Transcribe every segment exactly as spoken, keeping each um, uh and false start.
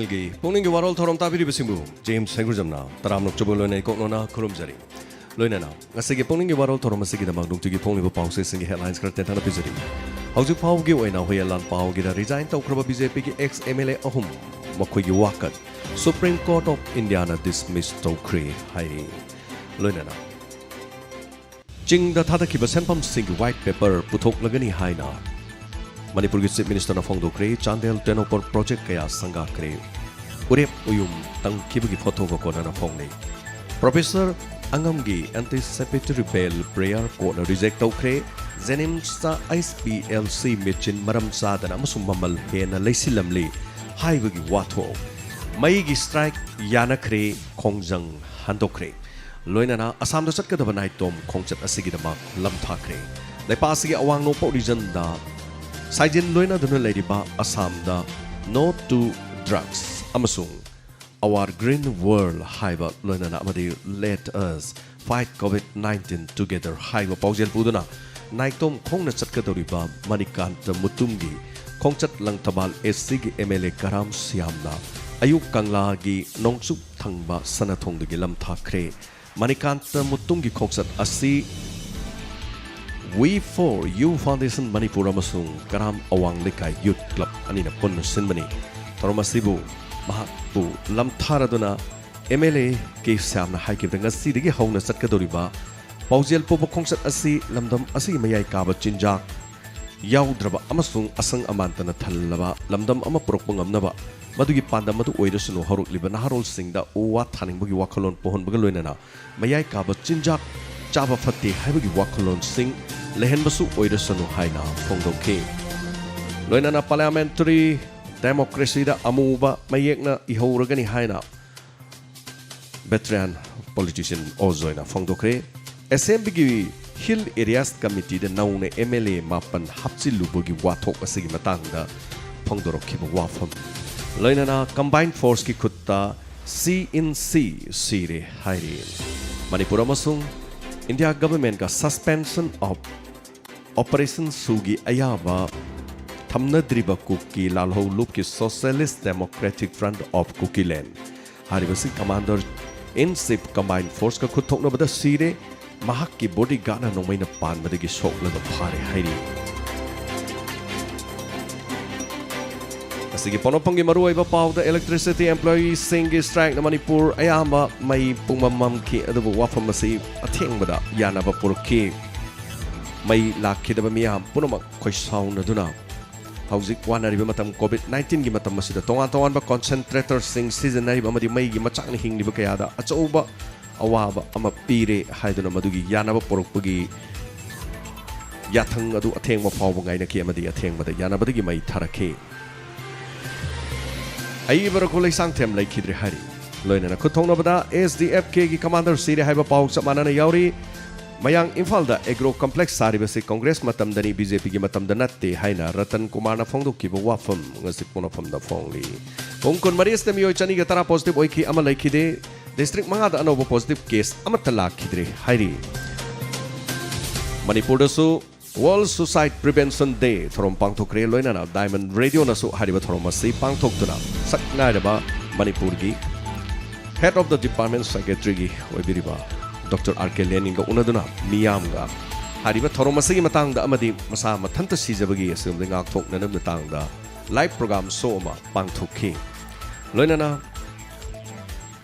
ꯒꯤ ꯄꯨꯛꯅꯤꯡꯒꯤ ꯋꯥꯔꯣꯜ ꯊꯧꯔꯝ ꯇꯥꯕꯤꯔꯤꯕꯁꯤꯡꯕꯨ ꯖꯦꯝꯁ ꯍꯩꯒ꯭ꯔꯨꯖꯝꯅ ꯇꯔꯥꯝꯅ ꯑꯆꯨꯝꯕ ꯂꯣꯏꯅ ꯏꯀꯣꯛꯅꯣꯅ ꯈꯨꯔꯨꯝꯖꯔꯤ꯫ ꯂꯣꯏꯅꯅ ꯉꯁꯤꯒꯤ ꯄꯨꯛꯅꯤꯡꯒꯤ ꯋꯥꯔꯣꯜ ꯊꯧꯔꯝ ꯑꯁꯤꯒꯤꯗꯃꯛ ꯅꯨꯡꯇꯤꯒꯤ ꯐꯣꯡꯂꯤꯕ ꯄꯥꯎꯆꯦꯁꯤꯡꯒꯤ headlines ꯈꯔ ꯇꯦꯟꯊꯅ ꯄꯤꯖꯔꯤ꯫ ꯍꯧꯖꯤꯛ ꯐꯥꯎꯕꯒꯤ ꯑꯣꯏꯅ ꯍꯨꯌꯦꯟ ꯂꯥꯟꯄꯥꯎꯒꯤꯗ resign ꯇꯧꯈ꯭ꯔꯕ BJP ꯒꯤ ex MLA ꯑꯍꯨꯝ, ꯃꯈꯣꯏꯒꯤ ꯋꯥꯀꯠ Supreme Court of India ꯅ dismiss ꯇꯧꯈ꯭ꯔꯦ ꯍꯥꯏꯔꯤ꯫ ꯂꯣꯏꯅꯅ ꯆꯤꯡꯗ ꯊꯥꯗꯈꯤꯕ ꯁꯦꯟꯐꯝꯁꯤꯡꯒꯤ white paper ꯄꯨꯊꯣꯛꯂꯒꯅꯤ ꯍꯥꯏꯅ ꯃꯅꯤꯄꯨꯔꯒꯤ Chief Minister ꯅ ꯐꯣꯡꯗꯣꯛꯈ꯭ꯔꯦ꯫ ꯆꯥꯟꯗꯦꯜ ꯇꯦꯅꯧꯄꯜ project ꯀꯌꯥ ꯁꯪꯒꯥꯈ꯭ꯔꯦ꯫ ꯎꯔꯦꯞ ꯎꯌꯨꯝ ꯇꯪꯈꯤꯕꯒꯤ ꯐꯣꯇꯣꯒ ꯀꯣꯟꯅꯅ ꯐꯣꯡꯅꯩ꯫ Professor ꯑꯉꯝꯒꯤ anticipatory bail prayer court ꯅ reject ꯇꯧꯈ꯭ꯔꯦ꯫ JNIMS ꯇ HPLC ꯃꯦꯆꯤꯟ ꯃꯔꯝ ꯆꯥꯗꯅ ꯑꯃꯁꯨꯡ ꯃꯃꯜ ꯍꯦꯟꯅ ꯂꯩꯁꯤꯜꯂꯝꯂꯤ ꯍꯥꯏꯕꯒꯤ ꯋꯥꯊꯣꯛ꯫ ꯃꯩꯒꯤ strike ꯌꯥꯅꯈ꯭ꯔꯦ, ꯈꯣꯡꯖꯪ ꯍꯟꯗꯣꯛꯈ꯭ꯔꯦ꯫ ꯂꯣꯏꯅꯅ ꯑꯁꯥꯝꯗ ꯆꯠꯀꯗꯕ ꯅꯥꯏꯇꯣꯝ ꯈꯣꯡꯆꯠ ꯑꯁꯤꯒꯤꯗꯃꯛ ꯂꯝ ꯊꯥꯈ꯭ꯔꯦ꯫ ꯂꯩꯄꯥꯛ ꯑꯁꯤꯒꯤ ꯑꯋꯥꯡ ꯅꯣꯡꯄꯣꯛ region ꯗ ꯁꯥꯏꯖꯤꯟ ꯂꯣꯏꯅꯗꯨꯅ ꯂꯩꯔꯤꯕ ꯑꯁꯥꯝꯗ No to Drugs ꯑꯃꯁꯨꯡ Our Green World ꯍꯥꯏꯕ, ꯂꯣꯏꯅꯅ ꯑꯃꯗꯤ Let Us Fight COVID nineteen Together ꯍꯥꯏꯕ ꯄꯥꯎꯖꯦꯜ ꯄꯨꯗꯨꯅ ꯅꯥꯏꯇꯣꯝ ꯈꯣꯡꯅ ꯆꯠꯀꯗꯧꯔꯤꯕ ꯃꯅꯤꯀꯥꯟꯇ ꯃꯨꯇꯨꯝꯒꯤ ꯈꯣꯡꯆꯠ ꯂꯪꯊꯕꯥꯜ AC ꯒꯤ MLA ꯀꯔꯥꯝ ꯁ꯭ꯌꯥꯝꯅ ꯑꯌꯨꯛ ꯀꯪꯂꯥꯒꯤ ꯅꯣꯡꯆꯨꯞ ꯊꯪꯕ ꯁꯅꯥꯊꯣꯡꯗꯒꯤ ꯂꯝ ꯊꯥꯈ꯭ꯔꯦ꯫ ꯃꯅꯤꯀꯥꯟꯇ ꯃꯨꯇꯨꯝꯒꯤ ꯈꯣꯡꯆꯠ ꯑꯁꯤ We for You Foundation Manipur ꯑꯃꯁꯨꯡ ꯀꯔꯥꯝ ꯑꯋꯥꯡ ꯂꯩꯀꯥꯏ Youth Club ꯑꯅꯤꯅ ꯄꯨꯟꯅ ꯁꯤꯟꯕꯅꯤ꯫ ꯊꯧꯔꯝ ꯑꯁꯤꯕꯨ ꯃꯍꯥꯛꯄꯨ ꯂꯝꯊꯥꯔꯗꯨꯅ MLA ꯀꯦ ꯁ꯭ꯌꯥꯝꯅ ꯍꯥꯏꯈꯤꯕꯗ, ꯉꯁꯤꯗꯒꯤ ꯍꯧꯅ ꯆꯠꯀꯗꯧꯔꯤꯕ ꯄꯥꯎꯖꯦꯜ ꯄꯨꯕ ꯈꯣꯡꯆꯠ ꯑꯁꯤ ꯂꯝꯗꯝ ꯑꯁꯤꯒꯤ ꯃꯌꯥꯏ ꯀꯥꯕ ꯆꯤꯟꯖꯥꯛ ꯌꯥꯎꯗ꯭ꯔꯕ ꯑꯃꯁꯨꯡ ꯑꯁꯪ ꯑꯃꯥꯟꯇꯅ ꯊꯜꯂꯕ ꯂꯝꯗꯝ ꯑꯃ ꯄꯨꯔꯛꯄ ꯉꯝꯅꯕ, ꯃꯗꯨꯒꯤ ꯄꯥꯟꯗꯝ ꯑꯗꯨ ꯑꯣꯏꯔꯁꯅꯨ, ꯍꯧꯔꯛꯂꯤꯕ ꯅꯍꯥꯔꯣꯜꯁꯤꯡꯗ ꯎ ꯋꯥ ꯊꯥꯅꯤꯡꯕꯒꯤ ꯋꯥꯈꯜꯂꯣꯟ ꯄꯣꯛꯍꯟꯕꯒ ꯂꯣꯏꯅꯅ ꯃꯌꯥꯏ ꯀꯥꯕ ꯆꯤꯟꯖꯥꯛ ꯆꯥꯕ ꯐꯠꯇꯦ ꯍꯥꯏꯕꯒꯤ ꯋꯥꯈꯜꯂꯣꯟꯁꯤꯡ ꯂꯩꯍꯟꯕꯁꯨ ꯑꯣꯏꯔꯁꯅꯨ ꯍꯥꯏꯅ ꯐꯣꯡꯗꯣꯛꯈꯤ꯫ ꯂꯣꯏꯅꯅ parliamentary democracy ꯗ ꯑꯃꯨꯕ ꯃꯌꯦꯛꯅ ꯏꯍꯧꯔꯒꯅꯤ ꯍꯥꯏꯅ veteran politician ꯑꯣ ꯖꯣꯏꯅ ꯐꯣꯡꯗꯣꯛꯈ꯭ꯔꯦ꯫ Assembly ꯒꯤ Hill Areas Committee ꯗ ꯅꯧꯅ MLA ꯃꯥꯄꯟ ꯍꯥꯞꯆꯤꯜꯂꯨꯕꯒꯤ ꯋꯥꯊꯣꯛ ꯑꯁꯤꯒꯤ ꯃꯇꯥꯡꯗ ꯐꯣꯡꯗꯣꯔꯛꯈꯤꯕ ꯋꯥꯐꯝ꯫ ꯂꯣꯏꯅꯅ combined force ꯀꯤ ꯈꯨꯠꯇ C in C ꯁꯤꯔꯦ ꯍꯥꯏꯔꯤ꯫ ꯃꯅꯤꯄꯨꯔ ꯑꯃꯁꯨꯡ India government ꯀ suspension of operation ꯁꯨꯒꯤ ꯑꯌꯥꯕ ꯊꯝꯅꯗ꯭ꯔꯤꯕ ꯀꯨꯀꯤ ꯂꯥꯜꯍꯧ ꯂꯨꯞꯀꯤ Socialist Democratic Front of Kukiland ꯍꯥꯏꯔꯤꯕꯁꯤ Commander in Chief Combined Forceꯀ ꯈꯨꯠ ꯊꯣꯛꯅꯕꯗ ꯁꯤꯔꯦ꯫ ꯃꯍꯥꯛꯀꯤ bodyguardꯅ ꯅꯣꯡꯃꯩꯅ ꯄꯥꯟꯕꯗꯒꯤ ꯁꯣꯛꯂꯒ ꯐꯥꯔꯦ ꯍꯥꯏꯔꯤ꯫ ꯑꯁꯤꯒꯤ ꯄꯣꯛꯅꯐꯝꯒꯤ ꯃꯔꯨꯑꯣꯏꯕ ꯄꯥꯎꯗ electricity employeeꯁꯤꯡꯒꯤ strikeꯅ ꯃꯅꯤꯄꯨꯔ ꯑꯌꯥꯝꯕ ꯃꯩ ꯄꯨꯡꯃꯝ ꯃꯝꯈꯤ, ꯑꯗꯨꯕꯨ ꯋꯥꯐꯝ ꯑꯁꯤ ꯑꯊꯦꯡꯕꯗ ꯌꯥꯅꯕ ꯄꯨꯔꯛꯈꯤ꯫ ꯃꯩ ꯂꯥꯛꯈꯤꯗꯕ ꯃꯤꯌꯥꯝ ꯄꯨꯝꯅꯃꯛ ꯈꯣꯏꯁꯥꯎꯅꯗꯨꯅ ꯍꯧꯖꯤꯛ ꯋꯥꯅꯔꯤꯕ ꯃꯇꯝ COVID nineteenꯒꯤ ꯃꯇꯝ ꯑꯁꯤꯗ ꯇꯣꯉꯥꯟ ꯇꯣꯉꯥꯟꯕ concentratorꯁꯤꯡ ꯁꯤꯖꯤꯟꯅꯔꯤꯕ ꯑꯃꯗꯤ ꯃꯩꯒꯤ ꯃꯆꯥꯛꯅ ꯍꯤꯡꯂꯤꯕ ꯀꯌꯥꯗ ꯑꯆꯧꯕ ꯑꯋꯥꯕ ꯑꯃ ꯄꯤꯔꯦ ꯍꯥꯏꯗꯨꯅ ꯃꯗꯨꯒꯤ ꯌꯥꯅꯕ ꯄꯨꯔꯛꯄꯒꯤ ꯌꯥꯊꯪ ꯑꯗꯨ ꯑꯊꯦꯡꯕ ꯐꯥꯎꯕ ꯉꯥꯏꯅꯈꯤ ꯑꯃꯗꯤ ꯑꯊꯦꯡꯕꯗ ꯌꯥꯅꯕꯗꯒꯤ ꯃꯩ ꯊꯥꯔꯛꯈꯤ꯫ ꯑꯏꯕ ꯔꯘꯨ ꯂꯩꯁꯥꯡꯊꯦꯝ ꯂꯩꯈꯤꯗ꯭ꯔꯦ ꯍꯥꯏꯔꯤ꯫ ꯂꯣꯏꯅꯅ ꯈꯨꯠ ꯊꯣꯛꯅꯕꯗ SDFKꯒꯤ commander ꯁꯤꯔꯦ ꯍꯥꯏꯕ ꯄꯥꯎ ꯆꯞ ꯃꯥꯟꯅꯅ ꯌꯥꯎꯔꯤ꯫ ꯃꯌꯥꯡ ꯏꯝꯐꯥꯜꯗ agro complex ꯁꯥꯔꯤꯕꯁꯤ Congress ꯃꯇꯝꯗꯅꯤ, BJPꯒꯤ ꯃꯇꯝꯗ ꯅꯠꯇꯦ ꯍꯥꯏꯅ ꯔꯇꯟ ꯀꯨꯃꯥꯔꯅ ꯐꯣꯡꯗꯣꯛꯈꯤꯕ ꯋꯥꯐꯝ ꯉꯁꯤ ꯄꯣꯛꯅꯐꯝꯗ ꯐꯣꯡꯂꯤ꯫ ꯄꯨꯡ ꯀꯨꯟꯃꯔꯤ ꯑꯁꯤꯗ ꯃꯤꯑꯣꯏ ꯆꯅꯤꯒ ꯇꯔꯥ positive ꯑꯣꯏꯈꯤ, ꯑꯃ ꯂꯩꯈꯤꯗꯦ꯫ District ꯃꯉꯥꯗ ꯑꯅꯧꯕ positive case ꯑꯃꯠꯇ ꯂꯥꯛꯈꯤꯗ꯭ꯔꯦ ꯍꯥꯏꯔꯤ꯫ ꯃꯅꯤꯄꯨꯔꯗꯁꯨ World Suicide Prevention Day ꯊꯧꯔꯝ ꯄꯥꯡꯊꯣꯛꯈ꯭ꯔꯦ꯫ ꯂꯣꯏꯅꯅ Diamond Radioꯅꯁꯨ ꯍꯥꯏꯔꯤꯕ ꯊꯧꯔꯝ ꯑꯁꯤ ꯄꯥꯡꯊꯣꯛꯇꯨꯅ ꯁꯛ ꯅꯥꯏꯔꯕ ꯃꯅꯤꯄꯨꯔꯒꯤ Head of the Department Secretaryꯒꯤ ꯑꯣꯏꯕꯤꯔꯤꯕ Doctor R K Leninꯒ ꯎꯅꯗꯨꯅ ꯃꯤꯌꯥꯝꯒ ꯍꯥꯏꯔꯤꯕ ꯊꯧꯔꯝ ꯑꯁꯤꯒꯤ ꯃꯇꯥꯡꯗ ꯑꯃꯗꯤ ꯃꯁꯥ ꯃꯊꯟꯇ ꯁꯤꯖꯕꯒꯤ ꯑꯁꯤꯒꯨꯝꯕ ꯉꯥꯛꯊꯣꯛꯅꯅꯕ ꯃꯇꯥꯡꯗ live program show ꯑꯃ ꯄꯥꯡꯊꯣꯛꯈꯤ꯫ ꯂꯣꯏꯅꯅ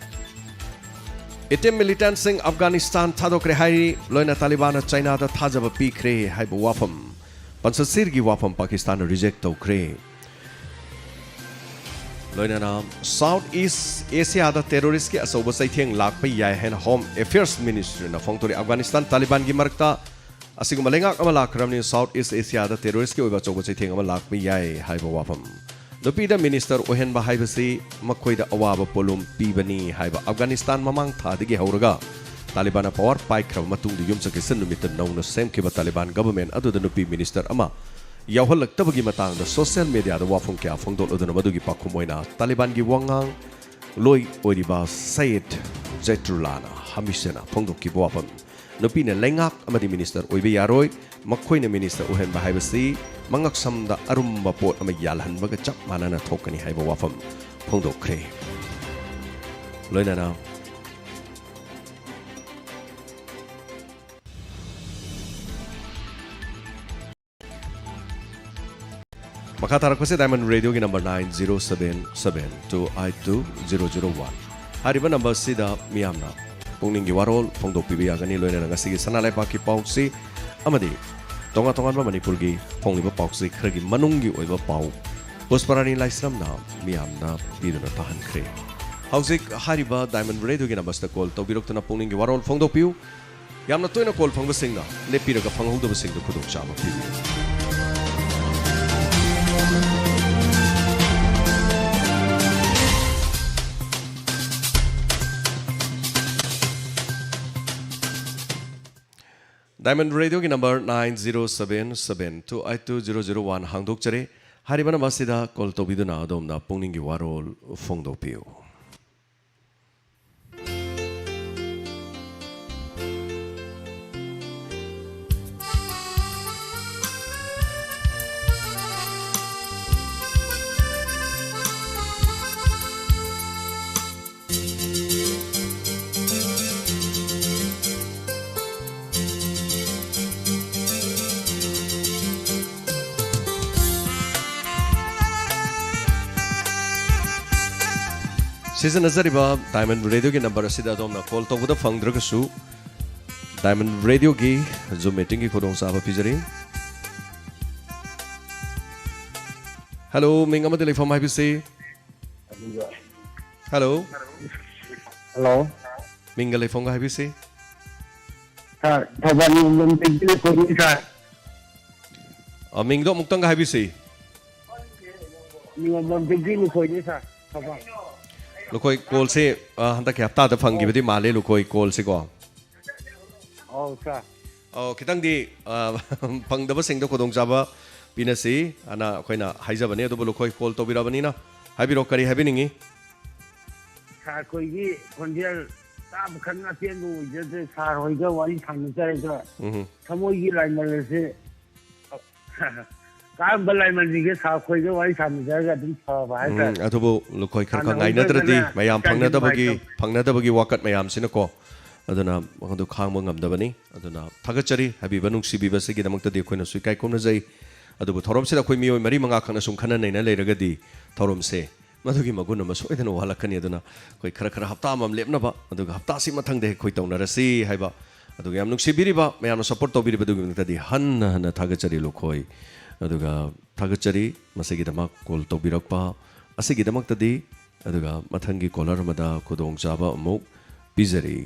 ꯑꯦꯇꯦꯝ militantꯁꯤꯡ ꯑꯐꯒꯥꯅꯤꯁꯇꯥꯟ ꯊꯥꯗꯣꯛꯈ꯭ꯔꯦ ꯍꯥꯏꯔꯤ꯫ ꯂꯣꯏꯅ ꯇꯥꯂꯤꯕꯥꯟꯅ ꯆꯥꯏꯅꯥꯗ ꯊꯥꯖꯕ ꯄꯤꯈ꯭ꯔꯦ ꯍꯥꯏꯕ ꯋꯥꯐꯝ, ꯄꯟꯆꯁꯤꯔꯒꯤ ꯋꯥꯐꯝ ꯄꯥꯀꯤꯁꯇꯥꯟꯅ reject ꯇꯧꯈ꯭ꯔꯦ꯫ ꯂꯣꯏꯅꯅ South East Asiaꯗ terroristꯀꯤ ꯑꯆꯧꯕ ꯆꯩꯊꯦꯡ ꯂꯥꯛꯄ ꯌꯥꯏ ꯍꯥꯏꯅ Home Affairs Ministryꯅ ꯐꯣꯡꯗꯣꯔꯛꯏ꯫ ꯑꯐꯒꯥꯅꯤꯁꯇꯥꯟ ꯇꯥꯂꯤꯕꯥꯟꯒꯤ ꯃꯔꯛꯇ ꯑꯁꯤꯒꯨꯝꯕ ꯂꯩꯉꯥꯛ ꯑꯃ ꯂꯥꯛꯈ꯭ꯔꯕꯅꯤ꯫ South East Asiaꯗ terroristꯀꯤ ꯑꯣꯏꯕ ꯑꯆꯧꯕ ꯆꯩꯊꯦꯡ ꯑꯃ ꯂꯥꯛꯄ ꯌꯥꯏ ꯍꯥꯏꯕ ꯋꯥꯐꯝ꯫ ꯅꯨꯄꯤꯗ minister ꯑꯣꯏꯍꯟꯕ ꯍꯥꯏꯕꯁꯤ ꯃꯈꯣꯏꯗ ꯑꯋꯥꯕ ꯄꯣꯠꯂꯨꯝ ꯄꯤꯕꯅꯤ ꯍꯥꯏꯕ꯫ ꯑꯐꯒꯥꯅꯤꯁꯇꯥꯟ ꯃꯃꯥꯡ ꯊꯥꯗꯒꯤ ꯍꯧꯔꯒ ꯇꯥꯂꯤꯕꯥꯟꯅ power ꯄꯥꯏꯈ꯭ꯔꯕ ꯃꯇꯨꯡꯗ ꯌꯨꯝꯁꯀꯩꯁ ꯅꯨꯃꯤꯠꯇ ꯅꯧꯅ ꯁꯦꯝꯈꯤꯕ ꯇꯥꯂꯤꯕꯥꯟ government ꯑꯗꯨꯗ ꯅꯨꯄꯤ minister ꯑꯃ ꯌꯥꯎꯍꯜꯂꯛꯇꯕꯒꯤ ꯃꯇꯥꯡꯗ social mediaꯗ ꯋꯥꯐꯝ ꯀꯌꯥ ꯐꯣꯡꯗꯣꯛꯂꯗꯨꯅ ꯃꯗꯨꯒꯤ ꯄꯥꯎꯈꯨꯝ ꯑꯣꯏꯅ ꯇꯥꯂꯤꯕꯥꯟꯒꯤ ꯋꯥꯉꯥꯡ ꯂꯣꯏ ꯑꯣꯏꯔꯤꯕ ꯁꯌꯦꯗ ꯖꯩꯇ꯭ꯔꯨꯂꯥꯅ ꯍꯃꯤꯁꯦꯅ ꯐꯣꯡꯗꯣꯛꯈꯤꯕ ꯋꯥꯐꯝ, ꯅꯨꯄꯤꯅ ꯂꯩꯉꯥꯛ ꯑꯃꯗꯤ minister ꯑꯣꯏꯕ ꯌꯥꯔꯣꯏ, ꯃꯈꯣꯏꯅ minister ꯑꯣꯏꯍꯟꯕ ꯍꯥꯏꯕꯁꯤ ꯃꯉꯛꯁꯝꯗ ꯑꯔꯨꯝꯕ ꯄꯣꯠ ꯑꯃ ꯌꯥꯜꯍꯟꯕꯒ ꯆꯞ ꯃꯥꯟꯅꯅ ꯊꯣꯛꯀꯅꯤ ꯍꯥꯏꯕ ꯋꯥꯐꯝ ꯐꯣꯡꯗꯣꯛꯈ꯭ꯔꯦ꯫ ꯂꯣꯏꯅꯅ ꯃꯈꯥ ꯇꯥꯔꯛꯄꯁꯦ Diamond Radioꯒꯤ number nine zero seven seven two eight two zero zero one꯫ ꯍꯥꯏꯔꯤꯕ number ꯑꯁꯤꯗ ꯃꯤꯌꯥꯝꯅ ꯄꯨꯛꯅꯤꯡꯒꯤ ꯋꯥꯔꯣꯜ ꯐꯣꯡꯗꯣꯛꯄꯤꯕ ꯌꯥꯒꯅꯤ, ꯂꯣꯏꯅꯅ ꯉꯁꯤꯒꯤ ꯁꯅꯥ ꯂꯩꯕꯥꯛꯀꯤ ꯄꯥꯎꯆꯦ ꯑꯃꯗꯤ ꯇꯣꯉꯥꯟ ꯇꯣꯉꯥꯟꯕ ꯃꯅꯤꯄꯨꯔꯒꯤ ꯐꯣꯡꯂꯤꯕ ꯄꯥꯎꯆꯦ ꯈꯔꯒꯤ ꯃꯅꯨꯡꯒꯤ ꯑꯣꯏꯕ ꯄꯥꯎ ꯄꯨꯁꯄꯔꯥꯅꯤ ꯂꯥꯏꯁ꯭ꯔꯝꯅ ꯃꯤꯌꯥꯝꯅ ꯄꯤꯗꯨꯅ ꯇꯥꯍꯟꯈ꯭ꯔꯦ꯫ ꯍꯧꯖꯤꯛ ꯍꯥꯏꯔꯤꯕ Diamond Radioꯒꯤ numberꯁꯤꯗ call ꯇꯧꯕꯤꯔꯛꯇꯨꯅ ꯄꯨꯛꯅꯤꯡꯒꯤ ꯋꯥꯔꯣꯜ ꯐꯣꯡꯗꯣꯛꯄꯤꯌꯨ꯫ ꯌꯥꯝꯅ ꯇꯣꯏꯅ call ꯐꯪꯕꯁꯤꯡꯅ ꯂꯦꯞꯄꯤꯔꯒ ꯐꯪꯍꯧꯗꯕꯁꯤꯡꯗ ꯈꯨꯗꯣꯡꯆꯥꯕ ꯄꯤꯕꯤꯌꯨ꯫ Diamond Radioꯒꯤ number nine zero seven seven two eight two zero zero one ꯍꯥꯡꯗꯣꯛꯆꯔꯦ꯫ ꯍꯥꯏꯔꯤꯕ number ꯑꯁꯤꯗ call ꯇꯧꯕꯤꯗꯨꯅ ꯑꯗꯣꯝꯅ ꯄꯨꯛꯅꯤꯡꯒꯤ ꯋꯥꯔꯣꯜ ꯐꯣꯡꯗꯣꯛꯄꯤꯌꯨ꯫ ꯁꯤꯖꯤꯟꯅꯖꯔꯤꯕ Diamond Radioꯒꯤ number ꯑꯁꯤꯗ ꯑꯗꯣꯝꯅ call ꯇꯧꯕꯗ ꯐꯪꯗ꯭ꯔꯒꯁꯨ, Diamond Radioꯒꯤ Zoom meetingꯒꯤ ꯈꯨꯗꯣꯡꯆꯥꯕ ꯄꯤꯖꯔꯤ꯫ Hello, ꯃꯤꯡ ꯑꯃꯗꯤ ꯂꯩꯐꯝ ꯍꯥꯏꯕꯤꯁꯤ꯫ Hello꯫ Hello꯫ ꯃꯤꯡꯒ ꯂꯩꯐꯝꯒ ꯍꯥꯏꯕꯤꯁꯤ꯫ Sir, Thoubal ꯅꯤꯉꯣꯝꯕꯝꯗꯒꯤ ꯂꯨꯈꯣꯏꯅꯤ, sir꯫ ꯑ, ꯃꯤꯡꯗꯣ ꯑꯃꯨꯛꯇꯪꯒ ꯍꯥꯏꯕꯤꯁꯤ꯫ ꯅꯤꯉꯣꯝꯕꯝꯗꯒꯤ ꯂꯨꯈꯣꯏꯅꯤ, sir꯫ ꯊꯧꯕꯥꯜ꯫ ꯂꯨꯈꯣꯏ callꯁꯦ, ꯑ, ꯍꯟꯗꯛꯀꯤ ꯍꯞꯇꯥꯗ ꯐꯪꯈꯤꯕꯗꯤ ꯃꯥꯜꯂꯦ, ꯂꯨꯈꯣꯏ callꯁꯦꯀꯣ꯫ ꯑꯧ, sir꯫ ꯑꯧ, ꯈꯤꯇꯪꯗꯤ, ꯑ, ꯐꯪꯗꯕꯁꯤꯡꯗ ꯈꯨꯗꯣꯡꯆꯥꯕ ꯄꯤꯅꯁꯤ ꯑꯅ ꯑꯩꯈꯣꯏꯅ ꯍꯥꯏꯖꯕꯅꯤ꯫ ꯑꯗꯨꯕꯨ ꯂꯨꯈꯣꯏ call ꯇꯧꯕꯤꯔꯕꯅꯤꯅ ꯍꯥꯏꯕꯤꯔꯣ, ꯀꯔꯤ ꯍꯥꯏꯕꯤꯅꯤꯡꯉꯤ? Sir, ꯑꯩꯈꯣꯏꯒꯤ ꯈꯣꯟꯖꯦꯜ ꯇꯥꯕ ꯈꯪ ꯑꯄꯦꯟꯕ ꯑꯣꯏꯖꯗ꯭ꯔꯦ꯫ Sir ꯍꯣꯏꯒ ꯋꯥꯔꯤ ꯁꯥꯟꯅꯖꯔꯒ ꯎꯝ꯫ ꯊꯃꯣꯏꯒꯤ ꯂꯥꯏꯃꯜ ꯑꯁꯦ ꯀꯔꯝꯕ ꯂꯥꯏꯃꯟꯁꯤꯒꯦ ꯁꯥꯔ, ꯑꯩꯈꯣꯏꯒ ꯋꯥꯔꯤ ꯁꯥꯟꯅꯖꯔꯒ ꯑꯗꯨꯝ ꯐꯕ ꯍꯥꯏꯇꯥꯔꯦ꯫ ꯎꯝ, ꯑꯗꯨꯕꯨ ꯂꯨꯈꯣꯏ ꯈꯔ ꯈꯔ ꯁꯥꯟꯅꯍꯧꯗ꯭ꯔꯒꯅ ꯉꯥꯏꯅꯗ꯭ꯔꯗꯤ, ꯃꯌꯥꯝ ꯍꯛꯆꯥꯡꯁꯦ ꯐꯪꯅꯗꯕꯒꯤ, ꯅꯨꯡꯉꯥꯏꯇꯕ꯫ ꯐꯪꯅꯗꯕꯒꯤ ꯋꯥꯀꯠ ꯃꯌꯥꯝꯁꯤꯅꯀꯣ, ꯑꯗꯨꯅ ꯑꯗꯨ ꯈꯥꯡꯕ ꯉꯝꯗꯕꯅꯤ꯫ ꯑꯗꯨꯅ ꯊꯥꯒꯠꯆꯔꯤ, ꯍꯥꯏꯕꯤꯕ ꯅꯨꯡꯁꯤꯕꯤꯕꯁꯤꯒꯤꯗꯃꯛꯇꯗꯤ ꯑꯩꯈꯣꯏꯅꯁꯨ ꯏꯀꯥꯏ ꯈꯨꯝꯅꯖꯩ꯫ ꯑꯗꯨꯕꯨ ꯊꯧꯔꯝꯁꯤꯗ ꯑꯩꯈꯣꯏ ꯃꯤꯑꯣꯏ ꯃꯔꯤ ꯃꯉꯥ ꯈꯛꯅ ꯁꯨꯝ ꯈꯟꯅ ꯅꯩꯅ ꯂꯩꯔꯒꯗꯤ ꯊꯧꯔꯝꯁꯦ ꯃꯗꯨꯒꯤ ꯃꯒꯨꯟ ꯑꯃ ꯁꯣꯏꯗꯅ ꯋꯥꯠꯂꯛꯀꯅꯤ꯫ ꯑꯗꯨꯅ ꯑꯩꯈꯣꯏ ꯈꯔ ꯈꯔ ꯍꯞꯇꯥ ꯑꯃ ꯂꯦꯞꯅꯕ, ꯑꯗꯨꯒ ꯍꯞꯇꯥꯁꯤ ꯃꯊꯪꯗ ꯑꯩꯈꯣꯏ ꯇꯧꯅꯔꯁꯤ ꯍꯥꯏꯕ, ꯑꯗꯨꯒ ꯌꯥꯝ ꯅꯨꯡꯁꯤꯕꯤꯔꯤꯕ, ꯃꯌꯥꯝꯅ ꯁꯞꯄꯣꯔꯠ ꯇꯧꯕꯤꯔꯤꯕꯗꯨꯒꯤꯗꯃꯛꯇꯗꯤ ꯍꯟꯅ ꯍꯟꯅ ꯊꯥꯒꯠꯆꯔꯤ ꯂꯨꯈꯣꯏ꯫ ꯑꯗꯨꯒ ꯊꯥꯒꯠꯆꯔꯤ ꯃꯁꯤꯒꯤꯗꯃꯛ ꯀꯣꯜ ꯇꯧꯕꯤꯔꯛꯄ ꯑꯁꯤꯒꯤꯗꯃꯛꯇꯗꯤ꯫ ꯑꯗꯨꯒ ꯃꯊꯪꯒꯤ ꯀꯣꯂꯔ ꯑꯃꯗ ꯈꯨꯗꯣꯡꯆꯥꯕ ꯑꯃꯨꯛ ꯄꯤꯖꯔꯤ꯫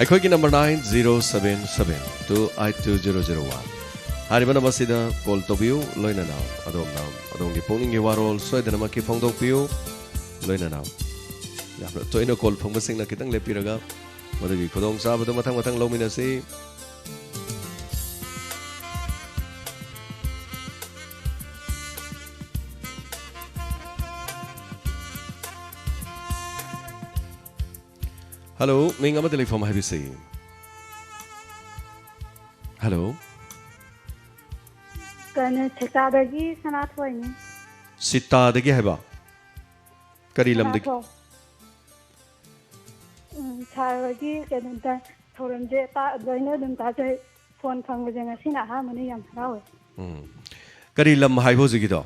ꯑꯩꯈꯣꯏꯒꯤ number nine zero seven seven two eight two zero zero one꯫ ꯍꯥꯏꯔꯤꯕ ꯅꯝꯕꯔꯁꯤꯗ ꯀꯣꯜ ꯇꯧꯕꯤꯌꯨ, ꯂꯣꯏꯅꯅ ꯑꯗꯣꯝꯅ ꯑꯗꯣꯝꯒꯤ ꯄꯨꯛꯅꯤꯡꯒꯤ ꯋꯥꯔꯣꯜ ꯁꯣꯏꯗꯅꯃꯛꯀꯤ ꯐꯣꯡꯗꯣꯛꯄꯤꯌꯨ꯫ ꯂꯣꯏꯅꯅ ꯌꯥꯝꯅ ꯇꯣꯏꯅ ꯀꯣꯜ ꯐꯪꯕꯁꯤꯡꯅ ꯈꯤꯇꯪ ꯂꯦꯞꯄꯤꯔꯒ ꯃꯗꯨꯒꯤ ꯈꯨꯗꯣꯡꯆꯥꯕꯗꯨ ꯃꯊꯪ ꯃꯊꯪ ꯂꯧꯃꯤꯟꯅꯁꯤ꯫ ꯍꯜꯂꯣ, ꯃꯤꯡ ꯑꯃꯗꯤ ꯂꯩꯐꯝ ꯍꯥꯏꯕꯤꯁꯤ꯫ ꯍꯜꯂꯣ꯫ ꯀꯩꯅꯣ, ꯁꯦꯛꯇꯥꯗꯒꯤ ꯁꯅꯥꯊꯣꯏꯅꯤ꯫ ꯁꯤꯇꯥꯗꯒꯤ ꯍꯥꯏꯕ? ꯀꯔꯤ ꯂꯝꯗꯒꯤ? ꯁꯅꯥꯊꯣꯏ꯫ ꯎꯝ, ꯁꯥꯔ ꯍꯣꯏꯒꯤ ꯀꯩꯅꯣꯗ ꯊꯧꯔꯝꯁꯦ ꯇꯥ-, ꯂꯣꯏꯅ ꯑꯗꯨꯝ ꯇꯥꯖꯩ꯫ ꯐꯣꯟ ꯐꯪꯕꯁꯦ ꯉꯁꯤꯅ ꯑꯍꯥꯟꯕꯅꯤ, ꯌꯥꯝ ꯍꯔꯥꯎꯋꯦ꯫ ꯎꯝ꯫ ꯀꯔꯤ ꯂꯝ ꯍꯥꯏꯕ ꯍꯧꯖꯤꯛꯀꯤꯗꯣ?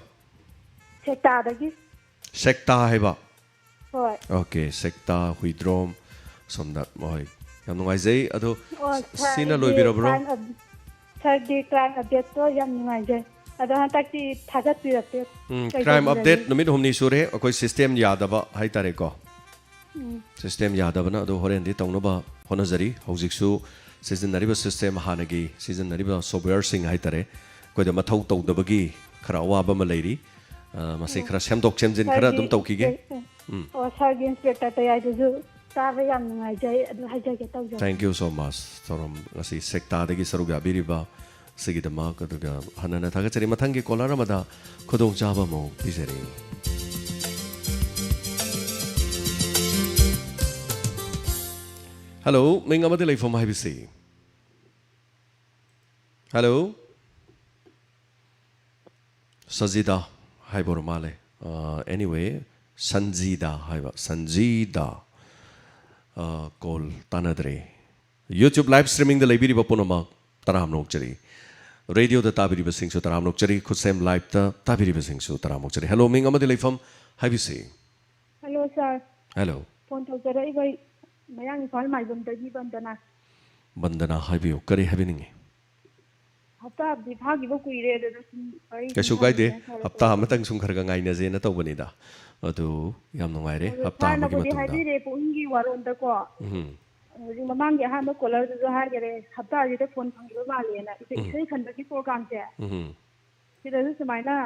ꯁꯦꯛꯇꯥꯗꯒꯤ꯫ ꯁꯦꯛꯇꯥ ꯍꯥꯏꯕ? ꯍꯣꯏ꯫ ꯑꯣꯀꯦ, ꯁꯦꯛꯇꯥ, ꯍꯨꯏꯗ꯭ꯔꯣꯝ, ꯁꯣꯝꯗ, ꯍꯣꯏ, ꯌꯥꯝ ꯅꯨꯡꯉꯥꯏꯖꯩ꯫ ꯑꯗꯣ ꯑꯣ, ꯁꯤꯅ ꯁꯥꯔꯒꯤ ꯂꯣꯏꯕꯤꯔꯕ꯭ꯔꯣ? Crime up-, ꯁꯥꯔꯒꯤ crime update-ꯇꯣ ꯌꯥꯝ ꯅꯨꯡꯉꯥꯏꯖꯩ꯫ ꯑꯗꯣ ꯍꯟꯗꯛꯇꯤ ꯊꯥꯒꯠꯄꯤꯔꯛꯇꯦ꯫ ꯎꯝ, crime ꯀꯩꯗꯧꯕꯤꯔꯒꯦ? Update ꯅꯨꯃꯤꯠ ꯍꯨꯝꯅꯤ ꯁꯨꯔꯦ, ꯑꯩꯈꯣꯏ system ꯌꯥꯗꯕ ꯍꯥꯏꯇꯥꯔꯦꯀꯣ꯫ ꯎꯝ꯫ System ꯌꯥꯗꯕꯅ, ꯑꯗꯣ ꯍꯣꯔꯦꯟꯗꯤ ꯇꯧꯅꯕ ꯍꯣꯠꯅꯖꯔꯤ꯫ ꯍꯧꯖꯤꯛꯁꯨ ꯁꯤꯖꯤꯟꯅꯔꯤꯕ system, ꯍꯥꯟꯅꯒꯤ ꯁꯤꯖꯤꯟꯅꯔꯤꯕ software-ꯁꯤꯡ ꯍꯥꯏꯇꯥꯔꯦ, ꯑꯩꯈꯣꯏꯗ ꯃꯊꯧ ꯇꯧꯗꯕꯒꯤ ꯈꯔ ꯑꯋꯥꯕ ꯑꯃ ꯂꯩꯔꯤ꯫ ꯑ, ꯃꯁꯤ ꯎꯝ꯫ ꯈꯔ ꯁꯦꯝꯗꯣꯛ ꯁꯦꯝꯖꯤꯟ ꯈꯔ ꯁꯥꯔꯒꯤ ꯑꯗꯨꯝ ꯇꯧꯈꯤꯒꯦ꯫ ꯏꯟꯁꯄꯦꯛ-, ꯎꯝ꯫ ꯑꯣ, ꯁꯥꯔꯒꯤ ꯏꯟꯁꯄꯦꯛꯇꯔ ꯇꯌꯥꯏꯗꯨꯁꯨ ꯇꯥꯕ ꯌꯥꯝ ꯅꯨꯡꯉꯥꯏꯖꯩ, ꯑꯗꯨ ꯍꯥꯏꯖꯒꯦ ꯇꯧꯖꯕꯅꯤ꯫ Thank you so much꯫ ꯊꯧꯔꯝ ꯉꯁꯤ ꯁꯦꯛꯇꯥꯗꯒꯤ ꯁꯔꯨꯛ ꯌꯥꯕꯤꯔꯤꯕ ꯑꯁꯤꯒꯤꯗꯃꯛ, ꯑꯗꯨꯒ ꯍꯟꯅ ꯍꯟꯅ ꯊꯥꯒꯠꯆꯔꯤ꯫ ꯃꯊꯪꯒꯤ ꯀꯣꯂꯔ ꯑꯃꯗ ꯈꯨꯗꯣꯡꯆꯥꯕ ꯑꯃꯨꯛ ꯄꯤꯖꯔꯤ꯫ ꯍꯜꯂꯣ, ꯃꯤꯡ ꯑꯃꯗꯤ ꯂꯩꯐꯝ ꯍꯥꯏꯕꯤꯁꯤ꯫ ꯍꯜꯂꯣ꯫ ꯁꯖꯤꯗꯥ ꯍꯥꯏꯕ ꯑꯣꯏꯔ ꯃꯥꯜꯂꯦ꯫ ꯑꯦꯅꯤꯋꯦ, ꯁꯟꯖꯤꯗꯥ ꯍꯥꯏꯕ, ꯁꯟꯖꯤꯗꯥ꯫ ꯀꯣꯜ ꯇꯥꯟꯅꯗ꯭ꯔꯦ꯫ YouTube live streamingꯗ ꯂꯩꯕꯤꯔꯤꯕ ꯄꯨꯝꯅꯃꯛ ꯇꯔꯥꯝꯅ ꯑꯣꯛꯆꯔꯤ꯫ ꯔꯦꯗꯤꯑꯣꯗ ꯇꯥꯕꯤꯔꯤꯕꯁꯤꯡꯁꯨ ꯇꯔꯥꯝꯅ ꯑꯣꯛꯆꯔꯤ꯫ ꯈꯨꯠꯁꯦꯝ liveꯇ ꯇꯥꯕꯤꯔꯤꯕꯁꯤꯡꯁꯨ ꯇꯔꯥꯝꯅ ꯑꯣꯛꯆꯔꯤ꯫ ꯍꯜꯂꯣ, ꯃꯤꯡ ꯑꯃꯗꯤ ꯂꯩꯐꯝ ꯍꯥꯏꯕꯤꯁꯤ꯫ ꯍꯜꯂꯣ ꯁꯥꯔ꯫ ꯍꯜꯂꯣ꯫ ꯐꯣꯟ ꯇꯧꯖꯔꯛꯏꯕ ꯑꯩ ꯃꯌꯥꯡ ꯏꯝꯐꯥꯜ ꯃꯥꯏꯕꯝꯗꯒꯤ ꯕꯟꯗꯅꯥ꯫ ꯕꯟꯗꯅꯥ, ꯍꯥꯏꯕꯤꯌꯨ, ꯀꯔꯤ ꯍꯥꯏꯕꯤꯅꯤꯡꯉꯤ? ꯍꯞꯇꯥꯕꯨꯗꯤ ꯐꯥꯈꯤꯕ ꯀꯨꯏꯔꯦ, ꯑꯗꯨꯗ ꯁꯨꯝ ꯋꯥꯔꯤ ꯁꯨꯝ ꯀꯩꯁꯨ ꯀꯥꯏꯗꯦ꯫ ꯁꯥꯟꯅꯅꯤꯡꯉꯥꯏ ꯍꯥꯏꯔꯛꯄ꯫ ꯍꯞꯇꯥ ꯑꯃꯇꯪ ꯁꯨꯝ ꯈꯔ ꯈꯔ ꯉꯥꯏꯅꯖꯦꯅ ꯇꯧꯕꯅꯤꯗ꯫ ꯑꯗꯨ ꯌꯥꯝ ꯅꯨꯡꯉꯥꯏꯔꯦ, ꯑꯗꯣ ꯍꯞꯇꯥ ꯑꯃꯒꯤ ꯁꯥꯔꯅꯕꯨꯗꯤ ꯃꯇꯨꯡꯗ꯫ ꯍꯥꯏꯕꯤꯔꯦ ꯄꯨꯛꯅꯤꯡꯒꯤ ꯋꯥꯔꯣꯜꯗꯀꯣ꯫ ꯎꯝ꯫ ꯍꯧꯖꯤꯛ ꯃꯃꯥꯡꯒꯤ ꯑꯍꯥꯟꯕ ꯀꯣꯂꯔꯗꯨꯁꯨ ꯍꯥꯏꯈꯔꯦ, ꯍꯞꯇꯥꯁꯤꯗ ꯐꯣꯟ ꯐꯪꯈꯤꯕ ꯃꯥꯜꯂꯦꯅ꯫ ꯏꯁꯩ, ꯎꯝ꯫ ꯏꯁꯩ ꯈꯟꯕꯒꯤ ꯄ꯭ꯔꯣꯒ꯭ꯔꯥꯝꯁꯦ꯫ ꯎꯝ꯫ ꯁꯤꯗꯁꯨ ꯁꯨꯃꯥꯏꯅ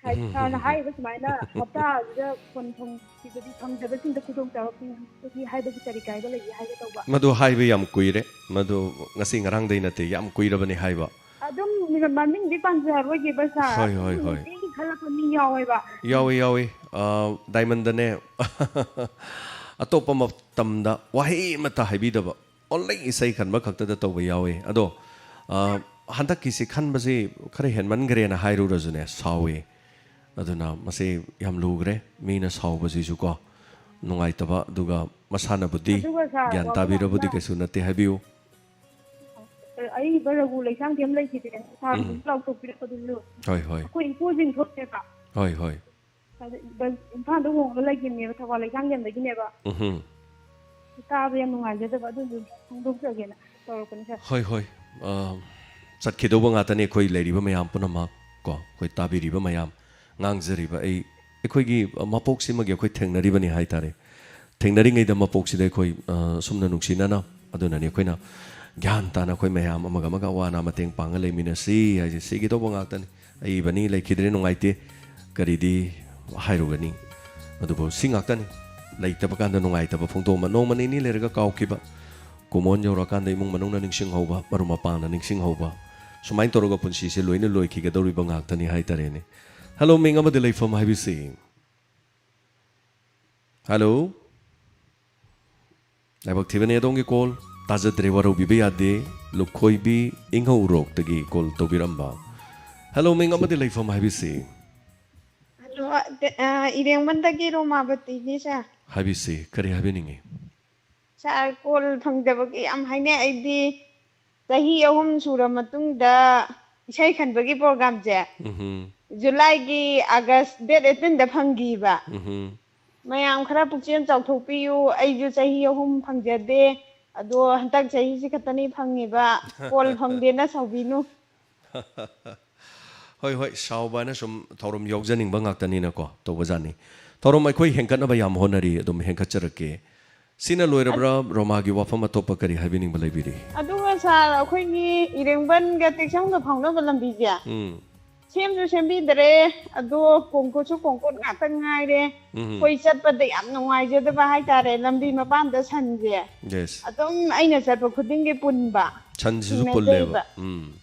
ꯍꯥꯏ-, ꯁꯥꯔꯅ ꯍꯥꯏꯔꯤꯕ ꯁꯨꯃꯥꯏꯅ ꯍꯞꯇꯥ ꯑꯗꯨꯗ ꯐꯣꯟ ꯐꯪꯈꯤꯕꯗꯤ, ꯐꯪꯗꯕꯁꯤꯡꯗ ꯈꯨꯗꯣꯡꯆꯥꯕ ꯄꯤꯕꯒꯤ ꯍꯥꯏꯕꯒꯤ ꯀꯔꯤ ꯀꯥꯏꯕ ꯂꯩꯒꯦ ꯍꯥꯏꯒꯦ ꯇꯧꯕ꯫ ꯃꯗꯨ ꯍꯥꯏꯕ ꯌꯥꯝ ꯀꯨꯏꯔꯦ꯫ ꯃꯗꯨ ꯉꯁꯤ ꯉꯔꯥꯡꯗꯩ ꯅꯠꯇꯦ, ꯌꯥꯝ ꯀꯨꯏꯔꯕꯅꯤ ꯍꯥꯏꯕ꯫ ꯑꯗꯨꯝ ꯃꯃꯤꯡꯗꯤ ꯄꯟꯖꯔꯔꯣꯏꯒꯦꯕ ꯁꯥꯔ꯫ ꯍꯣꯏ, ꯍꯣꯏ, ꯑꯗꯨꯝ ꯍꯣꯏ꯫ ꯅꯨꯡꯇꯤꯒꯤ ꯈꯜꯂꯛꯄ ꯃꯤ ꯌꯥꯎꯋꯦꯕ꯫ ꯌꯥꯎꯏ, ꯌꯥꯎꯏ꯫ ꯑ, ꯗꯥꯏꯃꯟꯗꯅꯦ꯫ ꯑꯇꯣꯞꯄ ꯃꯇꯝꯗ ꯋꯥꯍꯩ ꯑꯃꯠꯇ ꯍꯥꯏꯕꯤꯗꯕ꯫ Only ꯏꯁꯩ ꯈꯟꯕ ꯈꯛꯇꯗ ꯇꯧꯕ ꯌꯥꯎꯏ꯫ ꯑꯗꯣ, ꯑ, ꯍꯟꯗꯛꯀꯤꯁꯤ ꯈꯟꯕꯁꯤ ꯈꯔ ꯍꯦꯟꯃꯟꯈ꯭ꯔꯦꯅ ꯍꯥꯏꯔꯨꯔꯁꯨꯅꯦ, ꯁꯥꯎꯏ꯫ ꯑꯗꯨꯅ ꯃꯁꯤ ꯌꯥꯝ ꯂꯨꯈ꯭ꯔꯦ꯫ ꯃꯤꯅ ꯁꯥꯎꯕꯁꯤꯁꯨ ꯀꯣ, ꯅꯨꯡꯉꯥꯏꯇꯕ, ꯑꯗꯨꯒ ꯃꯁꯥꯅꯕꯨꯗꯤ ꯑꯗꯨꯒ ꯁꯥꯔ, ꯒ꯭ꯌꯥꯟ ꯋꯥꯐꯝ ꯇꯥꯕꯤꯔꯕꯨꯗꯤ ꯑꯃꯅ, ꯀꯩꯁꯨ ꯅꯠꯇꯦ, ꯍꯥꯏꯕꯤꯌꯨ꯫ ꯑꯏꯕ ꯔꯘꯨ ꯂꯩꯁꯥꯡꯊꯦꯝ ꯂꯩꯈꯤꯗꯦ, ꯁꯥꯔ ꯎꯝ꯫ ꯑꯗꯨꯝ ꯂꯥꯎꯊꯣꯛꯄꯤꯔꯛꯄꯗꯨꯁꯨ꯫ ꯍꯣꯏ, ꯍꯣꯏ꯫ ꯑꯩꯈꯣꯏ ꯏꯄꯨꯁꯤꯡ ꯊꯣꯛꯇꯦꯕ꯫ ꯍꯣꯏ, ꯍꯣꯏ꯫ ꯍꯥꯏꯗꯤ ꯕ-, ꯏꯝꯐꯥꯜꯗ ꯍꯣꯡꯉꯒ ꯂꯩꯈꯤꯕꯅꯦꯕ, ꯊꯧꯕꯥꯜ ꯂꯩꯁꯥꯡꯊꯦꯝꯗꯒꯤꯅꯦꯕ꯫ ꯎꯝꯍꯨꯝ꯫ ꯇꯥꯕ ꯌꯥꯝ ꯅꯨꯡꯉꯥꯏꯖꯗꯕ, ꯑꯗꯨꯗꯨ ꯐꯣꯡꯗꯣꯛꯆꯒꯦꯅ ꯇꯧꯔꯛꯄꯅꯤ ꯁꯥꯔ꯫ ꯍꯣꯏ, ꯍꯣꯏ꯫ ꯑ, ꯆꯠꯈꯤꯗꯧꯕ ꯉꯥꯛꯇꯅꯤ ꯑꯩꯈꯣꯏ ꯂꯩꯔꯤꯕ ꯃꯌꯥꯝ ꯄꯨꯝꯅꯃꯛ ꯀꯣ, ꯑꯩꯈꯣꯏ ꯇꯥꯕꯤꯔꯤꯕ ꯃꯌꯥꯝ, ꯉꯥꯡꯖꯔꯤꯕ ꯑꯩ, ꯑꯩꯈꯣꯏꯒꯤ, ꯑ, ꯃꯄꯣꯛꯁꯤꯃꯒꯤ ꯑꯩꯈꯣꯏ ꯊꯦꯡꯅꯔꯤꯕꯅꯤ ꯍꯥꯏ ꯇꯥꯔꯦ꯫ ꯊꯦꯡꯅꯔꯤꯉꯩꯗ ꯃꯄꯣꯛꯁꯤꯗ ꯑꯩꯈꯣꯏ, ꯑ, ꯑꯁꯨꯝꯅ ꯅꯨꯡꯁꯤꯅꯅ, ꯑꯗꯨꯅꯅꯤ ꯑꯩꯈꯣꯏꯅ ꯒ꯭ꯌꯥꯟ ꯇꯥꯅ ꯑꯩꯈꯣꯏ ꯃꯌꯥꯝ ꯑꯃꯒ ꯑꯃꯒ ꯑꯋꯥ ꯑꯅꯥ ꯃꯇꯦꯡ ꯄꯥꯡꯉ ꯂꯩꯃꯤꯟꯅꯁꯤ ꯍꯥꯏꯁꯦ꯫ ꯁꯤꯒꯗꯧꯕ ꯉꯥꯛꯇꯅꯤ꯫ ꯑꯏꯕꯅꯤ, ꯂꯩꯈꯤꯗ꯭ꯔꯦ, ꯅꯨꯡꯉꯥꯏꯇꯦ, ꯀꯔꯤꯗꯤ ꯍꯥꯏꯔꯨꯒꯅꯤ? ꯑꯗꯨꯕꯨ ꯁꯤ ꯉꯥꯛꯇꯅꯤ꯫ ꯂꯩꯇꯕ ꯀꯥꯟꯗ ꯅꯨꯡꯉꯥꯏꯇꯕ ꯐꯣꯡꯗꯣꯛꯑꯝꯕ, ꯅꯣꯡꯃ ꯅꯤꯅꯤ ꯂꯩꯔꯒ ꯀꯥꯎꯈꯤꯕ, ꯀꯨꯝꯑꯣꯟ ꯌꯧꯔꯀꯥꯟꯗ ꯏꯃꯨꯡ ꯃꯅꯨꯡꯅ ꯅꯤꯡꯁꯤꯡꯍꯧꯕ, ꯃꯔꯨꯞ ꯃꯄꯥꯡꯅ ꯅꯤꯡꯁꯤꯡꯍꯧꯕ, ꯁꯨꯃꯥꯏꯅ ꯇꯧꯔꯒ ꯄꯨꯟꯁꯤꯁꯦ ꯂꯣꯏꯅ ꯂꯣꯏꯈꯤꯒꯗꯧꯔꯤꯕ ꯉꯥꯛꯇꯅꯤ ꯍꯥꯏꯇꯥꯔꯦꯅꯦ꯫ ꯍꯜꯂꯣ, ꯃꯤꯡ ꯑꯃꯗꯤ ꯂꯩꯐꯝ ꯍꯥꯏꯕꯤꯁꯤ꯫ ꯍꯜꯂꯣ꯫ ꯂꯥꯏꯕꯛ ꯊꯤꯕꯅꯦ ꯑꯗꯣꯝꯒꯤ ꯀꯣꯜ꯫ ꯇꯥꯖꯗ꯭ꯔꯦ, ꯋꯥꯔꯧꯕꯤꯕ ꯌꯥꯗꯦ꯫ ꯂꯨꯈꯣꯏꯕꯤ ꯏꯪꯍꯧꯔꯣꯛꯇꯒꯤ ꯀꯣꯜ ꯇꯧꯕꯤꯔꯝꯕ꯫ ꯍꯦꯜꯂꯣ, ꯃꯤꯡ ꯑꯃꯗꯤ ꯂꯩꯐꯝ ꯍꯥꯏꯕꯤꯁꯤ꯫ ꯍꯜꯂꯣ, ꯑ, ꯏꯔꯦꯡꯕꯟꯗꯒꯤ ꯔꯣꯃꯥꯕꯇꯤꯅꯤ, ꯁꯥꯔ꯫ ꯍꯥꯏꯕꯤꯁꯤ, ꯀꯔꯤ ꯍꯥꯏꯕꯤꯅꯤꯡꯉꯤ? ꯁꯥꯔ, ꯀꯣꯜ ꯐꯪꯗꯕꯒꯤ ꯌꯥꯝ ꯍꯥꯏꯅꯩ꯫ ꯑꯩꯗꯤ ꯆꯍꯤ ꯑꯍꯨꯝ ꯁꯨꯔ ꯃꯇꯨꯡꯗ ꯏꯁꯩ ꯈꯟꯕꯒꯤ ꯄ꯭ꯔꯣꯒ꯭ꯔꯥꯝꯁꯦ ꯎꯝꯍꯨꯝ꯫ ꯖꯨꯂꯥꯏꯒꯤ ꯑꯥꯒꯁ ꯗꯦꯠ ꯑꯩꯠꯇꯤꯟꯗ ꯐꯪꯈꯤꯕ꯫ ꯎꯝꯍꯨꯝ꯫ ꯃꯌꯥꯝ ꯈꯔ ꯄꯨꯛꯆꯦꯜ ꯆꯥꯎꯊꯣꯛꯄꯤꯌꯨ, ꯑꯩꯁꯨ ꯆꯍꯤ ꯑꯍꯨꯝ ꯐꯪꯖꯗꯦ, ꯑꯗꯣ ꯍꯟꯗꯛ ꯆꯍꯤꯁꯤ ꯈꯛꯇꯅꯤ ꯐꯪꯉꯤꯕ, ꯀꯣꯜ ꯐꯪꯗꯦꯅ ꯁꯥꯎꯕꯤꯅꯨ꯫ ꯍꯣꯏ, ꯍꯣꯏ, ꯁꯥꯎꯕ ꯍꯥꯏꯅ ꯁꯨꯝ ꯊꯧꯔꯝ ꯌꯥꯎꯖꯅꯤꯡꯕ ꯉꯥꯛꯇꯅꯤꯅꯀꯣ, ꯇꯧꯕꯖꯥꯠꯅꯤ꯫ ꯊꯧꯔꯝ ꯑꯩꯈꯣꯏ ꯍꯦꯟꯒꯠꯅꯕ ꯌꯥꯝ ꯍꯣꯠꯅꯔꯤ, ꯑꯗꯨꯝ ꯍꯦꯟꯒꯠꯆꯔꯛꯀꯦ꯫ ꯁꯤꯅ ꯂꯣꯏꯔꯕ꯭ꯔꯥ? ꯔꯣꯃꯥꯒꯤ ꯋꯥꯐꯝ ꯑꯇꯣꯞꯄ ꯀꯔꯤ ꯍꯥꯏꯕꯤꯅꯤꯡꯕ ꯂꯩꯕꯤꯔꯤ? ꯑꯗꯨꯒ ꯁꯥꯔ, ꯑꯩꯈꯣꯏꯒꯤ ꯏꯔꯦꯡꯕꯟꯒ ꯇꯦꯛꯁꯝꯒ ꯐꯥꯎꯅꯕ ꯂꯝꯕꯤꯁꯦ ꯎꯝ꯫ ꯁꯦꯝꯁꯨ ꯁꯦꯝꯕꯤꯗꯔꯦ, ꯑꯗꯣ ꯀꯣꯡꯀꯣꯠꯁꯨ ꯀꯣꯡꯀꯣꯠ ꯉꯥꯛꯇ ꯉꯥꯏꯔꯦ꯫ ꯎꯝ꯫ ꯑꯩꯈꯣꯏ ꯆꯠꯄꯗ ꯌꯥꯝ ꯅꯨꯡꯉꯥꯏꯖꯗꯕ ꯍꯥꯏꯇꯥꯔꯦ, ꯂꯝꯕꯤ ꯃꯄꯥꯟꯗ ꯁꯟꯁꯦ꯫ ꯌꯦꯁ꯫ ꯑꯗꯨꯝ ꯑꯩꯅ ꯆꯠꯄ ꯈꯨꯗꯤꯡꯒꯤ ꯄꯨꯟꯕ꯫ ꯁꯟꯁꯤꯁꯨ ꯄꯨꯜꯂꯦꯕ꯫ ꯊꯦꯡꯅꯖꯩꯕ꯫ ꯎꯝ꯫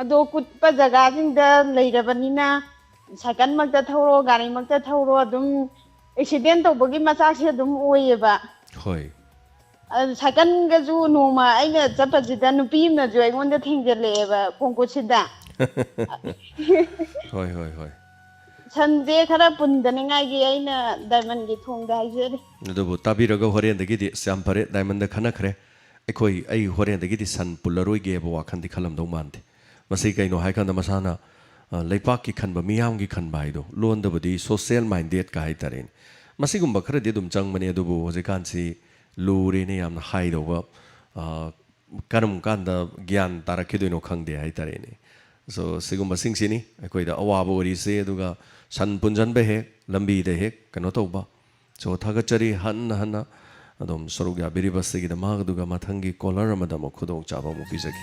ꯑꯗꯣ ꯀꯨꯠꯄ ꯖꯒꯥꯁꯤꯡꯗ ꯂꯩꯔꯕꯅꯤꯅ, ꯁꯥꯏꯀꯜꯃꯛꯇ ꯊꯧꯔꯣ, ꯒꯥꯔꯤꯃꯛꯇ ꯊꯧꯔꯣ, ꯑꯗꯨꯝ ꯑꯦꯛꯁꯤꯗꯦꯟ ꯇꯧꯕꯒꯤ ꯃꯆꯥꯛꯁꯦ ꯑꯗꯨꯝ ꯑꯣꯏꯌꯦꯕ꯫ ꯍꯣꯏ꯫ ꯑꯗꯨ ꯁꯥꯏꯀꯜꯒꯁꯨ ꯅꯣꯡꯃ ꯑꯩꯅ ꯆꯠꯄꯁꯤꯗ ꯅꯨꯄꯤ ꯑꯃꯅꯁꯨ ꯑꯩꯉꯣꯟꯗ ꯊꯦꯡꯖꯜꯂꯛꯑꯦꯕ ꯀꯣꯡꯀꯨꯠꯁꯤꯗ꯫ ꯍꯣꯏ, ꯍꯣꯏ, ꯍꯣꯏ꯫ ꯁꯟꯁꯦ ꯈꯔ ꯄꯨꯟꯗꯅꯤꯡꯉꯥꯏꯒꯤ ꯑꯩꯅ ꯗꯥꯏꯃꯟꯒꯤ ꯊꯣꯡꯗ ꯍꯥꯏꯖꯔꯤ꯫ ꯑꯗꯨꯕꯨ ꯇꯥꯕꯤꯔꯒ ꯍꯣꯔꯦꯟꯗꯒꯤꯗꯤ, ꯑꯁ, ꯌꯥꯝ ꯐꯔꯦ, ꯗꯥꯏꯃꯟꯗ ꯈꯟꯅꯈ꯭ꯔꯦ꯫ ꯑꯩꯈꯣꯏ, ꯑꯩ ꯍꯣꯔꯦꯟꯗꯒꯤꯗꯤ ꯁꯟ ꯄꯨꯜꯂꯔꯣꯏꯒꯦꯕ ꯋꯥꯈꯜꯗꯤ ꯈꯜꯂꯝꯗꯧ ꯃꯥꯟꯗꯦ꯫ ꯃꯁꯤ ꯀꯩꯅꯣ ꯍꯥꯏꯀꯥꯟꯗ ꯃꯁꯥꯅ, ꯑ, ꯂꯩꯄꯥꯛꯀꯤ ꯈꯟꯕ, ꯃꯤꯌꯥꯝꯒꯤ ꯈꯟꯕ ꯍꯥꯏꯗꯣ, ꯂꯣꯟꯗꯕꯨꯗꯤ social minded ꯀ ꯍꯥꯏꯇꯥꯔꯦꯅꯦ꯫ ꯃꯁꯤꯒꯨꯝꯕ ꯈꯔꯗꯤ ꯑꯗꯨꯝ ꯆꯪꯕꯅꯦ, ꯑꯗꯨꯕꯨ ꯍꯧꯖꯤꯛꯀꯥꯟꯁꯤ ꯂꯨꯔꯦꯅꯦ ꯌꯥꯝꯅ ꯍꯥꯏꯗꯧꯕ꯫ ꯑ, ꯀꯔꯝ ꯀꯥꯟꯗ ꯒ꯭ꯌꯥꯟ ꯇꯥꯔꯛꯈꯤꯗꯣꯏꯅꯣ ꯈꯪꯗꯦ ꯍꯥꯏꯇꯥꯔꯦꯅꯦ꯫ So, ꯁꯤꯒꯨꯝꯕꯁꯤꯡꯁꯤꯅꯤ ꯑꯩꯈꯣꯏꯗ ꯑꯋꯥꯕ ꯑꯣꯏꯔꯤꯁꯦ꯫ ꯑꯗꯨꯒ ꯁꯟ ꯄꯨꯟꯁꯤꯟꯕ ꯍꯦꯛ, ꯂꯝꯕꯤꯗ ꯍꯦꯛ ꯀꯩꯅꯣ ꯇꯧꯕ꯫ So, ꯊꯥꯒꯠꯆꯔꯤ ꯍꯟꯅ ꯍꯟꯅ꯫ ꯑꯗꯨꯝ ꯁꯔꯨꯛ ꯌꯥꯕꯤꯔꯤꯕꯁꯤꯒꯤꯗꯃꯛ, ꯑꯗꯨꯒ ꯃꯊꯪꯒꯤ caller ꯑꯃꯗ ꯑꯃꯨꯛ ꯈꯨꯗꯣꯡꯆꯥꯕ ꯑꯃꯨꯛ ꯄꯤꯖꯒꯦ꯫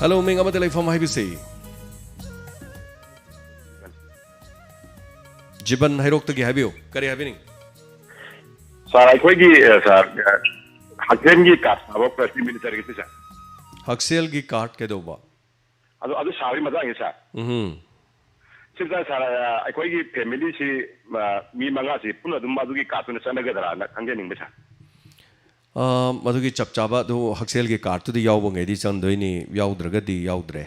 ꯍꯜꯂꯣ, ꯃꯤꯡ ꯑꯃꯗꯤ ꯂꯩꯐꯝ ꯍꯥꯏꯕꯤꯁꯤ꯫ ꯖꯤꯕꯟ ꯍꯩꯔꯣꯛꯇꯒꯤ ꯍꯥꯏꯕꯤꯌꯨ, ꯀꯔꯤ ꯍꯥꯏꯕꯤꯅꯤꯡ? ꯁꯥꯔ, ꯑꯩꯈꯣꯏꯒꯤ, ꯑ, ꯁꯥꯔ, ꯑ, ꯍꯛꯁꯦꯜꯒꯤ ꯀꯥꯔꯗ ꯁꯥꯕ ꯄ꯭ꯔꯁꯤ ꯃꯤꯅꯤꯁꯇꯔꯒꯤꯁꯦ, ꯁꯥꯔ꯫ ꯍꯛꯁꯦꯜꯒꯤ ꯀꯥꯔꯗ ꯀꯩꯗꯧꯕ? ꯑꯗꯨ, ꯑꯗꯨ ꯁꯥꯕꯒꯤ ꯃꯇꯥꯡꯁꯦ, ꯁꯥꯔ꯫ ꯎꯝ꯫ ꯁꯤꯗ, ꯁꯥꯔ, ꯑ, ꯑꯩꯈꯣꯏꯒꯤ ꯐꯦꯃꯤꯂꯤꯁꯤ, ꯑ, ꯃꯤ ꯃꯉꯥꯁꯤ ꯄꯨꯟꯅ ꯑꯗꯨꯝ ꯑꯗꯨꯒꯤ ꯀꯥꯔꯠꯇꯨꯅ ꯆꯠꯅꯒꯗ꯭ꯔꯥꯅ ꯈꯪꯖꯅꯤꯡꯕ, ꯁꯥꯔ꯫ ꯑ, ꯃꯗꯨꯒꯤ ꯆꯞ ꯆꯥꯕ ꯑꯗꯨ ꯍꯛꯁꯦꯜꯒꯤ ꯀꯥꯔꯠꯇꯨꯗ ꯌꯥꯎꯕꯉꯩꯗꯤ ꯆꯪꯗꯣꯏꯅꯤ, ꯌꯥꯎꯗ꯭ꯔꯒꯗꯤ ꯌꯥꯎꯗ꯭ꯔꯦ,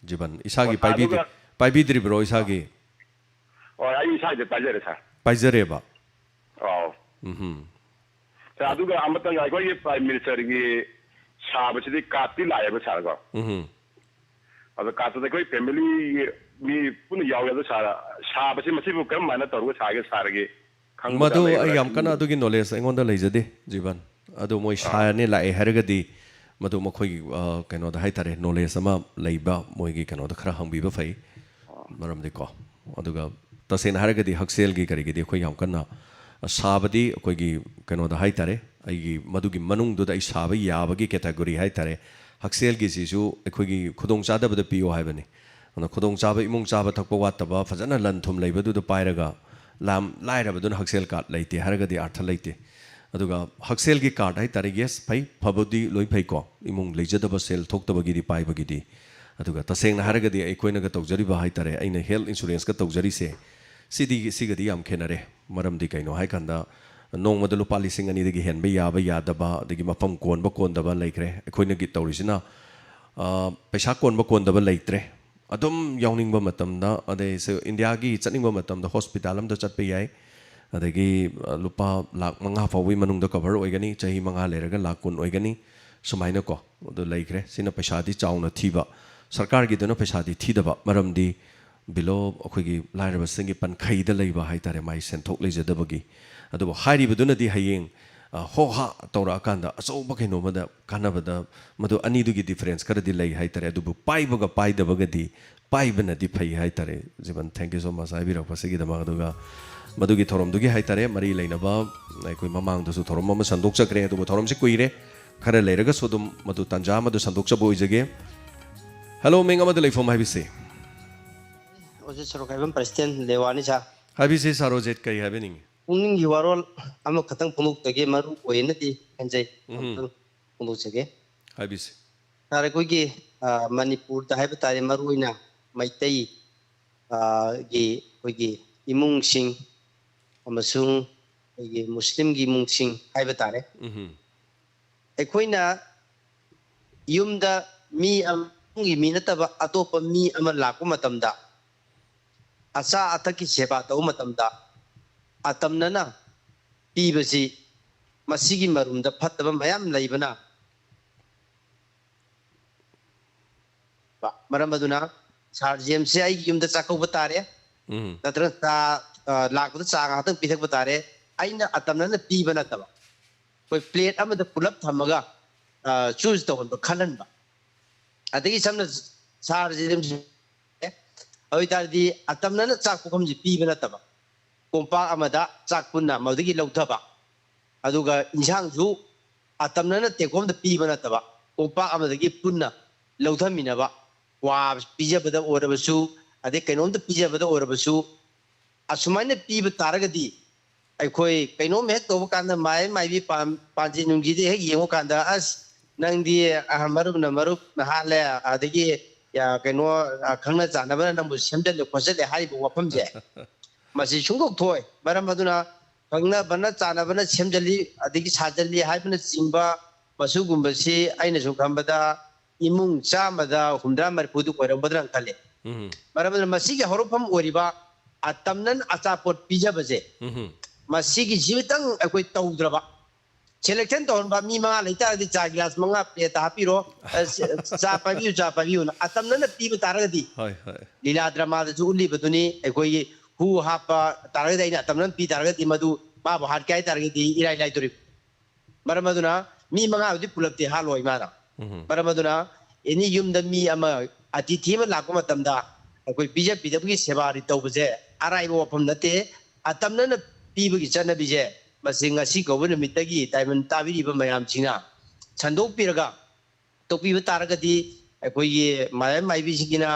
ꯖꯤꯕꯟ꯫ ꯏꯁꯥꯒꯤ ꯑꯣ, ꯁꯥꯔ, ꯄꯥꯏꯕꯤꯗ꯭ꯔꯤ-, ꯑꯗꯨꯒ ꯄꯥꯏꯕꯤꯗ꯭ꯔꯤꯕ꯭ꯔꯣ ꯏꯁꯥꯒꯤ? ꯍꯣꯏ, ꯑꯩ ꯏꯁꯥꯒꯤꯗꯤ ꯄꯥꯏꯖꯔꯦ, ꯁꯥꯔ꯫ ꯄꯥꯏꯖꯔꯦꯕ? ꯑꯥꯎ꯫ ꯎꯝꯍꯨꯝ꯫ ꯁꯥꯔ, ꯑꯗꯨꯒ ꯑꯃꯇꯪꯒ, ꯑꯩꯈꯣꯏꯒꯤ ꯄ꯭ꯔꯥꯏꯝ ꯃꯤꯅꯤꯁꯇꯔꯒꯤ ꯁꯥꯕꯁꯤꯗꯤ ꯀꯥꯔꯠꯇꯤ ꯂꯥꯛꯑꯦꯕ, ꯁꯥꯔꯀꯣ꯫ ꯎꯝꯍꯨꯝ꯫ ꯑꯗꯣ ꯀꯥꯔꯠꯇꯨꯗ ꯑꯩꯈꯣꯏ ꯐꯦꯃꯤꯂꯤꯒꯤ ꯃꯤ ꯄꯨꯟꯅ ꯌꯥꯎꯋꯦ꯫ ꯑꯗꯣ ꯁꯥꯔ, ꯁꯥꯕꯁꯤ ꯃꯁꯤꯕꯨ ꯀꯔꯝ ꯍꯥꯏꯅ ꯇꯧꯔꯒ ꯁꯥꯒꯦ, ꯁꯥꯔꯒꯤ ꯈꯪꯕꯗ ꯃꯗꯨ ꯑꯩ ꯂꯩꯕ꯭ꯔꯥ? ꯌꯥꯝ ꯀꯟꯅ ꯑꯗꯨꯒꯤ ꯅꯣꯂꯦꯖ ꯑꯩꯉꯣꯟꯗ ꯂꯩꯖꯗꯦ, ꯖꯤꯕꯟ꯫ ꯑꯗꯣ ꯃꯣꯏ ꯑꯥ꯫ ꯁꯥꯔꯅꯦ ꯂꯥꯛꯑꯦ ꯍꯥꯏꯔꯒꯗꯤ, ꯃꯗꯨ ꯃꯈꯣꯏꯒꯤ, ꯑ, ꯀꯩꯅꯣꯗ ꯍꯥꯏꯇꯥꯔꯦ, ꯅꯣꯂꯦꯖ ꯑꯃ ꯂꯩꯕ ꯃꯣꯏꯒꯤ ꯀꯩꯅꯣꯗ ꯈꯔ ꯍꯪꯕꯤꯕ ꯐꯩ꯫ ꯑꯥ꯫ ꯃꯔꯝꯗꯤꯀꯣ, ꯑꯗꯨꯒ ꯇꯁꯦꯡꯅ ꯍꯥꯏꯔꯒꯗꯤ ꯍꯛꯁꯦꯜꯒꯤ ꯀꯔꯤꯒꯤꯗꯤ ꯑꯩꯈꯣꯏ ꯌꯥꯝ ꯀꯟꯅ, ꯑ, ꯁꯥꯕꯗꯤ ꯑꯩꯈꯣꯏꯒꯤ ꯀꯩꯅꯣꯗ ꯍꯥꯏꯇꯥꯔꯦ, ꯑꯩꯒꯤ ꯃꯗꯨꯒꯤ ꯃꯅꯨꯡꯗꯨꯗ ꯑꯩ ꯁꯥꯕ ꯌꯥꯕꯒꯤ ꯀꯦꯇꯥꯒꯣꯔꯤ ꯍꯥꯏꯇꯥꯔꯦ, ꯍꯛꯁꯦꯜꯒꯤꯁꯤꯁꯨ ꯑꯩꯈꯣꯏꯒꯤ ꯈꯨꯗꯣꯡꯆꯥꯗꯕꯗ ꯄꯤꯌꯣ ꯍꯥꯏꯕꯅꯤ꯫ ꯑꯗꯨꯅ ꯈꯨꯗꯣꯡꯆꯥꯕ, ꯏꯃꯨꯡ ꯆꯥꯕ ꯊꯛꯄ ꯋꯥꯠꯇꯕ, ꯐꯖꯅ ꯂꯟ ꯊꯨꯝ ꯂꯩꯕꯗꯨꯗ ꯄꯥꯏꯔꯒ ꯂꯥꯝ ꯂꯥꯏꯔꯕꯗꯨꯅ ꯍꯛꯁꯦꯜ ꯀꯥꯔꯗ ꯂꯩꯇꯦ ꯍꯥꯏꯔꯒꯗꯤ ꯑꯥꯔꯊ ꯂꯩꯇꯦ꯫ ꯑꯗꯨꯒ ꯍꯛꯁꯦꯜꯒꯤ ꯀꯥꯔꯗ ꯍꯥꯏꯇꯥꯔꯦ, ꯌꯦꯁ, ꯐꯩ, ꯐꯕꯗꯤ ꯂꯣꯏ ꯐꯩꯀꯣ, ꯏꯃꯨꯡ ꯂꯩꯖꯗꯕ, ꯁꯦꯜ ꯊꯣꯛꯇꯕꯒꯤꯗꯤ ꯄꯥꯏꯕꯒꯤꯗꯤ꯫ ꯑꯗꯨꯒ ꯇꯁꯦꯡꯅ ꯍꯥꯏꯔꯒꯗꯤ ꯑꯩꯈꯣꯏꯅꯒ ꯇꯧꯖꯔꯤꯕ ꯍꯥꯏꯇꯥꯔꯦ, ꯑꯩꯅ ꯍꯦꯜꯊ ꯏꯟꯁꯨꯔꯦꯟꯁꯀ ꯇꯧꯖꯔꯤꯁꯦ, ꯁꯤꯗꯤ, ꯁꯤꯒꯗꯤ ꯌꯥꯝ ꯈꯦꯠꯅꯔꯦ꯫ ꯃꯔꯝꯗꯤ ꯀꯩꯅꯣ ꯍꯥꯏꯀꯥꯟꯗ, ꯅꯣꯡꯃꯗ ꯂꯨꯄꯥ ꯂꯤꯁꯤꯡ ꯑꯅꯤꯗꯒꯤ ꯍꯦꯟꯕ ꯌꯥꯕ ꯌꯥꯗꯕ, ꯑꯗꯒꯤ ꯃꯐꯝ ꯀꯣꯟꯕ ꯀꯣꯟꯗꯕ ꯂꯩꯈ꯭ꯔꯦ꯫ ꯑꯩꯈꯣꯏꯅꯒꯤ ꯇꯧꯔꯤꯁꯤꯅ, ꯑ, ꯄꯩꯁꯥ ꯀꯣꯟꯕ ꯀꯣꯟꯗꯕ ꯂꯩꯇ꯭ꯔꯦ꯫ ꯑꯗꯨꯝ ꯌꯥꯎꯅꯤꯡꯕ ꯃꯇꯝꯗ, ꯑꯗꯩ ꯁꯦ ꯏꯟꯗꯤꯌꯥꯒꯤ ꯆꯠꯅꯤꯡꯕ ꯃꯇꯝꯗ ꯍꯣꯁꯄꯤꯇꯥꯜ ꯑꯝꯗ ꯆꯠꯄ ꯌꯥꯏ꯫ ꯑꯗꯒꯤ, ꯑ, ꯂꯨꯄꯥ ꯂꯥꯈ ꯃꯉꯥ ꯐꯥꯎꯕꯒꯤ ꯃꯅꯨꯡꯗ ꯀꯚꯔ ꯑꯣꯏꯒꯅꯤ, ꯆꯍꯤ ꯃꯉꯥ ꯂꯩꯔꯒ ꯂꯥꯈ ꯀꯨꯟ ꯑꯣꯏꯒꯅꯤ, ꯁꯨꯃꯥꯏꯅꯀꯣ꯫ ꯑꯗꯨ ꯂꯩꯈ꯭ꯔꯦ꯫ ꯁꯤꯅ ꯄꯩꯁꯥꯗꯤ ꯆꯥꯎꯅ ꯊꯤꯕ, ꯁꯔꯀꯥꯔꯒꯤꯗꯨꯅ ꯄꯩꯁꯥꯗꯤ ꯊꯤꯗꯕ, ꯃꯔꯝꯗꯤ below ꯑꯩꯈꯣꯏꯒꯤ ꯂꯥꯏꯔꯕꯁꯤꯡꯒꯤ ꯄꯟꯈꯩꯗ ꯂꯩꯕ ꯍꯥꯏꯇꯥꯔꯦ, ꯃꯥꯏ ꯁꯦꯟꯊꯣꯛ ꯂꯩꯖꯗꯕꯒꯤ꯫ ꯑꯗꯨꯕꯨ ꯍꯥꯏꯔꯤꯕꯗꯨꯅꯗꯤ ꯍꯌꯦꯡ, ꯑ, ꯍꯣ ꯍꯥ ꯇꯧꯔꯛꯑꯀꯥꯟꯗ ꯑꯆꯧꯕ ꯀꯩꯅꯣꯝꯃꯗ ꯀꯥꯟꯅꯕꯗ, ꯃꯗꯨ ꯑꯅꯤꯗꯨꯒꯤ ꯗꯤꯐꯔꯦꯟꯁ ꯈꯔꯗꯤ ꯂꯩ ꯍꯥꯏꯇꯥꯔꯦ꯫ ꯑꯗꯨꯕꯨ ꯄꯥꯏꯕꯒ ꯄꯥꯏꯗꯕꯒꯗꯤ ꯄꯥꯏꯕꯅꯗꯤ ꯐꯩ ꯍꯥꯏꯇꯥꯔꯦ꯫ ꯖꯤꯕꯟ, thank you so much ꯍꯥꯏꯕꯤꯔꯛꯄꯁꯤꯒꯤꯗꯃꯛ꯫ ꯑꯗꯨꯒ ꯃꯗꯨꯒꯤ ꯊꯧꯔꯝꯗꯨꯒꯤ ꯍꯥꯏꯇꯥꯔꯦ, ꯃꯔꯤ ꯂꯩꯅꯕ ꯑꯩꯈꯣꯏ ꯃꯃꯥꯡꯗꯁꯨ ꯊꯧꯔꯝ ꯑꯃ ꯁꯟꯗꯣꯛꯆꯈ꯭ꯔꯦ, ꯑꯗꯨꯕꯨ ꯊꯧꯔꯝꯁꯤ ꯀꯨꯏꯔꯦ, ꯈꯔ ꯂꯩꯔꯒꯁꯨ ꯑꯗꯨꯝ ꯃꯗꯨ ꯇꯥꯟꯖꯥ ꯑꯃꯗ ꯁꯟꯗꯣꯛꯆꯕ ꯑꯣꯏꯖꯒꯦ꯫ ꯍꯦꯜꯂꯣ, ꯃꯤꯡ ꯑꯃꯗ ꯂꯩꯐꯝ ꯍꯥꯏꯕꯤꯁꯤ? ꯑꯣꯖꯥ ꯁꯣꯔꯣꯛ ꯍꯥꯏꯕꯝ ꯄ꯭ꯔꯁꯤꯗꯦꯟ ꯂꯦꯋꯥꯅꯤ, ꯁꯥꯔ꯫ ꯍꯥꯏꯕꯤꯁꯤ, ꯁꯥꯔ ꯔꯣꯖꯦꯠ, ꯀꯔꯤ ꯍꯥꯏꯕꯤꯅꯤꯡꯉꯤ? ꯄꯨꯛꯅꯤꯡꯒꯤ ꯋꯥꯔꯣꯜ ꯑꯃꯈꯛꯇꯪ ꯐꯣꯡꯗꯣꯛꯆꯒꯦ, ꯃꯔꯨ ꯑꯣꯏꯅꯗꯤ ꯈꯟꯖꯩ꯫ ꯎꯝ꯫ ꯑꯃꯨꯛꯇꯪ ꯐꯣꯡꯗꯣꯛꯆꯒꯦ꯫ ꯍꯥꯏꯕꯤꯁꯤ꯫ ꯁꯥꯔ, ꯑꯩꯈꯣꯏꯒꯤ, ꯑ, ꯃꯅꯤꯄꯨꯔꯗ ꯍꯥꯏꯕ ꯇꯥꯔꯦ, ꯃꯔꯨꯑꯣꯏꯅ ꯃꯩꯇꯩ, ꯑ, ꯒꯤ ꯑꯩꯈꯣꯏꯒꯤ ꯏꯃꯨꯡꯁꯤꯡ ꯑꯃꯁꯨꯡ ꯑꯩꯈꯣꯏꯒꯤ ꯃꯨꯁꯂꯤꯝꯒꯤ ꯏꯃꯨꯡꯁꯤꯡ ꯍꯥꯏꯕ ꯇꯥꯔꯦ꯫ ꯎꯝ꯫ ꯑꯩꯈꯣꯏꯅ ꯌꯨꯝꯗ ꯃꯤ ꯑꯃꯒꯤ ꯃꯤ ꯅꯠꯇꯕ ꯑꯇꯣꯞꯄ ꯃꯤ ꯑꯃ ꯂꯥꯛꯄ ꯃꯇꯝꯗ, ꯑꯆꯥ ꯑꯊꯛꯀꯤ ꯁꯦꯕꯥ ꯇꯧꯕ ꯃꯇꯝꯗ ꯑꯇꯝꯅꯅ ꯄꯤꯕꯁꯤ, ꯃꯁꯤꯒꯤ ꯃꯔꯨꯝꯗ ꯐꯠꯇꯕ ꯃꯌꯥꯝ ꯂꯩꯕꯅ, ꯃꯔꯝ ꯑꯗꯨꯅ ꯁꯥꯔ ꯖꯦꯝꯁꯁꯦ ꯑꯩꯒꯤ ꯌꯨꯝꯗ ꯆꯥꯛꯀꯧꯕ ꯇꯥꯔꯦ, ꯎꯝ꯫ ꯅꯠꯇ꯭ꯔꯒ ꯆꯥ, ꯑ, ꯂꯥꯛꯄꯗ ꯆꯥ ꯉꯥꯏꯍꯥꯛꯇꯪ ꯄꯤꯊꯛꯄ ꯇꯥꯔꯦ꯫ ꯑꯩꯅ ꯑꯇꯝꯅꯅ ꯄꯤꯕ ꯅꯠꯇꯕ, ꯑꯩꯈꯣꯏ ꯄ꯭ꯂꯦꯠ ꯑꯃꯗ ꯄꯨꯂꯞ ꯊꯝꯃꯒ, ꯑ, ꯆꯨꯁ ꯇꯧꯍꯟꯕ, ꯈꯜꯍꯟꯕ꯫ ꯑꯗꯒꯤ ꯁꯝꯅ ꯁꯥꯔ ꯖꯦꯝꯁ ꯑꯗꯨ ꯑꯣꯏꯇꯥꯔꯗꯤ ꯑꯇꯝꯅꯅ ꯆꯥꯛ ꯄꯨꯈꯝꯁꯤ ꯄꯤꯕ ꯅꯠꯇꯕ, ꯀꯣꯝꯄꯥꯛ ꯑꯃꯗ ꯆꯥꯛ ꯄꯨꯟꯅ ꯃꯗꯨꯗꯒꯤ ꯂꯧꯊꯕ, ꯑꯗꯨꯒ ꯏꯟꯁꯥꯡꯁꯨ ꯑꯇꯝꯅꯅ ꯇꯦꯡꯀꯣꯠ ꯑꯃꯗ ꯄꯤꯕ ꯅꯠꯇꯕ, ꯀꯣꯝꯄꯥꯛ ꯑꯃꯗꯒꯤ ꯄꯨꯟꯅ ꯂꯧꯊꯃꯤꯟꯅꯕ, ꯀ꯭ꯋꯥ ꯄꯤꯖꯕꯗ ꯑꯣꯏꯔꯕꯁꯨ, ꯑꯗꯩ ꯀꯩꯅꯣꯝꯇ ꯄꯤꯖꯕꯗ ꯑꯣꯏꯔꯕꯁꯨ, ꯑꯁꯨꯃꯥꯏꯅ ꯄꯤꯕ ꯇꯥꯔꯒꯗꯤ ꯑꯩꯈꯣꯏ ꯀꯩꯅꯣꯝ ꯍꯦꯛ ꯇꯧꯕ ꯀꯥꯟꯗ ꯃꯥꯏ ꯃꯥꯏꯕꯤ ꯄꯥꯟ-, ꯄꯥꯟꯖꯤ ꯅꯨꯡꯖꯤꯗ ꯍꯦꯛ ꯌꯦꯡꯕ ꯀꯥꯟꯗ, "ꯑꯁ, ꯅꯪꯗꯤ, ꯑ, ꯃꯔꯨꯞꯅ ꯃꯔꯨꯞꯅ ꯍꯥꯠꯂꯦ, ꯑꯗꯒꯤ, ꯑ, ꯀꯩꯅꯣ, ꯑ, ꯈꯪꯅ ꯆꯥꯟꯅꯕꯅ ꯅꯪꯕꯨ ꯁꯦꯝꯖꯜꯂꯦ ꯈꯣꯠꯆꯜꯂꯦ" ꯍꯥꯏꯔꯤꯕ ꯋꯥꯐꯝꯁꯦ, ꯃꯁꯤ ꯁꯨꯡꯊꯣꯛ ꯊꯣꯛꯑꯣꯏ꯫ ꯃꯔꯝ ꯑꯗꯨꯅ ꯈꯪꯅꯕꯅ ꯆꯥꯟꯅꯕꯅ ꯁꯦꯝꯖꯜꯂꯤ, ꯑꯗꯒꯤ ꯁꯥꯖꯜꯂꯤ ꯍꯥꯏꯕꯅꯆꯤꯡꯕ, ꯃꯁꯤꯒꯨꯝꯕꯁꯤ ꯑꯩꯅ ꯁꯨꯝ ꯈꯟꯕꯗ ꯏꯃꯨꯡ ꯆꯥꯝꯃꯗ ꯍꯨꯝꯗ꯭ꯔꯥ ꯃꯔꯤꯐꯨꯗꯨ ꯑꯣꯏꯔꯝꯒꯗ꯭ꯔꯥ ꯈꯜꯂꯤ꯫ ꯎꯝ꯫ ꯃꯔꯝ ꯑꯗꯨꯅ ꯃꯁꯤꯒꯤ ꯍꯧꯔꯛꯐꯝ ꯑꯣꯏꯔꯤꯕ ꯑꯇꯝꯅꯟ ꯑꯆꯥꯄꯣꯠ ꯄꯤꯖꯕꯁꯦ, ꯎꯝ꯫ ꯃꯁꯤꯒꯤ ꯖꯤꯕꯇꯪ ꯑꯩꯈꯣꯏ ꯇꯧꯗ꯭ꯔꯕ, ꯁꯦꯂꯦꯛꯁꯟ ꯇꯧꯍꯟꯕ, ꯃꯤ ꯃꯉꯥ ꯂꯩꯇꯥꯔꯒꯗꯤ ꯆꯥ ꯒꯤꯂꯥꯁ ꯃꯉꯥ ꯄ꯭ꯂꯦꯠꯇ ꯍꯥꯞꯄꯤꯔꯣ, ꯑ, ꯆꯥ ꯄꯥꯏꯕꯤꯌꯨ, ꯆꯥ ꯄꯥꯏꯕꯤꯌꯨꯅ ꯑꯇꯝꯅꯅ ꯄꯤꯕ ꯇꯥꯔꯒꯗꯤ, ꯍꯣꯏ, ꯍꯣꯏ꯫ ꯂꯤꯂꯥ ꯗ꯭ꯔꯃꯥꯗꯁꯨ ꯎꯠꯂꯤꯕꯗꯨꯅꯤ, ꯑꯩꯈꯣꯏꯒꯤ ꯍꯨ ꯍꯥꯞꯄ ꯇꯥꯔꯒꯗꯤ, ꯑꯩꯅ ꯑꯇꯝꯅꯅ ꯄꯤ ꯇꯥꯔꯒꯗꯤ, ꯃꯗꯨ ꯃꯥꯕꯨ ꯍꯥꯠꯀꯦ ꯍꯥꯏ ꯇꯥꯔꯒꯗꯤ ꯏꯔꯥꯏ ꯂꯥꯏꯗꯣꯔꯤꯕ꯫ ꯃꯔꯝ ꯑꯗꯨꯅ ꯃꯤ ꯃꯉꯥꯕꯨꯗꯤ ꯄꯨꯂꯞꯇꯤ ꯍꯥꯠꯂꯣꯏ ꯃꯥꯅ꯫ ꯎꯝ꯫ ꯃꯔꯝ ꯑꯗꯨꯅ ꯑꯦꯅꯤ ꯌꯨꯝꯗ ꯃꯤ ꯑꯃ, ꯑꯇꯤꯊꯤ ꯑꯃ ꯂꯥꯛꯄ ꯃꯇꯝꯗ ꯑꯩꯈꯣꯏ ꯄꯤꯖ ꯄꯤꯊꯛꯄꯒꯤ ꯁꯦꯕꯥꯔꯤ ꯇꯧꯕꯁꯦ ꯑꯔꯥꯏꯕ ꯋꯥꯐꯝ ꯅꯠꯇꯦ꯫ ꯑꯇꯝꯅꯅ ꯄꯤꯕꯒꯤ ꯆꯠꯅꯕꯤꯁꯦ, ꯃꯁꯤ ꯉꯁꯤ ꯀꯧꯕ ꯅꯨꯃꯤꯠꯇꯒꯤ ꯗꯥꯏꯃꯟ ꯇꯥꯕꯤꯔꯤꯕ ꯃꯌꯥꯝꯁꯤꯡꯅ ꯁꯟꯗꯣꯛꯄꯤꯔꯒ ꯇꯧꯕꯤꯕ ꯇꯥꯔꯒꯗꯤ, ꯑꯩꯈꯣꯏꯒꯤ ꯃꯥꯏꯕ ꯃꯥꯏꯕꯤꯁꯤꯡꯒꯤꯅ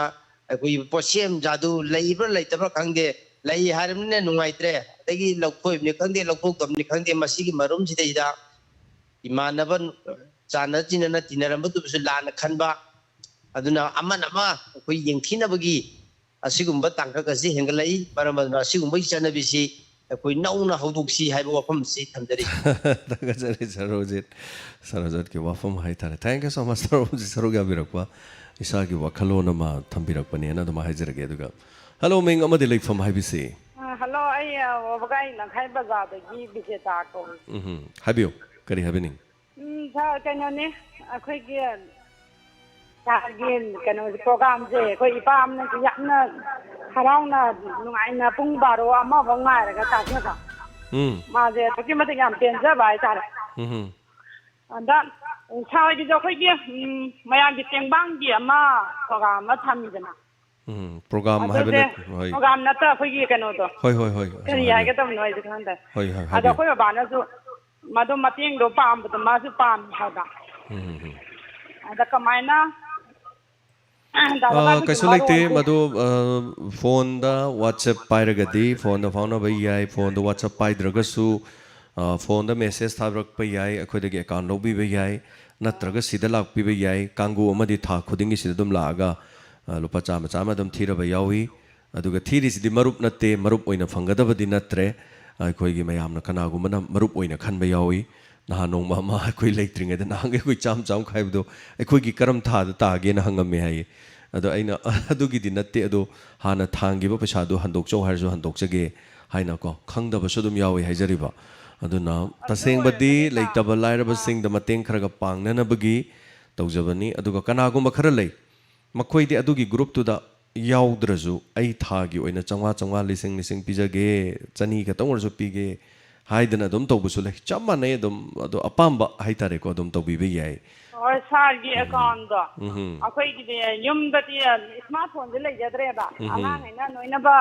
ꯑꯩꯈꯣꯏꯒꯤ ꯄꯣꯠꯁꯦꯝ ꯖꯥꯗꯨ ꯂꯩꯕ꯭ꯔꯥ ꯂꯩꯇꯕ꯭ꯔꯥ ꯈꯪꯗꯦ, ꯂꯩ ꯍꯥꯏꯔꯕꯅꯤꯅ ꯅꯨꯡꯉꯥꯏꯇ꯭ꯔꯦ, ꯑꯗꯒꯤ ꯂꯧꯊꯣꯛꯏꯕꯅꯤ ꯈꯪꯗꯦ, ꯂꯧꯊꯣꯛꯇꯕꯅꯤ ꯈꯪꯗꯦ, ꯃꯁꯤꯒꯤ ꯃꯔꯨꯝꯁꯤꯗꯩꯗ ꯏꯃꯥꯟꯅꯕ ꯆꯥꯟꯅ ꯆꯤꯟꯅꯅ ꯇꯤꯟꯅꯔꯝꯕꯗꯨꯕꯨꯁꯨ ꯂꯥꯟꯅ ꯈꯟꯕ, ꯑꯗꯨꯅ ꯑꯃꯅ ꯑꯃ ꯑꯩꯈꯣꯏ ꯌꯦꯡꯊꯤꯅꯕꯒꯤ ꯑꯁꯤꯒꯨꯝꯕ ꯇꯥꯡꯀꯛ ꯑꯁꯤ ꯍꯦꯟꯒꯠꯂꯛꯏ꯫ ꯃꯔꯝ ꯑꯗꯨꯅ ꯑꯁꯤꯒꯨꯝꯕꯒꯤ ꯆꯠꯅꯕꯤꯁꯤ ꯑꯩꯈꯣꯏ ꯅꯧꯅ ꯍꯧꯗꯣꯛꯁꯤ ꯍꯥꯏꯕ ꯋꯥꯐꯝꯁꯤ ꯊꯝꯖꯔꯤ꯫ ꯊꯥꯒꯠꯆꯔꯤ ꯁꯔꯣꯖꯤꯠ, ꯁꯔꯣꯖꯤꯠꯀꯤ ꯋꯥꯐꯝ ꯍꯥꯏꯇꯥꯔꯦ꯫ Thank you so much ꯁꯔꯣꯖꯤꯠ, ꯁꯔꯨꯛ ꯌꯥꯕꯤꯔꯛꯄ, ꯏꯁꯥꯒꯤ ꯋꯥꯈꯜꯂꯣꯟ ꯑꯃ ꯊꯝꯕꯤꯔꯛꯄꯅꯦꯅ ꯑꯗꯨꯃꯥꯏꯅ ꯍꯥꯏꯖꯔꯒꯦ꯫ ꯑꯗꯨꯒ ꯍꯜꯂꯣ, ꯃꯤꯡ ꯑꯃꯗꯤ ꯂꯩꯐꯝ ꯍꯥꯏꯕꯤꯁꯤ꯫ ꯑ, ꯍꯜꯂꯣ, ꯑꯩ ꯑ, ꯋꯥꯕꯒꯥꯏ ꯂꯝꯈꯥꯏ ꯕꯖꯥꯔꯗꯒꯤ ꯕꯤꯖꯦꯇꯥ ꯀꯧꯏ꯫ ꯎꯝ, ꯍꯥꯏꯕꯤꯌꯨ, ꯀꯔꯤ ꯍꯥꯏꯕꯤꯅꯤꯡ? ꯎꯝ, ꯁꯥꯔ, ꯀꯩꯅꯣꯅꯦ, ꯑꯩꯈꯣꯏꯒꯤ ꯁꯥꯔꯒꯤ ꯀꯩꯅꯣꯁꯦ, ꯄ꯭ꯔꯣꯒꯥꯝꯁꯦ ꯑꯩꯈꯣꯏ ꯏꯄꯥ ꯑꯃꯅꯁꯨ ꯌꯥꯝꯅ ꯍꯔꯥꯎꯅ, ꯅꯨꯡꯉꯥꯏꯅ ꯄꯨꯡ ꯕꯥꯔꯣ ꯑꯃꯐꯥꯎ ꯉꯥꯏꯔꯒ ꯇꯥꯖꯕ꯫ ꯎꯝ, ꯃꯥꯁꯦ ꯑꯗꯨꯛꯀꯤ ꯃꯇꯤꯛ ꯌꯥꯝ ꯄꯦꯟꯖꯕ ꯍꯥꯏꯇꯥꯔꯦ꯫ ꯎꯝ, ꯑꯗ ꯁꯥꯔꯒꯤꯁꯨ ꯑꯩꯈꯣꯏꯒꯤ ꯎꯝ, ꯃꯌꯥꯝꯒꯤ ꯇꯦꯡꯕꯥꯡꯒꯤ ꯑꯃ ꯄ꯭ꯔꯣꯒꯥꯝ ꯑꯃ ꯊꯝꯃꯤꯗꯅ꯫ ꯎꯝ, ꯄ꯭ꯔꯣꯒꯥꯝ ꯑꯗꯨꯁꯦ ꯍꯥꯏꯕꯅ, ꯍꯣꯏ, ꯄ꯭ꯔꯣꯒꯥꯝ ꯅꯠꯇ ꯑꯩꯈꯣꯏꯒꯤ ꯀꯩꯅꯣꯗꯣ, ꯍꯣꯏ, ꯍꯣꯏ, ꯍꯣꯏ, ꯀꯔꯤ ꯍꯥꯏꯕꯤꯌꯨ꯫ ꯍꯥꯏꯒꯗꯕꯅꯣ ꯑꯩꯁꯨ ꯈꯪꯗꯦ꯫ ꯍꯣꯏ, ꯍꯣꯏ, ꯑꯗꯣ ꯍꯥꯏꯕꯤꯌꯨ꯫ ꯑꯩꯈꯣꯏ ꯕꯕꯥꯅꯁꯨ ꯃꯗꯨ ꯃꯇꯦꯡꯗꯣ ꯄꯥꯝꯕꯗꯣ ꯃꯥꯁꯨ ꯄꯥꯝꯃꯤ ꯍꯥꯏꯕ꯫ ꯎꯝ, ꯎꯝ, ꯎꯝ꯫ ꯑꯗ ꯀꯃꯥꯏꯅ ꯑ, ꯗꯥꯗꯥꯒꯤ ꯀꯩꯁꯨ ꯃꯔꯣꯟꯁꯦ ꯂꯩꯇꯦ ꯃꯗꯨ꯫ ꯑ, ꯐꯣꯟꯗ WhatsApp ꯄꯥꯏꯔꯒꯗꯤ ꯐꯣꯟꯗ ꯐꯥꯎꯅꯕ ꯌꯥꯏ, ꯐꯣꯟꯗ WhatsApp ꯄꯥꯏꯗ꯭ꯔꯒꯁꯨ, ꯑ, ꯐꯣꯟꯗ message ꯊꯥꯔꯛꯄ ꯌꯥꯏ, ꯑꯩꯈꯣꯏꯗꯒꯤ account ꯂꯧꯕꯤꯕ ꯌꯥꯏ, ꯅꯠꯇ꯭ꯔꯒ ꯁꯤꯗ ꯂꯥꯛꯄꯤꯕ ꯌꯥꯏ꯫ ꯀꯥꯡꯒꯨ ꯑꯃꯗꯤ ꯊꯥ ꯈꯨꯗꯤꯡꯒꯤ ꯁꯤꯗ ꯑꯗꯨꯝ ꯂꯥꯛꯑꯒ, ꯑ, ꯂꯨꯄꯥ ꯆꯥꯝꯃ ꯆꯥꯝꯃ ꯑꯗꯨꯝ ꯊꯤꯔꯕ ꯌꯥꯎꯏ꯫ ꯑꯗꯨꯒ ꯊꯤꯔꯤꯁꯤꯗꯤ ꯃꯔꯨꯞ ꯅꯠꯇꯦ, ꯃꯔꯨꯞ ꯑꯣꯏꯅ ꯐꯪꯒꯗꯕꯗꯤ ꯅꯠꯇ꯭ꯔꯦ꯫ ꯑꯩꯈꯣꯏꯒꯤ ꯃꯌꯥꯝꯅ ꯀꯅꯥꯒꯨꯝꯕꯅ ꯃꯔꯨꯞ ꯑꯣꯏꯅ ꯈꯟꯕ ꯌꯥꯎꯏ꯫ ꯅꯍꯥꯟ ꯅꯣꯡꯃ ꯑꯃ ꯑꯩꯈꯣꯏ ꯂꯩꯇ꯭ꯔꯤꯉꯩꯗ ꯅꯍꯥꯟꯒꯩ ꯑꯩꯈꯣꯏ ꯆꯥꯝ ꯆꯥꯝ ꯈꯥꯏꯕꯗꯣ ꯑꯩꯈꯣꯏꯒꯤ ꯀꯔꯝ ꯊꯥꯗ ꯇꯥꯒꯦꯅ ꯍꯪꯉꯝꯃꯦ ꯍꯥꯏꯌꯦ꯫ ꯑꯗꯣ ꯑꯩꯅ ꯑꯗꯨꯒꯤꯗꯤ ꯅꯠꯇꯦ, ꯑꯗꯣ ꯍꯥꯟꯅ ꯊꯥꯡꯈꯤꯕ ꯄꯩꯁꯥꯗꯣ ꯍꯟꯗꯣꯛꯆꯧ ꯍꯥꯏꯔꯁꯨ ꯍꯟꯗꯣꯛꯆꯒꯦ ꯍꯥꯏꯅꯀꯣ, ꯈꯪꯗꯕꯁꯨ ꯑꯗꯨꯝ ꯌꯥꯎꯏ ꯍꯥꯏꯖꯔꯤꯕ꯫ ꯑꯗꯨꯅ ꯇꯁꯦꯡꯕꯗꯤ ꯂꯩꯇꯕ ꯂꯥꯏꯔꯕꯁꯤꯡꯗ ꯃꯇꯦꯡ ꯈꯔꯒ ꯄꯥꯡꯅꯅꯕꯒꯤ ꯇꯧꯖꯕꯅꯤ꯫ ꯑꯗꯨꯒ ꯀꯅꯥꯒꯨꯝꯕ ꯈꯔ ꯂꯩ, ꯃꯈꯣꯏꯗꯤ ꯑꯗꯨꯒꯤ groupꯇꯨꯗ ꯌꯥꯎꯗ꯭ꯔꯁꯨ ꯑꯩ ꯊꯥꯒꯤ ꯑꯣꯏꯅ ꯆꯥꯝꯃꯉꯥ ꯆꯥꯝꯃꯉꯥ, ꯂꯤꯁꯤꯡ ꯂꯤꯁꯤꯡ ꯄꯤꯖꯒꯦ, ꯆꯅꯤ ꯈꯛꯇꯪ ꯑꯣꯏꯔꯁꯨ ꯄꯤꯒꯦ ꯍꯥꯏꯗꯅ ꯑꯗꯨꯝ ꯇꯧꯕꯁꯨ ꯂꯩ꯫ ꯆꯞ ꯃꯥꯟꯅꯩ ꯑꯗꯨꯝ, ꯑꯗꯣ ꯑꯄꯥꯝꯕ ꯍꯥꯏꯇꯥꯔꯦꯀꯣ, ꯑꯗꯨꯝ ꯇꯧꯕꯤꯕ ꯌꯥꯏ꯫ ꯍꯣꯏ, ꯁꯥꯔꯒꯤ accountꯗꯣ ꯎꯝ꯫ ꯑꯩꯈꯣꯏꯒꯤꯗꯤ ꯌꯨꯝꯗꯗꯤ smart phoneꯁꯦ ꯂꯩꯖꯗ꯭ꯔꯦꯕ꯫ ꯎꯝ꯫ ꯑꯉꯥꯡꯈꯩꯅ ꯂꯣꯏꯅꯕ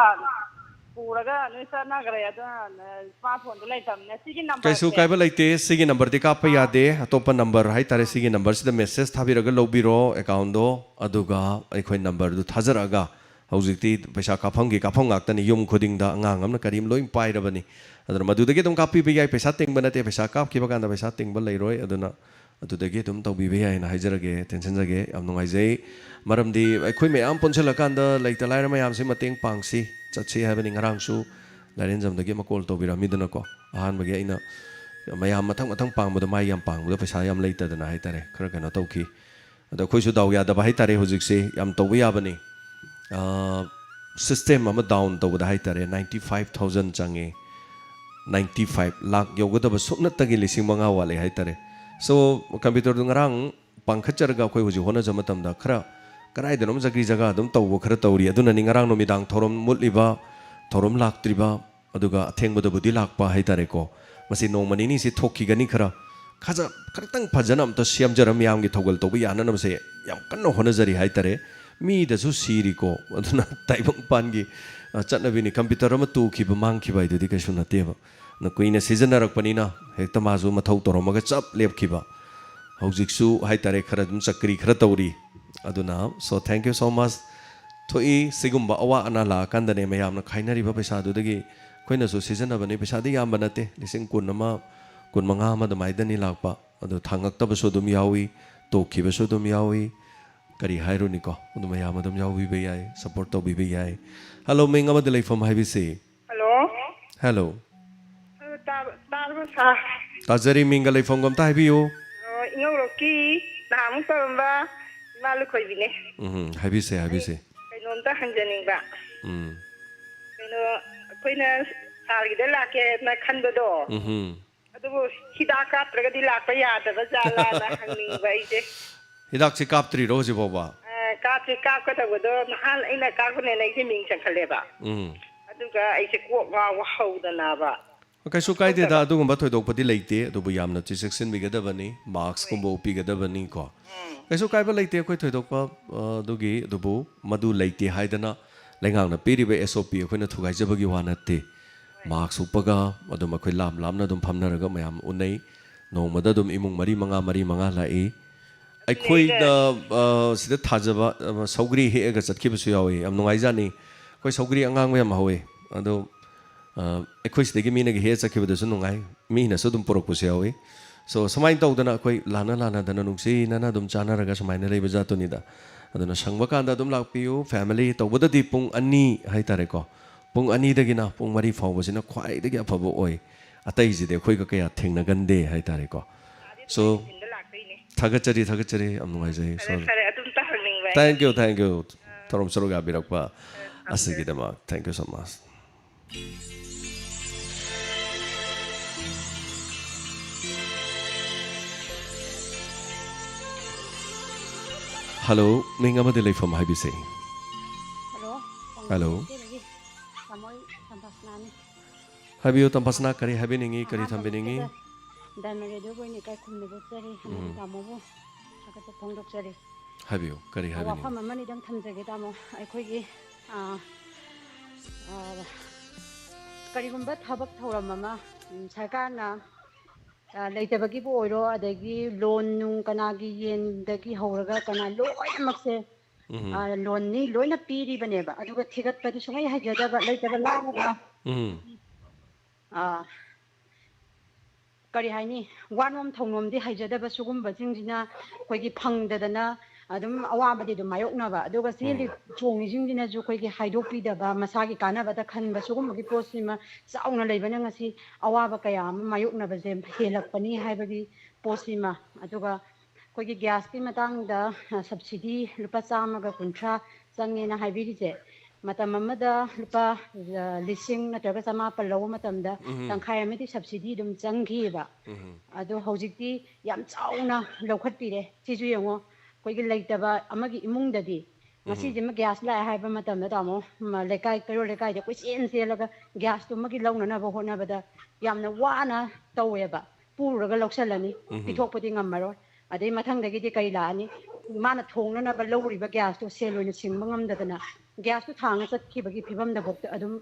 ꯄꯨꯔꯒ ꯂꯣꯏ ꯆꯠꯅꯈ꯭ꯔꯦ꯫ ꯑꯗꯨꯅ smart phoneꯗꯣ ꯂꯩꯇꯕꯅꯤꯅ ꯁꯤꯒꯤ numberꯁꯦ ꯀꯩꯁꯨ ꯀꯥꯏꯕ ꯂꯩꯇꯦ꯫ ꯁꯤꯒꯤ numberꯗꯤ ꯀꯥꯞꯄ ꯌꯥꯗꯦ꯫ ꯑꯇꯣꯞꯄ number ꯍꯥꯏꯇꯥꯔꯦ, ꯁꯤꯒꯤ numberꯁꯤꯗ message ꯊꯥꯕꯤꯔꯒ ꯂꯧꯕꯤꯔꯣ accountꯗꯣ, ꯑꯗꯨꯒ ꯑꯩꯈꯣꯏ numberꯗꯨ ꯊꯥꯖꯔꯛꯑꯒ, ꯍꯧꯖꯤꯛꯇꯤ ꯄꯩꯁꯥ ꯀꯥꯞꯐꯝꯒꯤ ꯀꯥꯞꯐꯝ ꯉꯥꯛꯇꯅꯤ, ꯌꯨꯝ ꯈꯨꯗꯤꯡꯗ ꯑꯉꯥꯡ ꯑꯃꯅ ꯀꯔꯤ ꯑꯃ ꯂꯣꯏ ꯄꯥꯏꯔꯕꯅꯤ꯫ ꯑꯗꯨꯅ ꯃꯗꯨꯗꯒꯤ ꯑꯗꯨꯝ ꯀꯥꯞꯄꯤꯕ ꯌꯥꯏ, ꯄꯩꯁꯥ ꯇꯤꯡꯕ ꯅꯠꯇꯦ, ꯄꯩꯁꯥ ꯀꯥꯞꯈꯤꯕ ꯀꯥꯟꯗ ꯄꯩꯁꯥ ꯇꯤꯡꯕ ꯂꯩꯔꯣꯏ꯫ ꯑꯗꯨꯅ ꯑꯗꯨꯗꯒꯤ ꯑꯗꯨꯝ ꯇꯧꯕꯤꯕ ꯌꯥꯏꯅ ꯍꯥꯏꯖꯔꯒꯦ, ꯇꯦꯟꯁꯤꯟꯖꯒꯦ꯫ ꯌꯥꯝ ꯅꯨꯡꯉꯥꯏꯖꯩ꯫ ꯃꯔꯝꯗꯤ ꯑꯩꯈꯣꯏ ꯃꯌꯥꯝ ꯄꯨꯟꯁꯤꯜꯂꯀꯥꯟꯗ ꯂꯩꯇ ꯂꯥꯏꯔ ꯃꯌꯥꯝꯁꯤ ꯃꯇꯦꯡ ꯄꯥꯡꯁꯤ, ꯆꯠꯁꯤ ꯍꯥꯏꯕꯅꯤ꯫ ꯉꯔꯥꯡꯁꯨ ꯂꯥꯏꯔꯦꯟꯖꯝꯗꯒꯤ ꯑꯃ ꯀꯣꯜ ꯇꯧꯕꯤꯔꯛꯑꯝꯃꯤꯗꯅꯀꯣ꯫ ꯑꯍꯥꯟꯕꯒꯤ ꯑꯩꯅ ꯃꯌꯥꯝ ꯃꯊꯪ ꯃꯊꯪ ꯄꯥꯡꯕꯗ ꯃꯥꯏ ꯌꯥꯝ ꯄꯥꯡꯕꯗ ꯄꯩꯁꯥ ꯌꯥꯝ ꯂꯩꯇꯗꯅ ꯍꯥꯏꯇꯥꯔꯦ, ꯈꯔ ꯀꯩꯅꯣ ꯇꯧꯈꯤ꯫ ꯑꯗꯣ ꯑꯩꯈꯣꯏꯁꯨ ꯗꯥꯎ ꯌꯥꯗꯕ ꯍꯥꯏꯇꯥꯔꯦ꯫ ꯍꯧꯖꯤꯛꯁꯦ ꯌꯥꯝ ꯇꯧꯕ ꯌꯥꯕꯅꯤ꯫ ꯁꯤꯁꯇꯦꯝ ꯑꯃ ꯗꯥꯎꯟ ꯇꯧꯕꯗ ꯍꯥꯏꯇꯥꯔꯦ, ꯅꯥꯏꯟꯇꯤ ꯐꯥꯏꯚ ꯊꯥꯎꯖꯟ ꯆꯪꯉꯦ꯫ ꯅꯥꯏꯟꯇꯤ ꯐꯥꯏꯚ ꯂꯥꯛ ꯌꯧꯒꯗꯕ ꯁꯨꯞꯅꯠꯇꯒꯤ ꯂꯤꯁꯤꯡ ꯃꯉꯥ ꯋꯥꯠꯂꯦ ꯍꯥꯏꯇꯥꯔꯦ꯫ ꯁꯣ ꯀꯝꯄ꯭ꯌꯨꯇꯔꯗꯨ ꯉꯔꯥꯡ ꯄꯥꯡꯈꯠꯆꯔꯒ ꯑꯩꯈꯣꯏ ꯍꯧꯖꯤꯛ ꯍꯣꯠꯅꯖꯕ ꯃꯇꯝꯗ ꯈꯔ ꯀꯗꯥꯏꯗꯅꯣꯝ ꯖꯒ꯭ꯔꯤ ꯖꯒꯥ ꯑꯗꯨꯝ ꯇꯧꯕ ꯈꯔ ꯇꯧꯔꯤ꯫ ꯑꯗꯨꯅꯅꯤ ꯉꯔꯥꯡ ꯅꯨꯃꯤꯗꯥꯡ ꯊꯧꯔꯝ ꯃꯨꯠꯂꯤꯕ, ꯊꯧꯔꯝ ꯂꯥꯛꯇ꯭ꯔꯤꯕ, ꯑꯗꯨꯒ ꯑꯊꯦꯡꯕꯗꯕꯨꯗꯤ ꯂꯥꯛꯄ ꯍꯥꯏꯇꯥꯔꯦꯀꯣ꯫ ꯃꯁꯤ ꯅꯣꯡꯃ ꯅꯤꯅꯤꯁꯤ ꯊꯣꯛꯈꯤꯒꯅꯤ꯫ ꯈꯔ ꯈꯖ ꯈꯔꯇꯪ ꯐꯖꯅ ꯑꯝꯇ ꯁꯦꯝꯖꯔ ꯃꯌꯥꯝꯒꯤ ꯊꯧꯒꯜ ꯇꯧꯕ ꯌꯥꯅꯅꯕꯁꯦ ꯌꯥꯝ ꯀꯟꯅ ꯍꯣꯠꯅꯖꯔꯤ ꯍꯥꯏꯇꯥꯔꯦ꯫ ꯃꯤꯗꯁꯨ ꯁꯤꯔꯤꯀꯣ꯫ ꯑꯗꯨꯅ ꯇꯥꯏꯕꯪꯄꯥꯟꯒꯤ, ꯑ, ꯆꯠꯅꯕꯤꯅꯤ꯫ ꯀꯝꯄ꯭ꯌꯨꯇꯔ ꯑꯃ ꯇꯨꯈꯤꯕ, ꯃꯥꯡꯈꯤꯕ ꯍꯥꯏꯗꯨꯗꯤ ꯀꯩꯁꯨ ꯅꯠꯇꯦꯕ꯫ ꯑꯗꯨꯅ ꯀꯨꯏꯅ ꯁꯤꯖꯤꯟꯅꯔꯛꯄꯅꯤꯅ ꯍꯦꯛꯇ ꯃꯥꯁꯨ ꯃꯊꯧ ꯇꯧꯔꯝꯃꯒ ꯆꯞ ꯂꯦꯞꯈꯤꯕ꯫ ꯍꯧꯖꯤꯛꯁꯨ ꯍꯥꯏꯇꯥꯔꯦ, ꯈꯔ ꯑꯗꯨꯝ ꯆꯀ꯭ꯔꯤ ꯈꯔ ꯇꯧꯔꯤ꯫ ꯑꯗꯨꯅ, so thank you so much꯫ ꯊꯣꯛꯏ꯫ ꯁꯤꯒꯨꯝꯕ ꯑꯋꯥ ꯑꯅꯥ ꯂꯥꯛꯑꯀꯥꯟꯗꯅꯦ ꯃꯌꯥꯝꯅ ꯈꯥꯏꯅꯔꯤꯕ ꯄꯩꯁꯥꯗꯨꯗꯒꯤ ꯑꯩꯈꯣꯏꯅꯁꯨ ꯁꯤꯖꯤꯟꯅꯕꯅꯤ꯫ ꯄꯩꯁꯥꯗꯤ ꯌꯥꯝꯕ ꯅꯠꯇꯦ, ꯂꯤꯁꯤꯡ ꯀꯨꯟ ꯑꯃ, ꯀꯨꯟ ꯃꯉꯥ ꯑꯃ ꯑꯗꯨꯃꯥꯏꯗꯅꯤ ꯂꯥꯛꯄ꯫ ꯑꯗꯨ ꯊꯥꯡꯉꯛꯇꯕꯁꯨ ꯑꯗꯨꯝ ꯌꯥꯎꯏ, ꯇꯣꯛꯈꯤꯕꯁꯨ ꯑꯗꯨꯝ ꯌꯥꯎꯏ꯫ ꯀꯔꯤ ꯍꯥꯏꯔꯨꯅꯤꯀꯣ? ꯑꯗꯨ ꯃꯌꯥꯝ ꯑꯗꯨꯝ ꯌꯥꯎꯕꯤꯕ ꯌꯥꯏ, ꯁꯞꯄꯣꯔꯠ ꯇꯧꯕꯤꯕ ꯌꯥꯏ꯫ ꯍꯜꯂꯣ, ꯃꯤꯡ ꯑꯃꯗ ꯂꯩꯐꯝ ꯍꯥꯏꯕꯤꯁꯤ꯫ ꯍꯜꯂꯣ꯫ ꯍꯜꯂꯣ꯫ ꯑ, ꯇꯥꯕ-, ꯇꯥꯔꯕꯣ, ꯁꯥꯔ? ꯇꯥꯖꯔꯤ꯫ ꯃꯤꯡꯒ ꯂꯩꯐꯝꯒ ꯑꯝꯇ ꯍꯥꯏꯕꯤꯌꯨ꯫ ꯑ, ꯏꯉꯧꯔꯣꯛꯀꯤ ꯅꯍꯥꯟꯃꯨꯛ ꯇꯧꯔꯝꯕ ꯏꯃꯥ ꯂꯨꯈꯣꯏꯕꯤꯅꯦ꯫ ꯎꯝ, ꯍꯥꯏꯕꯤꯁꯦ, ꯍꯥꯏꯕꯤꯁꯦ꯫ ꯀꯩꯅꯣꯝꯇ ꯍꯪꯖꯅꯤꯡꯕ꯫ ꯎꯝ꯫ ꯀꯩꯅꯣ, ꯑꯩꯈꯣꯏꯅ ꯁꯥꯔꯒꯤꯗ ꯂꯥꯛꯀꯦꯅ ꯈꯟꯕꯗꯣ, ꯎꯝ꯫ ꯑꯗꯨꯕꯨ ꯍꯤꯗꯥꯛ ꯀꯥꯞꯇ꯭ꯔꯒꯗꯤ ꯂꯥꯛꯄ ꯌꯥꯗꯕ ꯖꯥꯠꯂꯥꯅ ꯍꯪꯅꯤꯡꯕ ꯑꯩꯁꯦ꯫ ꯍꯤꯗꯥꯛꯁꯤ ꯀꯥꯞꯇ꯭ꯔꯤꯔꯣ ꯍꯧꯖꯤꯛ ꯐꯥꯎꯕ? ꯑ, ꯀꯥꯞꯇ꯭ꯔꯤ꯫ ꯀꯥꯞꯀꯗꯧꯕꯗꯣ ꯅꯍꯥꯟ ꯑꯩꯅ ꯀꯥꯞꯀꯅꯦꯅ ꯑꯩꯁꯦ ꯃꯤꯡ ꯆꯟꯈꯠꯂꯦꯕ꯫ ꯎꯝ꯫ ꯑꯗꯨꯒ ꯑꯩꯁꯦ ꯀꯣꯛ ꯉꯥꯎꯕ ꯍꯧꯗꯅꯕ꯫ ꯀꯩꯁꯨ ꯀꯥꯏꯗꯦꯗ, ꯑꯗꯨꯒꯨꯝꯕ ꯊꯣꯏꯗꯣꯛꯄꯗꯤ ꯂꯩꯇꯦ, ꯑꯗꯨꯕꯨ ꯌꯥꯝꯅ ꯆꯦꯛꯁꯤꯟꯕꯤꯒꯗꯕꯅꯤ꯫ ꯃꯥꯛꯁꯀꯨꯝꯕ ꯎꯞꯄꯤꯒꯗꯕꯅꯤꯀꯣ꯫ ꯎꯝ꯫ ꯀꯩꯁꯨ ꯀꯥꯏꯕ ꯂꯩꯇꯦ꯫ ꯑꯩꯈꯣꯏ ꯊꯣꯏꯗꯣꯛꯄ, ꯑ, ꯑꯗꯨꯒꯤ, ꯑꯗꯨꯕꯨ ꯃꯗꯨ ꯂꯩꯇꯦ ꯍꯥꯏꯗꯅ ꯂꯩꯉꯥꯛꯅ ꯄꯤꯔꯤꯕ ꯑꯦꯁ ꯑꯣ ꯄꯤ ꯑꯩꯈꯣꯏꯅ ꯊꯨꯒꯥꯏꯖꯕꯒꯤ ꯋꯥ ꯅꯠꯇꯦ꯫ ꯃꯥꯛꯁ ꯎꯞꯄꯒ ꯑꯗꯨꯝ ꯑꯩꯈꯣꯏ ꯂꯥꯞ ꯂꯥꯞꯅ ꯑꯗꯨꯝ ꯐꯝꯅꯔꯒ ꯃꯌꯥꯝ ꯎꯅꯩ꯫ ꯅꯣꯡꯃꯗ ꯑꯗꯨꯝ ꯏꯃꯨꯡ ꯃꯔꯤ ꯃꯉꯥ, ꯃꯔꯤ ꯃꯉꯥ ꯂꯥꯛꯏ꯫ ꯑꯩꯈꯣꯏꯅ, ꯑ, ꯁꯤꯗ ꯊꯥꯖꯕ, ꯑ, ꯁꯧꯒ꯭ꯔꯤ ꯍꯦꯛꯑꯒ ꯆꯠꯈꯤꯕꯁꯨ ꯌꯥꯎꯏ꯫ ꯌꯥꯝ ꯅꯨꯡꯉꯥꯏꯖꯥꯠꯅꯤ꯫ ꯑꯩꯈꯣꯏ ꯁꯧꯒ꯭ꯔꯤ ꯑꯉꯥꯡꯕ ꯌꯥꯝ ꯍꯧꯋꯤ꯫ ꯑꯗꯣ, ꯑ, ꯑꯩꯈꯣꯏ ꯁꯤꯗꯒꯤ ꯃꯤꯅꯒ ꯍꯦꯛꯑ ꯆꯠꯈꯤꯕꯗꯁꯨ ꯅꯨꯡꯉꯥꯏ꯫ ꯃꯤꯅꯁꯨ ꯑꯗꯨꯝ ꯄꯨꯔꯛꯄꯁꯨ ꯌꯥꯎꯏ꯫ So, ꯁꯨꯃꯥꯏꯅ ꯇꯧꯗꯅ ꯑꯩꯈꯣꯏ ꯂꯥꯟꯅ ꯂꯥꯟꯅꯗꯅ ꯅꯨꯡꯁꯤꯅꯅ ꯑꯗꯨꯝ ꯆꯥꯟꯅꯔꯒ ꯁꯨꯃꯥꯏꯅ ꯂꯩꯕ ꯖꯥꯠꯇꯨꯅꯤꯗ꯫ ꯑꯗꯨꯅ ꯁꯪꯕ ꯀꯥꯟꯗ ꯑꯗꯨꯝ ꯂꯥꯛꯄꯤꯌꯨ꯫ Family ꯇꯧꯕꯗꯗꯤ ꯄꯨꯡ ꯑꯅꯤ ꯍꯥꯏꯇꯥꯔꯦꯀꯣ, ꯄꯨꯡ ꯑꯅꯤꯗꯒꯤꯅ ꯄꯨꯡ ꯃꯔꯤ ꯐꯥꯎꯕꯁꯤꯅ ꯈ꯭ꯋꯥꯏꯗꯒꯤ ꯑꯐꯕ ꯑꯣꯏ꯫ ꯑꯇꯩꯁꯤꯗꯤ ꯑꯩꯈꯣꯏꯒ ꯀꯌꯥ ꯊꯦꯡꯅꯒꯟꯗꯦ ꯍꯥꯏꯇꯥꯔꯦꯀꯣ꯫ So, ꯊꯥꯒꯠꯆꯔꯤ, ꯊꯥꯒꯠꯆꯔꯤ, ꯌꯥꯝ ꯅꯨꯡꯉꯥꯏꯖꯩ꯫ ꯐꯔꯦ, Sorry꯫ ꯐꯔꯦ, ꯑꯗꯨꯝꯇ ꯍꯪꯅꯤꯡꯕ ꯑꯩꯅ꯫ Thank you, thank you꯫ ꯊꯧꯔꯝ ꯁꯔꯨꯛ ꯌꯥꯕꯤꯔꯛꯄ ꯑꯁꯤꯒꯤꯗꯃꯛ thank you so much꯫ Hello, ꯃꯤꯡ ꯑꯃꯗꯤ ꯂꯩꯐꯝ ꯍꯥꯏꯕꯤꯁꯦ꯫ Hello, hello. ꯇꯥꯃꯣ, ꯑꯩ ꯇꯝꯐꯥꯁꯅꯥꯅꯤ꯫ ꯍꯥꯏꯕꯤꯌꯨ, ꯇꯝꯐꯥꯁꯅꯥ, ꯀꯔꯤ ꯍꯥꯏꯕꯤꯅꯤꯡꯉꯤ, ꯀꯔꯤ ꯑꯍꯥꯟꯕ ꯊꯝꯕꯤꯅꯤꯡꯉꯤ? ꯃꯛꯇꯗ ꯗꯥꯏꯃꯟ ꯔꯦꯗꯤꯑꯣꯒꯤ ꯑꯣꯏꯅ ꯏꯀꯥꯏ ꯈꯨꯝꯅꯕ ꯆꯠꯆꯔꯤ, ꯑꯃꯗꯤ ꯎꯝ꯫ ꯇꯥꯃꯣꯕꯨ ꯊꯥꯒꯠꯄ ꯐꯣꯡꯗꯣꯛꯆꯔꯤ꯫ ꯍꯥꯏꯕꯤꯌꯨ, ꯀꯔꯤ ꯑ, ꯍꯥꯏꯕꯤꯅꯤꯡꯉꯤ? ꯋꯥꯐꯝ ꯑꯃꯅꯤꯗꯪ ꯊꯝꯖꯒꯦ, ꯇꯥꯃꯣ꯫ ꯑꯩꯈꯣꯏꯒꯤ, ꯑ, ꯑ, ꯀꯔꯤꯒꯨꯝꯕ ꯊꯕꯛ ꯊꯧꯔꯝ ꯑꯃ, ꯎꯝ, ꯁꯔꯀꯥꯔꯅ, ꯑ, ꯂꯩꯇꯕꯒꯤꯕꯨ ꯑꯣꯏꯔꯣ, ꯑꯗꯒꯤ ꯂꯣꯟ ꯅꯨꯡ ꯀꯅꯥꯒꯤ ꯌꯦꯟꯗꯒꯤ ꯍꯧꯔꯒ ꯀꯅꯥ ꯂꯣꯏꯅꯃꯛꯁꯦ, ꯎꯝ꯫ ꯑ, ꯂꯣꯟꯅꯤ ꯂꯣꯏꯅ ꯄꯤꯔꯤꯕꯅꯦꯕ꯫ ꯑꯗꯨꯒ ꯊꯤꯒꯠꯄꯗꯤ ꯁꯨꯡꯍꯩ ꯍꯩꯖꯗꯕ, ꯂꯩꯇꯕ ꯂꯥꯏꯔꯕ꯫ ꯎꯝ꯫ ꯑ, ꯀꯔꯤ ꯍꯥꯏꯅꯤ, ꯋꯥꯅꯣꯝ ꯊꯧꯅꯣꯝꯗꯤ ꯍꯩꯖꯗꯕ ꯁꯤꯒꯨꯝꯕꯁꯤꯡꯁꯤꯅ ꯑꯩꯈꯣꯏꯒꯤ ꯐꯪꯗꯗꯅ ꯑꯗꯨꯝ ꯑꯋꯥꯕꯗꯤ ꯑꯗꯨꯝ ꯃꯥꯌꯣꯛꯅꯕ, ꯑꯗꯨꯒ ꯆꯦꯜꯂꯤ ꯎꯝ꯫ ꯆꯣꯡꯉꯤꯁꯤꯡꯁꯤꯅꯁꯨ ꯑꯩꯈꯣꯏꯒꯤ ꯍꯥꯏꯗꯣꯛꯄꯤꯗꯕ, ꯃꯁꯥꯒꯤ ꯀꯥꯟꯅꯕꯇ ꯈꯟꯕ, ꯁꯤꯒꯨꯝꯕꯒꯤ ꯄꯣꯠꯁꯤꯃ ꯆꯥꯎꯅ ꯂꯩꯕꯅ ꯉꯁꯤ ꯑꯋꯥꯕ ꯀꯌꯥ ꯑꯃ ꯃꯥꯌꯣꯛꯅꯕꯁꯦ ꯍꯦꯜꯂꯛꯄꯅꯤ ꯍꯥꯏꯕꯒꯤ ꯄꯣꯠꯁꯤꯃ꯫ ꯑꯗꯨꯒ ꯑꯩꯈꯣꯏꯒꯤ ꯒ꯭ꯌꯥꯁꯀꯤ ꯃꯇꯥꯡꯗ, ꯑ, subsidy ꯂꯨꯄꯥ ꯆꯥꯝꯃꯒ ꯀꯨꯟꯊ꯭ꯔꯥ ꯆꯪꯉꯦꯅ ꯍꯥꯏꯕꯤꯔꯤꯁꯦ, ꯃꯇꯝ ꯑꯃꯗ ꯂꯨꯄꯥ, ꯑ, ꯂꯤꯁꯤꯡ ꯅꯠꯇ꯭ꯔꯒ ꯆꯃꯥꯄꯜ ꯂꯧꯕ ꯃꯇꯝꯗ ꯎꯝ꯫ ꯇꯪꯈꯥꯏ ꯑꯃꯗꯤ subsidy ꯑꯗꯨꯝ ꯆꯪꯈꯤꯑꯕ꯫ ꯎꯝ꯫ ꯑꯗꯣ ꯍꯧꯖꯤꯛꯇꯤ ꯌꯥꯝ ꯆꯥꯎꯅ ꯂꯧꯈꯠꯄꯤꯔꯦ꯫ ꯁꯤꯁꯨ ꯌꯦꯡꯉꯣ, ꯑꯩꯈꯣꯏꯒꯤ ꯂꯩꯇꯕ ꯑꯃꯒꯤ ꯏꯃꯨꯡꯗꯗꯤ ꯎꯝ꯫ ꯉꯁꯤꯁꯤꯃ ꯒ꯭ꯌꯥꯁ ꯂꯥꯛꯑꯦ ꯍꯥꯏꯕ ꯃꯇꯝꯗ, ꯇꯥꯃꯣ, ꯃ-, ꯂꯩꯀꯥꯏ, ꯀꯩꯔꯣꯜ ꯂꯩꯀꯥꯏꯗ ꯀꯣꯏꯆꯦꯟ ꯆꯦꯜꯂꯒ ꯒ꯭ꯌꯥꯁꯇꯨꯃꯒꯤ ꯂꯧꯅꯅꯕ ꯍꯣꯠꯅꯕꯗ ꯌꯥꯝꯅ ꯋꯥꯅ ꯇꯧꯋꯦꯕ꯫ ꯄꯨꯔꯨꯔꯒ ꯂꯧꯁꯜꯂꯅꯤ, ꯎꯝ꯫ ꯄꯤꯊꯣꯛꯄꯗꯤ ꯉꯝꯃꯔꯣꯏ꯫ ꯑꯗꯩ ꯃꯊꯪꯗꯒꯤꯗꯤ ꯀꯔꯤ ꯂꯥꯛꯑꯅꯤ? ꯃꯥꯅ ꯊꯣꯡꯅꯅꯕ ꯂꯧꯔꯤꯕ ꯒ꯭ꯌꯥꯁꯇꯣ ꯁꯦꯜ ꯑꯣꯏꯅ ꯁꯤꯡꯕ ꯉꯝꯗꯗꯅ ꯒ꯭ꯌꯥꯁꯇꯣ ꯊꯥꯡꯉ ꯆꯠꯈꯤꯕꯒꯤ ꯐꯤꯕꯝꯗꯐꯥꯎꯗ ꯑꯗꯨꯝ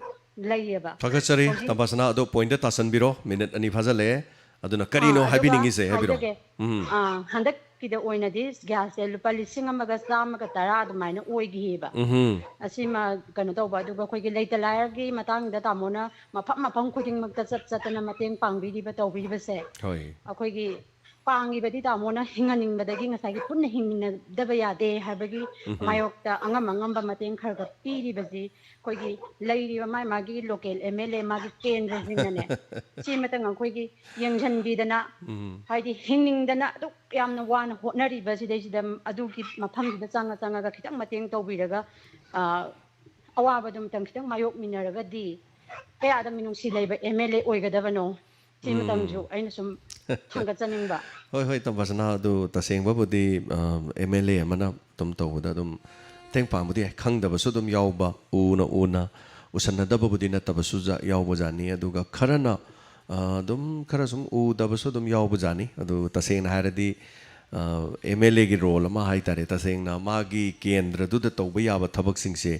ꯂꯩꯌꯦꯕ꯫ ꯊꯥꯒꯠꯆꯔꯤ, ꯍꯧꯖꯤꯛ ꯇꯝꯐꯥꯁꯅꯥ, ꯑꯗꯣ ꯄꯣꯏꯟꯗ ꯇꯥꯁꯟꯕꯤꯔꯣ, ꯃꯤꯅꯤꯠ ꯑꯅꯤ ꯐꯥꯖꯜꯂꯛꯑꯦ꯫ ꯑꯗꯨꯅ ꯀꯔꯤꯅꯣ ꯑꯥ, ꯑꯗꯨꯒ ꯍꯥꯏꯕꯤꯅꯤꯡꯉꯤꯁꯦ? ꯍꯥꯏꯕꯤꯔꯣ꯫ ꯍꯥꯏꯖꯒꯦ꯫ ꯎꯝ꯫ ꯑꯥ, ꯍꯟꯗꯛ ꯁꯤꯗ ꯑꯣꯏꯅꯗꯤ ꯒ꯭ꯌꯥꯁꯁꯦ ꯂꯨꯄꯥ ꯂꯤꯁꯤꯡ ꯑꯃꯒ ꯆꯥꯝꯃꯒ ꯇꯔꯥ ꯑꯗꯨꯃꯥꯏꯅ ꯑꯣꯏꯈꯤꯑꯕ꯫ ꯎꯝ ꯑꯁꯤꯃ ꯀꯩꯅꯣ ꯇꯧꯕ, ꯑꯗꯨꯒ ꯑꯩꯈꯣꯏꯒꯤ ꯂꯩꯇ ꯂꯥꯏꯔꯒꯤ ꯃꯇꯥꯡꯗ ꯇꯥꯃꯣꯅ ꯃꯐꯝ ꯃꯐꯝ ꯈꯨꯗꯤꯡꯃꯛꯇ ꯆꯠ ꯆꯠꯇꯅ ꯃꯇꯦꯡ ꯄꯥꯡꯕꯤꯔꯤꯕ ꯇꯧꯕꯤꯔꯤꯕꯁꯦ, ꯍꯣꯏ ꯑꯩꯈꯣꯏꯒꯤ ꯄꯥꯡꯉꯤꯕꯗꯤ ꯇꯥꯃꯣꯅ ꯍꯤꯡꯍꯟꯅꯤꯡꯕꯗꯒꯤ ꯉꯁꯥꯏꯒꯤ ꯄꯨꯟꯅ ꯍꯤꯡꯃꯤꯟꯅꯗꯕ ꯌꯥꯗꯦ ꯍꯥꯏꯕꯒꯤ ꯃꯥꯌꯣꯛꯇ ꯑꯉꯝ ꯑꯉꯝꯕ ꯃꯇꯦꯡ ꯈꯔ ꯈꯔ ꯄꯤꯔꯤꯕꯁꯤ ꯑꯩꯈꯣꯏꯒꯤ ꯂꯩꯔꯤꯕ ꯃꯥꯒꯤ ꯃꯥꯒꯤ ꯂꯣꯀꯦꯜ ꯑꯦꯝ ꯑꯦꯜ ꯑꯦ ꯃꯥꯒꯤ ꯀꯦꯟꯗ꯭ꯔꯁꯤꯡꯅꯅꯦ ꯁꯤꯃꯇꯪ ꯑꯩꯈꯣꯏꯒꯤ ꯌꯦꯡꯁꯤꯟꯕꯤꯗꯅ, ꯎꯝ ꯍꯥꯏꯗꯤ ꯍꯤꯡꯅꯤꯡꯗꯅ ꯑꯗꯨꯛ ꯌꯥꯝꯅ ꯋꯥꯅ ꯍꯣꯠꯅꯔꯤꯕ ꯁꯤꯗꯩꯁꯤꯗ ꯑꯗꯨꯒꯤ ꯃꯐꯝꯗꯨꯗ ꯆꯪꯉ ꯆꯪꯉꯒ ꯈꯤꯇꯪ ꯃꯇꯦꯡ ꯇꯧꯕꯤꯔꯒ, ꯑ, ꯑꯋꯥꯕꯗꯣ ꯑꯃꯇꯪ ꯈꯤꯇꯪ ꯃꯥꯌꯣꯛꯃꯤꯟꯅꯔꯒꯗꯤ ꯀꯌꯥꯗ ꯃꯤꯅꯨꯡꯁꯤ ꯂꯩꯕ ꯑꯦꯝ ꯑꯦꯜ ꯑꯦ ꯑꯣꯏꯒꯗꯕꯅꯣ? ꯁꯤꯃꯇꯪꯁꯨ ꯑꯩꯅ ꯁꯨꯝ ꯊꯥꯡꯒꯠꯆꯅꯤꯡꯕ꯫ ꯍꯣꯏ ꯍꯣꯏ, ꯇꯝꯐꯥꯁꯅꯥ, ꯑꯗꯨ ꯇꯁꯦꯡꯕꯕꯨꯗꯤ ꯑꯦꯝ ꯑꯦꯜ ꯑꯦ ꯑꯃꯅ ꯑꯗꯨꯝ ꯇꯧꯕꯗ ꯑꯗꯨꯝ ꯃꯇꯦꯡ ꯄꯥꯡꯕꯗꯤ ꯌꯥꯏ, ꯈꯪꯗꯕꯁꯨ ꯑꯗꯨꯝ ꯌꯥꯎꯕ, ꯎꯅ ꯎꯅ ꯎꯁꯟꯅꯗꯕꯕꯨꯗꯤ ꯅꯠꯇꯕꯁꯨ ꯖꯥ- ꯌꯥꯎꯕꯖꯥꯠꯅꯤ꯫ ꯑꯗꯨꯒ ꯈꯔꯅ ꯑ, ꯑꯗꯨꯝ ꯈꯔ ꯁꯨꯝ ꯎꯗꯕꯁꯨ ꯑꯗꯨꯝ ꯌꯥꯎꯕꯖꯥꯠꯅꯤ꯫ ꯑꯗꯨ ꯇꯁꯦꯡꯅ ꯍꯥꯏꯔꯗꯤ ꯑꯦꯝ ꯑꯦꯜ ꯑꯦꯒꯤ ꯔꯣꯜ ꯑꯃ ꯍꯥꯏ ꯇꯥꯔꯦ, ꯇꯁꯦꯡꯅ ꯃꯥꯒꯤ ꯀꯦꯟꯗ꯭ꯔꯗꯨꯗ ꯇꯧꯕ ꯌꯥꯕ ꯊꯕꯛꯁꯤꯡꯁꯦ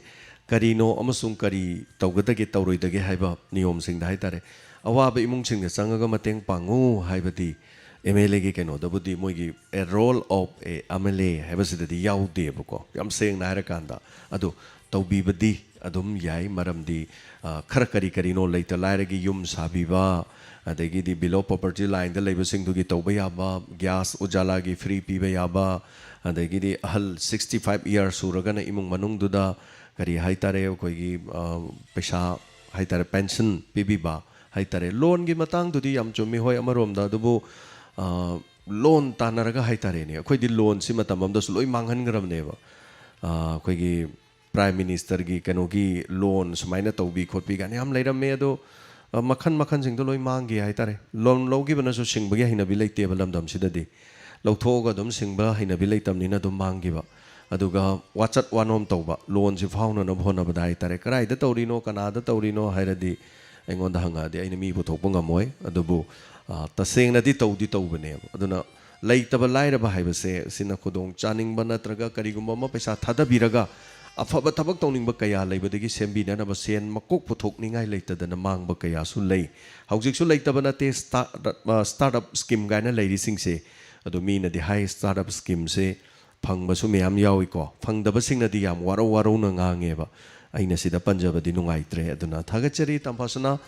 ꯀꯔꯤꯅꯣ ꯑꯃꯁꯨꯡ ꯀꯔꯤ ꯇꯧꯒꯗꯒꯦ ꯇꯧꯔꯣꯏꯗꯒꯦ ꯍꯥꯏꯕ ꯅꯤꯌꯣꯝꯁꯤꯡꯗ ꯍꯥꯏ ꯇꯥꯔꯦ, ꯑꯋꯥꯕ ꯏꯃꯨꯡꯁꯤꯡꯗ ꯆꯪꯉꯒ ꯃꯇꯦꯡ ꯄꯥꯡꯉꯨ ꯍꯥꯏꯕꯗꯤ ꯑꯦꯝ ꯑꯦꯜ ꯑꯦꯒꯤ ꯀꯩꯅꯣꯗꯕꯨꯗꯤ, ꯃꯣꯏꯒꯤ a role of a M L A ꯍꯥꯏꯕꯁꯤꯗꯗꯤ ꯌꯥꯎꯗꯦꯕꯀꯣ, ꯌꯥꯝ ꯁꯦꯡꯅ ꯍꯥꯏꯔꯀꯥꯟꯗ꯫ ꯑꯗꯨ ꯇꯧꯕꯤꯕꯗꯤ ꯑꯗꯨꯝ ꯌꯥꯏ, ꯃꯔꯝꯗꯤ ꯑ, ꯈꯔ ꯀꯔꯤ ꯀꯔꯤꯅꯣ ꯂꯩꯇ ꯂꯥꯏꯔꯒꯤ ꯌꯨꯝ ꯁꯥꯕꯤꯕ, ꯑꯗꯒꯤꯗꯤ below poverty lineꯗ ꯂꯩꯕꯁꯤꯡꯗꯨꯒꯤ ꯇꯧꯕ ꯌꯥꯕ, ꯒ꯭ꯌꯥꯁ ꯎꯖꯥꯂꯥꯒꯤ ꯐ꯭ꯔꯤ ꯄꯤꯕ ꯌꯥꯕ, ꯑꯗꯒꯤꯗꯤ ꯑꯍꯜ sixty five year ꯁꯨꯔꯒꯅ ꯏꯃꯨꯡ ꯃꯅꯨꯡꯗꯨꯗ ꯀꯔꯤ ꯍꯥꯏ ꯇꯥꯔꯦ, ꯑꯩꯈꯣꯏꯒꯤ ꯑ, ꯄꯩꯁꯥ ꯍꯥꯏ ꯇꯥꯔꯦ, ꯄꯦꯟꯁꯟ ꯄꯤꯕꯤꯕ ꯍꯥꯏ ꯇꯥꯔꯦ꯫ ꯂꯣꯟꯒꯤ ꯃꯇꯥꯡꯗꯨꯗꯤ ꯌꯥꯝ ꯆꯨꯝꯃꯤ, ꯍꯣꯏ, ꯑꯃꯔꯣꯝꯗ꯫ ꯑꯗꯨꯕꯨ ꯑ, ꯂꯣꯟ ꯇꯥꯟꯅꯔꯒ ꯍꯥꯏ ꯇꯥꯔꯦꯅꯦ, ꯑꯩꯈꯣꯏꯗꯤ ꯂꯣꯟꯁꯤ ꯃꯇꯝ ꯑꯃꯗꯁꯨ ꯂꯣꯏ ꯃꯥꯡꯍꯟꯈ꯭ꯔꯕꯅꯦꯕ꯫ ꯑ, ꯑꯩꯈꯣꯏꯒꯤ ꯄ꯭ꯔꯥꯏꯝ ꯃꯤꯅꯤꯁꯇꯔꯒꯤ ꯀꯩꯅꯣꯒꯤ ꯂꯣꯟ ꯁꯨꯃꯥꯏꯅ ꯇꯧꯕꯤ ꯈꯣꯠꯄꯤ ꯀꯥꯏꯅ ꯌꯥꯝ ꯂꯩꯔꯝꯃꯦ꯫ ꯑꯗꯣ ꯑ, ꯃꯈꯟ ꯃꯈꯟꯁꯤꯡꯗꯣ ꯂꯣꯏ ꯃꯥꯡꯈꯤ ꯍꯥꯏ ꯇꯥꯔꯦ꯫ ꯂꯣꯟ ꯂꯧꯈꯤꯕꯅꯁꯨ ꯁꯤꯡꯕꯒꯤ ꯍꯩꯅꯕꯤ ꯂꯩꯇꯦꯕ ꯂꯝꯗꯝꯁꯤꯗꯗꯤ꯫ ꯂꯧꯊꯣꯛꯑꯒ ꯑꯗꯨꯝ ꯁꯤꯡꯕ ꯍꯩꯅꯕꯤ ꯂꯩꯇꯕꯅꯤꯅ ꯑꯗꯨꯝ ꯃꯥꯡꯈꯤꯕ꯫ ꯑꯗꯨꯒ ꯋꯥꯆꯠ ꯋꯥꯅꯣꯝ ꯇꯧꯕ, ꯂꯣꯟꯁꯤ ꯐꯥꯎꯅꯅꯕ ꯍꯣꯠꯅꯕꯗ ꯍꯥꯏ ꯇꯥꯔꯦ, ꯀꯗꯥꯏꯗ ꯇꯧꯔꯤꯅꯣ, ꯀꯅꯥꯗ ꯇꯧꯔꯤꯅꯣ ꯍꯥꯏꯔꯗꯤ ꯑꯩꯉꯣꯟꯗ ꯍꯪꯉꯛꯑꯗꯤ ꯑꯩꯅ ꯃꯤ ꯄꯨꯊꯣꯛꯄ ꯉꯝꯃꯣꯏ꯫ ꯑꯗꯨꯕꯨ ꯑ, ꯇꯁꯦꯡꯅꯗꯤ ꯇꯧꯗꯤ ꯇꯧꯕꯅꯦꯕ꯫ ꯑꯗꯨꯅ ꯂꯩꯇꯕ ꯂꯥꯏꯔꯕ ꯍꯥꯏꯕꯁꯦ ꯁꯤꯅ ꯈꯨꯗꯣꯡ ꯆꯥꯅꯤꯡꯕ ꯅꯠꯇ꯭ꯔꯒ ꯀꯔꯤꯒꯨꯝꯕ ꯑꯃ ꯄꯩꯁꯥ ꯊꯥꯗꯕꯤꯔꯒ ꯑꯐꯕ ꯊꯕꯛ ꯇꯧꯅꯤꯡꯕ ꯀꯌꯥ ꯂꯩꯕꯗꯒꯤ ꯁꯦꯝꯕꯤꯅꯅꯕ ꯁꯦꯟ ꯃꯀꯣꯛ ꯄꯨꯊꯣꯛꯅꯤꯡꯉꯥꯏ ꯂꯩꯇꯗꯅ ꯃꯥꯡꯕ ꯀꯌꯥꯁꯨ ꯂꯩ꯫ ꯍꯧꯖꯤꯛꯁꯨ ꯂꯩꯇꯕ ꯅꯠꯇꯦ꯫ ꯁ꯭ꯇꯥꯔꯠ ꯑꯞ ꯁ꯭ꯀꯤꯝ ꯀꯥꯏꯅ ꯂꯩꯔꯤꯁꯤꯡꯁꯦ ꯑꯗꯣ ꯃꯤꯅꯗꯤ ꯍꯥꯏ, ꯁ꯭ꯇꯥꯔꯠ ꯑꯞ ꯁ꯭ꯀꯤꯝꯁꯦ ꯐꯪꯕꯁꯨ ꯃꯌꯥꯝ ꯌꯥꯎꯏꯀꯣ, ꯐꯪꯗꯕꯁꯤꯡꯅꯗꯤ ꯌꯥꯝ ꯋꯥꯔꯧ ꯋꯥꯔꯧꯅ ꯉꯥꯡꯉꯦꯕ꯫ ꯑꯩꯅ ꯁꯤꯗ ꯄꯟꯖꯕꯗꯤ ꯅꯨꯡꯉꯥꯏꯇ꯭ꯔꯦ꯫ ꯑꯗꯨꯅ ꯊꯥꯒꯠꯆꯔꯤ, ꯇꯥꯝꯐꯥꯁꯅꯥ꯫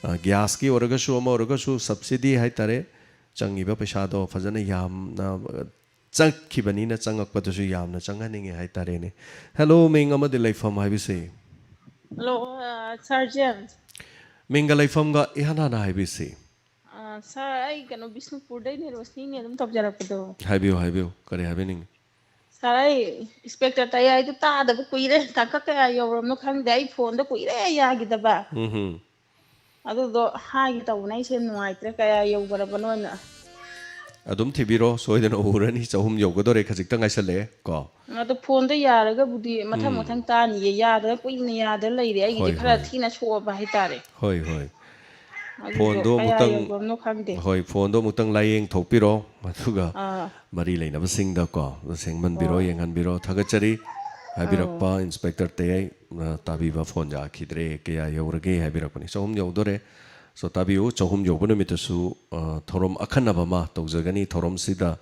ꯑ, ꯒ꯭ꯌꯥꯁꯀꯤ ꯑꯣꯏꯔꯒꯁꯨ, ꯑꯃ ꯑꯣꯏꯔꯒꯁꯨ, ꯁꯕꯁꯤꯗꯤ ꯍꯥꯏꯇꯥꯔꯦ, ꯆꯪꯉꯤꯕ ꯄꯩꯁꯥꯗꯣ ꯐꯖꯅ ꯌꯥꯝꯅ, ꯑ, ꯆꯠꯈꯤꯕꯅꯤꯅ ꯆꯪꯉꯛꯄꯗꯨꯁꯨ ꯌꯥꯝꯅ ꯆꯪꯍꯟꯅꯤꯡꯉꯦ ꯍꯥꯏꯇꯥꯔꯦꯅꯦ꯫ ꯍꯦꯜꯂꯣ, ꯃꯤꯡ ꯑꯃꯗꯤ ꯂꯩꯐꯝ ꯍꯥꯏꯕꯤꯁꯤ꯫ ꯍꯜꯂꯣ, ꯑ, ꯁꯥꯔ ꯖꯦꯝꯁ꯫ ꯃꯤꯡꯒ ꯂꯩꯐꯝꯒ ꯏꯍꯥꯟ ꯍꯥꯟꯅ ꯍꯥꯏꯕꯤꯁꯤ꯫ ꯑ, ꯁꯥꯔ, ꯑꯩ ꯀꯩꯅꯣ, ꯕꯤꯁꯅꯨꯄꯨꯔꯗꯩꯅꯦ, ꯔꯣꯁꯅꯤꯅꯦ, ꯑꯗꯨꯝ ꯇꯧꯖꯔꯛꯄꯗꯣ꯫ ꯍꯥꯏꯕꯤꯌꯨ, ꯍꯥꯏꯕꯤꯌꯨ꯫ ꯀꯔꯤ ꯍꯥꯏꯕꯤꯅꯤꯡꯉꯤ? ꯁꯥꯔ, ꯑꯩ ꯏꯟꯁꯄꯦꯛꯇꯔ ꯇꯌꯥꯏꯗꯨ ꯇꯥꯗꯕ ꯀꯨꯏꯔꯦ, ꯇꯥꯡꯀꯛ ꯀꯌꯥ ꯌꯧꯔꯕꯅꯣ ꯈꯪꯗꯦ, ꯑꯩ ꯐꯣꯟꯗꯣ ꯀꯨꯏꯔꯦ ꯌꯥꯈꯤꯗꯕ꯫ ꯎꯝ ꯍꯨꯝ꯫ ꯑꯗꯨꯗꯣ ꯍꯥꯏꯒꯦ ꯇꯧꯕꯅꯦ, ꯑꯩꯁꯦ ꯅꯨꯡꯉꯥꯏꯇ꯭ꯔꯦ, ꯀꯌꯥ ꯌꯧꯈ꯭ꯔꯕꯅꯣꯅ꯫ ꯑꯗꯨꯝ ꯊꯤꯕꯤꯔꯣ, ꯁꯣꯏꯗꯅ ꯎꯔꯅꯤ꯫ ꯆꯍꯨꯝ ꯌꯧꯒꯗꯣꯔꯦ, ꯈꯖꯤꯛꯇ ꯉꯥꯏꯁꯜꯂꯛꯑꯦ ꯀꯣ꯫ ꯑꯗꯣ ꯐꯣꯟꯗ ꯌꯥꯔꯒꯕꯨꯗꯤ ꯃꯊꯪ ꯎꯝ꯫ ꯃꯊꯪ ꯇꯥꯅꯤꯌꯦ, ꯌꯥꯗꯅ ꯀꯨꯏꯅ ꯌꯥꯗꯅ ꯂꯩꯔꯦ, ꯑꯩꯒꯤꯗꯤ ꯍꯣꯏ, ꯈꯔ ꯍꯣꯏ꯫ ꯊꯤꯅ ꯁꯣꯛꯑꯕ ꯍꯥꯏꯇꯥꯔꯦ꯫ ꯍꯣꯏ, ꯍꯣꯏ꯫ ꯑꯗꯨꯗꯣ ꯐꯣꯟꯗꯣ ꯀꯌꯥ ꯑꯃꯨꯛꯇꯪ, ꯌꯧꯈ꯭ꯔꯕꯅꯣ ꯈꯪꯗꯦ꯫ ꯍꯣꯏ, ꯐꯣꯟꯗꯣ ꯑꯃꯨꯛꯇꯪ ꯂꯥꯏꯌꯦꯡ ꯊꯣꯛꯄꯤꯔꯣ, ꯑꯗꯨꯒ ꯑꯥ꯫ ꯃꯔꯤ ꯂꯩꯅꯕꯁꯤꯡꯗꯀꯣ ꯁꯦꯡꯃꯟꯕꯤꯔꯣ, ꯍꯣꯏ꯫ ꯌꯦꯡꯍꯟꯕꯤꯔꯣ꯫ ꯊꯥꯒꯠꯆꯔꯤ꯫ ꯑꯥ꯫ ꯍꯥꯏꯕꯤꯔꯛꯄ ꯏꯟꯁꯄꯦꯛꯇꯔ ꯇꯌꯥꯏ, ꯑ, ꯇꯥꯕꯤꯕ ꯐꯣꯟ ꯌꯥꯈꯤꯗ꯭ꯔꯦ, ꯀꯌꯥ ꯌꯧꯔꯒꯦ ꯍꯥꯏꯕꯤꯔꯛꯄꯅꯤ꯫ ꯆꯍꯨꯝ ꯌꯧꯗꯣꯔꯦ꯫ So, ꯇꯥꯕꯤꯌꯨ, ꯆꯍꯨꯝ ꯌꯧꯕ ꯅꯨꯃꯤꯠꯇꯁꯨ, ꯑ, ꯊꯧꯔꯝ ꯑꯈꯟꯅꯕ ꯑꯃ ꯇꯧꯖꯒꯅꯤ꯫ ꯊꯧꯔꯝꯁꯤꯗ,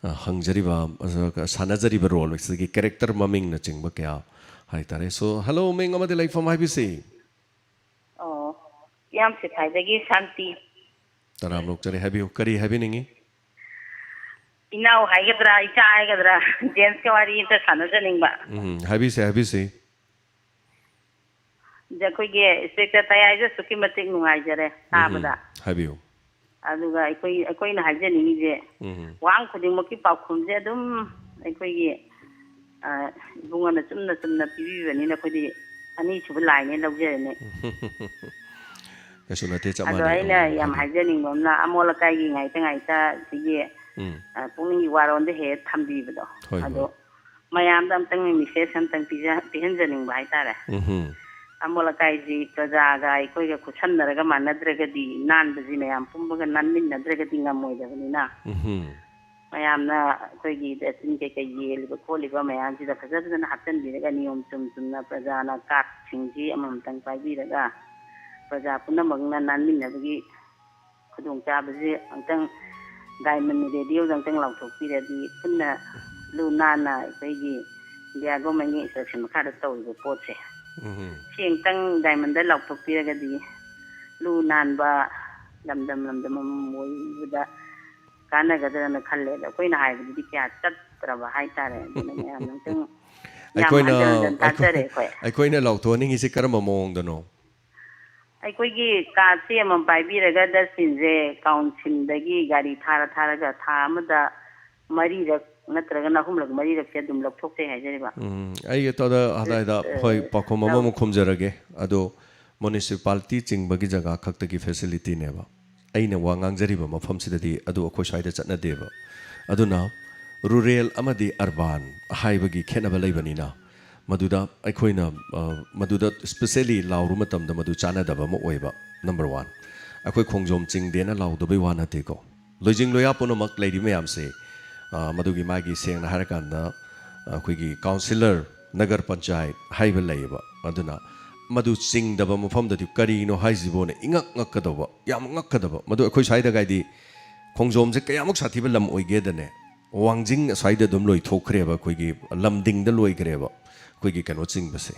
ꯑ, ꯍꯪꯖꯔꯤꯕ, ꯑ, ꯁꯥꯟꯅꯖꯔꯤꯕ ꯔꯣꯜ ꯑꯁꯤꯒꯤ ꯀꯦꯔꯦꯛꯇꯔ ꯃꯃꯤꯡꯅꯆꯤꯡꯕ ꯀꯌꯥ ꯍꯥꯏꯇꯥꯔꯦ꯫ So, ꯍꯜꯂꯣ, ꯃꯤꯡ ꯑꯃꯗꯤ ꯂꯩꯐꯝ ꯍꯥꯏꯕꯤꯁꯤ? ꯑꯣ, ꯏꯌꯥꯝ ꯁꯤꯐꯥꯏꯗꯒꯤ ꯁꯥꯟꯇꯤ꯫ ꯇꯔꯥꯝꯅ ꯑꯣꯛꯆꯔꯤ, ꯍꯥꯏꯕꯤꯌꯨ, ꯀꯔꯤ ꯍꯥꯏꯕꯤꯅꯤꯡꯉꯤ? ꯏꯅꯥꯎ ꯍꯥꯏꯒꯗ꯭ꯔꯥ, ꯏꯆꯥ ꯍꯥꯏꯒꯗ꯭ꯔꯥ, ꯖꯦꯝꯁꯀ ꯋꯥꯔꯤ ꯑꯝꯇ ꯁꯥꯟꯅꯖꯅꯤꯡꯕ꯫ ꯎꯝ, ꯍꯥꯏꯕꯤꯁꯦ, ꯍꯥꯏꯕꯤꯁꯦ꯫ ꯑꯗ ꯑꯩꯈꯣꯏꯒꯤ ꯏꯟꯁꯄꯦꯛꯇꯔ ꯇꯌꯥꯏꯁꯦ ꯑꯁꯨꯛꯀꯤ ꯃꯇꯤꯛ ꯅꯨꯡꯉꯥꯏꯖꯔꯦ ꯎꯝ, ꯇꯥꯕꯗ꯫ ꯍꯥꯏꯕꯤꯌꯨ꯫ ꯑꯗꯨꯒ ꯑꯩꯈꯣꯏ, ꯑꯩꯈꯣꯏꯅ ꯍꯥꯏꯖꯅꯤꯡꯉꯤꯁꯦ, ꯎꯝ꯫ ꯋꯥꯍꯪ ꯈꯨꯗꯤꯡꯃꯛꯀꯤ ꯄꯥꯎꯈꯨꯝꯁꯦ ꯑꯗꯨꯝ ꯑꯩꯈꯣꯏꯒꯤ, ꯑ, ꯏꯕꯨꯡꯉꯣꯅ ꯆꯨꯝꯅ ꯆꯨꯝꯅ ꯄꯤꯕꯤꯕꯅꯤꯅ ꯑꯩꯈꯣꯏꯗꯤ ꯑꯅꯤꯁꯨꯕ ꯂꯥꯏꯅꯦ ꯂꯧꯖꯔꯦꯅꯦ꯫ ꯀꯩꯁꯨ ꯅꯠꯇꯦ, ꯆꯞ ꯑꯗꯣ ꯃꯥꯟꯅꯩ꯫ ꯑꯩꯅ ꯎꯝ, ꯌꯥꯝ ꯍꯥꯏꯕꯤꯌꯨ꯫ ꯍꯥꯏꯖꯅꯤꯡꯕ ꯑꯃꯅ, ꯑꯃꯣꯠ ꯑꯀꯥꯏꯒꯤ ꯉꯥꯏꯇ ꯉꯥꯏꯇ ꯁꯤꯒꯤ, ꯎꯝ꯫ ꯑ, ꯄꯨꯛꯅꯤꯡꯒꯤ ꯋꯥꯔꯣꯟꯗ ꯍꯦꯛ ꯊꯝꯕꯤꯕꯗꯣ꯫ ꯍꯣꯏ, ꯑꯗꯣ ꯍꯣꯏ꯫ ꯃꯌꯥꯝꯗ ꯑꯝꯇꯪ ꯃꯦꯁꯦꯖ ꯑꯝꯇꯪ ꯄꯤꯖ-, ꯄꯤꯍꯟꯖꯅꯤꯡꯕ ꯍꯥꯏꯇꯥꯔꯦ꯫ ꯎꯝꯍꯨꯝ꯫ ꯑꯃꯣꯠ ꯑꯀꯥꯏꯁꯤ ꯄ꯭ꯔꯖꯥꯒ ꯑꯩꯈꯣꯏꯒ ꯈꯨꯠꯁꯝꯅꯔꯒ ꯃꯥꯟꯅꯗ꯭ꯔꯒꯗꯤ, ꯅꯥꯟꯕꯁꯤ ꯃꯌꯥꯝ ꯄꯨꯝꯕꯒ ꯅꯥꯟꯃꯤꯟꯅꯗ꯭ꯔꯒꯗꯤ ꯉꯝꯃꯣꯏꯗꯕꯅꯤꯅ꯫ ꯎꯝꯍꯨꯝ꯫ ꯃꯌꯥꯝꯅ ꯑꯩꯈꯣꯏꯒꯤ ꯗꯁꯕꯤꯟ ꯀꯩꯀꯩ ꯌꯦꯜꯂꯤꯕ ꯈꯣꯠꯂꯤꯕ ꯃꯌꯥꯝꯁꯤꯗ ꯐꯖ ꯐꯖꯅ ꯍꯥꯞꯆꯤꯟꯕꯤꯔꯒ, ꯅꯤꯌꯣꯝ ꯆꯨꯝ ꯆꯨꯝꯅ ꯄ꯭ꯔꯖꯥꯅ ꯀꯥꯔꯠꯁꯤꯡꯁꯤ ꯑꯃꯃꯝꯇꯪ ꯄꯥꯏꯕꯤꯔꯒ, ꯄ꯭ꯔꯖꯥ ꯄꯨꯝꯅꯃꯛꯅ ꯅꯥꯟꯃꯤꯟꯅꯕꯒꯤ ꯈꯨꯗꯣꯡꯆꯥꯕꯁꯤ ꯑꯃꯨꯛꯇꯪ ꯗꯥꯏꯃꯟ ꯔꯦꯗꯤꯑꯣꯗ ꯑꯝꯇꯪ ꯂꯥꯎꯊꯣꯛꯄꯤꯔꯗꯤ, ꯄꯨꯟꯅ ꯂꯨ ꯅꯥꯟꯅ ꯑꯩꯈꯣꯏꯒꯤ ꯏꯟꯗꯤꯌꯥ ꯒꯣꯔꯃꯦꯟꯒꯤ ꯏꯟꯁꯇ꯭ꯔꯛꯁꯟ ꯃꯈꯥꯗ ꯇꯧꯔꯤꯕ ꯄꯣꯠꯁꯦ, ꯎꯝ꯫ ꯁꯤ ꯑꯃꯨꯛꯇꯪ ꯗꯥꯏꯃꯟꯗ ꯂꯥꯎꯊꯣꯛꯄꯤꯔꯒꯗꯤ ꯂꯨ ꯅꯥꯟꯕ ꯂꯝꯗꯝ ꯂꯝꯗꯝ ꯑꯃꯃꯝ ꯑꯣꯏꯕꯗ ꯀꯥꯟꯅꯒꯗ꯭ꯔꯅ ꯈꯜꯂꯦ꯫ ꯑꯗꯣ ꯑꯩꯈꯣꯏꯅ ꯍꯥꯏꯕꯗꯨꯗꯤ ꯀꯌꯥ ꯆꯠꯇ꯭ꯔꯕ ꯍꯥꯏꯇꯥꯔꯦ꯫ ꯑꯗꯨꯅ ꯃꯌꯥꯝ ꯑꯃꯨꯛꯇꯪ ꯌꯥꯝ ꯑꯩꯈꯣꯏꯅ ꯍꯟꯖꯟ ꯍꯟꯖꯟ ꯇꯥꯖꯔꯦ ꯑꯩꯈꯣꯏ- ꯑꯩꯈꯣꯏ꯫ ꯑꯩꯈꯣꯏꯅ ꯂꯥꯎꯊꯣꯛꯍꯟꯅꯤꯡꯉꯤꯁꯦ ꯀꯔꯝꯕ ꯃꯑꯣꯡꯗꯅꯣ? ꯑꯩꯈꯣꯏꯒꯤ ꯀꯥꯔꯠꯁꯦ ꯑꯃꯃꯝ ꯄꯥꯏꯕꯤꯔꯒ ꯗꯁꯕꯤꯟꯁꯦ ꯀꯥꯎꯟꯁꯤꯜꯗꯒꯤ ꯒꯥꯔꯤ ꯊꯥꯔ ꯊꯥꯔꯒ ꯊꯥ ꯑꯃꯗ ꯃꯔꯤꯔꯛ ꯅꯠꯇ꯭ꯔꯒꯅ ꯑꯍꯨꯝꯂꯛ ꯃꯔꯤꯔꯛꯁꯦ ꯑꯗꯨꯝ ꯂꯧꯊꯣꯛꯆꯩ ꯍꯥꯏꯖꯔꯤꯕ꯫ ꯎꯝ, ꯑꯩꯒꯤ ꯇꯧꯗ ꯑꯗꯥꯏꯗ ꯑ, ꯍꯣꯏ, ꯄꯥꯎꯈꯨꯝ ꯂꯧ- ꯑꯃꯃꯨꯛ ꯈꯨꯝꯖꯔꯒꯦ꯫ ꯑꯗꯣ ꯃ꯭ꯌꯨꯅꯤꯁꯤꯄꯥꯂꯤꯇꯤ ꯆꯤꯡꯕꯒꯤ ꯖꯒꯥ ꯈꯛꯇꯒꯤ ꯐꯦꯁꯤꯂꯤꯇꯤꯅꯦꯕ꯫ ꯑꯩꯅ ꯋꯥ ꯉꯥꯡꯖꯔꯤꯕ ꯃꯐꯝꯁꯤꯗꯗꯤ ꯑꯗꯨ ꯑꯩꯈꯣꯏ ꯁ꯭ꯋꯥꯏꯗ ꯆꯠꯅꯗꯦꯕ꯫ ꯑꯗꯨꯅ ꯔꯨꯔꯦꯜ ꯑꯃꯗꯤ ꯑꯔꯕꯥꯟ ꯍꯥꯏꯕꯒꯤ ꯈꯦꯠꯅꯕ ꯂꯩꯕꯅꯤꯅ ꯃꯗꯨꯗ ꯑꯩꯈꯣꯏꯅ, ꯑ, ꯃꯗꯨꯗ ꯏꯁꯄꯤꯁꯦꯜꯂꯤ ꯂꯥꯎꯔꯨ ꯃꯇꯝꯗ ꯃꯗꯨ ꯆꯥꯟꯅꯗꯕ ꯑꯃ ꯑꯣꯏꯕ꯫ ꯅꯝꯕꯔ ꯋꯥꯟ, ꯑꯩꯈꯣꯏ ꯈꯣꯡꯖꯣꯝ ꯆꯤꯡꯗꯦꯅ ꯂꯥꯎꯗꯕꯩ ꯋꯥ ꯅꯠꯇꯦꯀꯣ꯫ ꯂꯣꯏꯖꯤꯡ ꯂꯣꯌꯥ ꯄꯨꯝꯅꯃꯛ ꯂꯩꯔꯤꯕ ꯃꯌꯥꯝꯁꯦ, ꯑ, ꯃꯗꯨꯒꯤ ꯃꯥꯒꯤ ꯁꯦꯡꯅ ꯍꯥꯏꯔꯀꯥꯟꯗ ꯑꯩꯈꯣꯏꯒꯤ ꯀꯥꯎꯟꯁꯤꯂꯔ, ꯅꯒꯔ ꯄꯟꯆꯥꯌꯠ ꯍꯥꯏꯕ ꯂꯩꯌꯦꯕ꯫ ꯑꯗꯨꯅ ꯃꯗꯨ ꯆꯤꯡꯗꯕ ꯃꯐꯝꯗꯗꯤ ꯀꯔꯤꯅꯣ ꯍꯥꯏꯁꯤꯕꯣꯅ ꯏꯉꯛ ꯉꯛꯀꯗꯧꯕ, ꯌꯥꯝ ꯉꯛꯀꯗꯕ꯫ ꯃꯗꯨ ꯑꯩꯈꯣꯏ ꯁ꯭ꯋꯥꯏꯗꯒꯥꯏꯗꯤ ꯈꯣꯡꯖꯣꯝꯁꯦ ꯀꯌꯥꯃꯨꯛ ꯁꯥꯊꯤꯕ ꯂꯝ ꯑꯣꯏꯒꯦꯗꯅꯦ, ꯋꯥꯡꯖꯤꯡ ꯑꯁ꯭ꯋꯥꯏꯗ ꯑꯗꯨꯝ ꯂꯣꯏꯊꯣꯛꯈ꯭ꯔꯦꯕ, ꯑꯩꯈꯣꯏꯒꯤ ꯂꯝꯗꯤꯡꯗ ꯂꯣꯏꯈ꯭ꯔꯦꯕ ꯑꯩꯈꯣꯏꯒꯤ ꯀꯩꯅꯣ ꯆꯤꯡꯕꯁꯦ,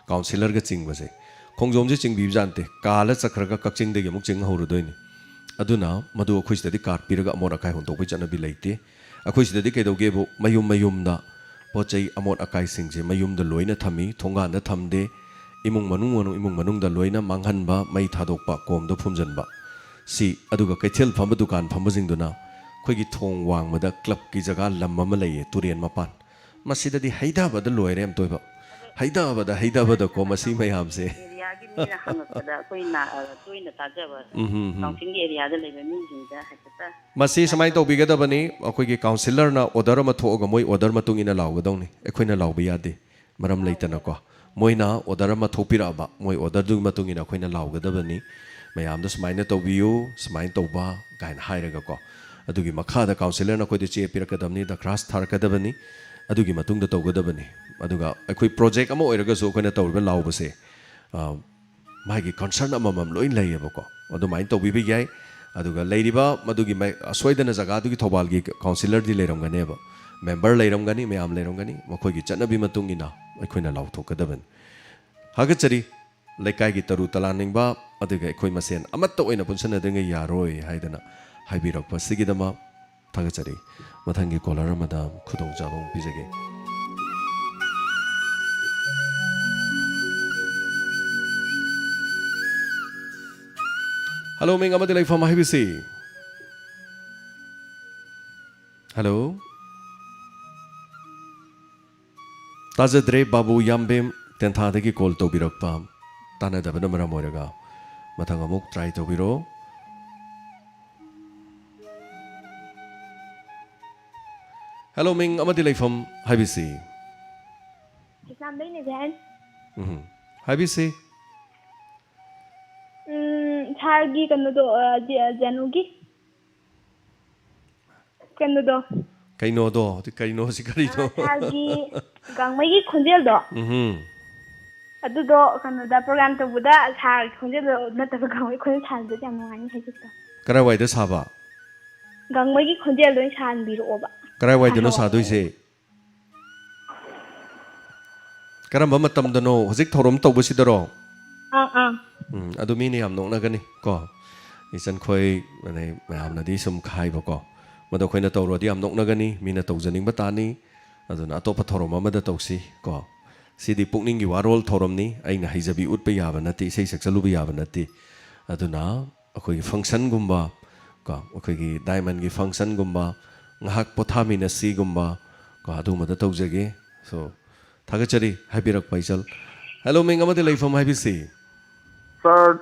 ꯀꯥꯎꯟꯁꯤꯂꯔꯒ ꯆꯤꯡꯕꯁꯦ꯫ ꯈꯣꯡꯖꯣꯝꯁꯦ ꯆꯤꯡꯕꯤꯕꯖꯥꯠ ꯅꯠꯇꯦ, ꯀꯥꯜꯂ ꯆꯠꯈ꯭ꯔꯒ ꯀꯛꯆꯤꯡꯗꯒꯤ ꯑꯃꯨꯛ ꯆꯤꯡ ꯍꯧꯔꯨꯗꯣꯏꯅꯤ꯫ ꯑꯗꯨꯅ ꯃꯗꯨ ꯑꯩꯈꯣꯏ ꯁꯤꯗꯗꯤ ꯀꯥꯔꯠ ꯄꯤꯔꯒ ꯑꯃꯣꯠ ꯑꯀꯥꯏ ꯍꯨꯟꯗꯣꯛꯄꯒꯤ ꯆꯠꯅꯕꯤ ꯂꯩꯇꯦ꯫ ꯑꯩꯈꯣꯏ ꯁꯤꯗꯗꯤ ꯀꯩꯗꯧꯒꯦꯕꯨ, ꯃꯌꯨꯝ ꯃꯌꯨꯝꯗ ꯄꯣꯠ ꯆꯩ ꯑꯃꯣꯠ ꯑꯀꯥꯏꯁꯤꯡꯁꯦ ꯃꯌꯨꯝꯗ ꯂꯣꯏꯅ ꯊꯝꯃꯤ, ꯊꯣꯡꯒꯥꯟꯗ ꯊꯝꯗꯦ, ꯏꯃꯨꯡ ꯃꯅꯨꯡ ꯃꯅꯨꯡ, ꯏꯃꯨꯡ ꯃꯅꯨꯡꯗ ꯂꯣꯏꯅ ꯃꯥꯡꯍꯟꯕ, ꯃꯩ ꯊꯥꯗꯣꯛꯄ, ꯀꯣꯝꯗ ꯐꯨꯝꯖꯤꯟꯕ꯫ ꯁꯤ, ꯑꯗꯨꯒ ꯀꯩꯊꯦꯜ ꯐꯝꯕ, ꯗꯨꯀꯥꯟ ꯐꯝꯕꯁꯤꯡꯗꯨꯅ ꯑꯩꯈꯣꯏꯒꯤ ꯊꯣꯡ ꯋꯥꯡꯃꯗ ꯀ꯭ꯂꯕꯀꯤ ꯖꯒꯥ ꯂꯝ ꯑꯃ ꯂꯩꯌꯦ, ꯇꯨꯔꯦꯟ ꯃꯄꯥꯟ, ꯃꯁꯤꯗꯗꯤ ꯍꯩꯊꯕꯗ ꯂꯣꯏꯔꯦ ꯑꯝꯇꯣꯏꯕ꯫ ꯍꯩꯊꯕꯗ, ꯍꯩꯊꯕꯗꯀꯣ ꯃꯁꯤ ꯃꯌꯥꯝꯁꯦ꯫ ꯑꯦꯔꯤꯌꯥꯒꯤ ꯃꯤꯅ ꯍꯪꯉꯛꯄꯗ ꯑꯩꯈꯣꯏꯅ, ꯑ, ꯇꯣꯏꯅ ꯇꯥꯖꯕ ꯎꯝ, ꯍꯝ, ꯍꯝ꯫ ꯀꯥꯎꯟꯁꯤꯜꯒꯤ ꯑꯦꯔꯤꯌꯥꯗ ꯂꯩꯕ ꯃꯤꯁꯤꯡꯗ ꯍꯥꯏꯐꯦꯠꯇ ꯃꯁꯤ ꯁꯨꯃꯥꯏꯅ ꯇꯧꯕꯤꯒꯗꯕꯅꯤ, ꯑꯩꯈꯣꯏꯒꯤ ꯀꯥꯎꯟꯁꯤꯂꯔꯅ ꯑꯣꯔꯗꯔ ꯑꯃ ꯊꯣꯛꯑꯒ ꯃꯣꯏ ꯑꯣꯔꯗꯔ ꯃꯇꯨꯡ ꯏꯟꯅ ꯂꯥꯎꯒꯗꯧꯅꯤ, ꯑꯩꯈꯣꯏꯅ ꯂꯥꯎꯕ ꯌꯥꯗꯦ, ꯃꯔꯝ ꯂꯩꯇꯅꯀꯣ꯫ ꯃꯣꯏꯅ ꯑꯣꯔꯗꯔ ꯑꯃ ꯊꯣꯛꯄꯤꯔꯛꯑꯕ, ꯃꯣꯏ ꯑꯣꯔꯗꯔꯗꯨꯒꯤ ꯃꯇꯨꯡ ꯏꯟꯅ ꯑꯩꯈꯣꯏꯅ ꯂꯥꯎꯒꯗꯕꯅꯤ, "ꯃꯌꯥꯝꯗ ꯁꯨꯃꯥꯏꯅ ꯇꯧꯕꯤꯌꯨ, ꯁꯨꯃꯥꯏꯅ ꯇꯧꯕ" ꯀꯥꯏꯅ ꯍꯥꯏꯔꯒꯀꯣ꯫ ꯑꯗꯨꯒꯤ ꯃꯈꯥꯗ ꯀꯥꯎꯟꯁꯤꯂꯔꯅ ꯑꯩꯈꯣꯏꯗ ꯆꯦ ꯄꯤꯔꯛꯀꯗꯕꯅꯤ, ꯗꯔꯈꯥꯁ ꯊꯥꯔꯛꯀꯗꯕꯅꯤ, ꯑꯗꯨꯒꯤ ꯃꯇꯨꯡꯗ ꯇꯧꯒꯗꯕꯅꯤ꯫ ꯑꯗꯨꯒ ꯑꯩꯈꯣꯏ ꯄ꯭ꯔꯣꯖꯦꯛ ꯑꯃ ꯑꯣꯏꯔꯒꯁꯨ ꯑꯩꯈꯣꯏꯅ ꯇꯧꯔꯤꯕ ꯂꯥꯎꯕꯁꯦ, ꯑ, ꯃꯥꯒꯤ ꯀꯟꯁꯔꯟ ꯑꯃꯃꯝ ꯂꯣꯏ ꯂꯩꯌꯦꯕꯀꯣ꯫ ꯑꯗꯨꯃꯥꯏꯅ ꯇꯧꯕꯤꯕ ꯌꯥꯏ꯫ ꯑꯗꯨꯒ ꯂꯩꯔꯤꯕ ꯃꯗꯨꯒꯤ ꯃ-, ꯑꯁꯣꯏꯗꯅ ꯖꯒꯥꯗꯨꯒꯤ ꯊꯧꯕꯥꯜꯒꯤ ꯀꯥꯎꯟꯁꯤꯂꯔꯗꯤ ꯂꯩꯔꯝꯒꯅꯦꯕ, ꯃꯦꯝꯕꯔ ꯂꯩꯔꯝꯒꯅꯤ, ꯃꯌꯥꯝ ꯂꯩꯔꯝꯒꯅꯤ, ꯃꯈꯣꯏꯒꯤ ꯆꯠꯅꯕꯤ ꯃꯇꯨꯡ ꯏꯟꯅ ꯑꯩꯈꯣꯏꯅ ꯂꯥꯎꯊꯣꯛꯀꯗꯕꯅꯤ꯫ ꯊꯥꯒꯠꯆꯔꯤ꯫ ꯂꯩꯀꯥꯏꯒꯤ ꯇꯔꯨ ꯇꯂꯥꯟꯅꯤꯡꯕ, ꯑꯗꯨꯒ ꯑꯩꯈꯣꯏ ꯃꯁꯦꯟ ꯑꯃꯠꯇ ꯑꯣꯏꯅ ꯄꯨꯟꯁꯤꯟꯅꯗ꯭ꯔꯤꯉꯩ ꯌꯥꯔꯣꯏ ꯍꯥꯏꯗꯅ ꯍꯥꯏꯕꯤꯔꯛꯄꯁꯤꯒꯤꯗꯃꯛ ꯊꯥꯒꯠꯆꯔꯤ꯫ ꯃꯊꯪꯒꯤ ꯀꯣꯂꯔ ꯑꯃꯗ ꯈꯨꯗꯣꯡꯆꯥꯕ ꯑꯃꯨꯛ ꯄꯤꯖꯒꯦ꯫ ꯍꯜꯂꯣ, ꯃꯤꯡ ꯑꯃꯗꯤ ꯂꯩꯐꯝ ꯍꯥꯏꯕꯤꯁꯤ꯫ ꯍꯜꯂꯣ꯫ ꯇꯥꯖꯗ꯭ꯔꯦ꯫ ꯕꯥꯕꯨ ꯌꯥꯝꯕꯦꯝ ꯇꯦꯟꯊꯥꯗꯒꯤ ꯀꯣꯜ ꯇꯧꯕꯤꯔꯛꯄ, ꯇꯥꯟꯅꯗꯕꯅ ꯃꯔꯝ ꯑꯣꯏꯔꯒ꯫ ꯃꯊꯪ ꯑꯃꯨꯛ ꯇ꯭ꯔꯥꯏ ꯇꯧꯕꯤꯔꯣ꯫ ꯍꯦꯂꯣ, ꯃꯤꯡ ꯑꯃꯗꯤ ꯂꯩꯐꯝ ꯍꯥꯏꯕꯤꯁꯤ꯫ ꯀꯩꯁꯥꯝꯗꯩꯅꯦ ꯚꯥꯏ꯫ ꯎꯝ, ꯍꯥꯏꯕꯤꯁꯤ꯫ ꯎꯝ, ꯁꯥꯔꯒꯤ ꯀꯩꯅꯣꯗꯣ, ꯑ, ꯖꯦ-, ꯖꯦꯅꯨꯒꯤ ꯀꯩꯅꯣꯗꯣ꯫ ꯀꯩꯅꯣꯗꯣ? ꯀꯩꯅꯣꯁꯤ ꯀꯔꯤꯅꯣ? ꯑ, ꯁꯥꯔꯒꯤ ꯒꯥꯡꯃꯩꯒꯤ ꯈꯣꯟꯖꯦꯜꯗꯣ꯫ ꯎꯝꯍꯨꯝ꯫ ꯑꯗꯨꯗꯣ ꯀꯩꯅꯣꯗ ꯄ꯭ꯔꯣꯒ꯭ꯔꯥꯝ ꯇꯧꯕꯗ ꯁꯥꯔꯒꯤ ꯈꯣꯟꯖꯦꯜꯗꯣ ꯅꯠꯇꯕ ꯒꯥꯡꯃꯩ ꯈꯣꯟꯖꯦꯜ ꯁꯥꯍꯟꯕꯗꯤ ꯌꯥꯝ ꯅꯨꯡꯉꯥꯏꯅꯤ ꯍꯥꯏꯖꯕꯗꯣ꯫ ꯀꯔꯥꯏꯋꯥꯏꯗ ꯁꯥꯕ? ꯒꯥꯡꯃꯩꯒꯤ ꯈꯣꯟꯖꯦꯜꯗꯣ ꯑꯣꯏꯅ ꯁꯥꯍꯟꯕꯤꯔꯛꯑꯣꯕ꯫ ꯀꯔꯥꯏꯋꯥꯏꯗꯅꯣ ꯁꯥꯍꯜꯂꯛꯑꯣ꯫ ꯁꯥꯗꯣꯏꯁꯦ? ꯀꯔꯝꯕ ꯃꯇꯝꯗꯅꯣ? ꯍꯧꯖꯤꯛ ꯊꯧꯔꯝ ꯇꯧꯕꯁꯤꯗꯔꯣ? ꯑꯥ, ꯑꯥ꯫ ꯎꯝ, ꯑꯗꯨ ꯃꯤꯅ ꯌꯥꯝ ꯅꯣꯛꯅꯒꯅꯤ ꯀꯣ꯫ ꯏꯆꯟꯈꯣꯏ, ꯑꯗꯩ ꯃꯌꯥꯝꯅꯗꯤ ꯁꯨꯝ ꯍꯥꯏꯕꯀꯣ꯫ ꯃꯗꯨ ꯑꯩꯈꯣꯏꯅ ꯇꯧꯔꯨꯔꯗꯤ ꯌꯥꯝ ꯅꯣꯛꯅꯒꯅꯤ, ꯃꯤꯅ ꯇꯧꯖꯅꯤꯡꯕ ꯇꯥꯅꯤ꯫ ꯑꯗꯨꯅ ꯑꯇꯣꯞꯄ ꯊꯧꯔꯝ ꯑꯃꯗ ꯇꯧꯁꯤ ꯀꯣ꯫ ꯁꯤꯗꯤ ꯄꯨꯛꯅꯤꯡꯒꯤ ꯋꯥꯔꯣꯜ ꯊꯧꯔꯝꯅꯤ꯫ ꯑꯩꯅ ꯍꯩꯖꯕꯤ ꯎꯠꯄ ꯌꯥꯕ ꯅꯠꯇꯦ, ꯏꯁꯩ ꯁꯛꯆꯜꯂꯨꯕ ꯌꯥꯕ ꯅꯠꯇꯦ꯫ ꯑꯗꯨꯅ ꯑꯩꯈꯣꯏꯒꯤ ꯐꯪꯁꯟꯒꯨꯝꯕ ꯀꯣ, ꯑꯩꯈꯣꯏꯒꯤ ꯗꯥꯏꯃꯟꯒꯤ ꯐꯪꯁꯟꯒꯨꯝꯕ, ꯉꯥꯏꯍꯥꯛ ꯄꯣꯊꯥꯃꯤꯟꯅꯁꯤꯒꯨꯝꯕ ꯀꯣ, ꯑꯗꯨꯒꯨꯝꯕꯗ ꯇꯧꯖꯒꯦ꯫ So, ꯊꯥꯒꯠꯆꯔꯤ ꯍꯥꯏꯕꯤꯔꯛꯄ ꯏꯆꯜ꯫ ꯍꯦꯂꯣ, ꯃꯤꯡ ꯑꯃꯗꯤ ꯂꯩꯐꯝ ꯍꯥꯏꯕꯤꯁꯤ꯫ ꯁꯥꯔ,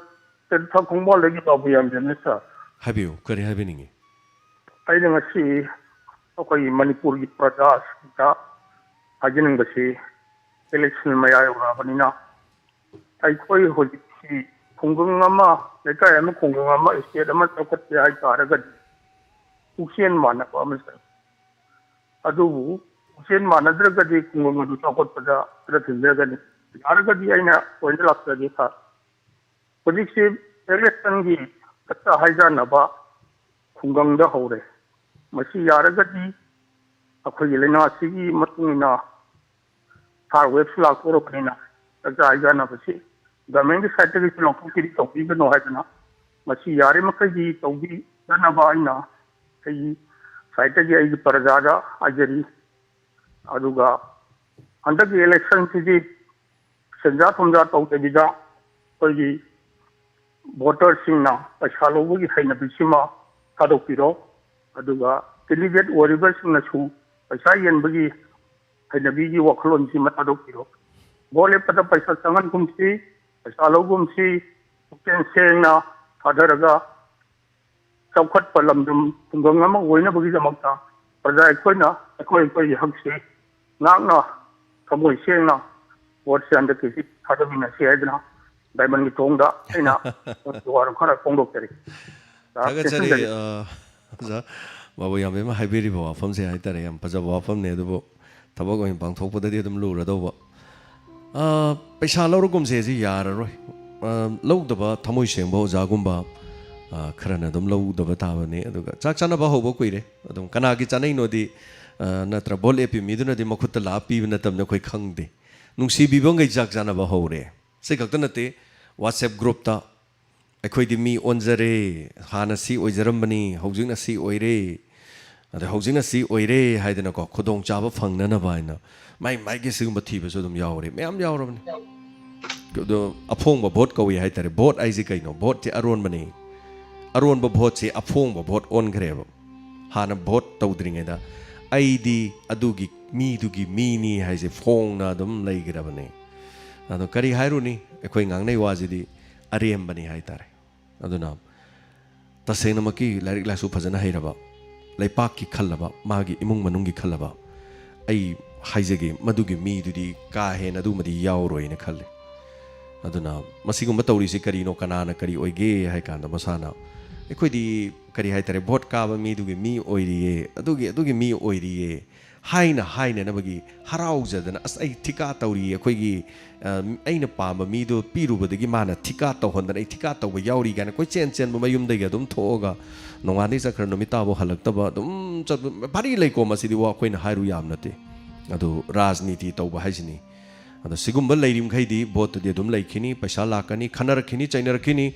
ꯇꯦꯟꯊꯥ ꯈꯣꯡꯕꯥꯜꯗꯒꯤ ꯕꯥꯕꯨ ꯌꯥꯝꯕꯦꯝꯅꯦ, ꯁꯥꯔ꯫ ꯍꯥꯏꯕꯤꯌꯨ, ꯀꯔꯤ ꯍꯥꯏꯕꯤꯅꯤꯡꯉꯤ? ꯑꯩꯅ ꯉꯁꯤ ꯑꯩꯈꯣꯏꯒꯤ ꯃꯅꯤꯄꯨꯔꯒꯤ ꯄ꯭ꯔꯖꯥꯁꯤꯡꯗ ꯍꯥꯏꯖꯅꯤꯡꯕꯁꯤ, ꯏꯂꯦꯛꯁꯟ ꯃꯌꯥ ꯌꯧꯔꯛꯑꯕꯅꯤꯅ ꯑꯩꯈꯣꯏ ꯍꯧꯖꯤꯛꯁꯤ ꯈꯨꯡꯒꯪ ꯑꯃ, ꯂꯩꯀꯥꯏ ꯑꯃ, ꯈꯨꯡꯒꯪ ꯑꯃ, ꯏꯁꯇꯦꯠ ꯑꯃ ꯆꯥꯎꯈꯠꯀꯦ ꯍꯥꯏ ꯇꯥꯔꯒꯗꯤ ꯄꯨꯛꯆꯦꯜ ꯃꯥꯟꯅꯕ ꯑꯃ ꯆꯪꯏ꯫ ꯑꯗꯨꯕꯨ ꯄꯨꯛꯆꯦꯜ ꯃꯥꯟꯅꯗ꯭ꯔꯒꯗꯤ ꯈꯨꯡꯒꯪ ꯑꯗꯨ ꯆꯥꯎꯈꯠꯄꯗ ꯈꯔ ꯊꯤꯡꯊꯒꯅꯤ꯫ ꯌꯥꯔꯒꯗꯤ ꯑꯩꯅ ꯄꯣꯏꯟꯗ ꯂꯥꯛꯆꯒꯦ ꯁꯥꯔ꯫ ꯍꯧꯖꯤꯛꯁꯤ ꯏꯂꯦꯛꯁꯟꯒꯤ ꯆꯥꯛꯆꯥ ꯍꯩꯖꯥꯟꯅꯕ ꯈꯨꯡꯒꯪꯗ ꯍꯧꯔꯦ꯫ ꯃꯁꯤ ꯌꯥꯔꯒꯗꯤ ꯑꯩꯈꯣꯏꯒꯤ ꯂꯥꯏꯅꯥ ꯑꯁꯤꯒꯤ ꯃꯇꯨꯡ ꯏꯟꯅ ꯊꯥꯔ ꯋꯦꯕꯁꯨ ꯂꯥꯛꯇꯣꯔꯕꯅꯤꯅ ꯆꯥꯛꯆꯥ ꯍꯩꯖꯥꯟꯅꯕꯁꯤ ꯒꯚꯔꯟꯃꯦꯟꯒꯤ ꯁꯥꯏꯠꯇꯒꯤꯁꯨ ꯂꯧꯊꯣꯛꯄꯤꯔꯤ ꯇꯧꯕꯤꯒꯅꯨ ꯍꯥꯏꯗꯅ ꯃꯁꯤ ꯌꯥꯔꯤꯃꯈꯩꯗꯤ ꯇꯧꯕꯤꯗꯅꯕ ꯑꯩꯅ ꯑꯩꯒꯤ ꯁꯥꯏꯠꯇꯒꯤ ꯑꯩꯒꯤ ꯄ꯭ꯔꯖꯥꯗ ꯍꯥꯏꯖꯔꯤ꯫ ꯑꯗꯨꯒ ꯍꯟꯗꯛꯀꯤ ꯏꯂꯦꯛꯁꯟꯁꯤꯗꯤ ꯁꯦꯟꯖꯥ ꯊꯨꯝꯖꯥ ꯇꯧꯗꯕꯤꯗ ꯑꯩꯈꯣꯏꯒꯤ ꯚꯣꯇꯔꯁꯤꯡꯅ ꯄꯩꯁꯥ ꯂꯧꯕꯒꯤ ꯍꯩꯅꯕꯤꯁꯤꯃ ꯊꯥꯗꯣꯛꯄꯤꯔꯣ꯫ ꯑꯗꯨꯒ ꯀꯦꯟꯗꯤꯗꯦꯠ ꯑꯣꯏꯔꯤꯕꯁꯤꯡꯅꯁꯨ ꯄꯩꯁꯥ ꯌꯦꯟꯕꯒꯤ ꯍꯩꯅꯕꯤꯒꯤ ꯋꯥꯈꯜꯂꯣꯟꯁꯤꯃ ꯊꯥꯗꯣꯛꯄꯤꯔꯣ꯫ ꯚꯣꯠ ꯂꯦꯞꯄꯗ ꯄꯩꯁꯥ ꯆꯪꯍꯟꯒꯨꯝꯁꯤ, ꯄꯩꯁꯥ ꯂꯧꯒꯨꯝꯁꯤ, ꯄꯨꯛꯆꯦꯜ ꯁꯦꯡꯅ ꯊꯥꯗꯔꯒ ꯆꯥꯎꯈꯠꯄ ꯂꯝꯗꯝ ꯈꯨꯡꯒꯪ ꯑꯃ ꯑꯣꯏꯅꯕꯒꯤꯗꯃꯛꯇ ꯄ꯭ꯔꯖꯥ ꯑꯩꯈꯣꯏꯅ ꯑꯩꯈꯣꯏ ꯑꯩꯈꯣꯏꯒꯤ ꯍꯛꯁꯦ ꯉꯥꯛꯅ ꯊꯃꯣꯏ ꯁꯦꯡꯅ ꯚꯣꯠꯁꯦ ꯍꯟꯗꯛꯀꯤꯁꯤ ꯊꯥꯗꯃꯤꯟꯅꯁꯤ ꯍꯥꯏꯗꯅ ꯗꯥꯏꯃꯟꯒꯤ ꯊꯣꯡꯗ ꯑꯩꯅ ꯋꯥꯔꯣ ꯈꯔ ꯐꯣꯡꯗꯣꯛꯆꯔꯤ꯫ ꯊꯥꯒꯠꯆꯔꯤ꯫ ꯇꯦꯟꯁꯟꯗꯒꯤ꯫ ꯑ, ꯑꯣꯖꯥ ꯕꯥꯕꯨ ꯌꯥꯝꯕꯦꯝꯅ ꯍꯥꯏꯕꯤꯔꯤꯕ ꯋꯥꯐꯝꯁꯦ ꯍꯥꯏꯇꯥꯔꯦ, ꯌꯥꯝ ꯐꯖꯕ ꯋꯥꯐꯝꯅꯦ, ꯑꯗꯨꯕꯨ ꯊꯕꯛ ꯑꯣꯏꯅ ꯄꯥꯡꯊꯣꯛꯄꯗꯗꯤ ꯑꯗꯨꯝ ꯂꯨꯔꯗꯧꯕ꯫ ꯑ, ꯄꯩꯁꯥ ꯂꯧꯔꯒꯨꯝꯁꯦ ꯁꯤ ꯌꯥꯔꯔꯣꯏ꯫ ꯑ, ꯂꯧꯗꯕ ꯊꯃꯣꯏ ꯁꯦꯡꯕ ꯑꯣꯖꯥꯒꯨꯝꯕ, ꯑ, ꯈꯔꯅ ꯑꯗꯨꯝ ꯂꯧꯗꯕ ꯇꯥꯕꯅꯤ꯫ ꯑꯗꯨꯒ ꯆꯥꯛ ꯆꯥꯅꯕ ꯍꯧꯕ ꯀꯨꯏꯔꯦ꯫ ꯑꯗꯨꯝ ꯀꯅꯥꯒꯤ ꯆꯥꯅꯩꯅꯣꯗꯤ, ꯑ, ꯅꯠꯇ꯭ꯔ ꯚꯣꯠ ꯂꯦꯞꯄꯤ ꯃꯤꯗꯨꯅꯗꯤ ꯃꯈꯨꯠꯇ ꯂꯥꯛꯑ ꯄꯤꯕ ꯅꯠꯇꯕꯅꯤ, ꯑꯩꯈꯣꯏ ꯈꯪꯗꯦ꯫ ꯅꯨꯡꯁꯤꯕꯤꯕꯈꯩ ꯆꯥꯛ ꯆꯥꯅꯕ ꯍꯧꯔꯦ꯫ ꯁꯤ ꯈꯛꯇ ꯅꯠꯇꯦ, WhatsApp groupꯇ ꯑꯩꯈꯣꯏꯗꯤ ꯃꯤ ꯑꯣꯟꯖꯔꯦ, ꯍꯥꯟꯅ ꯁꯤ ꯑꯣꯏꯖꯔꯝꯕꯅꯤ, ꯍꯧꯖꯤꯛꯅ ꯁꯤ ꯑꯣꯏꯔꯦ, ꯑꯗꯩ ꯍꯧꯖꯤꯛꯅ ꯁꯤ ꯑꯣꯏꯔꯦ ꯍꯥꯏꯗꯅꯀꯣ, ꯈꯨꯗꯣꯡꯆꯥꯕ ꯐꯪꯅꯅꯕ ꯍꯥꯏꯅ ꯃꯥꯏ ꯃꯥꯏꯒꯤ ꯁꯤꯒꯨꯝꯕ ꯊꯤꯕꯁꯨ ꯑꯗꯨꯝ ꯌꯥꯎꯔꯦ, ꯃꯌꯥꯝ ꯌꯥꯎꯔꯕꯅꯤ꯫ ꯑꯗꯣ ꯑꯐꯣꯡꯕ ꯚꯣꯠ ꯀꯧꯏ ꯍꯥꯏꯇꯥꯔꯦ꯫ ꯚꯣꯠ ꯍꯥꯏꯁꯤ ꯀꯩꯅꯣ? ꯚꯣꯠꯁꯦ ꯑꯔꯣꯟꯕꯅꯤ꯫ ꯑꯔꯣꯟꯕ ꯚꯣꯠꯁꯦ ꯑꯐꯣꯡꯕ ꯚꯣꯠ ꯑꯣꯟꯈ꯭ꯔꯦꯕ꯫ ꯍꯥꯟꯅ ꯚꯣꯠ ꯇꯧꯗ꯭ꯔꯤꯉꯩꯗ ꯑꯩꯗꯤ ꯑꯗꯨꯒꯤ ꯃꯤꯗꯨꯒꯤ ꯃꯤꯅꯤ ꯍꯥꯏꯁꯦ ꯐꯣꯡꯅ ꯑꯗꯨꯝ ꯂꯩꯈ꯭ꯔꯕꯅꯦ꯫ ꯑꯗꯣ ꯀꯔꯤ ꯍꯥꯏꯔꯨꯅꯤ, ꯑꯩꯈꯣꯏ ꯉꯥꯡꯅꯩ ꯋꯥꯁꯤꯗꯤ ꯑꯔꯦꯝꯕꯅꯤ ꯍꯥꯏꯇꯥꯔꯦ꯫ ꯑꯗꯨꯅ ꯇꯁꯦꯡꯅꯃꯛꯀꯤ ꯂꯥꯏꯔꯤꯛ ꯂꯥꯏꯁꯨ ꯐꯖꯅ ꯍꯩꯔꯕ, ꯂꯩꯄꯥꯛꯀꯤ ꯈꯜꯂꯕ, ꯃꯥꯒꯤ ꯏꯃꯨꯡ ꯃꯅꯨꯡꯒꯤ ꯈꯜꯂꯕ, ꯑꯩ ꯍꯥꯏꯖꯒꯦ, ꯃꯗꯨꯒꯤ ꯃꯤꯗꯨꯗꯤ ꯀꯥ ꯍꯦꯟꯅ ꯑꯗꯨꯃꯗꯤ ꯌꯥꯎꯔꯣꯏꯅ ꯈꯜꯂꯤ꯫ ꯑꯗꯨꯅ ꯃꯁꯤꯒꯨꯝꯕ ꯇꯧꯔꯤꯁꯤ ꯀꯔꯤꯅꯣ, ꯀꯅꯥꯅ ꯀꯔꯤ ꯑꯣꯏꯒꯦ ꯍꯥꯏ ꯀꯥꯟꯗ, ꯃꯁꯥꯅ ꯑꯩꯈꯣꯏꯗꯤ ꯀꯔꯤ ꯍꯥꯏꯇꯥꯔꯦ, ꯚꯣꯠ ꯀꯥꯕ ꯃꯤꯗꯨꯒꯤ ꯃꯤ ꯑꯣꯏꯔꯤꯌꯦ, ꯑꯗꯨꯒꯤ, ꯑꯗꯨꯒꯤ ꯃꯤ ꯑꯣꯏꯔꯤꯌꯦ, ꯍꯥꯏꯅ ꯍꯥꯏꯅꯅꯕꯒꯤ ꯍꯔꯥꯎꯖꯗꯅ, "ꯑꯁ, ꯑꯩ ꯊꯤꯀꯥ ꯇꯧꯔꯤ, ꯑꯩꯈꯣꯏꯒꯤ, ꯑ, ꯑꯩꯅ ꯄꯥꯝꯕ ꯃꯤꯗꯣ ꯄꯤꯔꯨꯕꯗꯒꯤ ꯃꯥꯅ ꯊꯤꯀꯥ ꯇꯧꯍꯟꯗꯅ ꯑꯩ ꯊꯤꯀꯥ ꯇꯧꯕ ꯌꯥꯎꯔꯤ" ꯀꯥꯏꯅ ꯀꯣꯏꯆꯦꯟ ꯆꯦꯟꯕ, ꯃꯌꯨꯝꯗꯒꯤ ꯑꯗꯨꯝ ꯊꯣꯛꯑꯒ ꯅꯣꯡꯉꯥꯟꯗꯩ ꯆꯠꯈ꯭ꯔ ꯅꯨꯃꯤꯠ ꯇꯥꯕꯧ ꯍꯜꯂꯛꯇꯕ ꯑꯗꯨꯝ ꯆꯠꯄ ꯚꯥꯔꯤ ꯂꯩꯀꯣ꯫ ꯃꯁꯤꯗꯤ ꯋꯥ ꯑꯩꯈꯣꯏꯅ ꯍꯥꯏꯔꯨ ꯌꯥꯝ ꯅꯠꯇꯦ꯫ ꯑꯗꯨ ꯔꯥꯖꯅꯤꯇꯤ ꯇꯧꯕ ꯍꯥꯏꯁꯤꯅꯤ꯫ ꯑꯗꯣ ꯁꯤꯒꯨꯝꯕ ꯂꯩꯔꯤꯃꯈꯩꯗꯤ ꯚꯣꯠꯇꯗꯤ ꯑꯗꯨꯝ ꯂꯩꯈꯤꯅꯤ, ꯄꯩꯁꯥ ꯂꯥꯛꯀꯅꯤ, ꯈꯟꯅꯔꯛꯈꯤꯅꯤ, ꯆꯩꯅꯔꯛꯈꯤꯅꯤ꯫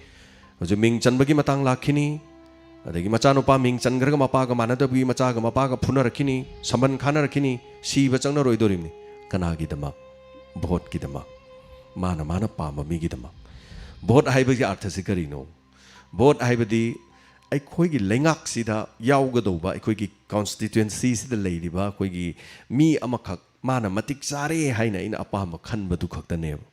ꯍꯧꯖꯤꯛ ꯃꯤꯡ ꯆꯟꯕꯒꯤ ꯃꯇꯥꯡ ꯂꯥꯛꯈꯤꯅꯤ꯫ ꯑꯗꯒꯤ ꯃꯆꯥꯅꯨꯄꯥ ꯃꯤꯡ ꯆꯟꯈ꯭ꯔꯒ ꯃꯄꯥꯒ ꯃꯥꯟꯅꯗꯕꯒꯤ ꯃꯆꯥꯒ ꯃꯄꯥꯒ ꯐꯨꯅꯔꯛꯈꯤꯅꯤ, ꯁꯝꯕꯟ ꯈꯥꯅꯔꯛꯈꯤꯅꯤ, ꯁꯤꯕ ꯆꯪꯅꯔꯣꯏꯗꯣꯔꯤꯕꯅꯤ꯫ ꯀꯅꯥꯒꯤꯗꯃꯛ? ꯚꯣꯠꯀꯤꯗꯃꯛ꯫ ꯃꯥꯅ ꯃꯥꯅ ꯄꯥꯝꯕ ꯃꯤꯒꯤꯗꯃꯛ꯫ ꯚꯣꯠ ꯍꯥꯏꯕꯒꯤ ꯑꯥꯔꯊꯁꯤ ꯀꯔꯤꯅꯣ? ꯚꯣꯠ ꯍꯥꯏꯕꯗꯤ ꯑꯩꯈꯣꯏꯒꯤ ꯂꯩꯉꯥꯛꯁꯤꯗ ꯌꯥꯎꯒꯗꯧꯕ, ꯑꯩꯈꯣꯏꯒꯤ ꯀꯣꯟꯁꯇꯤꯇ꯭ꯋꯦꯟꯁꯤꯁꯤꯗ ꯂꯩꯔꯤꯕ ꯑꯩꯈꯣꯏꯒꯤ ꯃꯤ ꯑꯃꯈꯛ ꯃꯥꯅ ꯃꯇꯤꯛ ꯆꯥꯔꯦ ꯍꯥꯏꯅ ꯑꯩꯅ ꯑꯄꯥꯝꯕ ꯈꯟꯕꯗꯨ ꯈꯛꯇꯅꯦꯕ꯫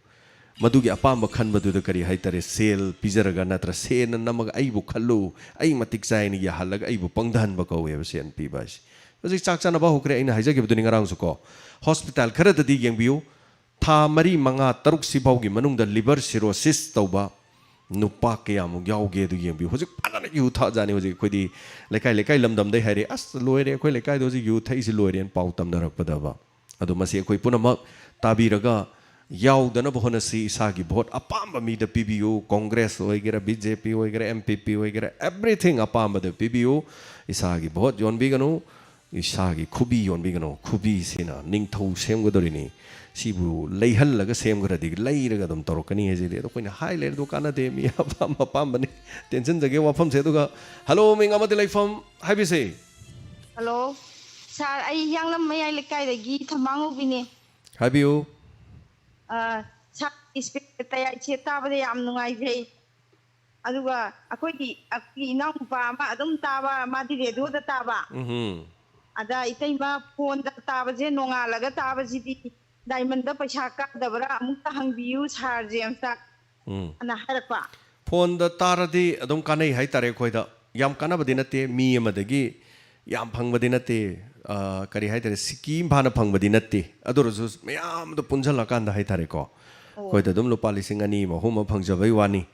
ꯃꯗꯨꯒꯤ ꯑꯄꯥꯝꯕ ꯈꯟꯕꯗꯨꯗ ꯀꯔꯤ ꯍꯥꯏꯇꯥꯔꯦ, ꯁꯦꯜ ꯄꯤꯖꯔꯒ ꯅꯠꯇ꯭ꯔ ꯁꯦꯟꯅ ꯅꯝꯃꯒ "ꯑꯩꯕꯨ ꯈꯜꯂꯨ, ꯑꯩ ꯃꯇꯤꯛ ꯆꯥꯏꯅ" ꯌꯥꯍꯜꯂꯒ ꯑꯩꯕꯨ ꯄꯪꯊꯍꯟꯕ ꯀꯧꯋꯦꯕ ꯁꯦꯟ ꯄꯤꯕ ꯍꯥꯏꯁꯦ꯫ ꯍꯧꯖꯤꯛ ꯆꯥꯛ ꯆꯥꯅꯕ ꯍꯧꯈ꯭ꯔꯦ, ꯑꯩꯅ ꯍꯥꯏꯖꯈꯤꯕꯗꯨꯅꯤ ꯉꯔꯥꯡꯁꯨ ꯀꯣ꯫ ꯍꯣꯁꯄꯤꯇꯥꯜ ꯈꯔꯗꯗꯤ ꯌꯦꯡꯕꯤꯌꯨ, ꯊꯥ ꯃꯔꯤ, ꯃꯉꯥ, ꯇꯔꯨꯛ ꯁꯤꯐꯥꯎꯒꯤ ꯃꯅꯨꯡꯗ liver cirrhosis ꯇꯧꯕ ꯅꯨꯄꯥ ꯀꯌꯥꯃꯨꯛ ꯌꯥꯎꯒꯦ ꯑꯗꯨ ꯌꯦꯡꯕꯤꯌꯨ꯫ ꯍꯧꯖꯤꯛ ꯐꯖꯅ ꯌꯨ ꯊꯛꯑꯖꯥꯠꯅꯤ꯫ ꯍꯧꯖꯤꯛ ꯑꯩꯈꯣꯏꯗꯤ ꯂꯩꯀꯥꯏ ꯂꯩꯀꯥꯏ ꯂꯝꯗꯝꯗꯩ ꯍꯥꯏꯔꯦ, "ꯑꯁ, ꯂꯣꯏꯔꯦ, ꯑꯩꯈꯣꯏ ꯂꯩꯀꯥꯏꯗ ꯍꯧꯖꯤꯛ ꯌꯨ ꯊꯛꯏꯁꯤ ꯂꯣꯏꯔꯦꯅ" ꯄꯥꯎ ꯇꯝꯅꯔꯛꯄꯗꯕ꯫ ꯑꯗꯣ ꯃꯁꯤ ꯑꯩꯈꯣꯏ ꯄꯨꯝꯅꯃꯛ ꯇꯥꯕꯤꯔꯒ ꯌꯥꯎꯗꯅꯕ ꯍꯣꯠꯅꯁꯤ꯫ ꯏꯁꯥꯒꯤ ꯚꯣꯠ ꯑꯄꯥꯝꯕ ꯃꯤꯗ ꯄꯤꯕꯤꯌꯨ꯫ ꯀꯣꯡꯒ꯭ꯔꯦꯁ ꯑꯣꯏꯒꯦꯔꯥ, ꯕꯤ ꯖꯦ ꯄꯤ ꯑꯣꯏꯒꯦꯔꯥ, ꯑꯦꯝ ꯄꯤ ꯄꯤ ꯑꯣꯏꯒꯦꯔꯥ, everything ꯑꯄꯥꯝꯕꯗ ꯄꯤꯕꯤꯌꯨ꯫ ꯏꯁꯥꯒꯤ ꯚꯣꯠ ꯌꯣꯟꯕꯤꯒꯅꯨ, ꯏꯁꯥꯒꯤ ꯈꯨꯕꯤ ꯌꯣꯟꯕꯤꯒꯅꯨ꯫ ꯈꯨꯕꯤꯁꯤꯅ ꯅꯤꯡꯊꯧ ꯁꯦꯝꯒꯗꯧꯔꯤꯅꯤ꯫ ꯁꯤꯕꯨ ꯂꯩꯍꯜꯂꯒ ꯁꯦꯝꯈ꯭ꯔꯗꯤ ꯂꯩꯔꯒ ꯑꯗꯨꯝ ꯇꯧꯔꯛꯀꯅꯤ ꯍꯥꯏꯁꯤꯗꯤ꯫ ꯑꯗꯣ ꯑꯩꯈꯣꯏꯅ ꯍꯥꯏ ꯂꯩꯔꯦ, ꯑꯗꯨ ꯀꯥꯟꯅꯗꯦ꯫ ꯃꯤ ꯑꯄꯥꯝ ꯑꯄꯥꯝꯕꯅꯤ꯫ ꯇꯦꯟꯁꯤꯟꯖꯒꯦ ꯋꯥꯐꯝꯁꯦ꯫ ꯑꯗꯨꯒ ꯍꯜꯂꯣ, ꯃꯤꯡ ꯑꯃꯗꯤ ꯂꯩꯐꯝ ꯍꯥꯏꯕꯤꯁꯦ꯫ ꯍꯜꯂꯣ, ꯁꯥꯔ, ꯑꯩ ꯍꯤꯌꯥꯡꯂꯝ ꯃꯌꯥꯏ ꯂꯩꯀꯥꯏꯗꯒꯤ ꯊꯝꯕꯥꯉꯧꯕꯤꯅꯦ꯫ ꯍꯥꯏꯕꯤꯌꯨ꯫ ꯑ, ꯁꯥꯔ, ꯏꯁꯄꯤꯀꯔ ꯇꯌꯥꯏꯁꯦ ꯇꯥꯕꯗ ꯌꯥꯝ ꯅꯨꯡꯉꯥꯏꯖꯩ꯫ ꯑꯗꯨꯒ ꯑꯩꯈꯣꯏꯒꯤ, ꯑꯩꯈꯣꯏꯒꯤ ꯏꯅꯥꯎꯅꯨꯄꯥ ꯑꯃ ꯑꯗꯨꯝ ꯇꯥꯕ, ꯃꯥꯗꯤ ꯔꯦꯗꯤꯑꯣꯗ ꯇꯥꯕ꯫ ꯎꯝꯍꯨꯝ꯫ ꯑꯗ ꯏꯇꯩꯃ ꯐꯣꯟꯗ ꯇꯥꯕꯁꯦ, ꯅꯣꯡꯉꯥꯜꯂꯒ ꯇꯥꯕꯁꯤꯗꯤ ꯗꯥꯏꯃꯟꯗ ꯄꯩꯁꯥ ꯀꯥꯗꯕ꯭ꯔꯥ? ꯑꯃꯨꯛꯇ ꯍꯪꯕꯤꯌꯨ ꯁꯥꯔꯁꯦ ꯑꯝꯇ꯫ ꯎꯝ꯫ ꯑꯅ ꯍꯥꯏꯔꯛꯄ꯫ ꯐꯣꯟꯗ ꯇꯥꯔꯗꯤ ꯑꯗꯨꯝ ꯀꯥꯟꯅꯩ ꯍꯥꯏꯇꯥꯔꯦ ꯑꯩꯈꯣꯏꯗ꯫ ꯌꯥꯝ ꯀꯥꯟꯅꯕꯗꯤ ꯅꯠꯇꯦ, ꯃꯤ ꯑꯃꯗꯒꯤ ꯌꯥꯝ ꯐꯪꯕꯗꯤ ꯅꯠꯇꯦ, ꯑ, ꯀꯔꯤ ꯍꯥꯏꯇꯥꯔꯦ, ꯁꯤꯀꯤ ꯑꯃ ꯐꯥꯅ ꯐꯪꯕꯗꯤ ꯅꯠꯇꯦ꯫ ꯑꯗꯨ ꯑꯣꯏꯔꯁꯨ ꯃꯌꯥꯝꯗꯣ ꯄꯨꯟꯁꯤꯜꯂꯀꯥꯟꯗ ꯍꯥꯏꯇꯥꯔꯦꯀꯣ, ꯑꯣ꯫ ꯑꯩꯈꯣꯏꯗ ꯑꯗꯨꯝ ꯂꯨꯄꯥ ꯂꯤꯁꯤꯡ ꯑꯅꯤ ꯑꯃ, ꯑꯍꯨꯝ ꯑꯃ ꯐꯪꯖꯕꯩ ꯋꯥꯅꯤ꯫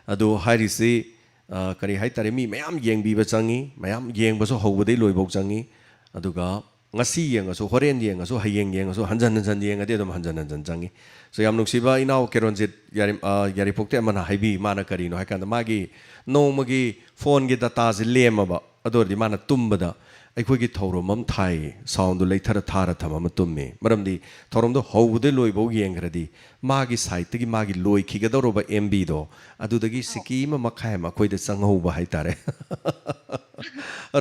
ꯑꯗꯨ ꯍꯥꯏꯔꯤꯁꯤ, ꯑ, ꯀꯔꯤ ꯍꯥꯏꯇꯥꯔꯦ, ꯃꯤ ꯃꯌꯥꯝ ꯌꯦꯡꯕꯤꯕ ꯆꯪꯉꯤ, ꯃꯌꯥꯝ ꯌꯦꯡꯕꯁꯨ ꯍꯧꯕꯗꯩ ꯂꯣꯏꯐꯧ ꯆꯪꯉꯤ꯫ ꯑꯗꯨꯒ ꯉꯁꯤ ꯌꯦꯡꯉꯁꯨ, ꯍꯣꯔꯦꯟ ꯌꯦꯡꯉꯁꯨ, ꯍꯌꯦꯡ ꯌꯦꯡꯉꯁꯨ, ꯍꯟꯖꯟ ꯍꯟꯖꯟ ꯌꯦꯡꯉꯗꯤ ꯑꯗꯨꯝ ꯍꯟꯖꯟ ꯍꯟꯖꯟ ꯆꯪꯉꯤ꯫ So, ꯌꯥꯝ ꯅꯨꯡꯁꯤꯕ ꯏꯅꯥꯎ ꯀꯦꯔꯣꯟꯖꯤꯠ ꯌꯥꯔꯤ-, ꯑ, ꯌꯥꯏꯔꯤꯄꯣꯛꯇꯩ ꯑꯃꯅ ꯍꯥꯏꯕꯤ, ꯃꯥꯅ ꯀꯔꯤꯅꯣ ꯍꯥꯏ ꯀꯥꯟꯗ, ꯃꯥꯒꯤ ꯅꯣꯡꯃꯒꯤ ꯐꯣꯟꯒꯤ ꯗꯇꯥꯁꯦ ꯂꯦꯝꯃꯕ, ꯑꯗꯨ ꯑꯣꯏꯔꯗꯤ ꯃꯥꯅ ꯇꯨꯝꯕꯗ ꯑꯩꯈꯣꯏꯒꯤ ꯊꯧꯔꯝ ꯑꯃ ꯊꯥꯏ, ꯁꯥꯎꯟꯗꯨ ꯂꯩꯊꯔ ꯊꯥꯔ ꯊꯝꯃ ꯇꯨꯝꯃꯤ꯫ ꯃꯔꯝꯗꯤ ꯊꯧꯔꯝꯗꯣ ꯍꯧꯕꯗꯩ ꯂꯣꯏꯕꯧ ꯌꯦꯡꯈ꯭ꯔꯗꯤ ꯃꯥꯒꯤ ꯁꯥꯏꯠꯇꯒꯤ ꯃꯥꯒꯤ ꯂꯣꯏꯈꯤꯒꯗꯧꯔꯕ ꯑꯦꯝ ꯕꯤꯗꯣ ꯑꯗꯨꯗꯒꯤ ꯁꯤꯀꯤ ꯑꯃ ꯃꯈꯥꯏ ꯑꯃ ꯑꯩꯈꯣꯏꯗ ꯆꯪꯍꯧꯕ ꯍꯥꯏꯇꯥꯔꯦ꯫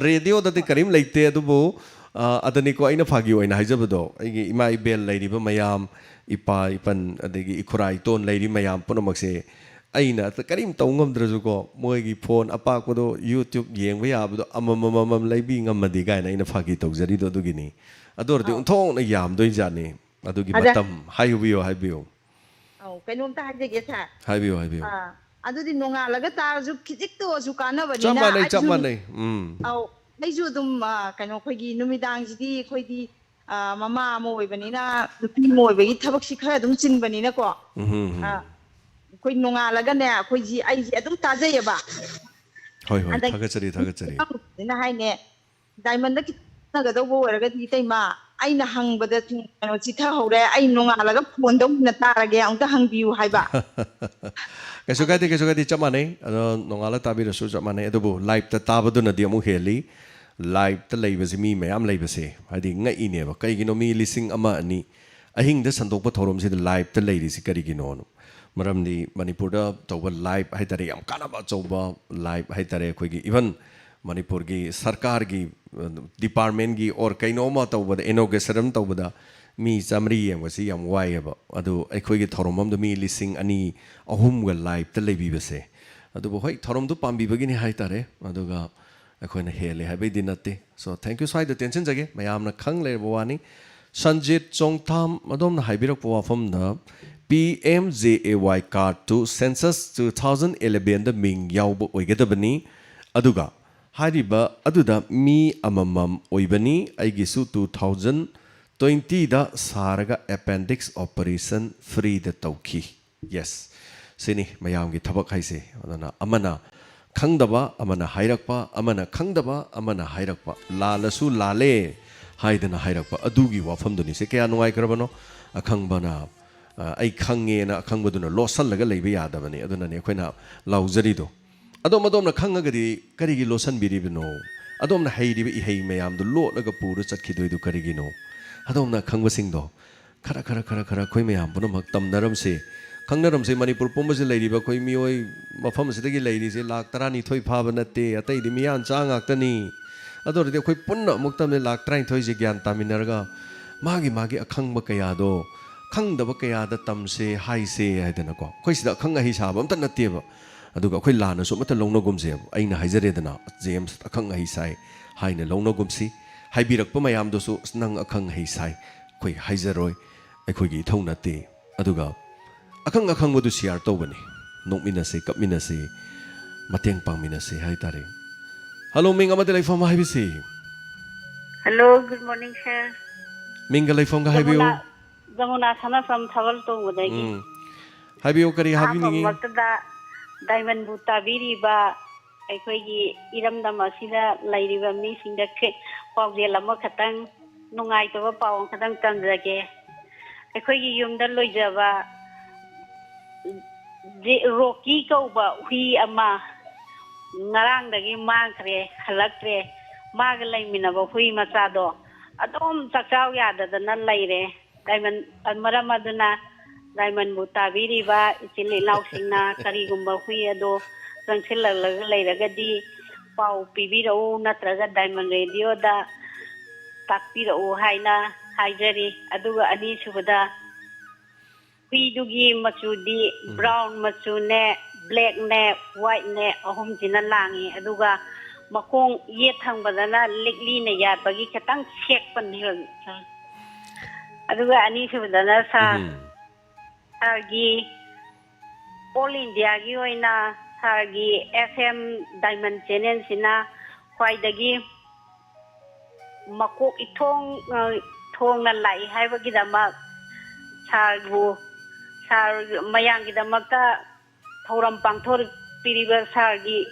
ꯔꯦꯗꯤꯑꯣꯗꯗꯤ ꯀꯔꯤꯝ ꯂꯩꯇꯦ, ꯑꯗꯨꯕꯨ, ꯑ, ꯑꯗꯅꯤꯀꯣ ꯑꯩꯅ ꯐꯥꯒꯤ ꯑꯣꯏꯅ ꯍꯥꯏꯖꯕꯗꯣ, ꯑꯩꯒꯤ ꯏꯃꯥ ꯏꯕꯦꯜ ꯂꯩꯔꯤꯕ ꯃꯌꯥꯝ, ꯏꯄꯥ ꯏꯄꯟ, ꯑꯗꯒꯤ ꯏꯈꯨꯔꯥ ꯏꯇꯣꯟ ꯂꯩꯔꯤ ꯃꯌꯥꯝ ꯄꯨꯝꯅꯃꯛꯁꯦ ꯑꯩꯅ ꯑꯇ ꯀꯔꯤꯝ ꯇꯧ ꯉꯝꯗ꯭ꯔꯁꯨꯀꯣ, ꯃꯣꯏꯒꯤ ꯐꯣꯟ ꯑꯄꯥꯛꯄꯗꯣ YouTube ꯌꯦꯡꯕ ꯌꯥꯕꯗꯣ ꯑꯃꯃꯝ ꯑꯃꯃꯝ ꯂꯩꯕꯤ ꯉꯝꯃꯗꯤ ꯀꯥꯏꯅ ꯑꯩꯅ ꯐꯥꯒꯤ ꯇꯧꯖꯔꯤꯗꯣ ꯑꯗꯨꯒꯤꯅꯤ꯫ ꯑꯗꯨ ꯑꯣꯏꯔꯗꯤ ꯑꯣꯟꯊꯣꯛꯅ ꯌꯥꯝꯗꯣꯏꯖꯥꯠꯅꯤ꯫ ꯑꯗꯨꯒꯤ ꯑꯗ ꯃꯇꯝ ꯍꯥꯏꯕꯤꯌꯨ, ꯍꯥꯏꯕꯤꯌꯨ꯫ ꯑꯧ, ꯀꯩꯅꯣꯝꯇ ꯍꯥꯏꯖꯒꯦ ꯁꯥꯔ꯫ ꯍꯥꯏꯕꯤꯌꯨ, ꯍꯥꯏꯕꯤꯌꯨ꯫ ꯑꯥ, ꯑꯗꯨꯗꯤ ꯅꯣꯡꯉꯥꯜꯂꯒ ꯇꯥꯔꯁꯨ ꯈꯤꯖꯤꯛꯇ ꯑꯣꯏꯔꯁꯨ ꯆꯞ ꯀꯥꯟꯅꯕꯅꯤꯅ ꯃꯥꯟꯅꯩ, ꯆꯞ ꯑꯩꯁꯨ, ꯃꯥꯟꯅꯩ꯫ ꯎꯝ꯫ ꯑꯧ, ꯑꯩꯁꯨ ꯑꯗꯨꯝ, ꯑꯥ, ꯀꯩꯅꯣ, ꯑꯩꯈꯣꯏꯒꯤ ꯅꯨꯃꯤꯗꯥꯡꯁꯤꯗꯤ ꯑꯩꯈꯣꯏꯗꯤ, ꯑꯥ, ꯃꯃꯥ ꯑꯃ ꯑꯣꯏꯕꯅꯤꯅ, ꯅꯨꯄꯤ ꯑꯃ ꯑꯣꯏꯕꯒꯤ ꯊꯕꯛꯁꯤ ꯈꯔ ꯑꯗꯨꯝ ꯆꯤꯟꯕꯅꯤꯅꯀꯣ꯫ ꯎꯝ, ꯎꯝ, ꯎꯝ꯫ ꯑꯥ, ꯑꯩꯈꯣꯏ ꯅꯣꯡꯉꯥꯜꯂꯒꯅꯦ, ꯑꯩꯈꯣꯏꯁꯤ, ꯑꯩꯁꯦ ꯑꯗꯨꯝ ꯇꯥꯖꯩꯌꯦꯕ꯫ ꯍꯣꯏ, ꯍꯣꯏ, ꯑꯗꯒꯤ ꯊꯥꯒꯠꯆꯔꯤ, ꯊꯥꯒꯠꯆꯔꯤ꯫ ꯏꯅꯥꯎꯅꯨꯄꯤꯁꯤꯅ ꯍꯥꯏꯅꯦ, "ꯗꯥꯏꯃꯟꯗ ꯈꯤꯇꯪ ꯆꯠꯅꯒꯗꯧꯕ ꯑꯣꯏꯔꯒꯗꯤ, ꯏꯇꯩꯃ, ꯑꯩꯅ ꯍꯪꯕꯗ ꯁꯨꯝ ꯀꯩꯅꯣ ꯆꯤꯊꯍꯧꯔꯦ, ꯑꯩ ꯅꯣꯡꯉꯥꯜꯂꯒ ꯐꯣꯟꯗ ꯑꯣꯏꯅ ꯇꯥꯔꯒꯦ, ꯑꯃꯨꯛꯇ ꯍꯪꯕꯤꯌꯨ" ꯍꯥꯏꯕ꯫ ꯀꯩꯁꯨ ꯀꯥꯏꯗꯦ, ꯀꯩꯁꯨ ꯀꯥꯏꯗꯦ, ꯆꯞ ꯃꯥꯟꯅꯩ꯫ ꯑꯗꯣ ꯅꯣꯡꯉꯥꯜꯂ ꯇꯥꯕꯤꯔꯁꯨ ꯆꯞ ꯃꯥꯟꯅꯩ꯫ ꯑꯗꯨꯕꯨ ꯂꯥꯏꯞꯇ ꯇꯥꯕꯗꯨꯅꯗꯤ ꯑꯃꯨꯛ ꯍꯦꯜꯂꯤ꯫ ꯂꯥꯏꯞꯇ ꯂꯩꯕꯁꯤ ꯃꯤ ꯃꯌꯥꯝ ꯂꯩꯕꯁꯦ ꯍꯥꯏꯗꯤ ꯉꯛꯏꯅꯦꯕ꯫ ꯀꯩꯒꯤꯅꯣ ꯃꯤ ꯂꯤꯁꯤꯡ ꯑꯃ, ꯑꯅꯤ ꯑꯍꯤꯡꯗ ꯁꯟꯗꯣꯛꯄ ꯊꯧꯔꯝꯁꯤꯗ ꯂꯥꯏꯞꯇ ꯂꯩꯔꯤꯁꯤ ꯀꯔꯤꯒꯤꯅꯣꯅꯣ? ꯃꯔꯝꯗꯤ ꯃꯅꯤꯄꯨꯔꯗ ꯇꯧꯕ ꯂꯥꯏꯞ ꯍꯥꯏꯇꯥꯔꯦ, ꯌꯥꯝ ꯀꯥꯟꯅꯕ ꯑꯆꯧꯕ ꯂꯥꯏꯞ ꯍꯥꯏꯇꯥꯔꯦ꯫ ꯑꯩꯈꯣꯏꯒꯤ even ꯃꯅꯤꯄꯨꯔꯒꯤ ꯁꯔꯀꯥꯔꯒꯤ, ꯑ, ꯗꯤꯄꯥꯔꯠꯃꯦꯟꯒꯤ or ꯀꯩꯅꯣꯝꯃ ꯇꯧꯕꯗ, ꯏꯅꯣꯒ꯭ꯔꯦꯁꯟ ꯑꯃ ꯇꯧꯕꯗ ꯃꯤ ꯆꯥꯃꯔꯤ ꯌꯦꯡꯕꯁꯤ ꯌꯥꯝ ꯋꯥꯏꯑꯦꯕ꯫ ꯑꯗꯨ ꯑꯩꯈꯣꯏꯒꯤ ꯊꯧꯔꯝ ꯑꯃꯗ ꯃꯤ ꯂꯤꯁꯤꯡ ꯑꯅꯤ, ꯑꯍꯨꯝꯒ ꯂꯥꯏꯞꯇ ꯂꯩꯕꯤꯕꯁꯦ, ꯑꯗꯨꯕꯨ ꯍꯣꯏ, ꯊꯧꯔꯝꯗꯨ ꯄꯥꯝꯕꯤꯕꯒꯤꯅꯤ ꯍꯥꯏꯇꯥꯔꯦ, ꯑꯗꯨꯒ ꯑꯩꯈꯣꯏꯅ ꯍꯦꯜꯂꯦ ꯍꯥꯏꯕꯩꯗꯤ ꯅꯠꯇꯦ꯫ So, thank you꯫ ꯁ꯭ꯋꯥꯏꯗ ꯇꯦꯟꯁꯤꯟꯖꯒꯦ, ꯃꯌꯥꯝꯅ ꯈꯪ ꯂꯩꯔꯕ ꯋꯥꯅꯤ꯫ ꯁꯟꯖꯤꯠ ꯆꯣꯡꯊꯥꯝ ꯑꯗꯣꯝꯅ ꯍꯥꯏꯕꯤꯔꯛꯄ ꯋꯥꯐꯝꯗ, P M J A Y card two census two thousand eleven ꯗ ꯃꯤꯡ ꯌꯥꯎꯕ ꯑꯣꯏꯒꯗꯕꯅꯤ, ꯑꯗꯨꯒ ꯍꯥꯏꯔꯤꯕ ꯑꯗꯨꯗ ꯃꯤ ꯑꯃꯃꯝ ꯑꯣꯏꯕꯅꯤ꯫ ꯑꯩꯒꯤꯁꯨ two thousand twenty ꯗ ꯁꯥꯔꯒ appendix operation free ꯗ ꯇꯧꯈꯤ꯫ Yes, ꯁꯤꯅꯤ ꯃꯌꯥꯝꯒꯤ ꯊꯕꯛ ꯍꯥꯏꯁꯦ꯫ ꯑꯗꯨꯅ ꯑꯃꯅ ꯈꯪꯗꯕ ꯑꯃꯅ ꯍꯥꯏꯔꯛꯄ, ꯑꯃꯅ ꯈꯪꯗꯕ ꯑꯃꯅ ꯍꯥꯏꯔꯛꯄ, ꯂꯥꯜꯂꯁꯨ ꯂꯥꯜꯂꯦ, ꯍꯥꯏꯗꯅ ꯍꯥꯏꯔꯛꯄ ꯑꯗꯨꯒꯤ ꯋꯥꯐꯝꯗꯨꯅꯤ꯫ ꯁꯦ ꯀꯌꯥ ꯅꯨꯡꯉꯥꯏꯈ꯭ꯔꯕꯅꯣ? ꯑꯈꯪꯕꯅ, ꯑ, "ꯑꯩ ꯈꯪꯉꯦꯅ" ꯑꯈꯪꯕꯗꯨꯅ ꯂꯣꯠꯁꯜꯂꯒ ꯂꯩꯕ ꯌꯥꯗꯕꯅꯤ꯫ ꯑꯗꯨꯅꯅꯦ ꯑꯩꯈꯣꯏꯅ ꯂꯥꯎꯖꯔꯤꯗꯣ꯫ ꯑꯗꯣꯝ ꯑꯗꯣꯝꯅ ꯈꯪꯉꯒꯗꯤ ꯀꯔꯤꯒꯤ ꯂꯣꯠꯁꯟꯕꯤꯔꯤꯕꯅꯣ? ꯑꯗꯣꯝꯅ ꯍꯩꯔꯤꯕ ꯏꯍꯩ ꯃꯌꯥꯝꯗꯨ ꯂꯣꯠꯂꯒ ꯄꯨꯔ ꯆꯠꯈꯤꯗꯣꯏꯗꯨ ꯀꯔꯤꯒꯤꯅꯣ? ꯑꯗꯣꯝꯅ ꯈꯪꯕꯁꯤꯡꯗꯣ ꯈꯔ, ꯈꯔ, ꯈꯔ, ꯈꯔ ꯑꯩꯈꯣꯏ ꯃꯌꯥꯝ ꯄꯨꯝꯅꯃꯛ ꯇꯝꯅꯔꯝꯁꯤ, ꯈꯪꯅꯔꯝꯁꯤ꯫ ꯃꯅꯤꯄꯨꯔ ꯄꯨꯝꯕꯁꯤ ꯂꯩꯔꯤꯕ ꯑꯩꯈꯣꯏ ꯃꯤꯑꯣꯏ ꯃꯐꯝ ꯑꯁꯤꯗꯒꯤ ꯂꯩꯔꯤꯁꯦ ꯂꯥꯈ ꯇꯔꯥꯅꯤꯊꯣꯏ ꯐꯥꯕ ꯅꯠꯇꯦ, ꯑꯇꯩꯗꯤ ꯃꯤꯌꯥꯟꯆꯥ ꯉꯥꯛꯇꯅꯤ꯫ ꯑꯗꯨ ꯑꯣꯏꯔꯗꯤ ꯑꯩꯈꯣꯏ ꯄꯨꯟꯅ ꯑꯃꯨꯛꯇꯪꯗꯤ ꯂꯥꯈ ꯇꯔꯥꯅꯤꯊꯣꯏꯁꯦ ꯒ꯭ꯌꯥꯟ ꯇꯥꯃꯤꯟꯅꯔꯒ ꯃꯥꯒꯤ ꯃꯥꯒꯤ ꯑꯈꯪꯕ ꯀꯌꯥꯗꯣ ꯈꯪꯗꯕ ꯀꯌꯥꯗ ꯇꯝꯁꯦ, ꯍꯥꯏꯁꯦ ꯍꯥꯏꯗꯅꯀꯣ꯫ ꯑꯩꯈꯣꯏ ꯁꯤꯗ ꯑꯈꯪ ꯑꯍꯩ ꯁꯥꯕ ꯑꯝꯇ ꯅꯠꯇꯦꯕ꯫ ꯑꯗꯨꯒ ꯑꯩꯈꯣꯏ ꯂꯥꯟꯅꯁꯨ ꯑꯃꯠꯇ ꯂꯧꯅꯒꯨꯝꯁꯦꯕ꯫ ꯑꯩꯅ ꯍꯥꯏꯖꯔꯦꯗꯅ, "ꯖꯦꯝꯁ ꯑꯈꯪ ꯑꯍꯩ ꯁꯥꯏ" ꯍꯥꯏꯅ ꯂꯧꯅꯒꯨꯝꯁꯤ꯫ ꯍꯥꯏꯕꯤꯔꯛꯄ ꯃꯌꯥꯝꯗꯨꯁꯨ, "ꯑꯁ, ꯅꯪ ꯑꯈꯪ ꯑꯍꯩ ꯁꯥꯏ, ꯑꯩꯈꯣꯏ ꯍꯥꯏꯖꯔꯣꯏ, ꯑꯩꯈꯣꯏꯒꯤ ꯏꯊꯧ ꯅꯠꯇꯦ"꯫ ꯑꯗꯨꯒ ꯑꯈꯪ ꯑꯈꯪꯕꯗꯨ ꯁꯤꯌꯥꯔ ꯇꯧꯕꯅꯤ꯫ ꯅꯣꯛꯃꯤꯟꯅꯁꯤ, ꯀꯞꯃꯤꯟꯅꯁꯤ, ꯃꯇꯦꯡ ꯄꯥꯡꯃꯤꯟꯅꯁꯤ ꯍꯥꯏꯇꯥꯔꯦ꯫ ꯍꯜꯂꯣ, ꯃꯤꯡ ꯑꯃꯗ ꯂꯩꯐꯝ ꯍꯥꯏꯕꯤꯁꯤ꯫ Hello, good morning, sir. ꯃꯤꯡꯒ ꯂꯩꯐꯝꯒ ꯍꯥꯏꯕꯤꯌꯨ꯫ ꯖꯃꯨꯅꯥ, ꯖꯃꯨꯅꯥ ꯁꯅꯥꯐꯝ ꯊꯥꯕꯜ ꯇꯣꯡꯕꯗꯒꯤ꯫ ꯎꯝ꯫ ꯍꯥꯏꯕꯤꯌꯨ, ꯀꯔꯤ ꯍꯥꯏꯕꯤꯅꯤꯡꯉꯤ? ꯑꯍꯥꯟꯕꯃꯛꯇꯗ ꯗꯥꯏꯃꯟꯕꯨ ꯇꯥꯕꯤꯔꯤꯕ ꯑꯩꯈꯣꯏꯒꯤ ꯏꯔꯝꯗꯝ ꯑꯁꯤꯗ ꯂꯩꯔꯤꯕ ꯃꯤꯁꯤꯡꯗ ꯈꯦ-, ꯄꯥꯎꯖꯦꯜ ꯑꯃꯈꯛꯇꯪ, ꯅꯨꯡꯉꯥꯏꯇꯕ ꯄꯥꯎ ꯑꯃꯈꯛꯇꯪ ꯇꯝꯖꯒꯦ꯫ ꯑꯩꯈꯣꯏꯒꯤ ꯌꯨꯝꯗ ꯂꯣꯏꯖꯕ ꯖꯤ-, ꯔꯣꯀꯤ ꯀꯧꯕ ꯍꯨꯏ ꯑꯃ ꯉꯔꯥꯡꯗꯒꯤ ꯃꯥꯡꯈ꯭ꯔꯦ, ꯍꯜꯂꯛꯇ꯭ꯔꯦ꯫ ꯃꯥꯒ ꯂꯩꯃꯤꯟꯅꯕ ꯍꯨꯏ ꯃꯆꯥꯗꯣ ꯑꯗꯨꯝ ꯆꯥꯛꯆꯥꯎ ꯌꯥꯗꯗꯅ ꯂꯩꯔꯦ꯫ ꯗꯥꯏꯃꯟ, ꯃꯔꯝ ꯑꯗꯨꯅ ꯗꯥꯏꯃꯟꯕꯨ ꯇꯥꯕꯤꯔꯤꯕ ꯏꯆꯤꯜ ꯏꯅꯥꯎꯁꯤꯡꯅ ꯀꯔꯤꯒꯨꯝꯕ ꯍꯨꯏ ꯑꯗꯣ ꯆꯪꯁꯤꯜꯂꯛꯂꯒ ꯂꯩꯔꯒꯗꯤ ꯄꯥꯎ ꯄꯤꯕꯤꯔꯛꯎ, ꯅꯠꯇ꯭ꯔꯒ ꯗꯥꯏꯃꯟ ꯔꯦꯗꯤꯑꯣꯗ ꯇꯥꯛꯄꯤꯔꯛꯎ ꯍꯥꯏꯅ ꯍꯥꯏꯖꯔꯤ꯫ ꯑꯗꯨꯒ ꯑꯅꯤꯁꯨꯕꯗ, ꯍꯨꯏꯗꯨꯒꯤ ꯃꯆꯨꯗꯤ ꯕ꯭ꯔꯥꯎꯟ ꯃꯆꯨꯅꯦ, ꯕ꯭ꯂꯦꯛꯅꯦ, ꯋꯥꯏꯠꯅꯦ, ꯑꯍꯨꯝꯁꯤꯅ ꯂꯥꯡꯉꯤ꯫ ꯑꯗꯨꯒ ꯃꯈꯣꯡ ꯌꯦꯠ ꯊꯪꯕꯗꯅ ꯂꯤꯛꯂꯤꯅ ꯌꯥꯠꯄꯒꯤ ꯈꯤꯇꯪ ꯁꯦꯛꯄꯅꯤ ꯍꯧꯖꯤꯛ꯫ ꯑꯗꯨꯒ ꯑꯅꯤꯁꯨꯕꯗꯅ ꯁꯥꯔ, ꯎꯝ꯫ ꯁꯥꯔꯒꯤ ꯑꯣꯜ ꯏꯟꯗꯤꯌꯥꯒꯤ ꯑꯣꯏꯅ ꯁꯥꯔꯒꯤ ꯑꯦꯐ ꯑꯦꯝ ꯗꯥꯏꯃꯟ ꯆꯦꯅꯦꯜꯁꯤꯅ ꯈ꯭ꯋꯥꯏꯗꯒꯤ ꯃꯀꯣꯛ ꯏꯊꯣꯡ, ꯑ, ꯊꯣꯡꯅ ꯂꯥꯛꯏ ꯍꯥꯏꯕꯒꯤꯗꯃꯛ ꯁꯥꯔꯕꯨ, ꯁꯥꯔ ꯃꯌꯥꯝꯒꯤꯗꯃꯛꯇ ꯊꯧꯔꯝ ꯄꯥꯡꯊꯣꯔꯛꯄꯤꯔꯤꯕ ꯁꯥꯔꯒꯤ,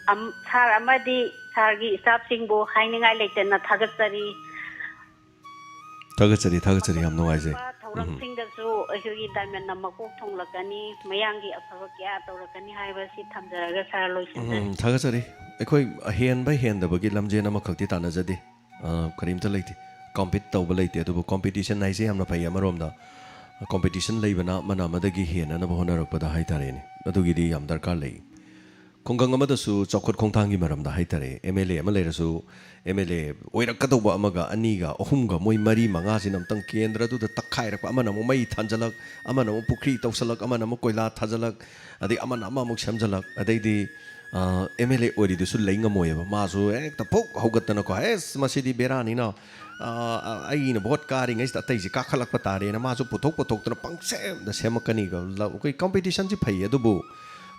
ꯑꯝ-, ꯁꯥꯔ ꯑꯃꯗꯤ ꯁꯥꯔꯒꯤ ꯏꯁꯇꯥꯐꯁꯤꯡꯕꯨ ꯍꯥꯏꯅꯤꯡꯉꯥꯏ ꯂꯩꯇꯅ ꯊꯥꯒꯠꯆꯔꯤ꯫ ꯊꯥꯒꯠꯆꯔꯤ, ꯊꯥꯒꯠꯆꯔꯤ, ꯌꯥꯝ ꯅꯨꯡꯉꯥꯏꯖꯩ꯫ ꯊꯧꯔꯝꯁꯤꯡꯗꯁꯨ ꯑꯩꯈꯣꯏꯒꯤ ꯗꯥꯏꯃꯟꯅ ꯃꯀꯣꯛ ꯊꯣꯡꯂꯛꯀꯅꯤ, ꯃꯌꯥꯝꯒꯤ ꯑꯐꯕ ꯀꯌꯥ ꯇꯧꯔꯛꯀꯅꯤ ꯍꯥꯏꯕꯁꯤ ꯊꯝꯖꯔꯒ ꯁꯥꯔ ꯂꯣꯏꯁꯤꯟꯖꯔꯦ꯫ ꯎꯝ, ꯊꯥꯒꯠꯆꯔꯤ꯫ ꯑꯩꯈꯣꯏ ꯍꯦꯟꯕ ꯍꯦꯟꯗꯕꯒꯤ ꯂꯝꯖꯦꯟ ꯑꯃꯈꯛꯇꯤ ꯇꯥꯟꯅꯖꯗꯦ꯫ ꯑ, ꯀꯔꯤꯝꯇ ꯂꯩꯇꯦ꯫ ꯀꯝꯄꯤꯠ ꯇꯧꯕ ꯂꯩꯇꯦ꯫ ꯑꯗꯨꯕꯨ ꯀꯣꯝꯄꯤꯇꯤꯁꯟ ꯍꯥꯏꯁꯦ ꯌꯥꯝꯅ ꯐꯩ ꯑꯃꯔꯣꯝꯗ꯫ ꯀꯣꯝꯄꯤꯇꯤꯁꯟ ꯂꯩꯕꯅ ꯑꯃꯅ ꯑꯃꯗꯒꯤ ꯍꯦꯟꯅꯅꯕ ꯍꯣꯠꯅꯔꯛꯄꯗ ꯍꯥꯏꯇꯥꯔꯦꯅꯦ, ꯑꯗꯨꯒꯤꯗꯤ ꯌꯥꯝ ꯗꯔꯀꯥꯔ ꯂꯩ꯫ ꯈꯨꯡꯒꯪ ꯑꯃꯗꯁꯨ ꯆꯥꯎꯈꯠ ꯈꯣꯡꯊꯥꯡꯒꯤ ꯃꯔꯝꯗ ꯍꯥꯏꯇꯥꯔꯦ, ꯑꯦꯝ ꯑꯦꯜ ꯑꯦ ꯑꯃ ꯂꯩꯔꯁꯨ, ꯑꯦꯝ ꯑꯦꯜ ꯑꯦ ꯑꯣꯏꯔꯛꯀꯗꯧꯕ ꯑꯃꯒ, ꯑꯅꯤꯒ, ꯑꯍꯨꯝꯒ, ꯃꯣꯏ ꯃꯔꯤ ꯃꯉꯥꯁꯤꯅ ꯑꯃꯨꯛꯇꯪ ꯀꯦꯟꯗ꯭ꯔꯗꯨꯗ ꯇꯛꯈꯥꯏꯔꯛꯄ, ꯑꯃꯅ ꯑꯃꯨꯛ ꯃꯩ ꯊꯥꯟꯖꯜꯂꯛ, ꯑꯃꯅ ꯑꯃꯨꯛ ꯄꯨꯈ꯭ꯔꯤ ꯇꯧꯁꯜꯂꯛ, ꯑꯃꯅ ꯑꯃꯨꯛ ꯀꯣꯏꯂꯥ ꯊꯥꯖꯜꯂꯛ, ꯑꯗꯩ ꯑꯃꯅ ꯑꯃꯃꯨꯛ ꯁꯦꯝꯖꯜꯂꯛ, ꯑꯗꯩꯗꯤ ꯑꯦꯝ ꯑꯦꯜ ꯑꯦ ꯑꯣꯏꯔꯤꯗꯨꯁꯨ ꯂꯩ ꯉꯝꯃꯣꯏꯕ꯫ ꯃꯥꯁꯨ ꯍꯦꯛꯇ ꯐꯨꯛ ꯍꯧꯒꯠꯇꯅꯀꯣ, "ꯑꯦꯁ, ꯃꯁꯤꯗꯤ ꯕꯦꯔꯥꯅꯤꯅ, ꯑ, ꯑ, ꯑꯩꯅ ꯚꯣꯠ ꯀꯥꯔꯤꯉꯩꯁꯤꯗ ꯑꯇꯩꯁꯤ ꯀꯥꯈꯠꯂꯛꯄ ꯇꯥꯔꯦꯅ" ꯃꯥꯁꯨ ꯄꯨꯊꯣꯛ ꯄꯨꯊꯣꯛꯇꯅ ꯄꯪꯁꯦꯝꯗ ꯁꯦꯝꯃꯛꯀꯅꯤꯒ꯫ ꯂ-, ꯑꯩꯈꯣꯏ ꯀꯝꯄꯤꯇꯤꯁꯟꯁꯤ ꯐꯩ, ꯑꯗꯨꯕꯨ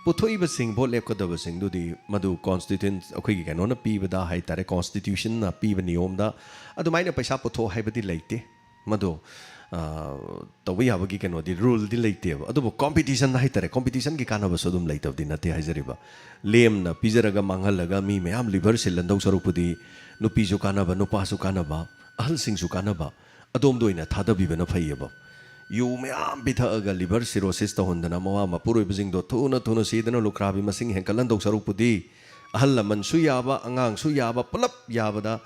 ꯄꯨꯊꯣꯛꯏꯕꯁꯤꯡ, ꯚꯣꯠ ꯂꯦꯞꯀꯗꯕꯁꯤꯡꯗꯨꯗꯤ ꯃꯗꯨ ꯀꯣꯟꯁꯇꯤꯇ꯭ꯌꯨꯟ-, ꯑꯩꯈꯣꯏꯒꯤ ꯀꯩꯅꯣꯅ ꯄꯤꯕꯗ ꯍꯥꯏꯇꯥꯔꯦ, ꯀꯣꯟꯁꯇꯤꯇ꯭ꯌꯨꯁꯟꯅ ꯄꯤꯕ ꯅꯤꯌꯣꯝꯗ ꯑꯗꯨꯃꯥꯏꯅ ꯄꯩꯁꯥ ꯄꯨꯊꯣꯛ ꯍꯥꯏꯕꯗꯤ ꯂꯩꯇꯦ꯫ ꯃꯗꯨ, ꯑ, ꯇꯧꯕ ꯌꯥꯕꯒꯤ ꯀꯩꯅꯣꯗꯤ, ꯔꯨꯜꯗꯤ ꯂꯩꯇꯦꯕ꯫ ꯑꯗꯨꯕꯨ ꯀꯣꯝꯄꯤꯇꯤꯁꯟ ꯍꯥꯏꯇꯥꯔꯦ, ꯀꯣꯝꯄꯤꯇꯤꯁꯟꯒꯤ ꯀꯥꯟꯅꯕꯁꯨ ꯑꯗꯨꯝ ꯂꯩꯇꯕꯗꯤ ꯅꯠꯇꯦ ꯍꯥꯏꯖꯔꯤꯕ꯫ ꯂꯦꯝꯅ ꯄꯤꯖꯔꯒ ꯃꯥꯡꯍꯜꯂꯒ ꯃꯤ ꯃꯌꯥꯝ ꯂꯤꯚꯔ ꯁꯤꯜꯍꯟꯗꯧ ꯁꯔꯨꯛꯄꯨꯗꯤ ꯅꯨꯄꯤꯁꯨ ꯀꯥꯟꯅꯕ, ꯅꯨꯄꯥꯁꯨ ꯀꯥꯟꯅꯕ, ꯑꯍꯜꯁꯤꯡꯁꯨ ꯀꯥꯟꯅꯕ, ꯑꯗꯣꯝꯗ ꯑꯣꯏꯅ ꯊꯥꯗꯕꯤꯕꯅ ꯐꯩꯌꯦꯕ꯫ ꯌꯨ ꯃꯌꯥꯝ ꯄꯤꯊꯛꯑꯒ ꯂꯤꯚꯔ ꯁꯤꯔꯣꯁꯤꯁ ꯇꯧꯍꯟꯗꯅ ꯃꯋꯥ ꯃꯄꯨꯔꯣꯏꯕꯁꯤꯡꯗꯣ ꯊꯨꯅ ꯊꯨꯅ ꯁꯤꯗꯅ ꯂꯨꯈ꯭ꯔꯥꯕꯤ ꯃꯁꯤꯡ ꯍꯦꯟꯀꯠꯍꯟꯗꯧ ꯁꯔꯨꯛꯄꯨꯗꯤ ꯑꯍꯜ ꯂꯃꯟꯁꯨ ꯌꯥꯕ, ꯑꯉꯥꯡꯁꯨ ꯌꯥꯕ, ꯄꯨꯂꯞ ꯌꯥꯕꯗ,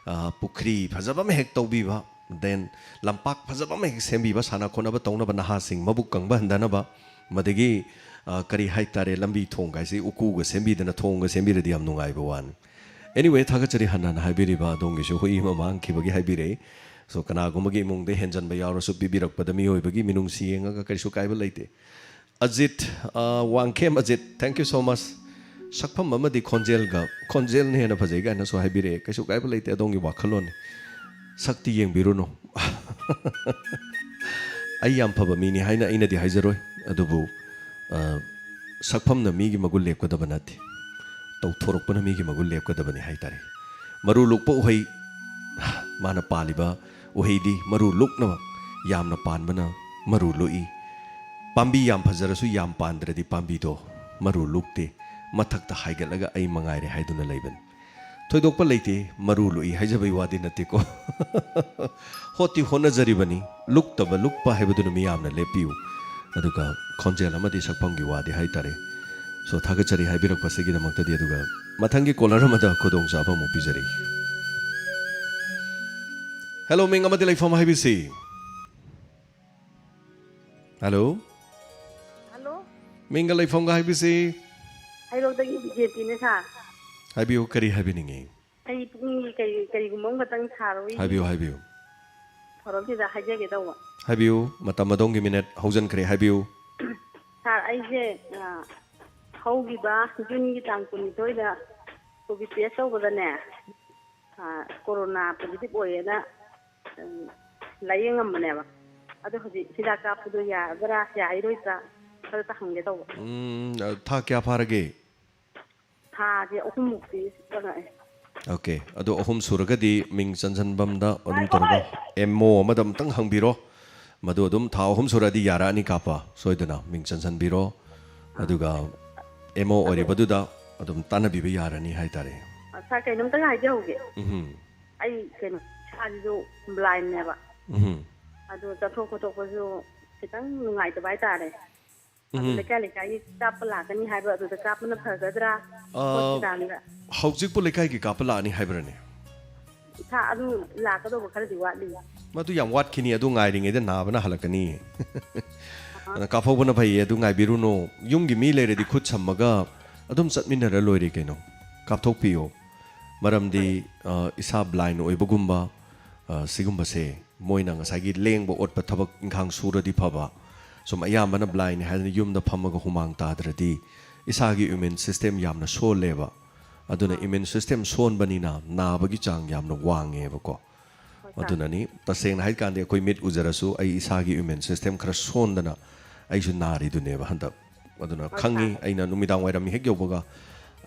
ꯑ, ꯄꯨꯈ꯭ꯔꯤ ꯐꯖꯕ ꯑꯃ ꯍꯦꯛ ꯇꯧꯕꯤꯕ, then ꯂꯝꯄꯥꯛ ꯐꯖꯕ ꯑꯃ ꯍꯦꯛ ꯁꯦꯝꯕꯤꯕ, ꯁꯥꯟꯅ ꯈꯣꯠꯅꯕ ꯇꯧꯅꯕ ꯅꯍꯥꯁꯤꯡ ꯃꯕꯨꯛ ꯀꯪꯕ ꯍꯟꯊꯅꯕ, ꯃꯗꯒꯤ, ꯑ, ꯀꯔꯤ ꯍꯥꯏꯇꯥꯔꯦ, ꯂꯝꯕꯤ ꯊꯣꯡꯒꯥꯏꯁꯤ ꯎꯀꯨꯒ ꯁꯦꯝꯕꯤꯗꯅ, ꯊꯣꯡꯒ ꯁꯦꯝꯕꯤꯔꯗꯤ ꯌꯥꯝ ꯅꯨꯡꯉꯥꯏꯕ ꯋꯥꯅꯤ꯫ Anyway, ꯊꯥꯒꯠꯆꯔꯤ ꯍꯟꯅ ꯍꯟꯅ ꯍꯥꯏꯕꯤꯔꯤꯕ ꯑꯗꯣꯝꯒꯤꯁꯨ ꯍꯨꯏ ꯑꯃ ꯃꯥꯡꯈꯤꯕꯒꯤ ꯍꯥꯏꯕꯤꯔꯛꯏ꯫ So, ꯀꯅꯥꯒꯨꯝꯕꯒꯤ ꯏꯃꯨꯡꯗ ꯍꯦꯟꯖꯟꯕ ꯌꯥꯎꯔꯁꯨ ꯄꯤꯕꯤꯔꯛꯄꯗ ꯃꯤꯑꯣꯏꯕꯒꯤ ꯃꯤꯅꯨꯡꯁꯤ ꯌꯦꯡꯉꯒ ꯀꯔꯤꯁꯨ ꯀꯥꯏꯕ ꯂꯩꯇꯦ꯫ ꯑꯖꯤꯠ, ꯑ, Wangkhem Ajit, thank you so much꯫ ꯁꯛꯐꯝ ꯑꯃꯗꯤ ꯈꯣꯟꯖꯦꯜꯒ, ꯈꯣꯟꯖꯦꯜꯅ ꯍꯦꯟꯅ ꯐꯖꯩ ꯀꯥꯏꯅꯁꯨ ꯍꯥꯏꯕꯤꯔꯛꯑꯦ꯫ ꯀꯩꯁꯨ ꯀꯥꯏꯕ ꯂꯩꯇꯦ, ꯑꯗꯣꯝꯒꯤ ꯋꯥꯈꯜꯂꯣꯟꯅꯤ꯫ ꯁꯛꯇꯤ ꯌꯦꯡꯕꯤꯔꯨꯅꯨ꯫ ꯑꯩ ꯌꯥꯝ ꯐꯕ ꯃꯤꯅꯤ ꯍꯥꯏꯅ ꯑꯩꯅꯗꯤ ꯍꯥꯏꯖꯔꯣꯏ, ꯑꯗꯨꯕꯨ, ꯑ, ꯁꯛꯐꯝꯅ ꯃꯤꯒꯤ ꯃꯒꯨꯟ ꯂꯦꯞꯀꯗꯕ ꯅꯠꯇꯦ, ꯇꯧꯊꯣꯔꯛꯄꯅ ꯃꯤꯒꯤ ꯃꯒꯨꯟ ꯂꯦꯞꯀꯗꯕꯅꯤ ꯍꯥꯏꯇꯥꯔꯦ꯫ ꯃꯔꯨ ꯂꯨꯛꯄ ꯎꯍꯩ, ꯃꯥꯅ ꯄꯥꯜꯂꯤꯕ ꯎꯍꯩꯗꯤ ꯃꯔꯨ ꯂꯨꯛꯅ ꯌꯥꯝꯅ ꯄꯥꯟꯕꯅ ꯃꯔꯨ ꯂꯨꯛꯏ꯫ ꯄꯥꯝꯕꯤ ꯌꯥꯝ ꯐꯖꯔꯁꯨ ꯌꯥꯝ ꯄꯥꯟꯗ꯭ꯔꯗꯤ ꯄꯥꯝꯕꯤꯗꯣ ꯃꯔꯨ ꯂꯨꯛꯇꯦ, ꯃꯊꯛꯇ ꯍꯥꯏꯒꯠꯂꯒ ꯑꯩ ꯃꯉꯥꯏꯔꯦ ꯍꯥꯏꯗꯨꯅ ꯂꯩꯕꯅꯤ꯫ ꯊꯣꯏꯗꯣꯛꯄ ꯂꯩꯇꯦ, ꯃꯔꯨ ꯂꯨꯏ ꯍꯥꯏꯖꯕꯩ ꯋꯥꯗꯤ ꯅꯠꯇꯦꯀꯣ꯫ ꯍꯣꯠꯇꯤ ꯍꯣꯠꯅꯖꯔꯤꯕꯅꯤ, ꯂꯨꯛꯇꯕ ꯂꯨꯛꯄ ꯍꯥꯏꯕꯗꯨꯅ ꯃꯤꯌꯥꯝꯅ ꯂꯦꯞꯄꯤꯌꯨ꯫ ꯑꯗꯨꯒ ꯈꯣꯟꯖꯦꯜ ꯑꯃꯗꯤ ꯁꯛꯐꯝꯒꯤ ꯋꯥꯗꯤ ꯍꯥꯏꯇꯥꯔꯦ꯫ So, ꯊꯥꯒꯠꯆꯔꯤ ꯍꯥꯏꯕꯤꯔꯛꯄꯁꯤꯒꯤꯗꯃꯛꯇꯗꯤ꯫ ꯑꯗꯨꯒ ꯃꯊꯪꯒꯤ caller ꯑꯃꯗ ꯈꯨꯗꯣꯡꯆꯥꯕ ꯑꯃꯨꯛ ꯄꯤꯖꯔꯤ꯫ Hello, ꯃꯤꯡ ꯑꯃꯗꯤ ꯂꯩꯐꯝ ꯍꯥꯏꯕꯤꯁꯤ꯫ Hello? Hello? ꯃꯤꯡꯒ ꯂꯩꯐꯝꯒ ꯍꯥꯏꯕꯤꯁꯤ꯫ ꯍꯩꯔꯣꯛꯇꯒꯤ ꯕꯤꯖꯦꯄꯤꯅꯦ, ꯁꯥꯔ꯫ ꯍꯥꯏꯕꯤꯌꯨ, ꯀꯔꯤ ꯍꯥꯏꯕꯤꯅꯤꯡꯉꯤ? ꯑꯩ ꯄꯨꯛꯅꯤꯡꯒꯤ ꯀꯔꯤ-, ꯀꯔꯤꯒꯨꯝꯕ ꯑꯃꯈꯛꯇꯪ ꯁꯥꯔ ꯍꯣꯏꯒꯤ ꯍꯥꯏꯕꯤꯌꯨ, ꯍꯥꯏꯕꯤꯌꯨ꯫ ꯊꯧꯔꯝꯁꯤꯗ ꯍꯥꯏꯖꯒꯦ ꯇꯧꯕ꯫ ꯍꯥꯏꯕꯤꯌꯨ, ꯃꯇꯝ ꯑꯗꯣꯝꯒꯤ ꯃꯤꯅꯤꯠ ꯍꯧꯖꯤꯟꯈ꯭ꯔꯦ, ꯍꯥꯏꯕꯤꯌꯨ꯫ ꯁꯥꯔ, ꯑꯩꯁꯦ, ꯑ, ꯍꯧꯈꯤꯕ ꯖꯨꯟꯒꯤ ꯇꯥꯡ ꯀꯨꯟꯅꯤꯊꯣꯏꯗ ꯀꯣꯚꯤꯠ ꯇꯦꯁ ꯇꯧꯕꯗꯅꯦ, ꯑ, ꯀꯣꯔꯣꯅꯥ ꯄꯣꯖꯤꯇꯤꯚ ꯑꯣꯏꯌꯦꯅ, ꯎꯝ, ꯂꯥꯏꯌꯦꯡꯉꯝꯕꯅꯦꯕ꯫ ꯑꯗꯣ ꯍꯧꯖꯤꯛ ꯍꯤꯗꯥꯛ ꯀꯥꯞꯄꯗꯣ ꯌꯥꯒꯗ꯭ꯔꯥ, ꯌꯥꯔꯣꯏꯗ꯭ꯔꯥ, ꯈꯔꯇ ꯍꯪꯒꯦ ꯇꯧꯕ꯫ ꯎꯝ, ꯑ, ꯊꯥ ꯀꯌꯥ ꯐꯥꯔꯒꯦ? ꯊꯥꯁꯦ ꯑꯍꯨꯝꯃꯨꯛꯇꯤ ꯆꯪꯉꯛꯑꯦ꯫ OK, ꯑꯗꯣ ꯑꯍꯨꯝ ꯁꯨꯔꯒꯗꯤ ꯃꯤꯡ ꯆꯟꯁꯤꯟꯐꯝꯗ ꯑꯗꯨꯝ ꯇꯧꯔꯒ ꯑꯦꯝ ꯑꯣ ꯑꯃꯗ ꯑꯃꯨꯛꯇꯪ ꯍꯪꯕꯤꯔꯣ꯫ ꯃꯗꯨ ꯑꯗꯨꯝ ꯊꯥ ꯑꯍꯨꯝ ꯁꯨꯔꯛꯑꯗꯤ ꯌꯥꯔꯛꯑꯅꯤ ꯀꯥꯞꯄ, ꯁꯣꯏꯗꯅ ꯃꯤꯡ ꯆꯟꯁꯤꯟꯕꯤꯔꯣ꯫ ꯑꯗꯨꯒ ꯑꯦꯝ ꯑꯣ ꯑꯣꯏꯔꯤꯕꯗꯨꯗ ꯑꯗꯨꯝ ꯇꯥꯟꯅꯕꯤꯕ ꯌꯥꯔꯅꯤ ꯍꯥꯏꯇꯥꯔꯦ꯫ ꯁꯥꯔ, ꯀꯩꯅꯣꯝꯇꯪ ꯍꯥꯏꯖꯍꯧꯒꯦ꯫ ꯎꯝ꯫ ꯑꯩ ꯀꯩꯅꯣ, ꯏꯁꯥꯁꯤꯁꯨ ꯕ꯭ꯂꯥꯏꯟꯅꯦꯕ꯫ ꯎꯝ꯫ ꯑꯗꯨ ꯆꯠꯊꯣꯛ ꯈꯣꯠꯇꯣꯛꯄꯁꯨ ꯈꯤꯇꯪ ꯅꯨꯡꯉꯥꯏꯇꯕ ꯍꯥꯏꯇꯥꯔꯦ꯫ ꯑꯗꯨ ꯎꯝ꯫ ꯂꯩꯀꯥꯏ ꯂꯩꯀꯥꯏꯒꯤ ꯀꯥꯞꯄ ꯂꯥꯛꯀꯅꯤ ꯍꯥꯏꯕ, ꯑꯗꯨꯗ ꯀꯥꯞꯄꯅ ꯐꯒꯗ꯭ꯔꯥ? ꯑ, ꯍꯣꯁꯄꯤꯇꯥꯜꯗ? ꯍꯧꯖꯤꯛꯄꯨ ꯂꯩꯀꯥꯏꯒꯤ ꯀꯥꯞꯄ ꯂꯥꯛꯑꯅꯤ ꯍꯥꯏꯕ꯭ꯔꯅꯦ? ꯏꯁꯥ ꯑꯗꯨ ꯂꯥꯛꯀꯗꯧꯕ ꯈꯔꯗꯤ ꯋꯥꯠꯂꯤ꯫ ꯃꯗꯨ ꯌꯥꯝ ꯋꯥꯠꯈꯤꯅꯤ, ꯑꯗꯨ ꯉꯥꯏꯔꯤꯉꯩꯗ ꯅꯥꯕꯅ ꯍꯜꯂꯛꯀꯅꯤ꯫ ꯑꯍ꯫ ꯑꯗꯨꯅ ꯀꯥꯞꯍꯧꯕꯅ ꯐꯩꯌꯦ, ꯑꯗꯨ ꯉꯥꯏꯕꯤꯔꯨꯅꯨ꯫ ꯌꯨꯝꯒꯤ ꯃꯤ ꯂꯩꯔꯗꯤ ꯈꯨꯠ ꯁꯝꯃꯒ ꯑꯗꯨꯝ ꯆꯠꯃꯤꯟꯅꯔ ꯂꯣꯏꯔꯦ ꯀꯩꯅꯣ꯫ ꯀꯥꯞꯊꯣꯛꯄꯤꯌꯣ꯫ ꯃꯔꯝꯗꯤ, ꯍꯣꯏ꯫ ꯑ, ꯏꯁꯥ ꯕ꯭ꯂꯥꯏꯟ ꯑꯣꯏꯕꯒꯨꯝꯕ, ꯑ, ꯁꯤꯒꯨꯝꯕꯁꯦ ꯃꯣꯏꯅ ꯉꯁꯥꯏꯒꯤ ꯂꯦꯡꯕ ꯑꯣꯠꯄ ꯊꯕꯛ ꯏꯪꯈꯥꯡ ꯁꯨꯔꯗꯤ ꯐꯕ, ꯁꯨꯝ ꯑꯌꯥꯝꯕꯅ ꯕ꯭ꯂꯥꯏꯟꯅꯤ ꯍꯥꯏꯗꯅ ꯌꯨꯝꯗ ꯐꯝꯃꯒ ꯍꯨꯃꯥꯡ ꯇꯥꯗ꯭ꯔꯗꯤ ꯏꯁꯥꯒꯤ ꯏꯃ꯭ꯌꯨꯟ ꯁꯤꯁꯇꯦꯝ ꯌꯥꯝꯅ ꯁꯣꯜꯂꯦꯕ꯫ ꯑꯗꯨꯅ ꯏꯃ꯭ꯌꯨꯟ ꯁꯤꯁꯇꯦꯝ ꯁꯣꯟꯕꯅꯤꯅ ꯅꯥꯕꯒꯤ ꯆꯥꯡ ꯌꯥꯝꯅ ꯋꯥꯡꯉꯦꯕꯀꯣ꯫ ꯍꯣꯏ, ꯁꯥꯔ꯫ ꯑꯗꯨꯅꯅꯤ, ꯇꯁꯦꯡꯅ ꯍꯥꯏꯀꯥꯟꯗꯤ ꯑꯩꯈꯣꯏ ꯃꯤꯠ ꯎꯖꯔꯁꯨ ꯑꯩ ꯏꯁꯥꯒꯤ ꯏꯃ꯭ꯌꯨꯟ ꯁꯤꯁꯇꯦꯝ ꯈꯔ ꯁꯣꯟꯗꯅ ꯑꯩꯁꯨ ꯅꯥꯔꯤꯗꯨꯅꯦꯕ ꯍꯟꯗꯛ꯫ ꯑꯗꯨꯅ ꯍꯣꯏ, ꯈꯪꯉꯤ, ꯁꯥꯔ꯫ ꯑꯩꯅ ꯅꯨꯃꯤꯗꯥꯡ ꯋꯥꯏꯔꯝ ꯍꯦꯛ ꯌꯧꯕꯒ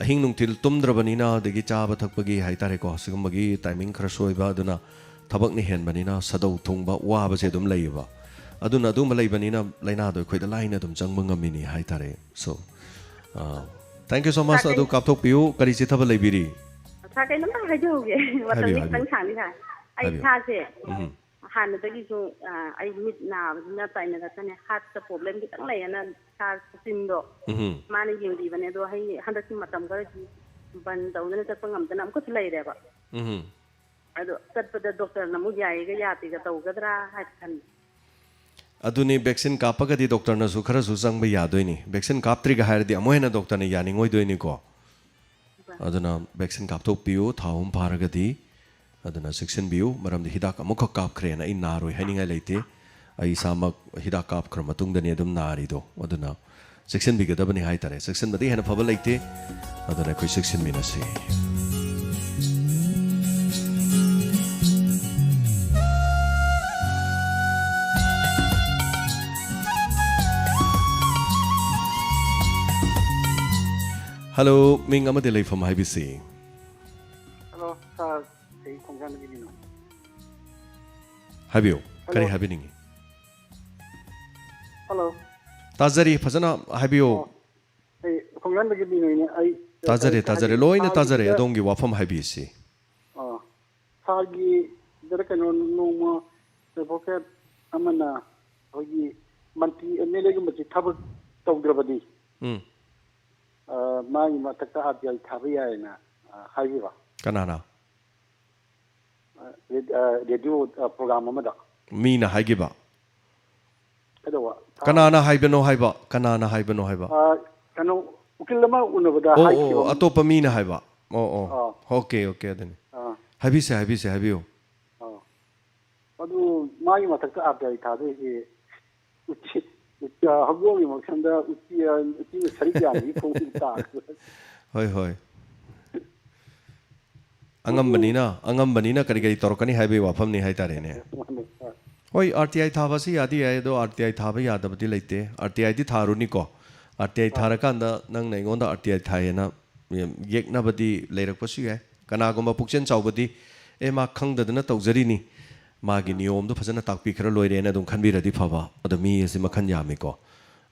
ꯑꯍꯤꯡ ꯅꯨꯡꯊꯤꯜ ꯇꯨꯝꯗ꯭ꯔꯕꯅꯤꯅ, ꯑꯗꯒꯤ ꯆꯥꯕ ꯊꯛꯄꯒꯤ ꯍꯥꯏꯇꯥꯔꯦꯀꯣ, ꯁꯤꯒꯨꯝꯕꯒꯤ ꯇꯥꯏꯃꯤꯡ ꯈꯔ ꯁꯣꯏꯕ, ꯑꯗꯨꯅ ꯊꯕꯛꯅ ꯍꯦꯟꯕꯅꯤꯅ ꯁꯥꯗꯧ ꯊꯨꯡꯕ ꯋꯥꯕꯁꯦ ꯑꯗꯨꯝ ꯂꯩꯌꯦꯕ꯫ ꯑꯗꯨꯅ ꯑꯗꯨꯒꯨꯝꯕ ꯂꯩꯕꯅꯤꯅ ꯂꯥꯏꯅꯥꯗꯣ ꯑꯩꯈꯣꯏꯗ ꯂꯥꯏꯅ ꯑꯗꯨꯝ ꯆꯪꯕ ꯉꯝꯃꯤꯅꯤ ꯍꯥꯏꯇꯥꯔꯦ꯫ So, ꯑ, thank you so much꯫ ꯁꯥꯔ, ꯑꯗꯨ ꯀꯩ- ꯀꯥꯞꯊꯣꯛꯄꯤꯌꯨ꯫ ꯀꯔꯤ ꯆꯤꯊꯕ ꯂꯩꯕꯤꯔꯤ? ꯁꯥꯔ, ꯀꯩꯅꯣꯝꯇ ꯍꯥꯏꯖꯍꯧꯒꯦ꯫ ꯃꯇꯝꯗꯤ ꯍꯥꯏꯕꯤꯌꯨ, ꯈꯤꯇꯪ ꯍꯥꯏꯕꯤꯌꯨ꯫ ꯁꯥꯡꯗꯤ ꯁꯥꯡ ꯑꯩ ꯍꯥꯏꯕꯤꯌꯨ꯫ ꯏꯁꯥꯁꯦ ꯎꯝ꯫ ꯍꯥꯟꯅꯗꯒꯤꯁꯨ, ꯑ, ꯑꯩ ꯃꯤꯠ ꯅꯥꯕꯁꯤꯅ ꯇꯥꯏꯅꯔꯛꯀꯅꯤ, ꯍꯥꯔꯠꯇ ꯄ꯭ꯔꯣꯕ꯭ꯂꯦꯝ ꯈꯤꯇꯪ ꯂꯩꯌꯦꯅ ꯏꯁꯥ ꯁꯆꯤꯟꯗꯣ ꯎꯝ꯫ ꯃꯥꯅ ꯌꯦꯡꯕꯤꯕꯅꯦ꯫ ꯑꯗꯣ ꯑꯩ ꯍꯟꯗꯛꯀꯤ ꯃꯇꯝ ꯈꯔꯗꯤ ꯕꯟ ꯇꯧꯗꯅ ꯆꯠꯄ ꯉꯝꯗꯅ ꯑꯃꯨꯛꯀꯁꯨ ꯂꯩꯔꯦꯕ꯫ ꯎꯝ꯫ ꯑꯗꯣ ꯆꯠꯄꯗ ꯗꯣꯛꯇꯔꯅ ꯑꯃꯨꯛ ꯌꯥꯏꯒ ꯌꯥꯗꯦꯒ ꯇꯧꯒꯗ꯭ꯔꯥ ꯍꯥꯏꯅ ꯈꯟꯕ꯫ ꯑꯗꯨꯅꯤ, ꯚꯦꯛꯁꯤꯟ ꯀꯥꯞꯄꯒꯗꯤ ꯗꯣꯛꯇꯔꯅꯁꯨ ꯈꯔꯁꯨ ꯆꯪꯕ ꯌꯥꯗꯣꯏꯅꯤ꯫ ꯚꯦꯛꯁꯤꯟ ꯀꯥꯞꯇ꯭ꯔꯤꯒ ꯍꯥꯏꯔꯗꯤ ꯑꯃꯨꯛ ꯍꯦꯟꯅ ꯗꯣꯛꯇꯔꯅ ꯌꯥꯅꯤꯡꯉꯣꯏꯗꯣꯏꯅꯤꯀꯣ꯫ ꯑꯗꯨꯅ ꯚꯦꯛꯁꯤꯟ ꯀꯥꯞꯊꯣꯛꯄꯤꯌꯨ, ꯊꯥ ꯑꯍꯨꯝ ꯐꯥꯔꯒꯗꯤ꯫ ꯑꯗꯨꯅ ꯆꯦꯛꯁꯤꯟꯕꯤꯌꯨ, ꯃꯔꯝꯗꯤ ꯍꯤꯗꯥꯛ ꯑꯃꯨꯛꯈꯛ ꯀꯥꯞꯈ꯭ꯔꯦꯅ ꯑꯩ ꯅꯥꯔꯣꯏ ꯍꯥꯏꯅꯤꯡꯉꯥꯏ ꯂꯩꯇꯦ꯫ ꯑꯩ ꯏꯁꯥꯃꯛ ꯍꯤꯗꯥꯛ ꯀꯥꯞꯈ꯭ꯔ ꯃꯇꯨꯡꯗꯅꯤ ꯑꯗꯨꯝ ꯅꯥꯔꯤꯗꯣ꯫ ꯑꯗꯨꯅ ꯆꯦꯛꯁꯤꯟꯕꯤꯒꯗꯕꯅꯤ ꯍꯥꯏꯇꯥꯔꯦ꯫ ꯆꯦꯛꯁꯤꯟꯕꯗꯤ ꯍꯦꯟꯅ ꯐꯕ ꯂꯩꯇꯦ꯫ ꯑꯗꯨꯅ ꯑꯩꯈꯣꯏ ꯆꯦꯛꯁꯤꯟꯃꯤꯟꯅꯁꯤ꯫ ꯍꯜꯂꯣ, ꯃꯤꯡ ꯑꯃꯗꯤ ꯂꯩꯐꯝ ꯍꯥꯏꯕꯤꯁꯤ꯫ ꯍꯜꯂꯣ, ꯁꯥꯔ, ꯑꯩ ꯈꯣꯡꯖꯥꯟꯗꯒꯤ ꯃꯤꯅꯣ꯫ ꯍꯥꯏꯕꯤꯌꯨ, ꯀꯔꯤ ꯍꯜꯂꯣ꯫ ꯍꯥꯏꯕꯤꯅꯤꯡꯉꯤ? ꯍꯜꯂꯣ꯫ ꯇꯥꯖꯔꯤ, ꯐꯖꯅ ꯍꯥꯏꯕꯤꯌꯨ꯫ ꯑꯣ, ꯑꯩ ꯈꯣꯡꯖꯥꯟꯗꯒꯤ ꯃꯤꯅꯣꯏꯅꯦ꯫ ꯑꯩ ꯇꯥꯖꯔꯦ, ꯀꯔꯤ ꯇꯥꯖꯔꯦ, ꯍꯥꯏꯗꯤ ꯂꯣꯏꯅ ꯁꯥꯔꯒꯤꯗ ꯇꯥꯖꯔꯦ꯫ ꯑꯗꯣꯝꯒꯤ ꯋꯥꯐꯝ ꯍꯥꯏꯕꯤꯁꯤ꯫ ꯑꯣ, ꯁꯥꯔꯒꯤꯗ ꯀꯩꯅꯣ ꯅꯣꯡꯃ ꯑꯦꯗꯚꯣꯀꯦꯠ ꯑꯃꯅ ꯑꯩꯈꯣꯏꯒꯤ ꯃꯟꯇ꯭ꯔꯤ ꯑꯦꯝ ꯑꯦꯜ ꯑꯦꯒꯨꯝꯕꯁꯤ ꯊꯕꯛ ꯇꯧꯗ꯭ꯔꯕꯗꯤ, ꯎꯝ꯫ ꯑ, ꯃꯥꯒꯤ ꯃꯊꯛꯇ ꯑꯥꯔ ꯇꯤ ꯑꯥꯏ ꯊꯥꯕ ꯌꯥꯏꯅ, ꯑ, ꯍꯥꯏꯕꯤꯕ꯫ ꯀꯅꯥꯅ? ꯑ, ꯔꯦꯗ-, ꯑ, ꯔꯦꯗꯤꯑꯣ, ꯑ, ꯄ꯭ꯔꯣꯒ꯭ꯔꯥꯝ ꯑꯃꯗ꯫ ꯃꯤꯅ ꯍꯥꯏꯈꯤꯕ? ꯀꯩꯗꯧꯕ? ꯀꯅꯥꯅ ꯍꯥꯏꯕꯅꯣ ꯍꯥꯏꯕ? ꯀꯅꯥꯅ ꯍꯥꯏꯕꯅꯣ ꯍꯥꯏꯕ? ꯑ, ꯀꯩꯅꯣ, ꯎꯀꯤꯜ ꯑꯃ ꯎꯅꯕꯗ ꯑꯣ, ꯑꯣ, ꯍꯥꯏꯈꯤꯕ ꯑꯣ, ꯑꯃ꯫ ꯑꯇꯣꯞꯄ ꯃꯤꯅ ꯍꯥꯏꯕ꯫ ꯑꯣ, ꯑꯣ꯫ ꯑꯥ꯫ ꯑꯣꯀꯦ, ꯑꯣꯀꯦ, ꯑꯗꯨꯅꯤ꯫ ꯑꯥ꯫ ꯍꯥꯏꯕꯤꯁꯦ, ꯍꯥꯏꯕꯤꯁꯦ, ꯍꯥꯏꯕꯤꯌꯨ꯫ ꯑꯥ꯫ ꯑꯗꯨ ꯃꯥꯒꯤ ꯃꯊꯛꯇ ꯑꯥꯔ ꯇꯤ ꯑꯥꯏ ꯊꯥꯗꯣꯏꯁꯤ ꯎꯆꯤ-, ꯎꯆꯤ-, ꯍꯧꯗꯣꯡꯒꯤ ꯃꯈꯜꯗ ꯎꯆꯤ-, ꯎꯆꯤꯅ ꯁꯔꯤꯛ ꯌꯥꯟꯕꯒꯤ ꯈꯣꯡꯎꯞ ꯇꯥꯕꯗꯣ꯫ ꯍꯣꯏ, ꯍꯣꯏ꯫ ꯑꯉꯝꯕꯅꯤꯅ, ꯑꯉꯝꯕꯅꯤꯅ ꯀꯔꯤ ꯀꯔꯤ ꯇꯧꯔꯛꯀꯅꯤ ꯍꯥꯏꯕꯒꯤ ꯋꯥꯐꯝꯅꯤ ꯍꯥꯏꯇꯥꯔꯦꯅꯦ꯫ ꯃꯥꯅꯦ, ꯍꯣꯏ꯫ ꯍꯣꯏ, ꯑꯥꯔ ꯇꯤ ꯑꯥꯏ ꯊꯥꯕꯁꯤ ꯌꯥꯗꯤ ꯌꯥꯏ, ꯑꯗꯣ ꯑꯥꯔ ꯇꯤ ꯑꯥꯏ ꯊꯥꯕ ꯌꯥꯗꯕꯗꯤ ꯂꯩꯇꯦ꯫ ꯑꯥꯔ ꯇꯤ ꯑꯥꯏꯗꯤ ꯊꯥꯔꯨꯅꯤꯀꯣ꯫ ꯑꯥꯔ ꯇꯤ ꯑꯥꯏ ꯑꯥ꯫ ꯊꯥꯔꯀꯥꯟꯗ ꯅꯪꯅ ꯑꯩꯉꯣꯟꯗ ꯑꯥꯔ ꯇꯤ ꯑꯥꯏ ꯊꯥꯏꯌꯦꯅ ꯌꯦꯛꯅꯕꯗꯤ ꯂꯩꯔꯛꯄꯁꯨ ꯌꯥꯏ꯫ ꯀꯅꯥꯒꯨꯝꯕ ꯄꯨꯛꯆꯦꯜ ꯆꯥꯎꯕꯗꯤ, "ꯑꯦ, ꯃꯥ ꯈꯪꯗꯗꯅ ꯇꯧꯖꯔꯤꯅꯤ, ꯃꯥꯒꯤ ꯑꯥ꯫ ꯅꯤꯌꯣꯝꯗꯣ ꯐꯖꯅ ꯇꯥꯛꯄꯤꯈ꯭ꯔ ꯂꯣꯏꯔꯦꯅ" ꯑꯗꯨꯝ ꯈꯟꯕꯤꯔꯗꯤ ꯐꯕ꯫ ꯑꯗꯣ ꯃꯤ ꯑꯁꯤ ꯃꯈꯜ ꯌꯥꯝꯃꯤꯀꯣ꯫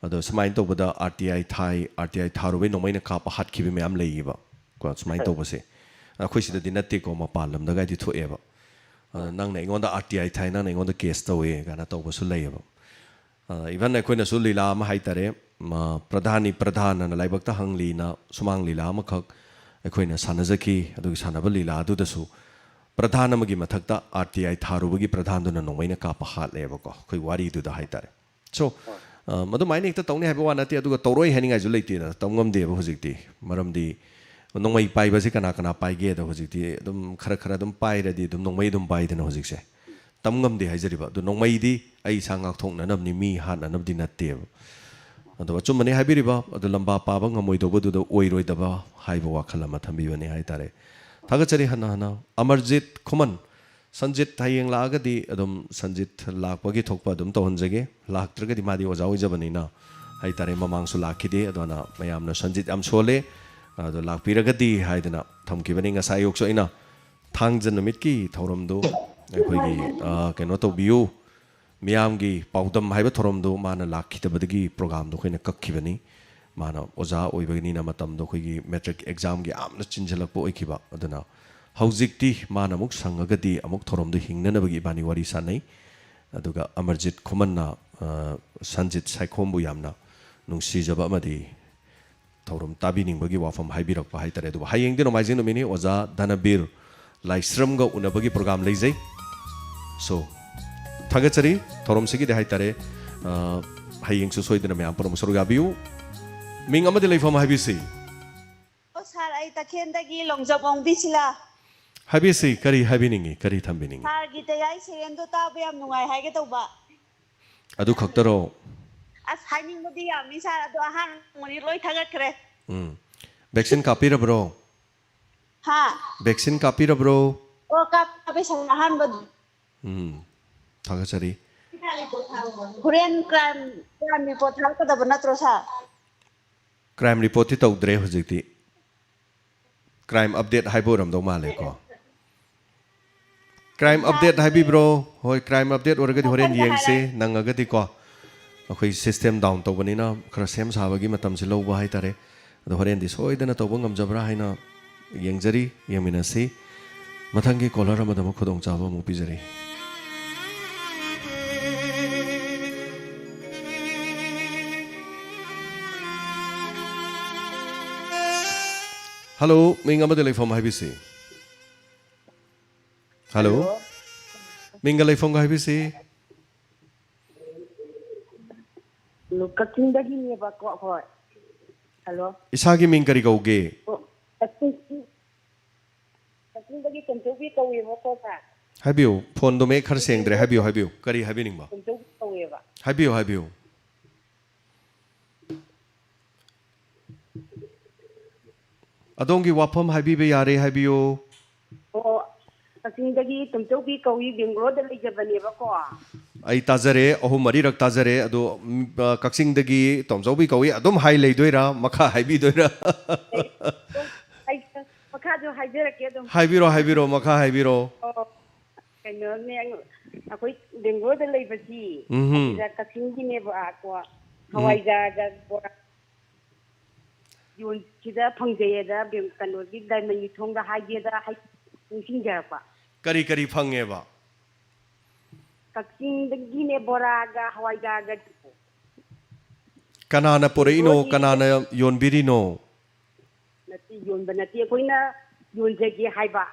ꯑꯗꯣ ꯁꯨꯃꯥꯏꯅ ꯇꯧꯕꯗ ꯑꯥꯔ ꯇꯤ ꯑꯥꯏ ꯊꯥꯏ, ꯑꯥꯔ ꯇꯤ ꯑꯥꯏ ꯊꯥꯔꯨꯕꯩ ꯅꯣꯡꯃꯩꯅ ꯀꯥꯞꯄ ꯍꯥꯠꯈꯤꯕ ꯃꯌꯥꯝ ꯂꯩꯌꯦꯕ꯫ ꯀꯣ, ꯁꯨꯃꯥꯏꯅ ꯍꯣꯏ꯫ ꯇꯧꯕꯁꯦ꯫ ꯑꯩꯈꯣꯏ ꯁꯤꯗꯗꯤ ꯅꯠꯇꯦꯀꯣ, ꯃꯄꯥꯟ ꯂꯝꯗꯒꯥꯏꯗꯤ ꯊꯣꯛꯑꯦꯕ꯫ ꯑꯗ ꯅꯪꯅ ꯑꯩꯉꯣꯟꯗ ꯑꯥꯔ ꯇꯤ ꯑꯥꯏ ꯊꯥꯏ, ꯅꯪꯅ ꯑꯩꯉꯣꯟꯗ ꯀꯦꯁ ꯇꯧꯋꯦ ꯀꯥꯏꯅ ꯇꯧꯕꯁꯨ ꯂꯩꯌꯦꯕ꯫ ꯏꯚꯟ ꯑꯩꯈꯣꯏꯅꯁꯨ ꯂꯤꯂꯥ ꯑꯃ ꯍꯥꯏꯇꯥꯔꯦ, ꯃ, ꯄ꯭ꯔꯙꯥꯟꯅꯤ ꯄ꯭ꯔꯙꯥꯟ ꯑꯅ ꯂꯥꯏꯕꯛꯇ ꯍꯪꯂꯤꯅ ꯁꯨꯃꯥꯡ ꯂꯤꯂꯥ ꯑꯃꯈꯛ ꯑꯩꯈꯣꯏꯅ ꯁꯥꯟꯅꯖꯈꯤ꯫ ꯑꯗꯨꯒꯤ ꯁꯥꯟꯅꯕ ꯂꯤꯂꯥ ꯑꯗꯨꯗꯁꯨ ꯄ꯭ꯔꯙꯥꯟ ꯑꯃꯒꯤ ꯃꯊꯛꯇ ꯑꯥꯔ ꯇꯤ ꯑꯥꯏ ꯊꯥꯔꯨꯕꯒꯤ ꯄ꯭ꯔꯙꯥꯟꯗꯨꯅ ꯅꯣꯡꯃꯩꯅ ꯀꯥꯞꯄ ꯍꯥꯠꯂꯦꯕꯀꯣ, ꯑꯩꯈꯣꯏ ꯋꯥꯔꯤꯗꯨꯗ ꯍꯥꯏꯇꯥꯔꯦ꯫ ꯁꯣ, ꯑ, ꯃꯗꯨꯃꯥꯏꯅ ꯍꯦꯛꯇ ꯇꯧꯅꯤ ꯍꯥꯏꯕ ꯋꯥ ꯅꯠꯇꯦ, ꯑꯗꯨꯒ ꯇꯧꯔꯣꯏ ꯍꯥꯏꯅꯤꯡꯉꯥꯏꯁꯨ ꯂꯩꯇꯦꯅ, ꯇꯝ ꯉꯝꯗꯦꯕ ꯍꯧꯖꯤꯛꯇꯤ꯫ ꯃꯔꯝꯗꯤ ꯅꯣꯡꯃꯩ ꯄꯥꯏꯕꯁꯤ ꯀꯅꯥ ꯀꯅꯥ ꯄꯥꯏꯒꯦꯗ ꯍꯧꯖꯤꯛꯇꯤ ꯑꯗꯨꯝ ꯈꯔ ꯈꯔ ꯑꯗꯨꯝ ꯄꯥꯏꯔꯗꯤ ꯑꯗꯨꯝ ꯅꯣꯡꯃꯩ ꯑꯗꯨꯝ ꯄꯥꯏꯗꯅ ꯍꯧꯖꯤꯛꯁꯦ꯫ ꯇꯝ ꯉꯝꯗꯦ ꯍꯥꯏꯖꯔꯤꯕ꯫ ꯑꯗꯨ ꯅꯣꯡꯃꯩꯗꯤ ꯑꯩ ꯏꯁꯥ ꯉꯥꯛꯊꯣꯛꯅꯅꯕꯅꯤ, ꯃꯤ ꯍꯥꯠꯅꯅꯕꯗꯤ ꯅꯠꯇꯦꯕ꯫ ꯑꯗꯣ ꯑꯆꯨꯝꯕꯅꯤ ꯍꯥꯏꯕꯤꯔꯤꯕ, ꯑꯗꯨ ꯂꯝꯕꯥ ꯄꯥꯕ ꯉꯝꯃꯣꯏꯗꯧꯕꯗꯨꯗ ꯑꯣꯏꯔꯣꯏꯗꯕ ꯍꯥꯏꯕ ꯋꯥꯈꯜ ꯑꯃ ꯊꯝꯕꯤꯕꯅꯤ ꯍꯥꯏꯇꯥꯔꯦ꯫ ꯊꯥꯒꯠꯆꯔꯤ ꯍꯟꯅ ꯍꯟꯅ꯫ ꯑꯃꯔꯖꯤꯠ ꯈꯨꯃꯟ, ꯁꯟꯖꯤꯠ ꯍꯌꯦꯡ ꯂꯥꯛꯑꯒꯗꯤ ꯑꯗꯨꯝ ꯁꯟꯖꯤꯠ ꯂꯥꯛꯄꯒꯤ ꯊꯣꯛꯄ ꯑꯗꯨꯝ ꯇꯧꯍꯟꯖꯒꯦ꯫ ꯂꯥꯛꯇ꯭ꯔꯒꯗꯤ ꯃꯥꯗꯤ ꯑꯣꯖꯥ ꯑꯣꯏꯖꯕꯅꯤꯅ ꯍꯥꯏꯇꯥꯔꯦ, ꯃꯃꯥꯡꯁꯨ ꯂꯥꯛꯈꯤꯗꯦ꯫ ꯑꯗꯨꯅ ꯃꯌꯥꯝꯅ ꯁꯟꯖꯤꯠ ꯌꯥꯝ ꯁꯣꯜꯂꯦ, ꯑꯗꯣ ꯂꯥꯛꯄꯤꯔꯒꯗꯤ ꯍꯥꯏꯗꯅ ꯊꯝꯈꯤꯕꯅꯤ꯫ ꯉꯁꯥꯏ ꯑꯌꯨꯛꯁꯨ ꯑꯩꯅ ꯊꯥꯡꯖ ꯅꯨꯃꯤꯠꯀꯤ ꯊꯧꯔꯝꯗꯨ ꯑꯩꯈꯣꯏꯒꯤ, ꯑ, ꯀꯩꯅꯣ ꯇꯧꯕꯤꯌꯨ, ꯃꯤꯌꯥꯝꯒꯤ ꯄꯥꯎꯗꯝ ꯍꯥꯏꯕ ꯊꯧꯔꯝꯗꯨ ꯃꯥꯅ ꯂꯥꯛꯈꯤꯗꯕꯗꯒꯤ ꯄ꯭ꯔꯣꯒꯥꯝꯗꯣ ꯑꯩꯈꯣꯏꯅ ꯀꯛꯈꯤꯕꯅꯤ꯫ ꯃꯥꯅ ꯑꯣꯖꯥ ꯑꯣꯏꯕꯅꯤꯅ ꯃꯇꯝꯗꯣ ꯑꯩꯈꯣꯏꯒꯤ ꯃꯦꯇ꯭ꯔꯤꯛ ꯑꯦꯛꯖꯥꯝꯒꯤ ꯌꯥꯝꯅ ꯆꯤꯟꯁꯤꯜꯂꯛꯄ ꯑꯣꯏꯈꯤꯕ꯫ ꯑꯗꯨꯅ ꯍꯧꯖꯤꯛꯇꯤ ꯃꯥꯅ ꯑꯃꯨꯛ ꯁꯪꯉꯒꯗꯤ ꯑꯃꯨꯛ ꯊꯧꯔꯝꯗꯨ ꯍꯤꯡꯅꯅꯕꯒꯤ ꯏꯕꯥꯅꯤ ꯋꯥꯔꯤ ꯁꯥꯟꯅꯩ꯫ ꯑꯗꯨꯒ ꯑꯃꯔꯖꯤꯠ ꯈꯨꯃꯟꯅ, ꯑ, ꯁꯟꯖꯤꯠ ꯁꯥꯏꯈꯣꯝꯕꯨ ꯌꯥꯝꯅ ꯅꯨꯡꯁꯤꯖꯕ ꯑꯃꯗꯤ ꯊꯧꯔꯝ ꯇꯥꯕꯤꯅꯤꯡꯕꯒꯤ ꯋꯥꯐꯝ ꯍꯥꯏꯕꯤꯔꯛꯄ ꯍꯥꯏꯇꯥꯔꯦ꯫ ꯑꯗꯨꯕꯨ ꯍꯌꯦꯡꯗꯤ ꯅꯣꯡꯃꯥꯏꯖꯤꯡ ꯅꯨꯃꯤꯠꯅꯤ, ꯑꯣꯖꯥ ꯙꯅꯕꯤꯔ ꯂꯥꯏꯁ꯭ꯔꯝꯒ ꯎꯅꯕꯒꯤ ꯄ꯭ꯔꯣꯒꯥꯝ ꯂꯩꯖꯩ꯫ ꯁꯣ, ꯊꯥꯒꯠꯆꯔꯤ꯫ ꯊꯧꯔꯝꯁꯤꯒꯤꯗꯤ ꯍꯥꯏꯇꯥꯔꯦ, ꯑ, ꯍꯌꯦꯡꯁꯨ ꯁꯣꯏꯗꯅ ꯃꯌꯥꯝ ꯄꯨꯝꯅꯃꯛ ꯁꯔꯨꯛ ꯌꯥꯕꯤꯌꯨ꯫ ꯃꯤꯡ ꯑꯃꯗꯤ ꯂꯩꯐꯝ ꯍꯥꯏꯕꯤꯁꯤ꯫ ꯑꯣ, ꯁꯥꯔ, ꯑꯩ ꯇꯈꯦꯟꯗꯒꯤ ꯂꯣꯡꯖꯝ ꯑꯣꯡꯕꯤ ꯁꯤꯂꯥ꯫ ꯍꯥꯏꯕꯤꯁꯤ, ꯀꯔꯤ ꯍꯥꯏꯕꯤꯅꯤꯡꯉꯤ, ꯀꯔꯤ ꯊꯝꯕꯤꯅꯤꯡꯉꯤ? ꯁꯥꯔꯒꯤ ꯇꯌꯥꯏ ꯁꯩꯔꯦꯡꯗꯣ ꯇꯥꯕ ꯌꯥꯝ ꯅꯨꯡꯉꯥꯏ ꯍꯥꯏꯒꯦ ꯇꯧꯕ꯫ ꯑꯗꯨ ꯈꯛꯇꯔꯣ? ꯑꯁ, ꯍꯥꯏꯅꯤꯡꯕꯗꯤ ꯌꯥꯝꯃꯤ, ꯁꯥꯔ, ꯑꯗꯣ ꯑꯍꯥꯟꯕꯅꯤ ꯂꯣꯏ ꯊꯥꯒꯠꯈ꯭ꯔꯦ꯫ ꯎꯝ꯫ ꯚꯦꯛꯁꯤꯟ ꯀꯥꯞꯄꯤꯔꯕ꯭ꯔꯣ? ꯍꯥ? ꯚꯦꯛꯁꯤꯟ ꯀꯥꯞꯄꯤꯔꯕ꯭ꯔꯣ? ꯑꯣ, ꯀꯥꯞꯄꯦ, ꯁꯥꯔ, ꯑꯍꯥꯟꯕꯗꯣ꯫ ꯎꯝ꯫ ꯊꯥꯒꯠꯆꯔꯤ꯫ ꯍꯣꯔꯦꯟ ꯀ꯭ꯔꯥꯏꯝ, ꯀ꯭ꯔꯥꯏꯝ ꯔꯤꯄꯣꯔꯠ ꯊꯥꯔꯛꯀꯗꯕ ꯅꯠꯇ꯭ꯔꯣ, ꯁꯥꯔ? ꯀ꯭ꯔꯥꯏꯝ ꯔꯤꯄꯣꯔꯠꯇꯤ ꯇꯧꯗ꯭ꯔꯦ ꯍꯧꯖꯤꯛꯇꯤ꯫ ꯀ꯭ꯔꯥꯏꯝ ꯑꯞꯗꯦꯠ ꯍꯥꯏꯕ ꯑꯣꯏꯔꯝꯗꯧ ꯃꯥꯜꯂꯦꯀꯣ꯫ ꯀ꯭ꯔꯥꯏꯝ ꯑꯞꯗꯦꯠ ꯍꯥꯏꯕꯤꯕ꯭ꯔꯣ? ꯍꯣꯏ, ꯀ꯭ꯔꯥꯏꯝ ꯑꯞꯗꯦꯠ ꯑꯣꯏꯔꯒꯗꯤ ꯍꯣꯔꯦꯟ ꯃꯊꯪꯗ ꯌꯦꯡꯁꯤ, ꯍꯥꯏꯔꯛꯑꯒꯦ꯫ ꯅꯪꯉꯒꯗꯤꯀꯣ꯫ ꯑꯩꯈꯣꯏ ꯁꯤꯁꯇꯦꯝ ꯗꯥꯎꯟ ꯇꯧꯕꯅꯤꯅ ꯈꯔ ꯁꯦꯝ ꯁꯥꯕꯒꯤ ꯃꯇꯝꯁꯤ ꯂꯧꯕ ꯍꯥꯏꯇꯥꯔꯦ꯫ ꯑꯗꯣ ꯍꯣꯔꯦꯟꯗꯤ ꯁꯣꯏꯗꯅ ꯇꯧꯕ ꯉꯝꯖꯕ꯭ꯔꯥ ꯍꯥꯏꯅ ꯌꯦꯡꯖꯔꯤ, ꯌꯦꯡꯃꯤꯟꯅꯁꯤ꯫ ꯃꯊꯪꯒꯤ ꯀꯣꯂꯔ ꯑꯃꯗꯃꯛ ꯈꯨꯗꯣꯡꯆꯥꯕ ꯑꯃꯨꯛ ꯄꯤꯖꯔꯤ꯫ ꯍꯜꯂꯣ, ꯃꯤꯡ ꯑꯃꯗꯤ ꯂꯩꯐꯝ ꯍꯥꯏꯕꯤꯁꯤ꯫ ꯍꯜꯂꯣ꯫ ꯍꯜꯂꯣ꯫ ꯃꯤꯡꯒ ꯂꯩꯐꯝꯒ ꯍꯥꯏꯕꯤꯁꯤ꯫ ꯀꯛꯆꯤꯡꯗꯒꯤꯅꯦꯕꯀꯣ, ꯍꯣꯏ꯫ ꯍꯜꯂꯣ꯫ ꯏꯁꯥꯒꯤ ꯃꯤꯡ ꯀꯔꯤ ꯀꯧꯒꯦ? ꯑꯣ, ꯀꯛꯆꯤꯡ, ꯀꯛꯆꯤꯡꯗꯒꯤ ꯇꯣꯝꯆꯧꯕꯤ ꯀꯧꯋꯦꯕꯀꯣ, ꯁꯥꯔ꯫ ꯍꯥꯏꯕꯤꯌꯨ, ꯐꯣꯟꯗꯣ ꯃꯌꯦꯛ ꯈꯔ ꯁꯦꯡꯗ꯭ꯔꯦ꯫ ꯍꯥꯏꯕꯤꯌꯨ, ꯍꯥꯏꯕꯤꯌꯨ꯫ ꯀꯔꯤ ꯍꯥꯏꯕꯤꯅꯤꯡꯕ? ꯇꯣꯝꯆꯧꯕꯤ ꯀꯧꯋꯦꯕ꯫ ꯍꯥꯏꯕꯤꯌꯨ, ꯍꯥꯏꯕꯤꯌꯨ꯫ ꯑꯗꯣꯝꯒꯤ ꯋꯥꯐꯝ ꯍꯥꯏꯕꯤꯕ ꯌꯥꯔꯦ, ꯍꯥꯏꯕꯤꯌꯨ꯫ ꯑꯣ, ꯀꯛꯆꯤꯡꯗꯒꯤ ꯇꯣꯝꯆꯧꯕꯤ ꯀꯧꯏ, ꯕꯦꯡꯒ꯭ꯂꯣꯔꯗ ꯂꯩꯖꯕꯅꯦꯕꯀꯣ꯫ ꯑꯩ ꯇꯥꯖꯔꯦ, ꯑꯍꯨꯝ ꯃꯔꯤꯔꯛ ꯇꯥꯖꯔꯦ꯫ ꯑꯗꯣ, ꯎꯝ, ꯑ, ꯀꯛꯆꯤꯡꯗꯒꯤ ꯇꯣꯝꯆꯧꯕꯤ ꯀꯧꯏ ꯑꯗꯨꯝ ꯍꯥꯏ ꯂꯩꯗꯣꯏꯔꯥ? ꯃꯈꯥ ꯍꯥꯏꯕꯤꯗꯣꯏꯔꯥ? ꯑꯩ, ꯑꯩ, ꯃꯈꯥꯁꯨ ꯍꯥꯏꯖꯔꯛꯀꯦ ꯑꯗꯨꯝ꯫ ꯍꯥꯏꯕꯤꯔꯣ, ꯍꯥꯏꯕꯤꯔꯣ, ꯃꯈꯥ ꯍꯥꯏꯕꯤꯔꯣ꯫ ꯑꯣ, ꯀꯩꯅꯣꯅꯦ, ꯑꯩꯈꯣꯏ ꯕꯦꯡꯒ꯭ꯂꯣꯔꯗ ꯂꯩꯕꯁꯤ, ꯎꯝꯍꯨꯝ꯫ ꯑꯁꯤꯗ ꯀꯛꯆꯤꯡꯒꯤꯅꯦꯕ, ꯀꯣ, ꯎꯝ꯫ ꯍꯋꯥꯏꯖꯥꯔꯒ ꯕꯣꯔꯥ ꯌꯣꯟ-, ꯁꯤꯗ ꯐꯪꯖꯩꯌꯦꯗ, ꯕꯦꯡ-, ꯀꯩꯅꯣꯒꯤ ꯗꯥꯏꯃꯟꯒꯤ ꯊꯣꯡꯗ ꯍꯥꯏꯒꯦꯗ ꯍꯥꯏ-, ꯅꯤꯡꯁꯤꯡꯖꯔꯛꯄ꯫ ꯀꯔꯤ ꯀꯔꯤ ꯐꯪꯉꯦꯕ? ꯀꯛꯆꯤꯡꯗꯒꯤꯅꯦ, ꯕꯣꯔꯥꯒ ꯍꯋꯥꯏꯖꯥꯔꯒ꯫ ꯀꯅꯥꯅ ꯄꯨꯔꯛꯏꯅꯣ? ꯕꯦꯡꯒ꯭ꯂꯣꯔꯒꯤ ꯀꯅꯥꯅ ꯌꯣꯟꯕꯤꯔꯤꯅꯣ? ꯅꯠꯇꯦ, ꯌꯣꯟꯕ ꯅꯠꯇꯦ, ꯑꯩꯈꯣꯏꯅ ꯌꯣꯟꯖꯒꯦ ꯍꯥꯏꯕ꯫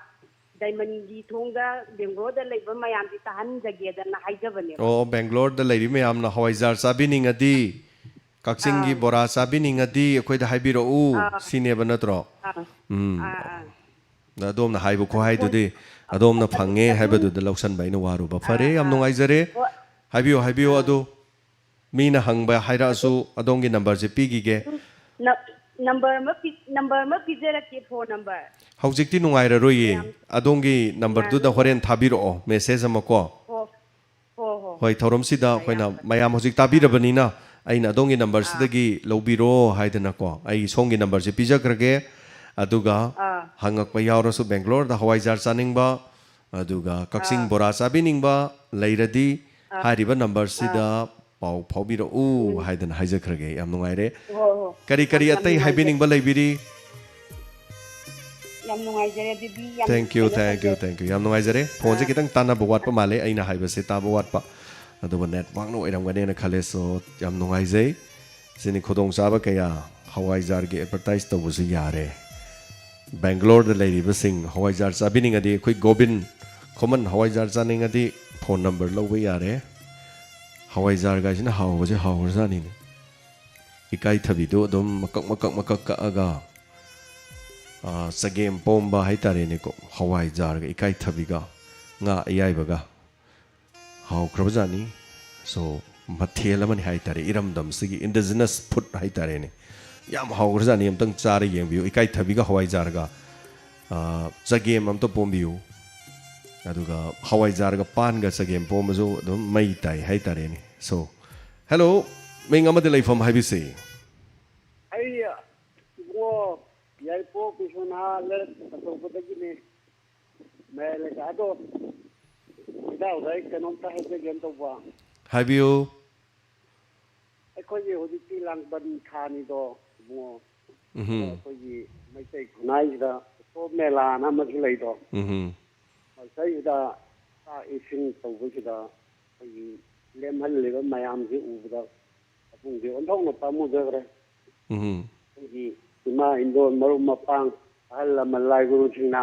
ꯗꯥꯏꯃꯟꯒꯤ ꯊꯣꯡꯗ ꯕꯦꯡꯒ꯭ꯂꯣꯔꯗ ꯂꯩꯕ ꯃꯌꯥꯝꯁꯤ ꯇꯥꯍꯟꯖꯒꯦꯗꯅ ꯍꯥꯏꯖꯕꯅꯦꯕ꯫ ꯑꯣ, ꯕꯦꯡꯒ꯭ꯂꯣꯔꯗ ꯂꯩꯔꯤ ꯃꯌꯥꯝꯅ ꯍꯋꯥꯏꯖꯥꯔ ꯆꯥꯕꯤꯅꯤꯡꯉꯗꯤ, ꯀꯛꯆꯤꯡꯒꯤ ꯑꯥ꯫ ꯕꯣꯔꯥ ꯆꯥꯕꯤꯅꯤꯡꯉꯗꯤ ꯑꯩꯈꯣꯏꯗ ꯍꯥꯏꯕꯤꯔꯛꯎ, ꯑꯥ꯫ ꯁꯤꯅꯦꯕ ꯅꯠꯇ꯭ꯔꯣ? ꯑꯥ꯫ ꯎꯝ꯫ ꯑꯥ, ꯑꯥ꯫ ꯑꯗꯣꯝꯅ ꯍꯥꯏꯕ ꯈꯨꯍꯥꯏꯗꯨꯗꯤ, ꯑꯗꯣꯝꯅ ꯐꯪꯉꯦ ꯍꯥꯏꯕꯗꯨꯗ ꯂꯧꯁꯟꯕ ꯑꯩꯅ ꯋꯥꯔꯨꯕ꯫ ꯐꯔꯦ, ꯑꯥ, ꯌꯥꯝ ꯑꯥ꯫ ꯅꯨꯡꯉꯥꯏꯖꯔꯦ꯫ ꯍꯣꯏ꯫ ꯍꯥꯏꯕꯤꯌꯨ, ꯍꯥꯏꯕꯤꯌꯨ꯫ ꯑꯥ꯫ ꯑꯗꯨ ꯃꯤꯅ ꯍꯪꯕ ꯍꯥꯏꯔꯛꯑꯁꯨ ꯑꯗꯣꯝꯒꯤ ꯅꯝꯕꯔꯁꯦ ꯄꯤꯈꯤꯒꯦ꯫ ꯎꯝ, ꯅ-, ꯅꯝꯕꯔ ꯑꯃ ꯄꯤ-, ꯅꯝꯕꯔ ꯑꯃ ꯄꯤꯖꯔꯛꯀꯦ, ꯐꯣꯟ ꯅꯝꯕꯔ꯫ ꯍꯧꯖꯤꯛꯇꯤ ꯅꯨꯡꯉꯥꯏꯔꯔꯣꯏꯌꯦ꯫ ꯌꯥꯝ ꯑꯗꯣꯝꯒꯤ ꯅꯝꯕꯔꯗꯨꯗ ꯅꯨꯡꯉꯥꯏꯔꯔꯣꯏ꯫ ꯍꯣꯔꯦꯟ ꯊꯥꯕꯤꯔꯛꯑꯣ, ꯃꯦꯁꯦꯖ ꯑꯃ ꯀꯣ꯫ ꯍꯣ-, ꯍꯣ, ꯍꯣ, ꯍꯣꯏ, ꯍꯣ꯫ ꯊꯧꯔꯝꯁꯤꯗ ꯌꯥꯝ ꯑꯩꯈꯣꯏꯅ ꯅꯨꯡꯉꯥꯏ꯫ ꯃꯌꯥꯝ ꯍꯧꯖꯤꯛ ꯇꯥꯕꯤꯔꯕꯅꯤꯅ ꯑꯩꯅ ꯑꯗꯣꯝꯒꯤ ꯑꯥ꯫ ꯅꯝꯕꯔꯁꯤꯗꯒꯤ ꯂꯧꯕꯤꯔꯣ ꯍꯥꯏꯗꯅꯀꯣ, ꯑꯩ ꯁꯣꯝꯒꯤ ꯅꯝꯕꯔꯁꯦ ꯄꯤꯖꯈ꯭ꯔꯒꯦ꯫ ꯑꯗꯨꯒ ꯑꯥ꯫ ꯍꯪꯉꯛꯄ ꯌꯥꯎꯔꯁꯨ ꯕꯦꯡꯒ꯭ꯂꯣꯔꯗ ꯍꯋꯥꯏꯖꯥꯔ ꯆꯥꯅꯤꯡꯕ, ꯑꯗꯨꯒ ꯀꯛꯆꯤꯡ ꯑꯥ꯫ ꯕꯣꯔꯥ ꯆꯥꯕꯤꯅꯤꯡꯕ ꯂꯩꯔꯗꯤ ꯑꯥ꯫ ꯍꯥꯏꯔꯤꯕ ꯅꯝꯕꯔꯁꯤꯗ ꯑꯥ꯫ ꯄꯥꯎ ꯐꯥꯎꯕꯤꯔꯛꯎ ꯎꯝ꯫ ꯍꯥꯏꯗꯅ ꯍꯥꯏꯖꯈ꯭ꯔꯒꯦ꯫ ꯌꯥꯝ ꯅꯨꯡꯉꯥꯏꯔꯦ꯫ ꯍꯣꯏ, ꯍꯣꯏ꯫ ꯀꯔꯤ ꯀꯔꯤ ꯌꯥꯝ, ꯌꯥꯝ ꯑꯇꯩ ꯅꯨꯡꯉꯥꯏꯖꯔꯦ꯫ ꯍꯥꯏꯕꯤꯅꯤꯡꯕ ꯂꯩꯕꯤꯔꯤ? ꯌꯥꯝ ꯅꯨꯡꯉꯥꯏꯖꯔꯦ ꯑꯗꯨꯗꯤ, ꯌꯥꯝ Thank you, ꯀꯩꯅꯣ thank you, ꯇꯧꯖꯔꯦ꯫ Thank you. ꯌꯥꯝ ꯅꯨꯡꯉꯥꯏꯖꯔꯦ꯫ ꯐꯣꯟꯁꯦ ꯈꯤꯇꯪ ꯇꯥꯟꯅꯕ ꯋꯥꯠꯄ ꯃꯥꯜꯂꯦ, ꯑꯩꯅ ꯍꯥꯏꯕꯁꯦ ꯇꯥꯕ ꯋꯥꯠꯄ꯫ ꯑꯗꯨꯒ ꯅꯦꯠꯋꯥꯛꯅ ꯑꯣꯏꯔꯝꯒꯅꯦꯅ ꯈꯜꯂꯦ꯫ So, ꯌꯥꯝ ꯅꯨꯡꯉꯥꯏꯖꯩ꯫ ꯁꯤꯅꯤ ꯈꯨꯗꯣꯡꯆꯥꯕ ꯀꯌꯥ꯫ ꯍꯋꯥꯏꯖꯥꯔꯒꯤ ꯑꯦꯗꯚꯔꯇꯥꯏꯁ ꯇꯧꯕꯁꯨ ꯌꯥꯔꯦ꯫ ꯕꯦꯡꯒ꯭ꯂꯣꯔꯗ ꯂꯩꯔꯤꯕꯁꯤꯡ ꯍꯋꯥꯏꯖꯥꯔ ꯆꯥꯕꯤꯅꯤꯡꯉꯗꯤ, ꯑꯩꯈꯣꯏ ꯒꯣꯕꯤꯟ ꯈꯨꯃꯟ ꯍꯋꯥꯏꯖꯥꯔ ꯆꯥꯅꯤꯡꯉꯗꯤ, ꯐꯣꯟ ꯅꯝꯕꯔ ꯂꯧꯕ ꯌꯥꯔꯦ꯫ ꯍꯋꯥꯏꯖꯥꯔꯒꯥꯏꯁꯤꯅ ꯍꯥꯎꯕꯁꯦ ꯍꯥꯎꯈ꯭ꯔꯖꯥꯠꯅꯤꯅꯦ꯫ ꯏꯀꯥꯏꯊꯕꯤꯗꯣ ꯑꯗꯨꯝ ꯃꯀꯛ ꯃꯀꯛ ꯃꯀꯛ ꯀꯛꯑꯒ, ꯑꯥ, ꯆꯒꯦꯝ ꯄꯣꯝꯕ ꯍꯥꯏꯇꯥꯔꯦꯅꯦꯀꯣ, ꯍꯋꯥꯏꯖꯥꯔꯒ ꯏꯀꯥꯏꯊꯕꯤꯒ ꯉꯥ ꯑꯌꯥꯏꯕꯒ꯫ ꯍꯥꯎꯈ꯭ꯔꯕꯖꯥꯠꯅꯤ꯫ So, ꯃꯊꯦꯜ ꯑꯃꯅꯤ ꯍꯥꯏꯇꯥꯔꯦ, ꯏꯔꯝꯗꯝꯁꯤꯒꯤ indigenous food ꯍꯥꯏꯇꯥꯔꯦꯅꯦ꯫ ꯌꯥꯝ ꯍꯥꯎꯈ꯭ꯔꯖꯥꯠꯅꯤ꯫ ꯑꯝꯇꯪ ꯆꯥꯔ ꯌꯦꯡꯕꯤꯌꯨ꯫ ꯏꯀꯥꯏꯊꯕꯤꯒ ꯍꯋꯥꯏꯖꯥꯔꯒ, ꯑꯥ, ꯆꯒꯦꯝ ꯑꯝꯇ ꯄꯣꯝꯕꯤꯌꯨ꯫ ꯑꯗꯨꯒ ꯍꯋꯥꯏꯖꯥꯔꯒ ꯄꯥꯟꯒ ꯆꯒꯦꯝ ꯄꯣꯝꯕꯁꯨ ꯑꯗꯨꯝ ꯃꯩ ꯇꯥꯏ ꯍꯥꯏꯇꯥꯔꯦꯅꯦ꯫ So, hello, ꯃꯤꯡ ꯑꯃꯗꯤ ꯂꯩꯐꯝ ꯍꯥꯏꯕꯤꯁꯤ꯫ ꯑꯩ ꯏꯕꯨꯡꯉꯣ ꯌꯥꯏꯔꯤꯄꯣꯛ ꯕꯤꯁ꯭ꯋꯥꯅꯥꯊ ꯑꯆꯧꯕꯗꯒꯤꯅꯦ, ꯃꯌꯥꯏ ꯂꯩꯀꯥꯏ꯫ ꯑꯗꯣ ꯏꯇꯥꯎꯗ ꯑꯩ ꯀꯩꯅꯣꯝꯇ ꯍꯥꯏꯖꯒꯦꯅ ꯇꯧꯕ꯫ ꯍꯥꯏꯕꯤꯌꯨ꯫ ꯑꯩꯈꯣꯏꯒꯤ ꯍꯧꯖꯤꯛꯇꯤ ꯂꯥꯡꯕꯟ ꯊꯥꯅꯤꯗꯣ ꯏꯕꯨꯡꯉꯣ꯫ ꯎꯝꯍꯨꯝ꯫ ꯑꯩꯈꯣꯏꯒꯤ ꯃꯩꯇꯩ ꯈꯨꯟꯅꯥꯏꯁꯤꯗ ꯎꯁꯣꯞ ꯃꯦꯂꯥꯅ ꯑꯃꯁꯨ ꯂꯩꯗꯣ꯫ ꯎꯝꯍꯨꯝ꯫ ꯃꯁꯤꯗꯩꯁꯤꯗ ꯆꯥꯛ ꯏꯁꯤꯡ ꯇꯧꯕꯁꯤꯗ ꯑꯩꯈꯣꯏꯒꯤ ꯂꯦꯝꯍꯜꯂꯤꯕ ꯃꯌꯥꯝꯁꯤ ꯎꯕꯗ ꯄꯥꯕꯨꯡꯁꯦ ꯑꯣꯟꯊꯣꯛꯅ ꯄꯥꯝꯃꯨꯖꯈ꯭ꯔꯦ꯫ ꯎꯝꯍꯨꯝ꯫ ꯑꯩꯈꯣꯏꯒꯤ ꯏꯃꯥ ꯏꯟꯗꯣꯜ ꯃꯔꯨꯞ ꯃꯄꯥꯡ ꯑꯍꯜ ꯂꯃꯟ ꯂꯥꯏ ꯒꯨꯔꯨꯁꯤꯡꯅ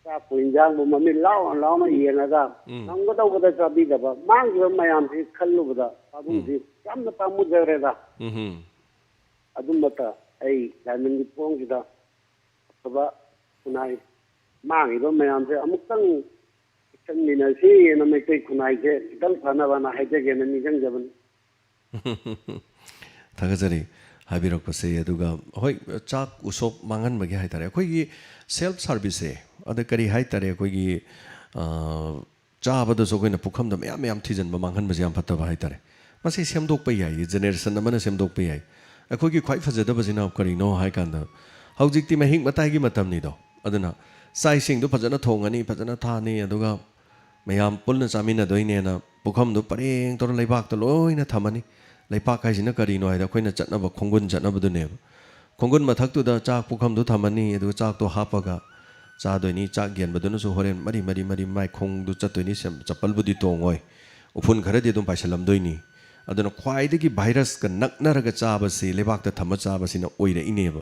ꯆꯥꯛꯄꯨ ꯏꯟꯖꯥꯡꯕꯨ ꯃꯃꯤꯠ ꯂꯥꯎꯅ ꯂꯥꯎꯅ ꯌꯦꯡꯉꯒ ꯎꯝ꯫ ꯉꯝꯒꯗꯧꯕꯗ ꯆꯥꯕꯤꯗꯕ ꯃꯥꯡꯈꯤꯕ ꯃꯌꯥꯝꯁꯤ ꯈꯜꯂꯨꯕꯗ ꯄꯥꯕꯨꯡꯁꯤ ꯌꯥꯝꯅ ꯄꯥꯝꯃꯨꯖꯈ꯭ꯔꯦꯗ꯫ ꯎꯝꯍꯨꯝ꯫ ꯑꯗꯨꯃꯛꯇ ꯑꯩ ꯂꯥꯏꯅꯤꯡꯒꯤ ꯊꯣꯡꯁꯤꯗ ꯑꯐꯕ ꯈꯨꯟꯅꯥꯏ ꯃꯥꯡꯉꯤꯕ ꯃꯌꯥꯝꯁꯦ ꯑꯃꯨꯛꯇꯪ ꯆꯟꯃꯤꯟꯅꯁꯤꯅ ꯃꯩꯇꯩ ꯈꯨꯟꯅꯥꯏꯁꯦ ꯈꯤꯇꯪ ꯐꯅꯕꯅ ꯍꯥꯏꯖꯒꯦꯅ ꯅꯤꯡꯁꯤꯡꯖꯕꯅꯤ꯫ ꯊꯥꯒꯠꯆꯔꯤ ꯍꯥꯏꯕꯤꯔꯛꯄꯁꯦ꯫ ꯑꯗꯨꯒ ꯍꯣꯏ, ꯆꯥꯛ ꯎꯁꯣꯞ ꯃꯥꯡꯍꯟꯕꯒꯤ ꯍꯥꯏꯇꯥꯔꯦ, ꯑꯩꯈꯣꯏꯒꯤ ꯁꯦꯜꯐ ꯁꯥꯔꯚꯤꯁꯁꯦ, ꯑꯗ ꯀꯔꯤ ꯍꯥꯏꯇꯥꯔꯦ, ꯑꯩꯈꯣꯏꯒꯤ, ꯑ, ꯆꯥꯕꯗꯁꯨ ꯑꯩꯈꯣꯏꯅ ꯄꯨꯈꯝꯗ ꯃꯌꯥꯝ ꯃꯌꯥꯝ ꯊꯤꯖꯤꯟꯕ ꯃꯥꯡꯍꯟꯕꯁꯦ ꯌꯥꯝ ꯐꯠꯇꯕ ꯍꯥꯏꯇꯥꯔꯦ꯫ ꯃꯁꯤ ꯁꯦꯝꯗꯣꯛꯄ ꯌꯥꯏ, ꯖꯦꯅꯦꯔꯦꯁꯟ ꯑꯃꯅ ꯁꯦꯝꯗꯣꯛꯄ ꯌꯥꯏ꯫ ꯑꯩꯈꯣꯏꯒꯤ ꯈ꯭ꯋꯥꯏ ꯐꯖꯗꯕꯁꯤꯅ ꯀꯔꯤꯅꯣ ꯍꯥꯏ ꯀꯥꯟꯗ, ꯍꯧꯖꯤꯛꯇꯤ ꯃꯍꯤꯛ ꯃꯇꯥꯏꯒꯤ ꯃꯇꯝꯅꯤꯗꯣ, ꯑꯗꯨꯅ ꯆꯥꯛ ꯏꯁꯤꯡꯗꯣ ꯐꯖꯅ ꯊꯣꯡꯉꯅꯤ, ꯐꯖꯅ ꯊꯥꯅꯤ, ꯑꯗꯨꯒ ꯃꯌꯥꯝ ꯄꯨꯟꯅ ꯆꯥꯃꯤꯟꯅꯗꯣꯏꯅꯦꯅ ꯄꯨꯈꯝꯗꯣ ꯄꯔꯦꯡ ꯇꯧꯔ ꯂꯩꯕꯥꯛꯇ ꯂꯣꯏꯅ ꯊꯝꯃꯅꯤ꯫ ꯂꯩꯄꯥꯛ ꯍꯥꯏꯁꯤꯅ ꯀꯔꯤꯅꯣ ꯍꯥꯏꯗ ꯑꯩꯈꯣꯏꯅ ꯆꯠꯅꯕ, ꯈꯣꯡꯒꯨꯟ ꯆꯠꯅꯕꯗꯨꯅꯦꯕ꯫ ꯈꯣꯡꯒꯨꯟ ꯃꯊꯛꯇꯨꯗ ꯆꯥꯛ ꯄꯨꯈꯝꯗꯨ ꯊꯝꯃꯅꯤ, ꯑꯗꯨꯒ ꯆꯥꯛꯇꯣ ꯍꯥꯞꯄꯒ ꯆꯥꯗꯣꯏꯅꯤ꯫ ꯆꯥꯛ ꯌꯦꯟꯕꯗꯨꯅꯁꯨ ꯍꯣꯔꯦꯟ ꯃꯔꯤ ꯃꯔꯤ ꯃꯔꯤ ꯃꯥꯏ ꯈꯣꯡꯗꯨ ꯆꯠꯇꯣꯏꯅꯤ꯫ ꯁꯦꯝ-, ꯆꯄꯜꯕꯨꯗꯤ ꯇꯣꯡꯉꯣꯏ, ꯎꯐꯨꯟ ꯈꯔꯗꯤ ꯑꯗꯨꯝ ꯄꯥꯏꯁꯤꯜꯂꯝꯗꯣꯏꯅꯤ꯫ ꯑꯗꯨꯅ ꯈ꯭ꯋꯥꯏꯗꯒꯤ ꯚꯥꯏꯔꯁꯀ ꯅꯛꯅꯔꯒ ꯆꯥꯕꯁꯤ ꯂꯩꯕꯥꯛꯇ ꯊꯝꯃ ꯆꯥꯕꯁꯤꯅ ꯑꯣꯏꯔꯛꯏꯅꯦꯕ꯫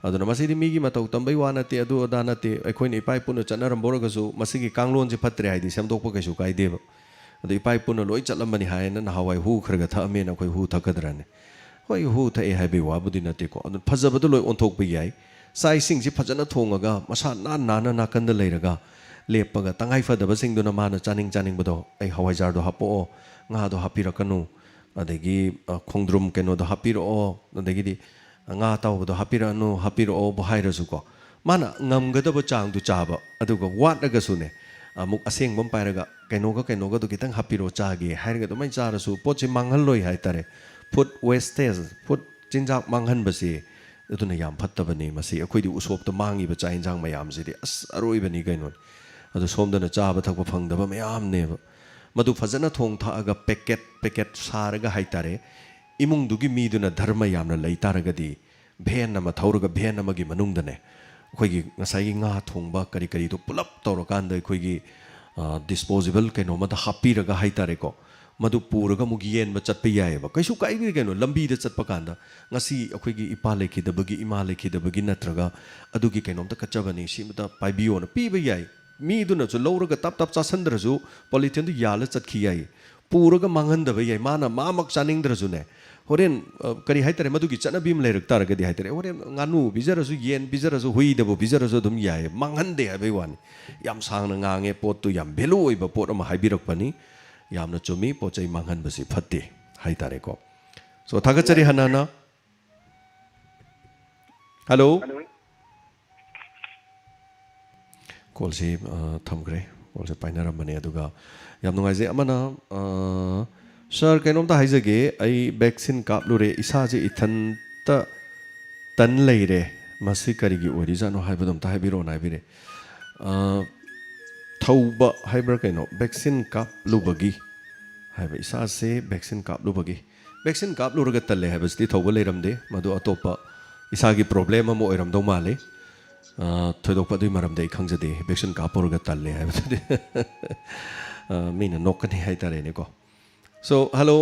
ꯑꯗꯨꯅ ꯃꯁꯤꯗꯤ ꯃꯤꯒꯤ ꯃꯇꯧ ꯇꯝꯕꯩ ꯋꯥ ꯅꯠꯇꯦ, ꯑꯗꯨ ꯑꯗꯥ ꯅꯠꯇꯦ꯫ ꯑꯩꯈꯣꯏꯅ ꯏꯄꯥ ꯏꯄꯨꯅ ꯆꯠꯅꯔꯝꯕ ꯑꯣꯏꯔꯒꯁꯨ ꯃꯁꯤꯒꯤ ꯀꯥꯡꯂꯣꯟꯁꯦ ꯐꯠꯇ꯭ꯔꯦ ꯍꯥꯏꯗꯤ ꯁꯦꯝꯗꯣꯛꯄ ꯀꯩꯁꯨ ꯀꯥꯏꯗꯦꯕ꯫ ꯑꯗꯣ ꯏꯄꯥ ꯏꯄꯨꯅ ꯂꯣꯏ ꯆꯠꯂꯝꯕꯅꯤ ꯍꯥꯏꯅ ꯅꯍꯥꯟꯋꯥꯏ ꯍꯨ ꯈꯔ ꯈꯔ ꯊꯛꯑꯝꯃꯦꯅ ꯑꯩꯈꯣꯏ ꯍꯨ ꯊꯛꯀꯗ꯭ꯔꯅꯦ? ꯍꯣꯏ, ꯍꯨ ꯊꯛꯑꯦ ꯍꯥꯏꯕꯒꯤ ꯋꯥꯕꯨꯗꯤ ꯅꯠꯇꯦꯀꯣ, ꯑꯗꯨ ꯐꯖꯕꯗꯣ ꯂꯣꯏ ꯑꯣꯟꯊꯣꯛꯄ ꯌꯥꯏ꯫ ꯆꯥꯛ ꯏꯁꯤꯡꯁꯤ ꯐꯖꯅ ꯊꯣꯡꯉꯒ ꯃꯁꯥ ꯅꯥꯟ ꯅꯥꯟꯅ ꯅꯥꯀꯟꯗ ꯂꯩꯔꯒ ꯂꯦꯞꯄꯒ ꯇꯉꯥꯏ ꯐꯗꯕꯁꯤꯡꯗꯨꯅ ꯃꯥꯅ ꯆꯥꯅꯤꯡ ꯆꯥꯅꯤꯡꯕꯗꯣ, "ꯑꯩ ꯍꯋꯥꯏꯖꯥꯔꯗꯣ ꯍꯥꯞꯄꯛꯑꯣ, ꯉꯥꯗꯣ ꯍꯥꯞꯄꯤꯔꯛꯀꯅꯨ, ꯑꯗꯒꯤ, ꯑ, ꯈꯣꯡꯗ꯭ꯔꯨꯝ ꯀꯩꯅꯣꯗꯣ ꯍꯥꯞꯄꯤꯔꯛꯑꯣ, ꯑꯗꯒꯤꯗꯤ ꯉꯥ ꯑꯇꯥꯎꯕꯗꯣ ꯍꯥꯞꯄꯤꯔꯛꯑꯅꯨ, ꯍꯥꯞꯄꯤꯔꯛꯑꯣꯕꯨ ꯍꯥꯏꯔꯁꯨꯀꯣ, ꯃꯥꯅ ꯉꯝꯒꯗꯕ ꯆꯥꯡꯗꯨ ꯆꯥꯕ, ꯑꯗꯨꯒ ꯋꯥꯠꯂꯒꯁꯨꯅꯦ, ꯑꯃꯨꯛ ꯑꯁꯦꯡꯕ ꯑꯃ ꯄꯥꯏꯔꯒ ꯀꯩꯅꯣꯒ ꯀꯩꯅꯣꯒꯗꯣ ꯈꯤꯇꯪ ꯍꯥꯞꯄꯤꯔꯛꯑꯣ ꯆꯥꯒꯦ" ꯍꯥꯏꯔꯒ ꯑꯗꯨꯃꯥꯏꯅ ꯆꯥꯔꯁꯨ ꯄꯣꯠꯁꯤ ꯃꯥꯡꯍꯜꯂꯣꯏ ꯍꯥꯏꯇꯥꯔꯦ꯫ Food wastage, ꯐꯨꯗ ꯆꯤꯟꯖꯥꯛ ꯃꯥꯡꯍꯟꯕꯁꯤ ꯑꯗꯨꯅ ꯌꯥꯝ ꯐꯠꯇꯕꯅꯤ꯫ ꯃꯁꯤ ꯑꯩꯈꯣꯏꯗꯤ ꯎꯁꯣꯞꯇ ꯃꯥꯡꯉꯤꯕ ꯆꯥꯛ ꯌꯦꯟꯁꯥꯡ ꯃꯌꯥꯝꯁꯤꯗꯤ ꯑꯁ ꯑꯔꯣꯏꯕꯅꯤ ꯀꯩꯅꯣꯅꯤ꯫ ꯑꯗꯨ ꯁꯣꯝꯗꯅ ꯆꯥꯕ ꯊꯛꯄ ꯐꯪꯗꯕ ꯃꯌꯥꯝꯅꯦꯕ꯫ ꯃꯗꯨ ꯐꯖꯅ ꯊꯣꯡ ꯊꯥꯛꯑꯒ ꯄꯦꯀꯦꯠ ꯄꯦꯀꯦꯠ ꯁꯥꯔꯒ ꯍꯥꯏꯇꯥꯔꯦ, ꯏꯃꯨꯡꯗꯨꯒꯤ ꯃꯤꯗꯨꯅ ꯙꯔꯃ ꯌꯥꯝꯅ ꯂꯩ ꯇꯥꯔꯒꯗꯤ ꯚꯦꯟ ꯑꯃ ꯊꯧꯔꯒ ꯚꯦꯟ ꯑꯃꯒꯤ ꯃꯅꯨꯡꯗꯅꯦ ꯑꯩꯈꯣꯏꯒꯤ ꯉꯁꯥꯏꯒꯤ ꯉꯥ ꯊꯣꯡꯕ ꯀꯔꯤ ꯀꯔꯤꯗꯣ ꯄꯨꯂꯞ ꯇꯧꯔꯀꯥꯟꯗ ꯑꯩꯈꯣꯏꯒꯤ, ꯑ, ꯗꯤꯁꯄꯣꯖꯤꯕꯜ ꯀꯩꯅꯣꯃꯗ ꯍꯥꯞꯄꯤꯔꯒ ꯍꯥꯏꯇꯥꯔꯦꯀꯣ, ꯃꯗꯨ ꯄꯨꯔꯒ ꯑꯃꯨꯛ ꯌꯦꯟꯕ ꯆꯠꯄ ꯌꯥꯏꯑꯕ꯫ ꯀꯩꯁꯨ ꯀꯥꯏꯗꯦ ꯀꯩꯅꯣ, ꯂꯝꯕꯤꯗ ꯆꯠꯄ ꯀꯥꯟꯗ ꯉꯁꯤ ꯑꯩꯈꯣꯏꯒꯤ ꯏꯄꯥ ꯂꯩꯈꯤꯗꯕꯒꯤ, ꯏꯃꯥ ꯂꯩꯈꯤꯗꯕꯒꯤ ꯅꯠꯇ꯭ꯔꯒ ꯑꯗꯨꯒꯤ ꯀꯩꯅꯣꯝꯇ ꯀꯠꯆꯕꯅꯤ, ꯁꯤꯃꯇ ꯄꯥꯏꯕꯤꯌꯣꯅ ꯄꯤꯕ ꯌꯥꯏ꯫ ꯃꯤꯗꯨꯅꯁꯨ ꯂꯧꯔꯒ ꯇꯞ ꯇꯞ ꯆꯥꯁꯟꯗ꯭ꯔꯁꯨ ꯄꯣꯂꯤꯊꯤꯟꯗꯨ ꯌꯥꯜꯂ ꯆꯠꯈꯤ ꯌꯥꯏ꯫ ꯄꯨꯔꯒ ꯃꯥꯡꯍꯟꯗꯕ ꯌꯥꯏ꯫ ꯃꯥꯅ ꯃꯥꯃꯛ ꯆꯥꯅꯤꯡꯗ꯭ꯔꯁꯨꯅꯦ, ꯍꯣꯔꯦꯟ, ꯑ, ꯀꯔꯤ ꯍꯥꯏꯇꯥꯔꯦ, ꯃꯗꯨꯒꯤ ꯆꯠꯅꯕꯤ ꯑꯃ ꯂꯩꯔꯛ ꯇꯥꯔꯒꯗꯤ ꯍꯥꯏꯇꯥꯔꯦ, ꯍꯣꯔꯦꯟ ꯉꯥꯅꯨ ꯄꯤꯖꯔꯁꯨ, ꯌꯦꯟ ꯄꯤꯖꯔꯁꯨ, ꯍꯨꯏꯗꯕꯨ ꯄꯤꯖꯔꯁꯨ ꯑꯗꯨꯝ ꯌꯥꯏ, ꯃꯥꯡꯍꯟꯗꯦ ꯍꯥꯏꯕꯩ ꯋꯥꯅꯤ꯫ ꯌꯥꯝ ꯁꯥꯡꯅ ꯉꯥꯡꯉꯦ, ꯄꯣꯠꯇꯨ ꯌꯥꯝ ꯚꯦꯂꯨ ꯑꯣꯏꯕ ꯄꯣꯠ ꯑꯃ ꯍꯥꯏꯕꯤꯔꯛꯄꯅꯤ꯫ ꯌꯥꯝꯅ ꯆꯨꯝꯃꯤ, ꯄꯣꯠ ꯆꯩ ꯃꯥꯡꯍꯟꯕꯁꯤ ꯐꯠꯇꯦ ꯍꯥꯏꯇꯥꯔꯦꯀꯣ꯫ So, ꯊꯥꯒꯠꯆꯔꯤ ꯍꯟꯅ ꯍꯟꯅ꯫ ꯍꯜꯂꯣ꯫ ꯍꯜꯂꯣ꯫ ꯀꯣꯜꯁꯤ, ꯑ, ꯊꯝꯈ꯭ꯔꯦ꯫ ꯀꯣꯜꯁꯦ ꯄꯥꯏꯅꯔꯝꯕꯅꯦ꯫ ꯑꯗꯨꯒ ꯌꯥꯝ ꯅꯨꯡꯉꯥꯏꯖꯩ꯫ ꯑꯃꯅ, ꯑ, "ꯁꯥꯔ, ꯀꯩꯅꯣꯝꯇ ꯍꯥꯏꯖꯒꯦ꯫ ꯑꯩ ꯚꯦꯛꯁꯤꯟ ꯀꯥꯞꯂꯨꯔꯦ꯫ ꯏꯁꯥꯁꯦ ꯏꯊꯟꯇ ꯇꯟ ꯂꯩꯔꯦ꯫ ꯃꯁꯤ ꯀꯔꯤꯒꯤ ꯑꯣꯏꯔꯤꯖꯥꯠꯅꯣ ꯍꯥꯏꯕꯗꯣ ꯑꯝꯇ ꯍꯥꯏꯕꯤꯔꯛꯑꯣꯅ" ꯍꯥꯏꯕꯤꯔꯦ꯫ ꯑ, ꯊꯧꯕ ꯍꯥꯏꯕ꯭ꯔꯥ ꯀꯩꯅꯣ, ꯚꯦꯛꯁꯤꯟ ꯀꯥꯞꯂꯨꯕꯒꯤ ꯍꯥꯏꯕ, ꯏꯁꯥꯁꯦ ꯚꯦꯛꯁꯤꯟ ꯀꯥꯞꯂꯨꯕꯒꯤ꯫ ꯚꯦꯛꯁꯤꯟ ꯀꯥꯞꯂꯨꯔꯒ ꯇꯜꯂꯦ ꯍꯥꯏꯕꯁꯤꯗꯤ ꯊꯧꯕ ꯂꯩꯔꯝꯗꯦ꯫ ꯃꯗꯨ ꯑꯇꯣꯞꯄ ꯏꯁꯥꯒꯤ ꯄ꯭ꯔꯣꯕ꯭ꯂꯦꯝ ꯑꯃ ꯑꯣꯏꯔꯝꯗꯧ ꯃꯥꯜꯂꯤ꯫ ꯑ, ꯊꯣꯏꯗꯣꯛꯄ ꯑꯗꯨꯒꯤ ꯃꯔꯝꯗ ꯑꯩ ꯈꯪꯖꯗꯦ, ꯚꯦꯛꯁꯤꯟ ꯀꯥꯞꯄꯨꯔꯒ ꯇꯜꯂꯦ ꯍꯥꯏꯕꯗꯨꯗꯤ꯫ ꯑ, ꯃꯤꯅ ꯅꯣꯛꯀꯅꯤ ꯍꯥꯏꯇꯥꯔꯦꯅꯦꯀꯣ꯫ So, hello,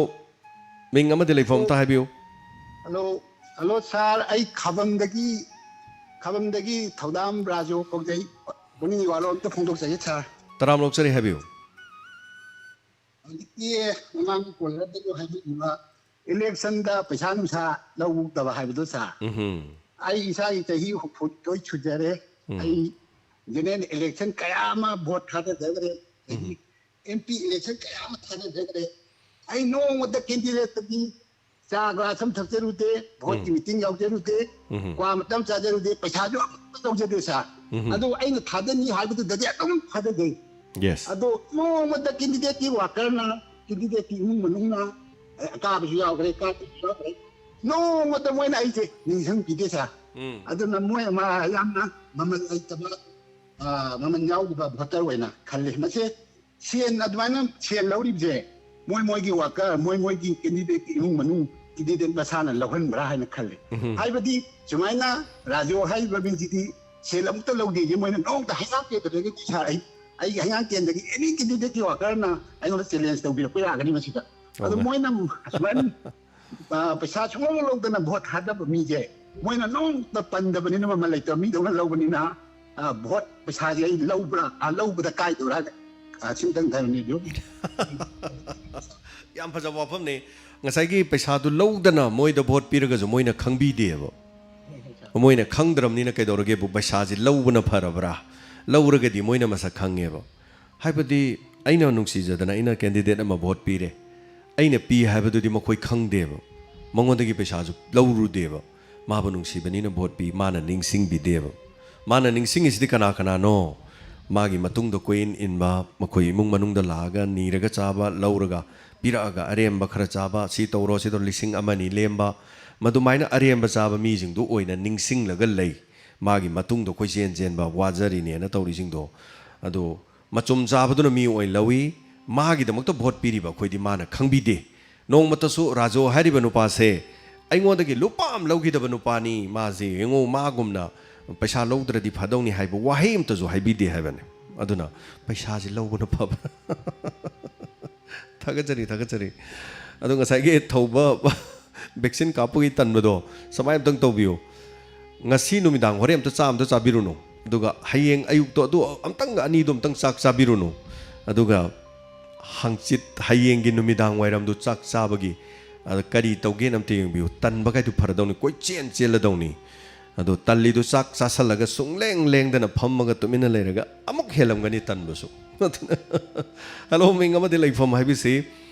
ꯃꯤꯡ ꯑꯃꯗꯤ ꯂꯩꯐꯝ ꯑꯝꯇ ꯍꯥꯏꯕꯤꯌꯨ꯫ ꯍꯜꯂꯣ꯫ ꯍꯜꯂꯣ ꯁꯥꯔ, ꯑꯩ ꯈꯥꯕꯝꯗꯒꯤ ꯈꯥꯕꯝꯗꯒꯤ ꯊꯧꯗꯥꯝ ꯔꯥꯖꯨ ꯀꯧꯖꯩ꯫ ꯄꯨꯛꯅꯤꯡꯒꯤ ꯋꯥꯔꯣꯜ ꯑꯝꯇ ꯐꯣꯡꯗꯣꯛꯆꯒꯦ ꯁꯥꯔ꯫ ꯇꯔꯥꯝ ꯑꯣꯛꯆꯔꯤ, ꯍꯥꯏꯕꯤꯌꯨ꯫ ꯍꯧꯖꯤꯛꯀꯤ ꯃꯃꯥꯡꯒꯤ ꯀꯣꯂꯔꯗꯁꯨ ꯍꯥꯏꯕꯤꯈꯤꯕ ꯏꯂꯦꯛꯁꯟꯗ ꯄꯩꯁꯥ ꯅꯨꯡꯁꯥ ꯂꯧꯗꯕ ꯍꯥꯏꯕꯗꯣ ꯁꯥꯔ, ꯎꯝꯍꯨꯝ꯫ ꯑꯩ ꯏꯁꯥꯒꯤ ꯆꯍꯤ ꯍꯨꯝꯐꯨꯅꯤꯊꯣꯏ ꯁꯨꯖꯔꯦ꯫ ꯑꯩ ꯖꯦꯅꯔꯦꯜ ꯏꯂꯦꯛꯁꯟ ꯀꯌꯥ ꯑꯃ ꯚꯣꯠ ꯊꯥꯗꯖꯈ꯭ꯔꯦ, ꯑꯗꯒꯤ ꯑꯦꯝ ꯄꯤ ꯏꯂꯦꯛꯁꯟ ꯀꯌꯥ ꯑꯃ ꯊꯥꯗꯖꯈ꯭ꯔꯦ꯫ ꯑꯩ ꯅꯣꯡꯃꯇ ꯀꯦꯟꯗꯤꯗꯦꯠꯇꯒꯤ ꯆꯥ ꯒ꯭ꯂꯥꯁ ꯑꯃ ꯊꯛꯆꯔꯨꯗꯦ, ꯚꯣꯠꯀꯤ ꯃꯤꯇꯤꯡ ꯌꯥꯎꯖꯔꯨꯗꯦ, ꯎꯝꯍꯨꯝ꯫ ꯀ꯭ꯋꯥ ꯃꯇꯝ ꯆꯥꯖꯔꯨꯗꯦ, ꯄꯩꯁꯥꯁꯨ ꯑꯃꯠꯇ ꯂꯧꯖꯗꯦ ꯁꯥꯔ꯫ ꯎꯝꯍꯨꯝ꯫ ꯑꯗꯨ ꯑꯩꯅ ꯊꯥꯗꯅꯤ ꯍꯥꯏꯕꯗꯨꯗꯗꯤ ꯑꯗꯨꯝ ꯊꯥꯗꯖꯩ꯫ Yes. ꯑꯗꯣ ꯅꯣꯡꯃꯇ ꯀꯦꯟꯗꯤꯗꯦꯠꯀꯤ ꯋꯥꯀꯔꯅ, ꯀꯦꯟꯗꯤꯗꯦꯠꯀꯤ ꯏꯃꯨꯡ ꯃꯅꯨꯡꯅ, ꯑꯦ, ꯑꯀꯥꯕꯁꯨ ꯌꯥꯎꯈ꯭ꯔꯦ, ꯀꯥꯗꯕꯁꯨ ꯌꯥꯎꯈ꯭ꯔꯦ, ꯅꯣꯡꯃꯇ ꯃꯣꯏꯅ ꯑꯩꯁꯦ ꯅꯤꯡꯁꯤꯡꯕꯤꯗꯦ ꯁꯥꯔ꯫ ꯎꯝ꯫ ꯑꯗꯨꯅ ꯃꯣꯏ ꯑꯃ ꯌꯥꯝꯅ ꯃꯃꯜ ꯂꯩꯇꯕ, ꯑ, ꯃꯃꯜ ꯌꯥꯎꯗꯕ ꯚꯣꯇꯔ ꯑꯣꯏꯅ ꯈꯜꯂꯤ꯫ ꯃꯁꯤ ꯁꯦꯟ, ꯑꯗꯨꯃꯥꯏꯅ ꯁꯦꯟ ꯂꯧꯔꯤꯕꯁꯦ ꯃꯣꯏ ꯃꯣꯏꯒꯤ ꯋꯥꯀꯔ, ꯃꯣꯏ ꯃꯣꯏꯒꯤ ꯀꯦꯟꯗꯤꯗꯦꯠꯀꯤ ꯏꯃꯨꯡ ꯃꯅꯨꯡ ꯀꯦꯟꯗꯤꯗꯦꯠ ꯃꯁꯥꯅ ꯂꯧꯍꯟꯕ꯭ꯔꯥ ꯍꯥꯏꯅ ꯈꯜꯂꯤ꯫ ꯍꯥꯏꯕꯗꯤ ꯁꯨꯃꯥꯏꯅ ꯔꯥꯖꯨ ꯍꯥꯏꯔꯤꯕ ꯃꯤꯁꯤꯗꯤ ꯁꯦꯜ ꯑꯃꯨꯛꯇ ꯂꯧꯗꯦ, ꯃꯣꯏꯅ ꯅꯣꯡꯃꯇ ꯍꯩꯉꯥꯛꯇꯦꯗ꯭ꯔꯒꯗꯤ ꯁꯥꯔ, ꯑꯩ ꯑꯩꯒꯤ ꯍꯩꯉꯥꯛꯇꯦꯟꯗꯒꯤ ꯑꯦꯅꯤ ꯀꯦꯟꯗꯤꯗꯦꯠꯀꯤ ꯋꯥꯀꯔꯅ ꯑꯩꯉꯣꯟꯗ ꯆꯦꯂꯦꯟꯖ ꯇꯧꯕꯤꯔꯛꯄ ꯌꯥꯒꯅꯤ ꯃꯁꯤꯗ꯫ ꯑꯗꯣ ꯑꯣ꯫ ꯃꯣꯏꯅ ꯁꯨꯃꯥꯏꯅ, ꯑ, ꯄꯩꯁꯥ ꯁꯨꯡꯂꯧ ꯂꯧꯗꯅ ꯚꯣꯠ ꯊꯥꯗꯕ ꯃꯤꯁꯦ ꯃꯣꯏꯅ ꯅꯣꯡꯃꯇ ꯄꯟꯗꯕꯅꯤꯅ, ꯃꯃꯜ ꯂꯩꯇꯕ ꯃꯤꯗꯧꯅ ꯂꯧꯕꯅꯤꯅ, ꯑ, ꯚꯣꯠ ꯄꯩꯁꯥꯁꯦ ꯑꯩ ꯂꯧꯕ꯭ꯔꯥ, ꯑ, ꯂꯧꯕꯗ ꯀꯥꯏꯗꯧꯔꯥ ꯍꯥꯏꯅ, ꯑ, ꯁꯤꯝꯇꯪ ꯍꯥꯏꯕꯅꯤ ꯑꯗꯨ꯫ ꯌꯥꯝ ꯐꯖꯕ ꯋꯥꯐꯝꯅꯤ꯫ ꯉꯁꯥꯏꯒꯤ ꯄꯩꯁꯥꯗꯨ ꯂꯧꯗꯅ ꯃꯣꯏꯗ ꯚꯣꯠ ꯄꯤꯔꯒꯁꯨ ꯃꯣꯏꯅ ꯈꯪꯕꯤꯗꯦꯕ꯫ ꯃꯣꯏꯅ ꯈꯪꯗ꯭ꯔꯕꯅꯤꯅ ꯀꯩꯗꯧꯔꯒꯦꯕꯨ, ꯄꯩꯁꯥꯁꯤ ꯂꯧꯕꯅ ꯐꯔꯕ꯭ꯔꯥ? ꯂꯧꯔꯒꯗꯤ ꯃꯣꯏꯅ ꯃꯁꯛ ꯈꯪꯉꯦꯕ꯫ ꯍꯥꯏꯕꯗꯤ ꯑꯩꯅ ꯅꯨꯡꯁꯤꯖꯗꯅ ꯑꯩꯅ ꯀꯦꯟꯗꯤꯗꯦꯠ ꯑꯃ ꯚꯣꯠ ꯄꯤꯔꯦ, ꯑꯩꯅ ꯄꯤ ꯍꯥꯏꯕꯗꯨꯗꯤ ꯃꯈꯣꯏ ꯈꯪꯗꯦꯕ, ꯃꯉꯣꯟꯗꯒꯤ ꯄꯩꯁꯥꯁꯨ ꯂꯧꯔꯨꯗꯦꯕ꯫ ꯃꯥꯕꯨ ꯅꯨꯡꯁꯤꯕꯅꯤꯅ ꯚꯣꯠ ꯄꯤ, ꯃꯥꯅ ꯅꯤꯡꯁꯤꯡꯕꯤꯗꯦꯕ꯫ ꯃꯥꯅ ꯅꯤꯡꯁꯤꯡꯉꯤꯁꯤꯗꯤ ꯀꯅꯥ ꯀꯅꯥꯅꯣ? ꯃꯥꯒꯤ ꯃꯇꯨꯡꯗ ꯀꯣꯏꯏꯟ ꯏꯟꯕ, ꯃꯈꯣꯏ ꯏꯃꯨꯡ ꯃꯅꯨꯡꯗ ꯂꯥꯛꯑꯒ ꯅꯤꯔꯒ ꯆꯥꯕ, ꯂꯧꯔꯒ ꯄꯤꯔꯛꯑꯒ ꯑꯔꯦꯝꯕ ꯈꯔ ꯆꯥꯕ, ꯁꯤ ꯇꯧꯔꯣ, ꯁꯤ ꯇꯧꯔꯣ, ꯂꯤꯁꯤꯡ ꯑꯃ ꯑꯅꯤ ꯂꯦꯝꯕ, ꯃꯗꯨꯃꯥꯏꯅ ꯑꯔꯦꯝꯕ ꯆꯥꯕ ꯃꯤꯁꯤꯡꯗꯨ ꯑꯣꯏꯅ ꯅꯤꯡꯁꯤꯡꯂꯒ ꯂꯩ꯫ ꯃꯥꯒꯤ ꯃꯇꯨꯡꯗ ꯀꯣꯏꯆꯦꯟ ꯆꯦꯟꯕ, ꯋꯥꯖꯔꯤꯅꯦꯅ ꯇꯧꯔꯤꯁꯤꯡꯗꯣ꯫ ꯑꯗꯣ ꯃꯆꯨꯝ ꯆꯥꯕꯗꯨꯅ ꯃꯤ ꯑꯣꯏꯅ ꯂꯧꯏ꯫ ꯃꯥꯒꯤꯗꯃꯛꯇ ꯚꯣꯠ ꯄꯤꯔꯤꯕ ꯑꯩꯈꯣꯏꯗꯤ ꯃꯥꯅ ꯈꯪꯕꯤꯗꯦ꯫ ꯅꯣꯡꯃꯇꯁꯨ ꯔꯥꯖꯨ ꯍꯥꯏꯔꯤꯕ ꯅꯨꯄꯥꯁꯦ ꯑꯩꯉꯣꯟꯗꯒꯤ ꯂꯨꯄꯥ ꯑꯃ ꯂꯧꯈꯤꯗꯕ ꯅꯨꯄꯥꯅꯤ ꯃꯥꯁꯦ, ꯌꯦꯡꯉꯣ, ꯃꯥꯒꯨꯝꯅ ꯄꯩꯁꯥ ꯂꯧꯗ꯭ꯔꯗꯤ ꯐꯗꯧꯅꯤ ꯍꯥꯏꯕ ꯋꯥꯍꯩ ꯑꯃꯇꯁꯨ ꯍꯥꯏꯕꯤꯗꯦ ꯍꯥꯏꯕꯅꯤ꯫ ꯑꯗꯨꯅ ꯄꯩꯁꯥꯁꯤ ꯂꯧꯕꯅ ꯐꯕ꯭ꯔꯥ? ꯊꯥꯒꯠꯆꯔꯤ, ꯊꯥꯒꯠꯆꯔꯤ꯫ ꯑꯗꯣ ꯉꯁꯥꯏꯒꯤ ꯊꯧꯕ vaccine ꯀꯥꯞꯄꯒꯤ ꯇꯟꯕꯗꯣ ꯁꯨꯃꯥꯏꯅ ꯑꯝꯇꯪ ꯇꯧꯕꯤꯌꯨ꯫ ꯉꯁꯤ ꯅꯨꯃꯤꯗꯥꯡ ꯍꯣꯔꯦꯟ ꯑꯝꯇ ꯆꯥ ꯑꯝꯇ ꯆꯥꯕꯤꯔꯨꯅꯨ꯫ ꯑꯗꯨꯒ ꯍꯌꯦꯡ ꯑꯌꯨꯛꯇꯣ ꯑꯗꯨ ꯑꯝꯇꯪ, ꯑꯅꯤꯗꯣ ꯑꯝꯇꯪ ꯆꯥꯛ ꯆꯥꯕꯤꯔꯨꯅꯨ꯫ ꯑꯗꯨꯒ ꯍꯪꯆꯤꯠ, ꯍꯌꯦꯡꯒꯤ ꯅꯨꯃꯤꯗꯥꯡ ꯋꯥꯏꯔꯝꯗꯨ ꯆꯥꯛ ꯆꯥꯕꯒꯤ, ꯑꯗ ꯀꯔꯤ ꯇꯧꯒꯦꯅ ꯑꯝꯇ ꯌꯦꯡꯕꯤꯌꯨ꯫ ꯇꯟꯕ ꯀꯥꯏꯗꯨ ꯐꯔꯗꯧꯅꯤ, ꯀꯣꯏꯆꯦꯟ ꯆꯦꯜꯂꯗꯧꯅꯤ꯫ ꯑꯗꯣ ꯇꯜꯂꯤꯗꯨ ꯆꯥꯛ ꯆꯥꯁꯜꯂꯒ ꯁꯨꯡꯂꯦꯡ ꯂꯦꯡꯗꯅ ꯐꯝꯃꯒ ꯇꯨꯃꯤꯟꯅ ꯂꯩꯔꯒ ꯑꯃꯨꯛ ꯍꯦꯜꯂꯝꯒꯅꯤ ꯇꯟꯕꯁꯨ꯫ ꯑꯗꯨꯅ "ꯍꯦꯜꯂꯣ, ꯃꯤꯡ ꯑꯃꯗꯤ ꯂꯩꯐꯝ" ꯍꯥꯏꯕꯁꯤ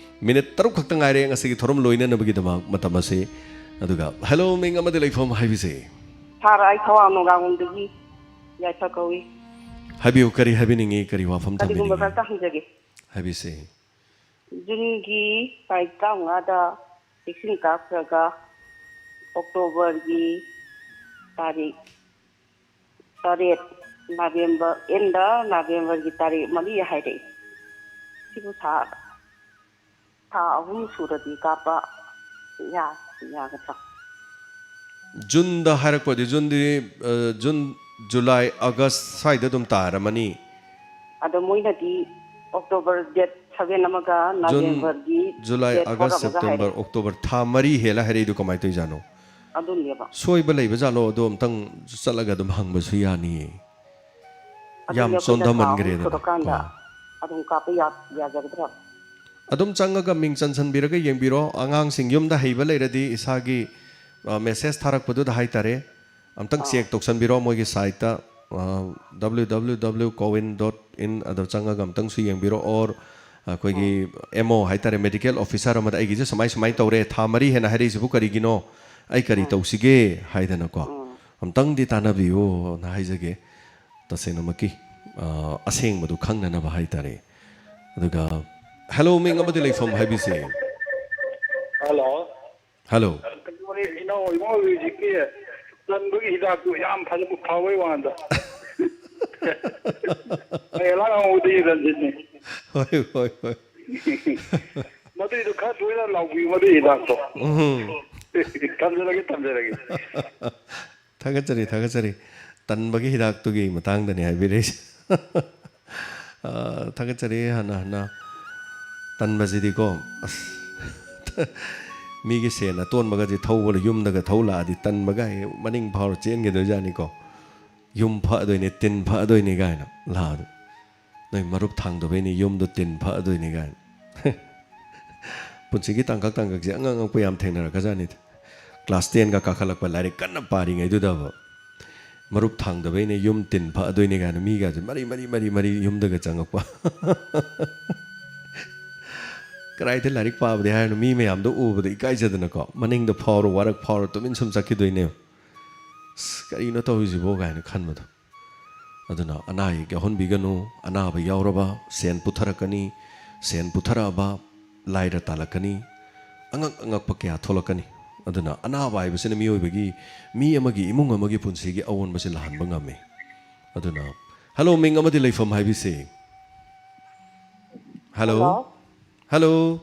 ꯃꯤꯅꯤꯠ ꯇꯔꯨꯛ ꯈꯛꯇ ꯉꯥꯏꯔꯦ ꯉꯁꯤꯒꯤ ꯊꯧꯔꯝ ꯂꯣꯏꯅꯅꯕꯒꯤꯗꯃꯛ ꯃꯇꯝ ꯑꯁꯤ꯫ ꯑꯗꯨꯒ "ꯍꯦꯜꯂꯣ, ꯃꯤꯡ ꯑꯃꯗꯤ ꯂꯩꯐꯝ" ꯍꯥꯏꯕꯁꯤ꯫ ꯁꯥꯔ, ꯑꯩ ꯊꯋꯥꯡ ꯅꯣꯡꯒꯥꯡꯕꯝꯗꯒꯤ ꯌꯥꯏꯐ ꯀꯧꯏ꯫ ꯍꯥꯏꯕꯤꯌꯨ, ꯀꯔꯤ ꯍꯥꯏꯕꯤꯅꯤꯡꯉꯤ, ꯀꯔꯤ ꯋꯥꯐꯝ ꯀꯔꯤꯒꯨꯝꯕ ꯊꯝꯕꯤꯅꯤꯡꯉꯤ? ꯈꯔꯇ ꯍꯪꯖꯒꯦ꯫ ꯍꯥꯏꯕꯤꯁꯤ꯫ ꯖꯨꯟꯒꯤ ꯇꯥꯔꯤꯛ ꯇꯔꯥꯃꯉꯥꯗ vaccine ꯀꯥꯞꯈ꯭ꯔꯒ ꯑꯣꯛꯇꯣꯕꯔꯒꯤ ꯇꯥꯔꯤꯛ ꯇꯔꯦꯠ, ꯅꯕꯦꯝꯕꯔ, ꯑꯦꯟꯗ ꯅꯕꯦꯝꯕꯔꯒꯤ ꯇꯥꯔꯤꯛ ꯃꯔꯤ ꯍꯥꯏꯔꯛꯏ꯫ ꯁꯤꯕꯨ ꯊꯥ, ꯊꯥ ꯑꯍꯨꯝ ꯁꯨꯔꯗꯤ ꯀꯥꯞꯄ ꯌꯥ-, ꯌꯥꯒꯗ꯭ꯔꯥ? ꯖꯨꯟꯗ ꯍꯥꯏꯔꯛꯄꯗꯤ, ꯖꯨꯟꯗꯤ, ꯑ, ꯖꯨꯟ, ꯖꯨꯂꯥꯏ, ꯑꯥꯒꯁ ꯁ꯭ꯋꯥꯏꯗ ꯑꯗꯨꯝ ꯇꯥꯔꯝꯃꯅꯤ꯫ ꯑꯗꯣ ꯃꯣꯏꯅꯗꯤ ꯑꯣꯛꯇꯣꯕꯔ date seven ꯑꯃꯒ ꯖꯨꯟ, ꯅꯕꯦꯝꯕꯔꯒꯤ ꯖꯨꯂꯥꯏ, date four ꯑꯥꯒꯁ, ꯑꯃꯒ ꯁꯦꯞꯇꯦꯝꯕꯔ, ꯍꯥꯏꯔꯛꯏ꯫ ꯑꯣꯛꯇꯣꯕꯔ ꯊꯥ ꯃꯔꯤ ꯍꯦꯜꯂ ꯍꯥꯏꯔꯛꯏꯗꯣ ꯀꯃꯥꯏꯅ ꯇꯧꯔꯤꯖꯥꯠꯅꯣ? ꯑꯗꯨꯅꯦꯕ꯫ ꯁꯣꯏꯕ ꯂꯩꯕ ꯖꯥꯠꯂꯣ? ꯑꯗꯣ ꯑꯝꯇꯪ ꯆꯠꯂꯒ ꯑꯗꯨꯝ ꯍꯪꯕꯁꯨ ꯌꯥꯅꯤꯌꯦ꯫ ꯑꯗꯨꯅꯦ ꯌꯥꯝ ꯑꯩꯈꯣꯏꯅ ꯊꯥ ꯑꯍꯨꯝ ꯆꯣꯟꯊꯃꯟꯈ꯭ꯔꯦꯗꯅ꯫ ꯁꯨꯔꯀꯥꯟꯗ ꯑꯥ꯫ ꯑꯗꯨꯝ ꯀꯥꯞꯄ ꯌꯥ-, ꯌꯥꯖꯒꯗ꯭ꯔꯣ? ꯑꯗꯨꯝ ꯆꯪꯉꯒ ꯃꯤꯡ ꯆꯟꯁꯟꯕꯤꯔꯒ ꯌꯦꯡꯕꯤꯔꯣ꯫ ꯑꯉꯥꯡꯁꯤꯡ ꯌꯨꯝꯗ ꯍꯩꯕ ꯂꯩꯔꯗꯤ ꯏꯁꯥꯒꯤ, ꯑ, message ꯊꯥꯔꯛꯄꯗꯨꯗ ꯍꯥꯏꯇꯥꯔꯦ꯫ ꯑꯝꯇꯪ ꯑꯥ꯫ Check ꯇꯧꯁꯟꯕꯤꯔꯣ ꯃꯣꯏꯒꯤ site ꯇ, ꯑ, W W W cowin dot in ꯑꯗꯣ ꯆꯪꯉꯒ ꯑꯝꯇꯪꯁꯨ ꯌꯦꯡꯕꯤꯔꯣ, or ꯑꯩꯈꯣꯏꯒꯤ ꯎꯝ꯫ M O ꯍꯥꯏꯇꯥꯔꯦ, medical officer ꯑꯃꯗ "ꯑꯩꯒꯤꯁꯦ ꯁꯨꯃꯥꯏ ꯁꯨꯃꯥꯏꯅ ꯇꯧꯔꯦ, ꯊꯥ ꯃꯔꯤ ꯍꯦꯟꯅ ꯍꯥꯏꯔꯛꯏꯁꯤꯕꯨ ꯀꯔꯤꯒꯤꯅꯣ? ꯑꯩ ꯀꯔꯤ ꯎꯝ꯫ ꯇꯧꯁꯤꯒꯦ?" ꯍꯥꯏꯗꯅꯀꯣ꯫ ꯎꯝ꯫ ꯑꯝꯇꯪꯗꯤ ꯇꯥꯟꯅꯕꯤꯌꯣꯅ ꯍꯥꯏꯖꯒꯦ꯫ ꯇꯁꯦꯡꯅꯃꯛꯀꯤ, ꯑ, ꯑꯁꯦꯡꯕꯗꯨ ꯈꯪꯅꯅꯕ ꯍꯥꯏꯇꯥꯔꯦ꯫ ꯑꯗꯨꯒ "ꯍꯦꯜꯂꯣ, ꯃꯤꯡ ꯑꯃꯗꯤ ꯂꯩꯐꯝ" ꯍꯥꯏꯕꯤꯁꯦ꯫ ꯍꯦꯜꯂꯣ꯫ ꯍꯦꯜꯂꯣ꯫ ꯀꯩꯅꯣꯅꯦ, ꯏꯅꯥꯎ, ꯏꯃꯥ ꯍꯧꯖꯤꯛꯀꯤ ꯇꯟꯕꯒꯤ ꯍꯤꯗꯥꯛꯇꯨ ꯌꯥꯝ ꯐꯖꯅ ꯐꯕꯩ ꯋꯥꯅꯤꯗ꯫ ꯑꯩ ꯍꯦꯂꯥꯡ ꯍꯧꯕꯗꯒꯤ ꯔꯟꯖꯤꯠꯅꯤ꯫ ꯍꯣꯏ, ꯍꯣꯏ, ꯍꯣꯏ꯫ ꯃꯗꯨꯏꯗꯣ ꯈꯔ ꯇꯣꯏꯅ ꯂꯥꯎꯕꯤꯌꯨ, ꯃꯗꯨꯏ ꯍꯤꯗꯥꯛꯇꯣ꯫ ꯎꯝ꯫ ꯊꯝꯖꯔꯒꯦ, ꯊꯝꯖꯔꯒꯦ꯫ ꯊꯥꯒꯠꯆꯔꯤ, ꯊꯥꯒꯠꯆꯔꯤ꯫ ꯇꯟꯕꯒꯤ ꯍꯤꯗꯥꯛꯇꯨꯒꯤ ꯃꯇꯥꯡꯗꯅꯤ ꯍꯥꯏꯕꯤꯔꯛꯏꯁꯦ꯫ ꯑ, ꯊꯥꯒꯠꯆꯔꯤ ꯍꯟꯅ ꯍꯟꯅ꯫ ꯇꯟꯕꯁꯤꯗꯤꯀꯣ, ꯑꯁ, ꯃꯤꯒꯤ ꯁꯦꯟ ꯑꯇꯣꯟꯕꯒꯁꯦ ꯊꯧꯕꯗ ꯌꯨꯝꯗꯒ ꯊꯧ ꯂꯥꯛꯑꯗꯤ ꯇꯟꯕꯒ ꯍꯦꯛ ꯃꯅꯤꯡ ꯐꯥꯎꯔ ꯆꯦꯟꯒꯗꯣꯏꯖꯥꯠꯅꯤꯀꯣ꯫ "ꯌꯨꯝ ꯐꯛꯑꯗꯣꯏꯅꯦ, ꯇꯤꯟ ꯐꯛꯑꯗꯣꯏꯅꯦ" ꯀꯥꯏꯅ ꯂꯥꯛꯑꯗꯤ꯫ "ꯅꯣꯏ ꯃꯔꯨꯞ ꯊꯥꯡꯗꯕꯩꯅꯦ, ꯌꯨꯝꯗꯣ ꯇꯤꯟ ꯐꯛꯑꯗꯣꯏꯅꯦ" ꯀꯥꯏꯅ꯫ ꯄꯨꯟꯁꯤꯒꯤ ꯇꯥꯡꯀꯛ ꯇꯥꯡꯀꯛꯁꯦ ꯑꯉꯛ ꯑꯉꯛꯄ ꯌꯥꯝ ꯊꯦꯡꯅꯔꯛꯀꯖꯥꯠꯅꯤꯗ꯫ ꯀ꯭ꯂꯥꯁ ꯇꯦꯟꯒ ꯀꯥꯈꯠꯂꯛꯄ, ꯂꯥꯏꯔꯤꯛ ꯀꯟꯅ ꯄꯥꯔꯤꯉꯩꯗꯨꯗꯕ, "ꯃꯔꯨꯞ ꯊꯥꯡꯗꯕꯩꯅꯦ, ꯌꯨꯝ ꯇꯤꯟ ꯐꯛꯑꯗꯣꯏꯅꯦ" ꯀꯥꯏꯅ ꯃꯤꯒꯁꯦ ꯃꯔꯤ ꯃꯔꯤ ꯃꯔꯤ ꯃꯔꯤ ꯌꯨꯝꯗꯒ ꯆꯪꯉꯛꯄ꯫ ꯀꯗꯥꯏꯗ ꯂꯥꯏꯔꯤꯛ ꯄꯥꯕꯗꯤ ꯍꯥꯏꯔꯅꯨ, ꯃꯤ ꯃꯌꯥꯝꯗꯣ ꯎꯕꯗ ꯏꯀꯥꯏꯖꯗꯅꯀꯣ, ꯃꯅꯤꯡꯗ ꯐꯥꯎꯔ, ꯋꯥꯔꯛ ꯐꯥꯎꯔ ꯇꯨꯃꯤꯟ ꯁꯨꯝ ꯆꯠꯈꯤꯗꯣꯏꯅꯦ꯫ "ꯑꯁ, ꯀꯔꯤꯅꯣ ꯇꯧꯔꯤꯁꯤꯕꯣ?" ꯀꯥꯏꯅ ꯈꯟꯕꯗꯣ꯫ ꯑꯗꯨꯅ ꯑꯅꯥ ꯑꯌꯦꯛ ꯌꯥꯎꯍꯟꯕꯤꯒꯅꯨ꯫ ꯑꯅꯥꯕ ꯌꯥꯎꯔꯕ ꯁꯦꯟ ꯄꯨꯊꯔꯛꯀꯅꯤ, ꯁꯦꯟ ꯄꯨꯊꯔꯛꯑꯕ ꯂꯥꯏꯔ ꯇꯥꯜꯂꯛꯀꯅꯤ, ꯑꯉꯛ ꯑꯉꯛꯄ ꯀꯌꯥ ꯊꯣꯛꯂꯛꯀꯅꯤ꯫ ꯑꯗꯨꯅ ꯑꯅꯥꯕ ꯍꯥꯏꯕꯁꯤꯅ ꯃꯤꯑꯣꯏꯕꯒꯤ, ꯃꯤ ꯑꯃꯒꯤ, ꯏꯃꯨꯡ ꯑꯃꯒꯤ ꯄꯨꯟꯁꯤꯒꯤ ꯑꯑꯣꯟꯕꯁꯤ ꯂꯥꯍꯟꯕ ꯉꯝꯃꯤ꯫ ꯑꯗꯨꯅ, ꯍꯜꯂꯣ, ꯃꯤꯡ ꯑꯃꯗꯤ ꯂꯩꯐꯝ ꯍꯥꯏꯕꯤꯁꯤ꯫ ꯍꯜꯂꯣ꯫ ꯍꯜꯂꯣ꯫ ꯍꯜꯂꯣ꯫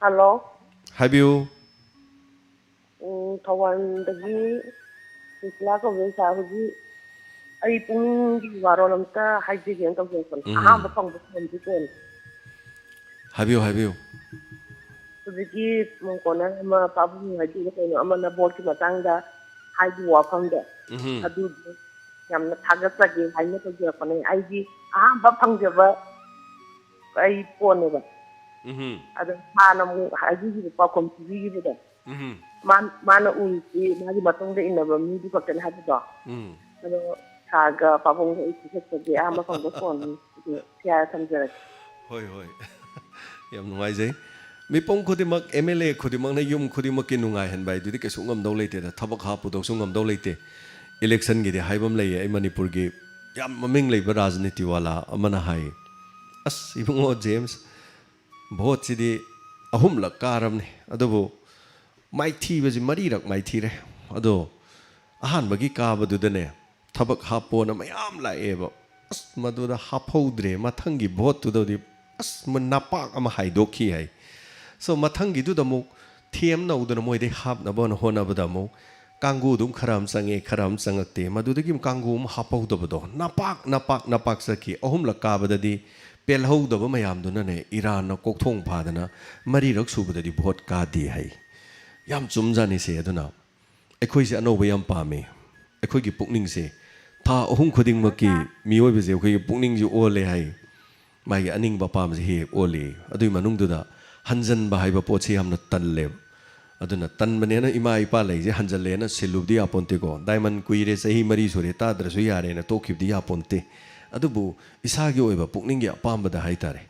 ꯍꯜꯂꯣ꯫ ꯍꯥꯏꯕꯤꯌꯨ꯫ ꯎꯝ, ꯊꯧꯕꯥꯜꯗꯒꯤ ꯁꯨꯁꯤꯂꯥ ꯀꯧꯖꯩ ꯁꯥꯔ꯫ ꯍꯧꯖꯤꯛ ꯑꯩ ꯄꯨꯛꯅꯤꯡꯒꯤ ꯋꯥꯔꯣꯜ ꯑꯝꯇ ꯍꯥꯏꯖꯒꯦꯅ ꯇꯧꯖꯔꯛꯄꯅꯦ꯫ ꯎꯝ꯫ ꯑꯍꯥꯟꯕ ꯐꯪꯕ ꯐꯣꯟꯁꯤ ꯀꯣꯟꯅꯤ꯫ ꯍꯥꯏꯕꯤꯌꯨ, ꯍꯥꯏꯕꯤꯌꯨ꯫ ꯍꯧꯖꯤꯛꯀꯤ, ꯎꯝ, ꯀꯣꯅꯔ ꯑꯃ ꯄꯥꯕꯨꯡ ꯍꯥꯏꯗꯤ ꯀꯩꯅꯣ ꯑꯃꯅ ꯚꯣꯠꯀꯤ ꯃꯇꯥꯡꯗ ꯍꯥꯏꯈꯤꯕ ꯋꯥꯐꯝꯗꯣ, ꯎꯝ꯫ ꯑꯗꯨꯗꯣ ꯌꯥꯝꯅ ꯊꯥꯒꯠꯆꯒꯦ ꯍꯥꯏꯅ ꯇꯧꯖꯔꯛꯄꯅꯦ꯫ ꯑꯩꯗꯤ ꯑꯍꯥꯟꯕ ꯐꯪꯖꯕ ꯑꯩ ꯐꯣꯟꯅꯦꯕ꯫ ꯎꯝ꯫ ꯑꯗꯣ ꯍꯥꯟꯅ ꯑꯃꯨꯛ ꯍꯥꯏꯕꯤꯈꯤꯕ ꯄꯥꯎꯈꯨꯝ ꯄꯤꯕꯤꯈꯤꯕꯗꯣ, ꯎꯝ꯫ ꯃꯥ-, ꯃꯥꯅ ꯎꯔꯤꯁꯤ ꯃꯥꯒꯤ ꯃꯇꯨꯡꯗ ꯏꯟꯅꯕ ꯃꯤꯗꯨ ꯈꯛꯇꯅꯤ ꯍꯥꯏꯕꯗꯣ꯫ ꯎꯝ꯫ ꯑꯗꯣ ꯁꯥꯔꯒ ꯄꯥꯕꯨꯡꯒ ꯑꯩ ꯄꯤꯊꯛꯆꯒꯦ, ꯑꯍꯥꯟꯕ ꯐꯪꯕ ꯐꯣꯟꯅꯤ꯫ ꯑꯗꯨ ꯁꯤ ꯍꯥꯏꯔ ꯊꯝꯖꯔꯒꯦ꯫ ꯍꯣꯏ, ꯍꯣꯏ꯫ ꯌꯥꯝ ꯅꯨꯡꯉꯥꯏꯖꯩ꯫ ꯃꯤꯄꯨꯝ ꯈꯨꯗꯤꯡꯃꯛ, ꯑꯦꯝ ꯑꯦꯜ ꯑꯦ ꯈꯨꯗꯤꯡꯃꯛꯅ ꯌꯨꯝ ꯈꯨꯗꯤꯡꯃꯛꯀꯤ ꯅꯨꯡꯉꯥꯏꯍꯟꯕ ꯍꯥꯏꯗꯨꯗꯤ ꯀꯩꯁꯨ ꯉꯝꯗꯧ ꯂꯩꯇꯦꯗ꯫ ꯊꯕꯛ ꯍꯥꯞꯄꯨꯗꯧꯁꯨ ꯉꯝꯗꯧ ꯂꯩꯇꯦ꯫ ꯏꯂꯦꯛꯁꯟꯒꯤꯗꯤ ꯍꯥꯏꯕ ꯑꯃ ꯂꯩꯌꯦ꯫ ꯑꯩ ꯃꯅꯤꯄꯨꯔꯒꯤ ꯌꯥꯝ ꯃꯃꯤꯡ ꯂꯩꯕ ꯔꯥꯖꯅꯤꯇꯤ ꯋꯥꯂꯥ ꯑꯃꯅ ꯍꯥꯏ, "ꯑꯁ, ꯏꯕꯨꯡꯉꯣ ꯖꯦꯝꯁ, ꯚꯣꯠꯁꯤꯗꯤ ꯑꯍꯨꯝꯂꯛ ꯀꯥꯔꯕꯅꯤ, ꯑꯗꯨꯕꯨ ꯃꯥꯏꯊꯤꯕꯁꯤ ꯃꯔꯤꯔꯛ ꯃꯥꯏꯊꯤꯔꯦ꯫ ꯑꯗꯣ ꯑꯍꯥꯟꯕꯒꯤ ꯀꯥꯕꯗꯨꯗꯅꯦ, ꯊꯕꯛ ꯍꯥꯞꯄꯣꯅ ꯃꯌꯥꯝ ꯂꯥꯛꯑꯦꯕ꯫ ꯑꯁ, ꯃꯗꯨꯗ ꯍꯥꯞꯍꯧꯗ꯭ꯔꯦ꯫ ꯃꯊꯪꯒꯤ ꯚꯣꯠꯇꯨꯗꯗꯤ, ꯑꯁ, ꯃ-, ꯅꯄꯥꯛ ꯑꯃ ꯍꯥꯏꯗꯣꯛꯈꯤ" ꯍꯥꯏ꯫ So, ꯃꯊꯪꯒꯤꯗꯨꯗ ꯑꯃꯨꯛ ꯊꯦꯝ ꯅꯧꯗꯅ ꯃꯣꯏꯗꯩ ꯍꯥꯞꯅꯕ ꯍꯣꯠꯅꯕꯗ ꯑꯃꯨꯛ ꯀꯥꯡꯒꯨ ꯑꯗꯨꯝ ꯈꯔ ꯑꯃ ꯆꯪꯉꯦ, ꯈꯔ ꯑꯃ ꯆꯪꯉꯛꯇꯦ꯫ ꯃꯗꯨꯗꯒꯤ ꯑꯃꯨꯛ ꯀꯥꯡꯒꯨ ꯑꯃ ꯍꯥꯞꯄꯧꯗꯕꯗꯣ, ꯅꯄꯥꯛ, ꯅꯄꯥꯛ, ꯅꯄꯥꯛ ꯆꯠꯈꯤ꯫ ꯑꯍꯨꯝꯂꯛ ꯀꯥꯕꯗꯗꯤ ꯄꯦꯜꯍꯧꯗꯕ ꯃꯌꯥꯝꯗꯨꯅꯅꯦ, ꯏꯔꯥꯟꯅ ꯀꯣꯛꯊꯣꯡ ꯐꯥꯗꯅ ꯃꯔꯤꯔꯛ ꯁꯨꯕꯗꯗꯤ ꯚꯣꯠ ꯀꯥꯗꯦ ꯍꯥꯏ꯫ ꯌꯥꯝ ꯆꯨꯝꯖꯥꯠꯅꯤꯁꯦ꯫ ꯑꯗꯨꯅ ꯑꯩꯈꯣꯏꯁꯦ ꯑꯅꯧꯕ ꯌꯥꯝ ꯄꯥꯝꯃꯤ꯫ ꯑꯩꯈꯣꯏꯒꯤ ꯄꯨꯛꯅꯤꯡꯁꯦ ꯊꯥ ꯑꯍꯨꯝ ꯈꯨꯗꯤꯡꯃꯛꯀꯤ ꯃꯤꯑꯣꯏꯕꯁꯦ ꯑꯩꯈꯣꯏꯒꯤ ꯄꯨꯛꯅꯤꯡꯁꯦ ꯑꯣꯜꯂꯦ ꯍꯥꯏ꯫ ꯃꯥꯒꯤ ꯑꯅꯤꯡꯕ ꯑꯄꯥꯝꯕꯁꯦ ꯍꯦꯛ ꯍꯦꯛ ꯑꯣꯜꯂꯤ꯫ ꯑꯗꯨꯒꯤ ꯃꯅꯨꯡꯗꯨꯗ ꯍꯟꯖꯟꯕ ꯍꯥꯏꯕ ꯄꯣꯠꯁꯦ ꯌꯥꯝꯅ ꯇꯜꯂꯦꯕ꯫ ꯑꯗꯨꯅ ꯇꯟꯕꯅꯦꯅ ꯏꯃꯥ ꯏꯄꯥ ꯂꯩꯁꯦ ꯍꯟꯖꯜꯂꯦꯅ ꯁꯤꯜꯂꯨꯕꯗꯤ ꯌꯥꯄꯣꯟꯇꯦꯀꯣ꯫ ꯗꯥꯏꯃꯟ ꯀꯨꯏꯔꯦ, ꯆꯍꯤ ꯃꯔꯤ ꯁꯨꯔꯦ, ꯇꯥꯗ꯭ꯔꯁꯨ ꯌꯥꯔꯦꯅ ꯇꯣꯛꯈꯤꯕꯗꯤ ꯌꯥꯄꯣꯟꯇꯦ꯫ ꯑꯗꯨꯕꯨ ꯏꯁꯥꯒꯤ ꯑꯣꯏꯕ ꯄꯨꯛꯅꯤꯡꯒꯤ ꯑꯄꯥꯝꯕꯗ ꯍꯥꯏꯇꯥꯔꯦ꯫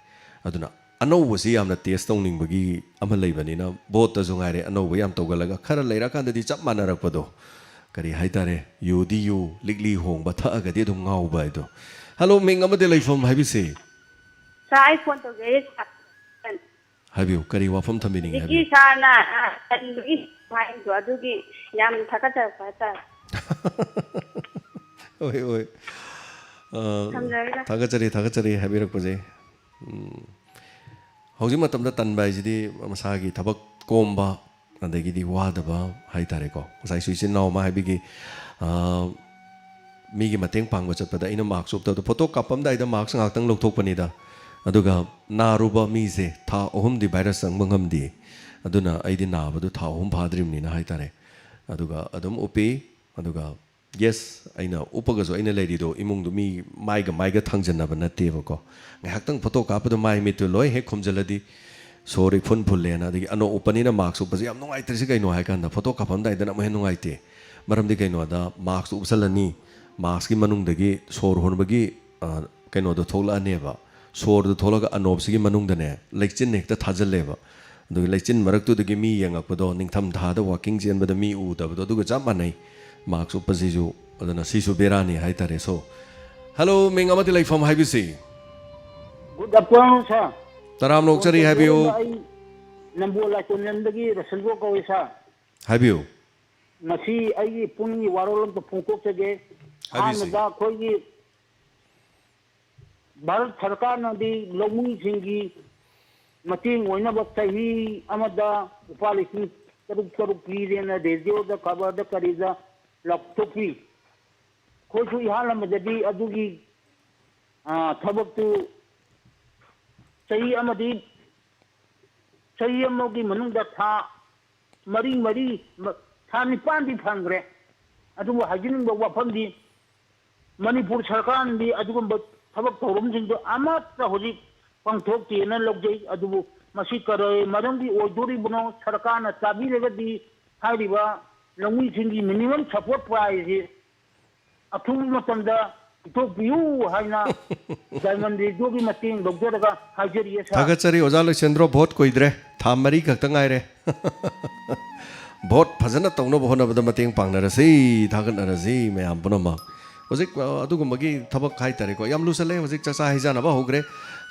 ꯑꯗꯨꯅ ꯑꯅꯧꯕꯁꯤ ꯌꯥꯝꯅ ꯇꯦꯁ ꯇꯧꯅꯤꯡꯕꯒꯤ ꯑꯃ ꯂꯩꯕꯅꯤꯅ, ꯚꯣꯠꯇꯁꯨ ꯉꯥꯏꯔꯦ, ꯑꯅꯧꯕ ꯌꯥꯝ ꯇꯧꯒꯜꯂꯒ ꯈꯔ ꯂꯩꯔꯀꯥꯟꯗꯗꯤ ꯆꯞ ꯃꯥꯟꯅꯔꯛꯄꯗꯣ, ꯀꯔꯤ ꯍꯥꯏꯇꯥꯔꯦ, ꯌꯨꯗꯤ ꯌꯨ, ꯂꯤꯛꯂꯤ ꯍꯣꯡꯕ, ꯊꯛꯑꯒꯗꯤ ꯑꯗꯨꯝ ꯉꯥꯎꯕ ꯍꯥꯏꯗꯣ꯫ ꯍꯜꯂꯣ, ꯃꯤꯡ ꯑꯃꯗꯤ ꯂꯩꯐꯝ ꯍꯥꯏꯕꯤꯁꯦ꯫ ꯁꯥꯔ, ꯑꯩ ꯐꯣꯟ ꯇꯧꯖꯔꯛꯏ, ꯁꯥꯔ꯫ ꯍꯥꯏꯕꯤꯌꯨ, ꯀꯔꯤ ꯋꯥꯐꯝ ꯊꯝꯕꯤꯅꯤꯡꯉꯤ ꯍꯧꯖꯤꯛꯀꯤ ꯍꯥꯏꯕꯤꯌꯨ꯫ ꯁꯥꯔꯅ, ꯑ, ꯇꯟꯕꯒꯤ ꯍꯥꯏꯕꯗꯣ, ꯑꯗꯨꯒꯤ ꯌꯥꯝ ꯊꯥꯒꯠꯆꯔꯛꯄ ꯍꯥꯏꯇꯥꯔꯦ꯫ ꯍꯣꯏ, ꯍꯣꯏ꯫ ꯑ, ꯊꯝꯖꯔꯒꯦ꯫ ꯊꯥꯒꯠꯆꯔꯤ, ꯊꯥꯒꯠꯆꯔꯤ ꯍꯥꯏꯕꯤꯔꯛꯄꯁꯦ꯫ ꯎꯝ꯫ ꯍꯧꯖꯤꯛ ꯃꯇꯝꯗ ꯇꯟꯕ ꯍꯥꯏꯁꯤꯗꯤ ꯃꯁꯥꯒꯤ ꯊꯕꯛ ꯀꯣꯝꯕ, ꯑꯗꯒꯤꯗꯤ ꯋꯥꯗꯕ ꯍꯥꯏꯇꯥꯔꯦꯀꯣ꯫ ꯉꯁꯥꯏꯁꯨ ꯏꯆꯤꯟ ꯏꯅꯥꯎ ꯑꯃ ꯍꯥꯏꯕꯤꯒꯤ, ꯑ, ꯃꯤꯒꯤ ꯃꯇꯦꯡ ꯄꯥꯡꯕ ꯆꯠꯄꯗ ꯑꯩꯅ ꯃꯥꯛꯁ ꯎꯞꯇꯕꯗ, ꯐꯣꯇꯣ ꯀꯥꯞꯄꯝꯗꯥꯏꯗ ꯃꯥꯛꯁ ꯉꯥꯏꯍꯥꯛꯇꯪ ꯂꯧꯊꯣꯛꯄꯅꯤꯗ꯫ ꯑꯗꯨꯒ ꯅꯥꯔꯨꯕ ꯃꯤꯁꯦ ꯊꯥ ꯑꯍꯨꯝꯗꯤ ꯚꯥꯏꯔꯁ ꯆꯪꯕ ꯉꯝꯗꯦ꯫ ꯑꯗꯨꯅ ꯑꯩꯗꯤ ꯅꯥꯕꯗꯨ ꯊꯥ ꯑꯍꯨꯝ ꯐꯥꯗ꯭ꯔꯤꯕꯅꯤꯅ ꯍꯥꯏꯇꯥꯔꯦ꯫ ꯑꯗꯨꯒ ꯑꯗꯨꯝ ꯎꯞꯄꯤ꯫ ꯑꯗꯨꯒ ꯌꯦꯁ, ꯑꯩꯅ ꯎꯞꯄꯒꯁꯨ ꯑꯩꯅ ꯂꯩꯔꯤꯗꯣ ꯏꯃꯨꯡꯗꯨ ꯃꯤ ꯃꯥꯏꯒ ꯃꯥꯏꯒ ꯊꯥꯡꯖꯟꯅꯕ ꯅꯠꯇꯦꯕꯀꯣ꯫ ꯉꯥꯏꯍꯥꯛꯇꯪ ꯐꯣꯇꯣ ꯀꯥꯞꯄꯗ ꯃꯥꯏ ꯃꯤꯠꯇꯨ ꯂꯣꯏ ꯍꯦꯛ ꯈꯨꯝꯖꯤꯜꯂꯗꯤ ꯁꯣꯔ ꯏꯐꯨꯟ ꯐꯨꯜꯂꯦꯅ꯫ ꯑꯗꯒꯤ ꯑꯅꯣꯛ ꯎꯞꯄꯅꯤꯅ ꯃꯥꯛꯁ ꯎꯞꯄꯁꯦ ꯌꯥꯝ ꯅꯨꯡꯉꯥꯏꯇ꯭ꯔꯤꯁꯦ ꯀꯩꯅꯣ ꯍꯥꯏꯀꯥꯟꯗ, ꯐꯣꯇꯣ ꯀꯥꯞꯄꯝꯗꯥꯏꯗꯅ ꯑꯃꯨꯛ ꯍꯦꯟꯅ ꯅꯨꯡꯉꯥꯏꯇꯦ꯫ ꯃꯔꯝꯗꯤ ꯀꯩꯅꯣꯗ, ꯃꯥꯛꯁ ꯎꯞꯁꯜꯂꯅꯤ, ꯃꯥꯛꯁꯀꯤ ꯃꯅꯨꯡꯗꯒꯤ ꯁꯣꯔ ꯍꯣꯟꯕꯒꯤ, ꯑ, ꯀꯩꯅꯣꯗꯣ ꯊꯣꯛꯂꯛꯑꯅꯦꯕ꯫ ꯁꯣꯔꯗꯣ ꯊꯣꯛꯂꯒ ꯑꯅꯣꯞꯁꯤꯒꯤ ꯃꯅꯨꯡꯗꯅꯦ ꯂꯩꯆꯤꯟ ꯍꯦꯛꯇ ꯊꯥꯖꯤꯜꯂꯦꯕ꯫ ꯑꯗꯨꯒꯤ ꯂꯩꯆꯤꯟ ꯃꯔꯛꯇꯨꯗꯒꯤ ꯃꯤ ꯌꯦꯡꯉꯛꯄꯗꯣ, ꯅꯤꯡꯊꯝ ꯊꯥꯗ ꯋꯥꯀꯤꯡ ꯆꯦꯟꯕꯗ ꯃꯤ ꯎꯗꯕꯗꯣ, ꯑꯗꯨꯒ ꯆꯞ ꯃꯥꯟꯅꯩ꯫ ꯃꯥꯛꯁ ꯎꯞꯄꯁꯤꯁꯨ꯫ ꯑꯗꯨꯅ ꯁꯤꯁꯨ ꯕꯦꯔꯥꯅꯤ ꯍꯥꯏꯇꯥꯔꯦ꯫ So, ꯍꯜꯂꯣ, ꯃꯤꯡ ꯑꯃꯗꯤ ꯂꯩꯐꯝ ꯍꯥꯏꯕꯤꯁꯤ꯫ Good afternoon, sir꯫ ꯇꯔꯥꯝꯅ ꯑꯣꯛꯆꯔꯤ, ꯍꯥꯏꯕꯤꯌꯨ꯫ ꯑꯩ ꯅꯝꯕꯣꯜ ꯂꯥꯏꯀꯣꯟꯖꯝꯗꯒꯤ ꯔꯁꯟꯒꯣ ꯀꯧꯏ, sir꯫ ꯍꯥꯏꯕꯤꯌꯨ꯫ ꯉꯁꯤ ꯑꯩꯒꯤ ꯄꯨꯛꯅꯤꯡꯒꯤ ꯋꯥꯔꯣꯜ ꯑꯝꯇ ꯐꯣꯡꯗꯣꯛꯆꯒꯦ꯫ ꯍꯥꯏꯕꯤꯁꯤ꯫ ꯑꯍꯥꯟꯕꯗ ꯑꯩꯈꯣꯏꯒꯤ ꯚꯥꯔꯠ ꯁꯔꯀꯥꯔꯅꯗꯤ ꯂꯧꯃꯤꯁꯤꯡꯒꯤ ꯃꯇꯦꯡ ꯑꯣꯏꯅꯕ ꯆꯍꯤ ꯑꯃꯗ ꯂꯨꯄꯥ ꯂꯤꯁꯤꯡ ꯇꯔꯨꯛ ꯇꯔꯨꯛ ꯄꯤꯔꯦꯅ ꯔꯦꯗꯤꯑꯣꯗ, ꯈꯕꯔꯗ, ꯀꯔꯤꯗ ꯂꯥꯎꯊꯣꯛꯄꯤ꯫ ꯑꯩꯈꯣꯏꯁꯨ ꯏꯍꯥꯟ ꯍꯥꯟꯕꯗꯗꯤ ꯑꯗꯨꯒꯤ, ꯑ, ꯊꯕꯛꯇꯨ ꯆꯍꯤ ꯑꯃꯗꯤ, ꯆꯍꯤ ꯑꯃꯒꯤ ꯃꯅꯨꯡꯗ ꯊꯥ ꯃꯔꯤ ꯃꯔꯤ, ꯊꯥ ꯅꯤꯄꯥꯟꯗꯤ ꯐꯪꯈ꯭ꯔꯦ꯫ ꯑꯗꯨꯕꯨ ꯍꯥꯏꯖꯅꯤꯡꯕ ꯋꯥꯐꯝꯗꯤ, ꯃꯅꯤꯄꯨꯔ ꯁꯔꯀꯥꯔꯅꯗꯤ ꯑꯗꯨꯒꯨꯝꯕ ꯊꯕꯛ ꯊꯧꯔꯝꯁꯤꯡꯗꯣ ꯑꯃꯠꯇ ꯍꯧꯖꯤꯛ ꯄꯥꯡꯊꯣꯛꯇꯦꯅ ꯂꯧꯖꯩ꯫ ꯑꯗꯨꯕꯨ ꯃꯁꯤ ꯀꯔꯤ ꯃꯔꯝꯒꯤ ꯑꯣꯏꯗꯣꯔꯤꯕꯅꯣ? ꯁꯔꯀꯥꯔꯅ ꯇꯥꯕꯤꯔꯒꯗꯤ ꯍꯥꯏꯔꯤꯕ ꯂꯧꯃꯤꯁꯤꯡꯒꯤ minimum support price ꯁꯤ ꯑꯊꯨꯕ ꯃꯇꯝꯗ ꯄꯤꯊꯣꯛꯄꯤꯌꯨ ꯍꯥꯏꯅ ꯗꯥꯏꯃꯟ ꯔꯦꯗꯤꯑꯣꯒꯤ ꯃꯇꯦꯡ ꯂꯧꯖꯔꯒ ꯍꯥꯏꯖꯔꯤꯌꯦ, ꯁꯥꯔ꯫ ꯊꯥꯒꯠꯆꯔꯤ ꯑꯣꯖꯥ ꯂꯣꯏꯁꯦꯟꯗ꯭ꯔꯣ, ꯚꯣꯠ ꯀꯨꯏꯗ꯭ꯔꯦ, ꯊꯥ ꯃꯔꯤ ꯈꯛꯇ ꯉꯥꯏꯔꯦ꯫ ꯚꯣꯠ ꯐꯖꯅ ꯇꯧꯅꯕ ꯍꯣꯠꯅꯕꯗ ꯃꯇꯦꯡ ꯄꯥꯡꯅꯔꯁꯤ, ꯊꯥꯒꯠꯅꯔꯁꯤ ꯃꯌꯥꯝ ꯄꯨꯝꯅꯃꯛ꯫ ꯍꯧꯖꯤꯛ, ꯑ, ꯑꯗꯨꯒꯨꯝꯕꯒꯤ ꯊꯕꯛ ꯍꯥꯏꯇꯥꯔꯦꯀꯣ, ꯌꯥꯝ ꯂꯨꯁꯜꯂꯦ꯫ ꯍꯧꯖꯤꯛ ꯆꯥꯛꯆꯥ ꯍꯩꯖꯥꯅꯕ ꯍꯧꯈ꯭ꯔꯦ꯫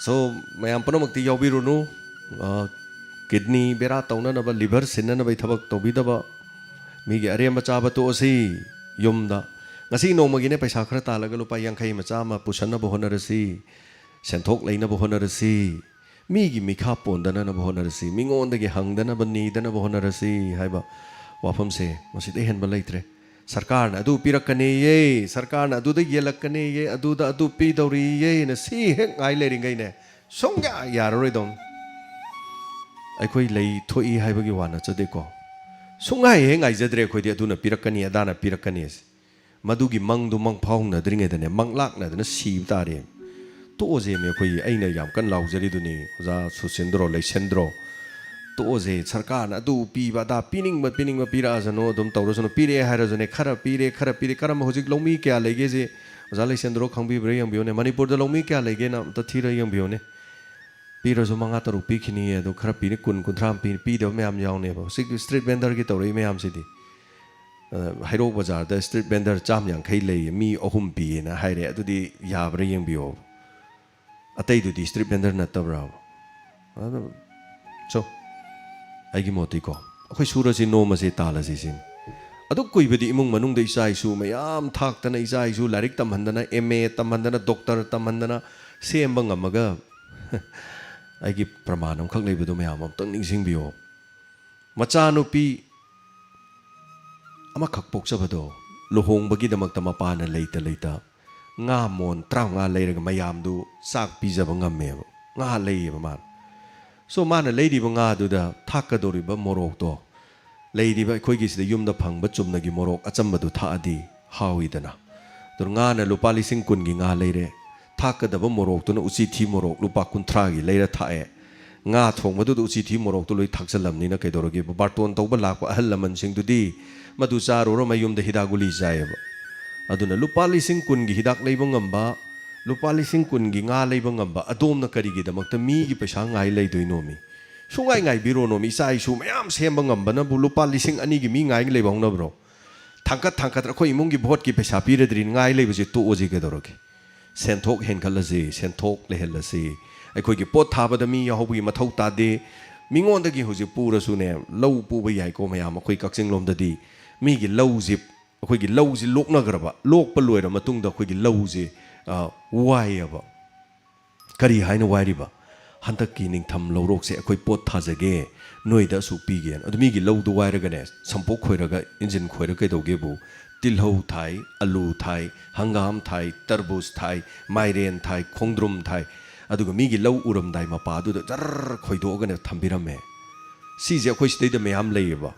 So, ꯃꯌꯥꯝ ꯄꯨꯝꯅꯃꯛꯇꯤ ꯌꯥꯎꯕꯤꯔꯨꯅꯨ꯫ ꯑ, kidney ꯕꯦꯔꯥ ꯇꯧꯅꯅꯕ, liver ꯁꯤꯟꯅꯅꯕꯒꯤ ꯊꯕꯛ ꯇꯧꯕꯤꯗꯕ, ꯃꯤꯒꯤ ꯑꯔꯦꯝꯕ ꯆꯥꯕ ꯇꯣꯛꯑꯁꯤ꯫ ꯌꯨꯝꯗ ꯉꯁꯤ ꯅꯣꯡꯃꯒꯤꯅꯦ ꯄꯩꯁꯥ ꯈꯔ ꯇꯥꯜꯂꯒ ꯂꯨꯄꯥ ꯌꯥꯡꯈꯩ ꯑꯃ, ꯆꯥꯝꯃ ꯄꯨꯁꯟꯅꯕ ꯍꯣꯠꯅꯔꯁꯤ, ꯁꯦꯟꯊꯣꯛ ꯂꯩꯅꯕ ꯍꯣꯠꯅꯔꯁꯤ, ꯃꯤꯒꯤ ꯃꯤꯈꯥ ꯄꯣꯟꯗꯅꯅꯕ ꯍꯣꯠꯅꯔꯁꯤ, ꯃꯤꯉꯣꯟꯗꯒꯤ ꯍꯪꯗꯅꯕ, ꯅꯤꯗꯅꯕ ꯍꯣꯠꯅꯔꯁꯤ ꯍꯥꯏꯕ ꯋꯥꯐꯝꯁꯦ ꯃꯁꯤꯗ ꯍꯦꯟꯕ ꯂꯩꯇ꯭ꯔꯦ꯫ ꯁꯔꯀꯥꯔꯅ ꯑꯗꯨ ꯄꯤꯔꯛꯀꯅꯤꯌꯦ, ꯁꯔꯀꯥꯔꯅ ꯑꯗꯨꯗ ꯌꯦꯜꯂꯛꯀꯅꯤꯌꯦ, ꯑꯗꯨꯗ ꯑꯗꯨ ꯄꯤꯗꯧꯔꯤꯌꯦꯅ ꯁꯤ ꯍꯦꯛ ꯉꯥꯏ ꯂꯩꯔꯤꯉꯩꯅꯦ, ꯁꯨꯡꯌꯥ ꯌꯥꯔꯔꯣꯏꯗꯧꯅꯤ꯫ ꯑꯩꯈꯣꯏ ꯂꯩ ꯊꯣꯛꯏ ꯍꯥꯏꯕꯒꯤ ꯋꯥ ꯅꯠꯆꯗꯦꯀꯣ, ꯁꯨꯡꯉꯥꯏ ꯍꯦꯛ ꯉꯥꯏꯖꯗ꯭ꯔꯦ ꯑꯩꯈꯣꯏꯗꯤ ꯑꯗꯨꯅ ꯄꯤꯔꯛꯀꯅꯤ, ꯑꯗꯥꯅ ꯄꯤꯔꯛꯀꯅꯤ꯫ ꯃꯗꯨꯒꯤ ꯃꯪꯗꯨ ꯃꯪ ꯐꯥꯎꯅꯗ꯭ꯔꯤꯉꯩꯗꯅꯦ, ꯃꯪꯂꯥꯛꯅꯗꯅ ꯁꯤꯕ ꯇꯥꯔꯦ꯫ ꯇꯣꯛꯑꯁꯦꯃꯤ ꯑꯩꯈꯣꯏ, ꯑꯩꯅ ꯌꯥꯝ ꯀꯟꯅ ꯂꯥꯎꯖꯔꯤꯗꯨꯅꯤ, ꯑꯣꯖꯥ ꯁꯨꯁꯤꯟꯗ꯭ꯔꯣ, ꯂꯩꯁꯦꯟꯗ꯭ꯔꯣ꯫ ꯇꯣꯛꯑꯁꯦ, ꯁꯔꯀꯥꯔꯅ ꯑꯗꯨ ꯄꯤꯕ ꯑꯗꯥ ꯄꯤꯅꯤꯡꯕ ꯄꯤꯅꯤꯡꯕ ꯄꯤꯔꯛꯑꯁꯅꯨ, ꯑꯗꯨꯝ ꯇꯧꯔꯁꯅꯨ, ꯄꯤꯔꯛꯑꯦ ꯍꯥꯏꯔꯁꯨꯅꯦ, ꯈꯔ ꯄꯤꯔꯦ, ꯈꯔ ꯄꯤꯔꯦ, ꯀꯔꯝꯕ ꯍꯧꯖꯤꯛ ꯂꯧꯃꯤ ꯀꯌꯥ ꯂꯩꯒꯦꯁꯦ ꯑꯣꯖꯥ ꯂꯩꯁꯦꯟꯗ꯭ꯔꯣ ꯈꯪꯕꯤꯕ꯭ꯔꯥ ꯌꯦꯡꯕꯤꯌꯨꯅꯦ, ꯃꯅꯤꯄꯨꯔꯗ ꯂꯧꯃꯤ ꯀꯌꯥ ꯂꯩꯒꯦꯅ ꯑꯝꯇ ꯊꯤꯔ ꯌꯦꯡꯕꯤꯌꯨꯅꯦ꯫ ꯄꯤꯔꯁꯨ ꯃꯉꯥ ꯇꯔꯨꯛ ꯄꯤꯈꯤꯅꯤꯌꯦ, ꯑꯗꯨ ꯈꯔ ꯄꯤꯅꯤ, ꯀꯨꯟ, ꯀꯨꯟꯊ꯭ꯔꯥ ꯑꯃ ꯄꯤ-, ꯄꯤꯗꯕ ꯃꯌꯥꯝ ꯌꯥꯎꯅꯦꯕ꯫ ꯍꯧꯖꯤꯛ street vendorꯒꯤ ꯇꯧꯔꯛꯏ ꯃꯌꯥꯝꯁꯤꯗꯤ, ꯑ, ꯍꯩꯔꯣꯛ ꯕꯖꯥꯔꯗ street vendor ꯆꯥꯝ ꯌꯥꯡꯈꯩ ꯂꯩꯌꯦ, ꯃꯤ ꯑꯍꯨꯝ ꯄꯤꯌꯦꯅ ꯍꯥꯏꯔꯦ, ꯑꯗꯨꯗꯤ ꯌꯥꯕ꯭ꯔꯥ ꯌꯦꯡꯕꯤꯌꯣ꯫ ꯑꯇꯩꯗꯨꯗꯤ street vendor ꯅꯠꯇꯕ꯭ꯔꯥ? ꯑꯗꯨ, so, ꯑꯩꯒꯤ ꯃꯣꯠꯇꯤꯀꯣ, ꯑꯩꯈꯣꯏ ꯁꯨꯔꯁꯤ, ꯅꯣꯝꯃꯁꯤ, ꯇꯥꯜꯂꯁꯤ ꯁꯤꯅꯤ꯫ ꯑꯗꯨꯛ ꯀꯨꯏꯕꯗꯤ ꯏꯃꯨꯡ ꯃꯅꯨꯡꯗ ꯏꯆꯥ ꯏꯁꯨ ꯃꯌꯥꯝ ꯊꯥꯛꯇꯅ, ꯏꯆꯥ ꯏꯁꯨ ꯂꯥꯏꯔꯤꯛ ꯇꯝꯍꯟꯗꯅ, M A ꯇꯝꯍꯟꯗꯅ, doctor ꯇꯝꯍꯟꯗꯅ ꯁꯦꯝꯕ ꯉꯝꯃꯒ, ꯑꯩꯒꯤ ꯄ꯭ꯔꯃꯥꯟ ꯑꯃꯈꯛ ꯂꯩꯕꯗꯣ ꯃꯌꯥꯝ ꯑꯃꯨꯛꯇꯪ ꯅꯤꯡꯁꯤꯡꯕꯤꯌꯣ꯫ ꯃꯆꯥꯅꯨꯄꯤ ꯑꯃꯈꯛ ꯄꯣꯛꯆꯕꯗꯣ ꯂꯨꯍꯣꯡꯕꯒꯤꯗꯃꯛꯇ ꯃꯄꯥꯅ ꯂꯩꯇ ꯂꯩꯇ ꯉꯥ ꯃꯣꯟ ꯇꯔꯥꯃꯉꯥ ꯂꯩꯔꯒ ꯃꯌꯥꯝꯗꯨ ꯆꯥꯛ ꯄꯤꯖꯕ ꯉꯝꯃꯦꯕ꯫ ꯉꯥ ꯂꯩꯌꯦꯕ ꯃꯥꯅ꯫ So ꯃꯥꯅ ꯂꯩꯔꯤꯕ ꯉꯥꯗꯨꯗ ꯊꯥꯛꯀꯗꯧꯔꯤꯕ ꯃꯣꯔꯣꯛꯇꯣ ꯂꯩꯔꯤꯕ ꯑꯩꯈꯣꯏꯒꯤ ꯁꯤꯗ ꯌꯨꯝꯗ ꯐꯪꯕ ꯆꯨꯝꯅꯒꯤ ꯃꯣꯔꯣꯛ ꯑꯆꯝꯕꯗꯨ ꯊꯥꯛꯑꯗꯤ ꯍꯥꯎꯏꯗꯅ꯫ ꯑꯗꯨ ꯉꯥꯅ ꯂꯨꯄꯥ ꯂꯤꯁꯤꯡ ꯀꯨꯟꯒꯤ ꯉꯥ ꯂꯩꯔꯦ, ꯊꯥꯛꯀꯗꯕ ꯃꯣꯔꯣꯛꯇꯨꯅ ꯎꯆꯤꯊꯤ ꯃꯣꯔꯣꯛ ꯂꯨꯄꯥ ꯀꯨꯟꯊ꯭ꯔꯥꯒꯤ ꯂꯩꯔ ꯊꯥꯛꯑꯦ꯫ ꯉꯥ ꯊꯣꯡꯕꯗꯨꯗ ꯎꯆꯤꯊꯤ ꯃꯣꯔꯣꯛꯇꯨ ꯂꯣꯏ ꯊꯥꯛꯆꯜꯂꯝꯅꯤꯅ ꯀꯩꯗꯧꯔꯒꯦ? ꯕꯥꯔꯇꯣꯟ ꯇꯧꯕ ꯂꯥꯛꯄ ꯑꯍꯜ ꯂꯃꯟꯁꯤꯡꯗꯨꯗꯤ ꯃꯗꯨ ꯆꯥꯔꯨꯔ ꯃꯌꯨꯝꯗ ꯍꯤꯗꯥꯛ ꯒꯨꯂꯤ ꯆꯥꯏꯌꯦꯕ꯫ ꯑꯗꯨꯅ ꯂꯨꯄꯥ ꯂꯤꯁꯤꯡ ꯀꯨꯟꯒꯤ ꯍꯤꯗꯥꯛ ꯂꯩꯕ ꯉꯝꯕ, ꯂꯨꯄꯥ ꯂꯤꯁꯤꯡ ꯀꯨꯟꯒꯤ ꯉꯥ ꯂꯩꯕ ꯉꯝꯕ ꯑꯗꯣꯝꯅ ꯀꯔꯤꯒꯤꯗꯃꯛꯇ ꯃꯤꯒꯤ ꯄꯩꯁꯥ ꯉꯥꯏ ꯂꯩꯗꯣꯏꯅꯣꯃꯤ? ꯁꯨꯡꯉꯥꯏ ꯉꯥꯏꯕꯤꯔꯣꯅꯣꯃꯤ꯫ ꯏꯆꯥ ꯏꯁꯨ ꯃꯌꯥꯝ ꯁꯦꯝꯕ ꯉꯝꯕꯅꯕꯨ ꯂꯨꯄꯥ ꯂꯤꯁꯤꯡ ꯑꯅꯤꯒꯤ ꯃꯤ ꯉꯥꯏ ꯂꯩꯕ ꯍꯧꯅꯕ꯭ꯔꯣ? ꯊꯥꯡꯀꯠ ꯊꯥꯡꯀꯠꯇꯅ ꯑꯩꯈꯣꯏ ꯏꯃꯨꯡꯒꯤ ꯚꯣꯠꯀꯤ ꯄꯩꯁꯥ ꯄꯤꯔꯗ꯭ꯔꯤ ꯉꯥꯏ ꯂꯩꯕꯁꯦ ꯇꯣꯛꯑꯁꯤ ꯀꯩꯗꯧꯔꯒꯦ? ꯁꯦꯟꯊꯣꯛ ꯍꯦꯟꯒꯠꯂꯁꯤ, ꯁꯦꯟꯊꯣꯛ ꯂꯩꯍꯜꯂꯁꯤ꯫ ꯑꯩꯈꯣꯏꯒꯤ ꯄꯣꯠ ꯊꯥꯕꯗ ꯃꯤ ꯌꯥꯎꯍꯧꯕꯒꯤ ꯃꯊꯧ ꯇꯥꯗꯦ꯫ ꯃꯤꯉꯣꯟꯗꯒꯤ ꯍꯧꯖꯤꯛ ꯄꯨꯔꯁꯨꯅꯦ, ꯂꯧ ꯄꯨꯕ ꯌꯥꯏꯀꯣ ꯃꯌꯥꯝ, ꯑꯩꯈꯣꯏ ꯀꯛꯆꯤꯡ ꯂꯣꯝꯗꯗꯤ ꯃꯤꯒꯤ ꯂꯧꯁꯤ, ꯑꯩꯈꯣꯏꯒꯤ ꯂꯧꯁꯤ ꯂꯣꯛꯅꯈ꯭ꯔꯕ, ꯂꯣꯛꯄ ꯂꯣꯏꯔ ꯃꯇꯨꯡꯗ ꯑꯩꯈꯣꯏꯒꯤ ꯂꯧꯁꯤ, ꯑ, ꯋꯥꯏꯌꯦꯕ꯫ ꯀꯔꯤ ꯍꯥꯏꯅ ꯋꯥꯏꯔꯤꯕ? "ꯍꯟꯗꯛꯀꯤ ꯅꯤꯡꯊꯝ ꯂꯧꯔꯣꯛꯁꯦ ꯑꯩꯈꯣꯏ ꯄꯣꯠ ꯊꯥꯖꯒꯦ, ꯅꯣꯏꯗ ꯑꯁꯨꯛ ꯄꯤꯒꯦꯅ"꯫ ꯑꯗꯨ ꯃꯤꯒꯤ ꯂꯧꯗꯨ ꯋꯥꯏꯔꯒꯅꯦ, ꯁꯝꯄꯣꯛ ꯈꯣꯏꯔꯒ, ꯏꯟꯖꯤꯟ ꯈꯣꯏꯔꯒ ꯀꯩꯗꯧꯒꯦꯕꯨ? ꯇꯤꯜꯍꯧ ꯊꯥꯏ, ꯑꯂꯨ ꯊꯥꯏ, ꯍꯪꯒꯥꯝ ꯊꯥꯏ, ꯇꯔꯕꯨꯖ ꯊꯥꯏ, ꯃꯥꯏꯔꯦꯟ ꯊꯥꯏ, ꯈꯣꯡꯗ꯭ꯔꯨꯝ ꯊꯥꯏ꯫ ꯑꯗꯨꯒ ꯃꯤꯒꯤ ꯂꯧ ꯎꯔꯝꯗꯥꯏ ꯃꯄꯥꯗꯨꯗ ꯖꯔ ꯈꯣꯏꯗꯣꯛꯑꯒꯅꯦ ꯊꯝꯕꯤꯔꯝꯃꯦ꯫ ꯁꯤꯁꯦ ꯑꯩꯈꯣꯏ ꯁꯤꯗꯩꯗ ꯃꯌꯥꯝ ꯂꯩꯌꯦꯕ꯫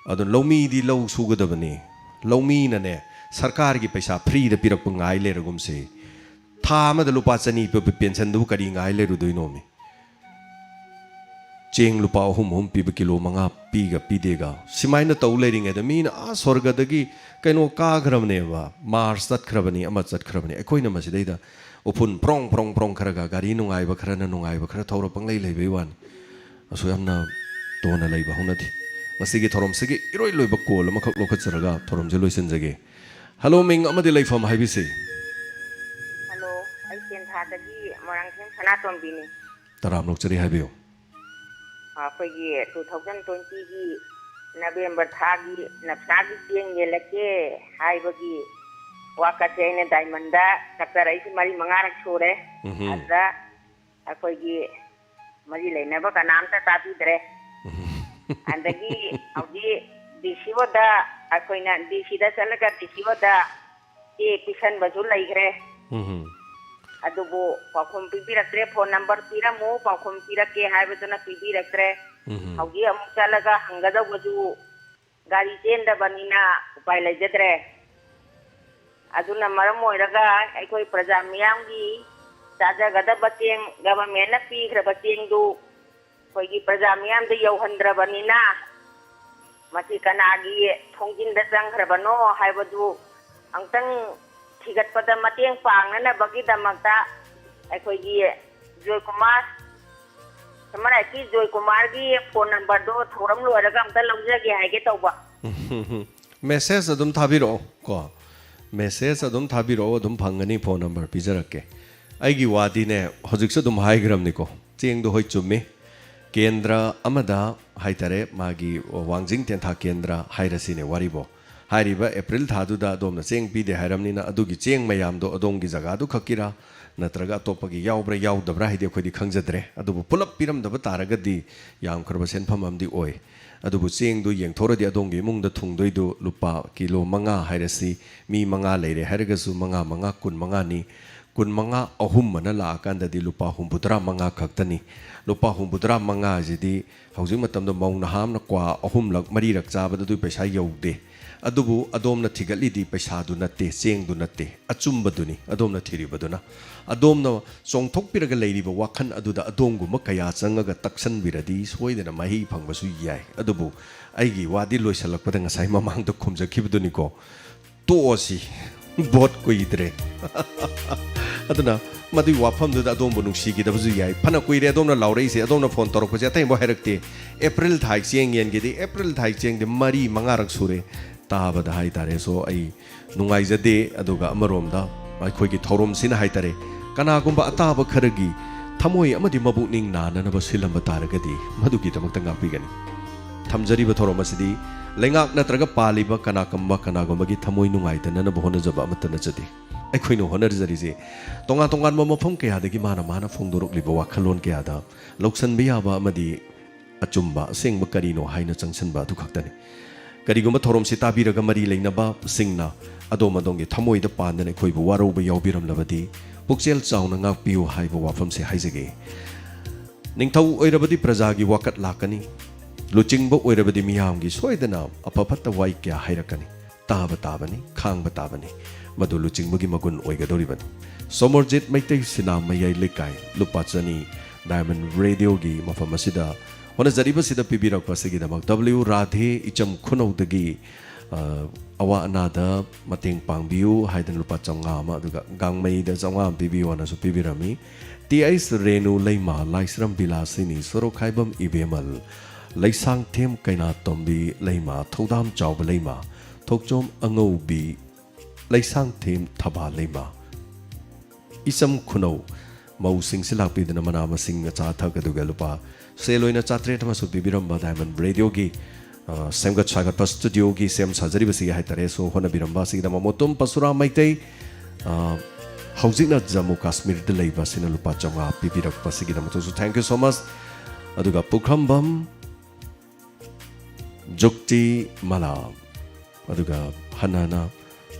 ꯑꯗꯨꯅ ꯂꯧꯃꯤꯗꯤ ꯂꯧ ꯁꯨꯒꯗꯕꯅꯤ꯫ ꯂꯧꯃꯤꯅꯅꯦ, ꯁꯔꯀꯥꯔꯒꯤ ꯄꯩꯁꯥ ꯐ꯭ꯔꯤꯗ ꯄꯤꯔꯛꯄ ꯉꯥꯏ ꯂꯩꯔꯒꯨꯝꯁꯤ꯫ ꯊꯥ ꯑꯃꯗ ꯂꯨꯄꯥ ꯆꯅꯤ ꯄꯤꯕ ꯄꯦꯟꯁꯟꯗꯨꯕꯨ ꯀꯔꯤ ꯉꯥꯏ ꯂꯩꯔꯨꯗꯣꯏꯅꯣꯃꯤ? ꯆꯦꯡ ꯂꯨꯄꯥ ꯑꯍꯨꯝ ꯑꯍꯨꯝ ꯄꯤꯕ ꯀꯤꯂꯣ ꯃꯉꯥ ꯄꯤꯒ ꯄꯤꯗꯦꯒ ꯁꯨꯃꯥꯏꯅ ꯇꯧ ꯂꯩꯔꯤꯉꯩꯗ ꯃꯤꯅ ꯑꯥ ꯁ꯭ꯋꯔꯒꯗꯒꯤ ꯀꯩꯅꯣ ꯀꯥꯈ꯭ꯔꯕꯅꯦꯕ, ꯃꯥꯔꯁ ꯆꯠꯈ꯭ꯔꯕꯅꯤ, ꯑꯃ ꯆꯠꯈ꯭ꯔꯕꯅꯤ꯫ ꯑꯩꯈꯣꯏꯅ ꯃꯁꯤꯗꯩꯗ ꯎꯐꯨꯟ ꯐ꯭ꯔꯣꯡ ꯐ꯭ꯔꯣꯡ ꯐ꯭ꯔꯣꯡ ꯈꯔꯒ, ꯒꯥꯔꯤ ꯅꯨꯡꯉꯥꯏꯕ ꯈꯔꯅ ꯅꯨꯡꯉꯥꯏꯕ ꯈꯔ ꯊꯧꯔ ꯄꯪꯂꯩ ꯂꯩꯕꯩ ꯋꯥꯅꯤ꯫ ꯑꯁꯨꯛ ꯌꯥꯝꯅ ꯇꯣꯟꯅ ꯂꯩꯕ ꯍꯧꯅꯗꯦ꯫ ꯉꯁꯤꯒꯤ ꯊꯧꯔꯝꯁꯤꯒꯤ ꯏꯔꯣꯏ ꯂꯣꯏꯕ ꯀꯣꯜ ꯑꯃꯈꯛ ꯂꯧꯈꯠꯆꯔꯒ ꯊꯧꯔꯝꯁꯦ ꯂꯣꯏꯁꯤꯟꯖꯒꯦ꯫ ꯍꯜꯂꯣ, ꯃꯤꯡ ꯑꯃꯗꯤ ꯂꯩꯐꯝ ꯍꯥꯏꯕꯤꯁꯤ꯫ ꯍꯜꯂꯣ, ꯑꯩ ꯇꯦꯟꯊꯥꯗꯒꯤ ꯃꯣꯏꯔꯥꯡꯊꯦꯝ ꯁꯅꯥꯇꯣꯝꯕꯤꯅꯤ꯫ ꯇꯔꯥꯝ ꯂꯧꯆꯔꯤ, ꯍꯥꯏꯕꯤꯌꯨ꯫ ꯑꯩꯈꯣꯏꯒꯤ ꯇꯨ ꯊꯥꯎꯖꯟ ꯇ꯭ꯋꯦꯟꯇꯤꯒꯤ ꯅꯕꯦꯝꯕꯔ ꯊꯥꯒꯤ ꯅꯞꯁꯥꯒꯤ ꯆꯦꯡ ꯌꯦꯜꯂꯛꯀꯦ ꯍꯥꯏꯕꯒꯤ ꯋꯥꯀꯠꯁꯦ ꯑꯩꯅ ꯗꯥꯏꯃꯟꯗ ꯀꯠꯆꯔꯛꯏꯁꯦ ꯃꯔꯤ ꯃꯉꯥꯔꯛ ꯁꯨꯔꯦ꯫ ꯎꯝꯍꯨꯝ꯫ ꯑꯗꯨꯗ ꯑꯩꯈꯣꯏꯒꯤ ꯃꯔꯤ ꯂꯩꯅꯕ ꯀꯅꯥꯝꯇ ꯇꯥꯕꯤꯗ꯭ꯔꯦ꯫ ꯑꯗꯒꯤ ꯍꯧꯖꯤꯛ ꯗꯤ ꯁꯤ ꯑꯣꯗ, ꯑꯩꯈꯣꯏꯅ ꯗꯤ ꯁꯤꯗ ꯆꯠꯂꯒ ꯗꯤ ꯁꯤ ꯑꯣꯗ ꯆꯦ ꯄꯤꯁꯟꯕꯁꯨ ꯂꯩꯈ꯭ꯔꯦ꯫ ꯎꯝ꯫ ꯑꯗꯨꯕꯨ ꯄꯥꯎꯈꯨꯝ ꯄꯤꯕꯤꯔꯛꯇ꯭ꯔꯦ꯫ ꯐꯣꯟ ꯅꯝꯕꯔ ꯄꯤꯔꯝꯃꯨ, ꯄꯥꯎꯈꯨꯝ ꯄꯤꯔꯛꯀꯦ ꯍꯥꯏꯕꯗꯨꯅ ꯄꯤꯕꯤꯔꯛꯇ꯭ꯔꯦ꯫ ꯎꯝ꯫ ꯍꯧꯖꯤꯛ ꯑꯃꯨꯛ ꯆꯠꯂꯒ ꯍꯪꯒꯗꯧꯕꯁꯨ ꯒꯥꯔꯤ ꯆꯦꯟꯗꯕꯅꯤꯅ ꯎꯄꯥꯏ ꯂꯩꯖꯗ꯭ꯔꯦ꯫ ꯑꯗꯨꯅ ꯃꯔꯝ ꯑꯣꯏꯔꯒ ꯑꯩꯈꯣꯏ ꯄ꯭ꯔꯖꯥ ꯃꯤꯌꯥꯝꯒꯤ ꯆꯥꯖꯒꯗꯕ ꯆꯦꯡ, ꯒꯚꯔꯟꯃꯦꯟꯠꯅ ꯄꯤꯈ꯭ꯔꯕ ꯆꯦꯡꯗꯨ ꯑꯩꯈꯣꯏꯒꯤ ꯄ꯭ꯔꯖꯥ ꯃꯤꯌꯥꯝꯗ ꯌꯧꯍꯟꯗ꯭ꯔꯕꯅꯤꯅ, ꯃꯁꯤ ꯀꯅꯥꯒꯤ ꯊꯣꯡꯖꯤꯟꯗ ꯆꯪꯈ꯭ꯔꯕꯅꯣ ꯍꯥꯏꯕꯗꯨ ꯑꯃꯨꯛꯇꯪ ꯊꯤꯒꯠꯄꯗ ꯃꯇꯦꯡ ꯄꯥꯡꯅꯅꯕꯒꯤꯗꯃꯛꯇ ꯑꯩꯈꯣꯏꯒꯤ ꯖꯣꯏꯀꯨꯃꯥꯔ, ꯁꯃꯔꯥꯏꯀꯤ ꯖꯣꯏꯀꯨꯃꯥꯔꯒꯤ ꯐꯣꯟ ꯅꯝꯕꯔꯗꯣ ꯊꯧꯔꯝ ꯂꯣꯏꯔꯒ ꯑꯝꯇ ꯂꯧꯖꯒꯦ ꯍꯥꯏꯒꯦ ꯇꯧꯕ꯫ ꯃꯦꯁꯦꯖ ꯑꯗꯨꯝ ꯊꯥꯕꯤꯔꯛꯑꯣ ꯀꯣ, ꯃꯦꯁꯦꯖ ꯑꯗꯨꯝ ꯊꯥꯕꯤꯔꯛꯑꯣ, ꯑꯗꯨꯝ ꯐꯪꯒꯅꯤ, ꯐꯣꯟ ꯅꯝꯕꯔ ꯄꯤꯖꯔꯛꯀꯦ꯫ ꯑꯩꯒꯤ ꯋꯥꯗꯤꯅꯦ, ꯍꯧꯖꯤꯛꯁꯨ ꯑꯗꯨꯝ ꯍꯥꯏꯈ꯭ꯔꯕꯅꯤꯀꯣ, ꯆꯦꯡꯗꯣ ꯍꯣꯏ ꯆꯨꯝꯃꯤ꯫ ꯀꯦꯟꯗ꯭ꯔ ꯑꯃꯗ ꯍꯥꯏꯇꯥꯔꯦ, ꯃꯥꯒꯤ ꯋꯥꯡꯖꯤꯡ ꯇꯦꯟꯊꯥ ꯀꯦꯟꯗ꯭ꯔ ꯍꯥꯏꯔꯁꯤꯅꯦ ꯋꯥꯔꯤꯕꯣ, ꯍꯥꯏꯔꯤꯕ ꯑꯦꯄ꯭ꯔꯤꯜ ꯊꯥꯗꯨꯗ ꯑꯗꯣꯝꯅ ꯆꯦꯡ ꯄꯤꯗꯦ ꯍꯥꯏꯔꯕꯅꯤꯅ, ꯑꯗꯨꯒꯤ ꯆꯦꯡ ꯃꯌꯥꯝꯗꯣ ꯑꯗꯣꯝꯒꯤ ꯖꯒꯥꯗꯨ ꯈꯛꯀꯤꯔꯥ, ꯅꯠꯇ꯭ꯔꯒ ꯑꯇꯣꯞꯄꯒꯤ ꯌꯥꯎꯕ꯭ꯔꯥ ꯌꯥꯎꯗꯕ꯭ꯔꯥ ꯍꯥꯏꯗꯤ ꯑꯩꯈꯣꯏꯗꯤ ꯈꯪꯖꯗ꯭ꯔꯦ꯫ ꯑꯗꯨꯕꯨ ꯄꯨꯂꯞ ꯄꯤꯔꯝꯗꯕ ꯇꯥꯔꯒꯗꯤ ꯌꯥꯝꯈ꯭ꯔꯕ ꯁꯦꯟꯐꯝ ꯑꯃꯗꯤ ꯑꯣꯏ꯫ ꯑꯗꯨꯕꯨ ꯆꯦꯡꯗꯨ ꯌꯦꯡꯊꯣꯛꯑꯗꯤ ꯑꯗꯣꯝꯒꯤ ꯏꯃꯨꯡꯗ ꯊꯨꯡꯗꯣꯏꯗꯨ ꯂꯨꯄꯥ ꯀꯤꯂꯣ ꯃꯉꯥ ꯍꯥꯏꯔꯁꯤ, ꯃꯤ ꯃꯉꯥ ꯂꯩꯔꯦ ꯍꯥꯏꯔꯒꯁꯨ ꯃꯉꯥ ꯃꯉꯥ ꯀꯨꯟꯃꯉꯥꯅꯤ꯫ ꯀꯨꯟꯃꯉꯥ ꯑꯍꯨꯝ ꯑꯅ ꯂꯥꯛꯑꯀꯥꯟꯗꯗꯤ ꯂꯨꯄꯥ ꯍꯨꯝꯐꯨꯇꯔꯥ ꯃꯉꯥ ꯈꯛꯇꯅꯤ꯫ ꯂꯨꯄꯥ ꯍꯨꯝꯐꯨꯇꯔꯥ ꯃꯉꯥꯁꯤꯗꯤ ꯍꯧꯖꯤꯛ ꯃꯇꯝꯗ ꯃꯧ ꯅꯍꯥ ꯑꯃꯅ ꯀ꯭ꯋꯥ ꯑꯍꯨꯝꯂꯛ ꯃꯔꯤꯔꯛ ꯆꯥꯕꯗ ꯑꯗꯨꯒꯤ ꯄꯩꯁꯥ ꯌꯧꯗꯦ꯫ ꯑꯗꯨꯕꯨ ꯑꯗꯣꯝꯅ ꯊꯤꯒꯠꯂꯤꯗꯤ ꯄꯩꯁꯥꯗꯨ ꯅꯠꯇꯦ, ꯆꯦꯡꯗꯨ ꯅꯠꯇꯦ, ꯑꯆꯨꯝꯕꯗꯨꯅꯤ ꯑꯗꯣꯝꯅ ꯊꯤꯔꯤꯕꯗꯨꯅ꯫ ꯑꯗꯣꯝꯅ ꯆꯣꯡꯊꯣꯛꯄꯤꯔꯒ ꯂꯩꯔꯤꯕ ꯋꯥꯈꯜ ꯑꯗꯨꯗ ꯑꯗꯣꯝꯒꯨꯝꯕ ꯀꯌꯥ ꯆꯪꯉꯒ ꯇꯛꯁꯟꯕꯤꯔꯗꯤ ꯁꯣꯏꯗꯅ ꯃꯍꯩ ꯐꯪꯕꯁꯨ ꯌꯥꯏ꯫ ꯑꯗꯨꯕꯨ ꯑꯩꯒꯤ ꯋꯥꯗꯤ ꯂꯣꯏꯁꯤꯜꯂꯛꯄꯗ ꯉꯁꯥꯏ ꯃꯃꯥꯡꯗ ꯈꯨꯝꯖꯈꯤꯕꯗꯨꯅꯤꯀꯣ, ꯇꯣꯛꯑꯁꯤ, ꯚꯣꯠ ꯀꯨꯏꯗ꯭ꯔꯦ꯫ ꯑꯗꯨꯅ ꯃꯗꯨꯒꯤ ꯋꯥꯐꯝꯗꯨꯗ ꯑꯗꯣꯝꯕꯨ ꯅꯨꯡꯁꯤꯈꯤꯗꯕꯁꯨ ꯌꯥꯏ꯫ ꯐꯅ ꯀꯨꯏꯔꯦ ꯑꯗꯣꯝꯅ ꯂꯥꯎꯔꯛꯏꯁꯦ, ꯑꯗꯣꯝꯅ ꯐꯣꯟ ꯇꯧꯔꯛꯄꯁꯦ, ꯑꯇꯩ ꯑꯃꯐꯥꯎ ꯍꯥꯏꯔꯛꯇꯦ꯫ ꯑꯦꯄ꯭ꯔꯤꯜ ꯊꯥꯒꯤ ꯆꯦꯡ ꯌꯦꯟꯒꯤꯗꯤ, ꯑꯦꯄ꯭ꯔꯤꯜ ꯊꯥꯒꯤ ꯆꯦꯡꯗꯤ ꯃꯔꯤ ꯃꯉꯥꯔꯛ ꯁꯨꯔꯦ ꯇꯥꯕꯗ ꯍꯥꯏꯇꯥꯔꯦ꯫ So ꯑꯩ ꯅꯨꯡꯉꯥꯏꯖꯗꯦ꯫ ꯑꯗꯨꯒ ꯑꯃꯔꯣꯝꯗ ꯑꯩꯈꯣꯏꯒꯤ ꯊꯧꯔꯝꯁꯤꯅ ꯍꯥꯏꯇꯥꯔꯦ, ꯀꯅꯥꯒꯨꯝꯕ ꯑꯇꯥꯕ ꯈꯔꯒꯤ ꯊꯃꯣꯏ ꯑꯃꯗꯤ ꯃꯕꯨꯛꯅꯤꯡ ꯅꯥꯅꯅꯕ ꯁꯤꯜꯂꯝꯕ ꯇꯥꯔꯒꯗꯤ ꯃꯗꯨꯒꯤꯗꯃꯛꯇ ꯉꯥꯛꯄꯤꯒꯅꯤ꯫ ꯊꯝꯖꯔꯤꯕ ꯊꯧꯔꯝ ꯑꯁꯤꯗꯤ ꯂꯩꯉꯥꯛ ꯅꯠꯇ꯭ꯔꯒ ꯄꯥꯜꯂꯤꯕ ꯀꯅꯥꯒꯨꯝꯕ ꯀꯅꯥꯒꯨꯝꯕꯒꯤ ꯊꯃꯣꯏ ꯅꯨꯡꯉꯥꯏꯇꯅꯅꯕ ꯍꯣꯠꯅꯖꯕ ꯑꯃꯠꯇ ꯅꯠꯆꯗꯦ꯫ ꯑꯩꯈꯣꯏꯅ ꯍꯣꯠꯅꯖꯔꯤꯁꯦ ꯇꯣꯉꯥꯟ ꯇꯣꯉꯥꯟꯕ ꯃꯐꯝ ꯀꯌꯥꯗꯒꯤ ꯃꯥꯅ ꯃꯥꯅ ꯐꯣꯡꯗꯣꯔꯛꯂꯤꯕ ꯋꯥꯈꯜꯂꯣꯟ ꯀꯌꯥꯗ ꯂꯧꯁꯟꯕ ꯌꯥꯕ ꯑꯃꯗꯤ ꯑꯆꯨꯝꯕ ꯑꯁꯦꯡꯕ ꯀꯔꯤꯅꯣ ꯍꯥꯏꯅ ꯆꯪꯁꯤꯟꯕ ꯑꯗꯨ ꯈꯛꯇꯅꯤ꯫ ꯀꯔꯤꯒꯨꯝꯕ ꯊꯧꯔꯝꯁꯤ ꯇꯥꯕꯤꯔꯒ ꯃꯔꯤ ꯂꯩꯅꯕꯁꯤꯡꯅ ꯑꯗꯣꯝ ꯑꯗꯣꯝꯒꯤ ꯊꯃꯣꯏꯗ ꯄꯥꯟꯗꯅ ꯑꯩꯈꯣꯏꯕꯨ ꯋꯥꯔꯧꯕ ꯌꯥꯎꯕꯤꯔꯝꯂꯕꯗꯤ ꯄꯨꯛꯆꯦꯜ ꯆꯥꯎꯅ ꯉꯥꯛꯄꯤꯌꯨ ꯍꯥꯏꯕ ꯋꯥꯐꯝꯁꯦ ꯍꯥꯏꯖꯒꯦ꯫ ꯅꯤꯡꯊꯧ ꯑꯣꯏꯔꯕꯗꯤ ꯄ꯭ꯔꯖꯥꯒꯤ ꯋꯥꯀꯠ ꯂꯥꯛꯀꯅꯤ, ꯂꯨꯆꯤꯡꯕ ꯑꯣꯏꯔꯕꯗꯤ ꯃꯤꯌꯥꯝꯒꯤ ꯁꯣꯏꯗꯅ ꯑꯐ ꯐꯠꯇ ꯋꯥꯍꯩ ꯀꯌꯥ ꯍꯥꯏꯔꯛꯀꯅꯤ꯫ ꯇꯥꯕ ꯇꯥꯕꯅꯤ, ꯈꯥꯡꯕ ꯇꯥꯕꯅꯤ꯫ ꯃꯗꯨ ꯂꯨꯆꯤꯡꯕꯒꯤ ꯃꯒꯨꯟ ꯑꯣꯏꯒꯗꯧꯔꯤꯕꯅꯤ꯫ ꯁꯣꯃꯣꯔꯖꯤꯠ ꯃꯩꯇꯩ ꯁꯤꯅꯥ ꯃꯌꯥꯏ ꯂꯩꯀꯥꯏ, ꯂꯨꯄꯥ ꯆꯅꯤ, ꯗꯥꯏꯃꯟ ꯔꯦꯗꯤꯑꯣꯒꯤ ꯃꯐꯝ ꯑꯁꯤꯗ ꯍꯣꯠꯅꯖꯔꯤꯕꯁꯤꯗ ꯄꯤꯕꯤꯔꯛꯄ ꯑꯁꯤꯒꯤꯗꯃꯛ, ꯗꯕ꯭ꯂꯤꯎ ꯔꯥꯙꯦ ꯏꯆꯝ ꯈꯨꯅꯧꯗꯒꯤ, ꯑ, ꯑꯋꯥ ꯑꯅꯥꯗ ꯃꯇꯦꯡ ꯄꯥꯡꯕꯤꯌꯨ ꯍꯥꯏꯗꯅ ꯂꯨꯄꯥ ꯆꯥꯝꯃꯉꯥ ꯑꯃ, ꯑꯗꯨꯒ ꯒꯥꯡꯃꯩꯗ ꯆꯥꯝꯃꯉꯥ ꯑꯃ ꯄꯤꯕꯤꯌꯨ ꯍꯥꯏꯅꯁꯨ ꯄꯤꯕꯤꯔꯝꯃꯤ꯫ ꯇꯤ ꯑꯩꯆ ꯔꯦꯅꯨ ꯂꯩꯃ, ꯂꯥꯏꯁ꯭ꯔꯝ ꯕꯤꯂꯥꯁꯤꯅꯤ, ꯁꯣꯔꯣꯛꯈꯥꯏꯕꯝ ꯏꯕꯦꯃꯜ, ꯂꯩꯁꯥꯡꯊꯦꯝ ꯀꯩꯅꯥꯇꯣꯝꯕꯤ ꯂꯩꯃ, ꯊꯧꯗꯥꯝ ꯆꯥꯎꯕ ꯂꯩꯃ, ꯊꯣꯛꯆꯣꯝ ꯑꯉꯧꯕꯤ, ꯂꯩꯁꯥꯡꯊꯦꯝ ꯊꯕꯥ ꯂꯩꯃ, ꯏꯆꯝ ꯈꯨꯅꯧ, ꯃꯧꯁꯤꯡꯁꯤ ꯂꯥꯛꯄꯤꯗꯨꯅ ꯃꯅꯥ ꯃꯁꯤꯡ ꯑꯆꯥ ꯑꯊꯛ ꯑꯗꯨꯒ ꯂꯨꯄꯥ ꯁꯦꯜ ꯑꯣꯏꯅ ꯆꯥꯇ꯭ꯔꯦꯠ ꯑꯃꯁꯨ ꯄꯤꯕꯤꯔꯝꯕ ꯗꯥꯏꯃꯟ ꯔꯦꯗꯤꯑꯣꯒꯤ, ꯑ, ꯁꯦꯝꯒꯠ ꯁꯥꯒꯠꯄ ꯁ꯭ꯇꯨꯗꯤꯑꯣꯒꯤ ꯁꯦꯝ ꯁꯥꯖꯔꯤꯕꯁꯤꯒꯤ ꯍꯥꯏꯇꯥꯔꯦ, ꯁꯣ ꯍꯣꯠꯅꯕꯤꯔꯝꯕ ꯑꯁꯤꯒꯤꯗꯃꯛ ꯃꯣꯇꯨꯝ ꯄꯁꯨꯔꯥꯝ ꯃꯩꯇꯩ, ꯑ, ꯍꯧꯖꯤꯛꯅ ꯖꯝꯃꯨ ꯀꯥꯁꯃꯤꯔꯗ ꯂꯩꯕ ꯑꯁꯤꯅ ꯂꯨꯄꯥ ꯆꯥꯝꯃꯉꯥ ꯄꯤꯕꯤꯔꯛꯄꯁꯤꯒꯤꯗꯃꯛꯇꯁꯨ thank you so much꯫ ꯑꯗꯨꯒ ꯄꯨꯈ꯭ꯔꯝꯕꯝ ꯖꯨꯛꯇꯤ ꯃꯂꯥ, ꯑꯗꯨꯒ ꯍꯟꯅ ꯍꯟꯅ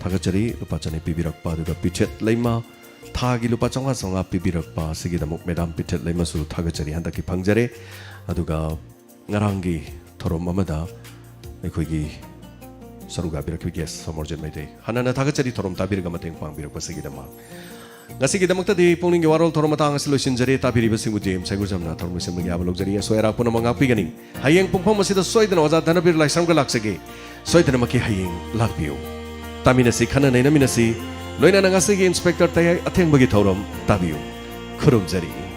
ꯊꯥꯒꯠꯆꯔꯤ, ꯂꯨꯄꯥ ꯆꯅꯤ ꯄꯤꯕꯤꯔꯛꯄ, ꯑꯗꯨꯒ ꯄꯤꯊꯦꯠ ꯂꯩꯃ ꯊꯥꯒꯤ ꯂꯨꯄꯥ ꯆꯥꯝꯃꯉꯥ ꯆꯥꯝꯃꯉꯥ ꯄꯤꯕꯤꯔꯛꯄ ꯑꯁꯤꯒꯤꯗꯃꯛ ꯃꯦꯗꯥꯝ ꯄꯤꯊꯦꯠ ꯂꯩꯃꯁꯨ ꯊꯥꯒꯠꯆꯔꯤ, ꯍꯟꯗꯛꯀꯤ ꯐꯪꯖꯔꯦ꯫ ꯑꯗꯨꯒ ꯉꯔꯥꯡꯒꯤ ꯊꯧꯔꯝ ꯑꯃꯗ ꯑꯩꯈꯣꯏꯒꯤ ꯁꯔꯨꯛ ꯌꯥꯕꯤꯔꯛꯈꯤꯕ ꯒꯦꯁ ꯁꯣꯃꯣꯔꯖꯤꯠ ꯃꯩꯇꯩ, ꯍꯟꯅ ꯍꯟꯅ ꯊꯥꯒꯠꯆꯔꯤ ꯊꯧꯔꯝ ꯇꯥꯕꯤꯔꯒ ꯃꯇꯦꯡ ꯄꯥꯡꯕꯤꯔꯛꯄꯁꯤꯒꯤꯗꯃꯛ꯫ ꯉꯁꯤꯒꯤꯗꯃꯛꯇꯗꯤ ꯄꯨꯛꯅꯤꯡꯒꯤ ꯋꯥꯔꯣꯜ ꯊꯧꯔꯝ ꯃꯇꯥꯡ ꯑꯁꯤ ꯂꯣꯏꯁꯤꯟꯖꯔꯦ꯫ ꯇꯥꯕꯤꯔꯤꯕꯁꯤꯡꯕꯨ ꯖꯤ ꯑꯦꯝ ꯁꯥꯏꯒꯨꯖꯝꯅ ꯊꯧꯔꯝ ꯂꯣꯏꯁꯤꯟꯕꯒꯤ ꯑꯌꯥꯕ ꯂꯧꯖꯔꯤ꯫ ꯑꯁꯣꯏ ꯑꯔꯥꯛ ꯄꯨꯝꯅꯃꯛ ꯉꯥꯛꯄꯤꯒꯅꯤ꯫ ꯍꯌꯦꯡ ꯄꯨꯡꯐꯝ ꯑꯁꯤꯗ ꯁꯣꯏꯗꯅ ꯑꯣꯖꯥ ꯙꯅꯕꯤꯔ ꯂꯥꯏꯁ꯭ꯔꯝꯒ ꯂꯥꯛꯆꯒꯦ꯫ ꯁꯣꯏꯗꯅꯃꯛꯀꯤ ꯍꯌꯦꯡ ꯂꯥꯛꯄꯤꯌꯨ꯫ ꯇꯥꯃꯤꯟꯅꯁꯤ, ꯈꯟꯅ ꯅꯩꯅꯃꯤꯟꯅꯁꯤ, ꯂꯣꯏꯅꯅ ꯉꯁꯤꯒꯤ ꯏꯟꯁꯄꯦꯛꯇꯔ ꯇꯌꯥꯏ ꯑꯊꯦꯡꯕꯒꯤ ꯊꯧꯔꯝ ꯇꯥꯕꯤꯌꯨ꯫ ꯈꯨꯔꯨꯝꯖꯔꯤ꯫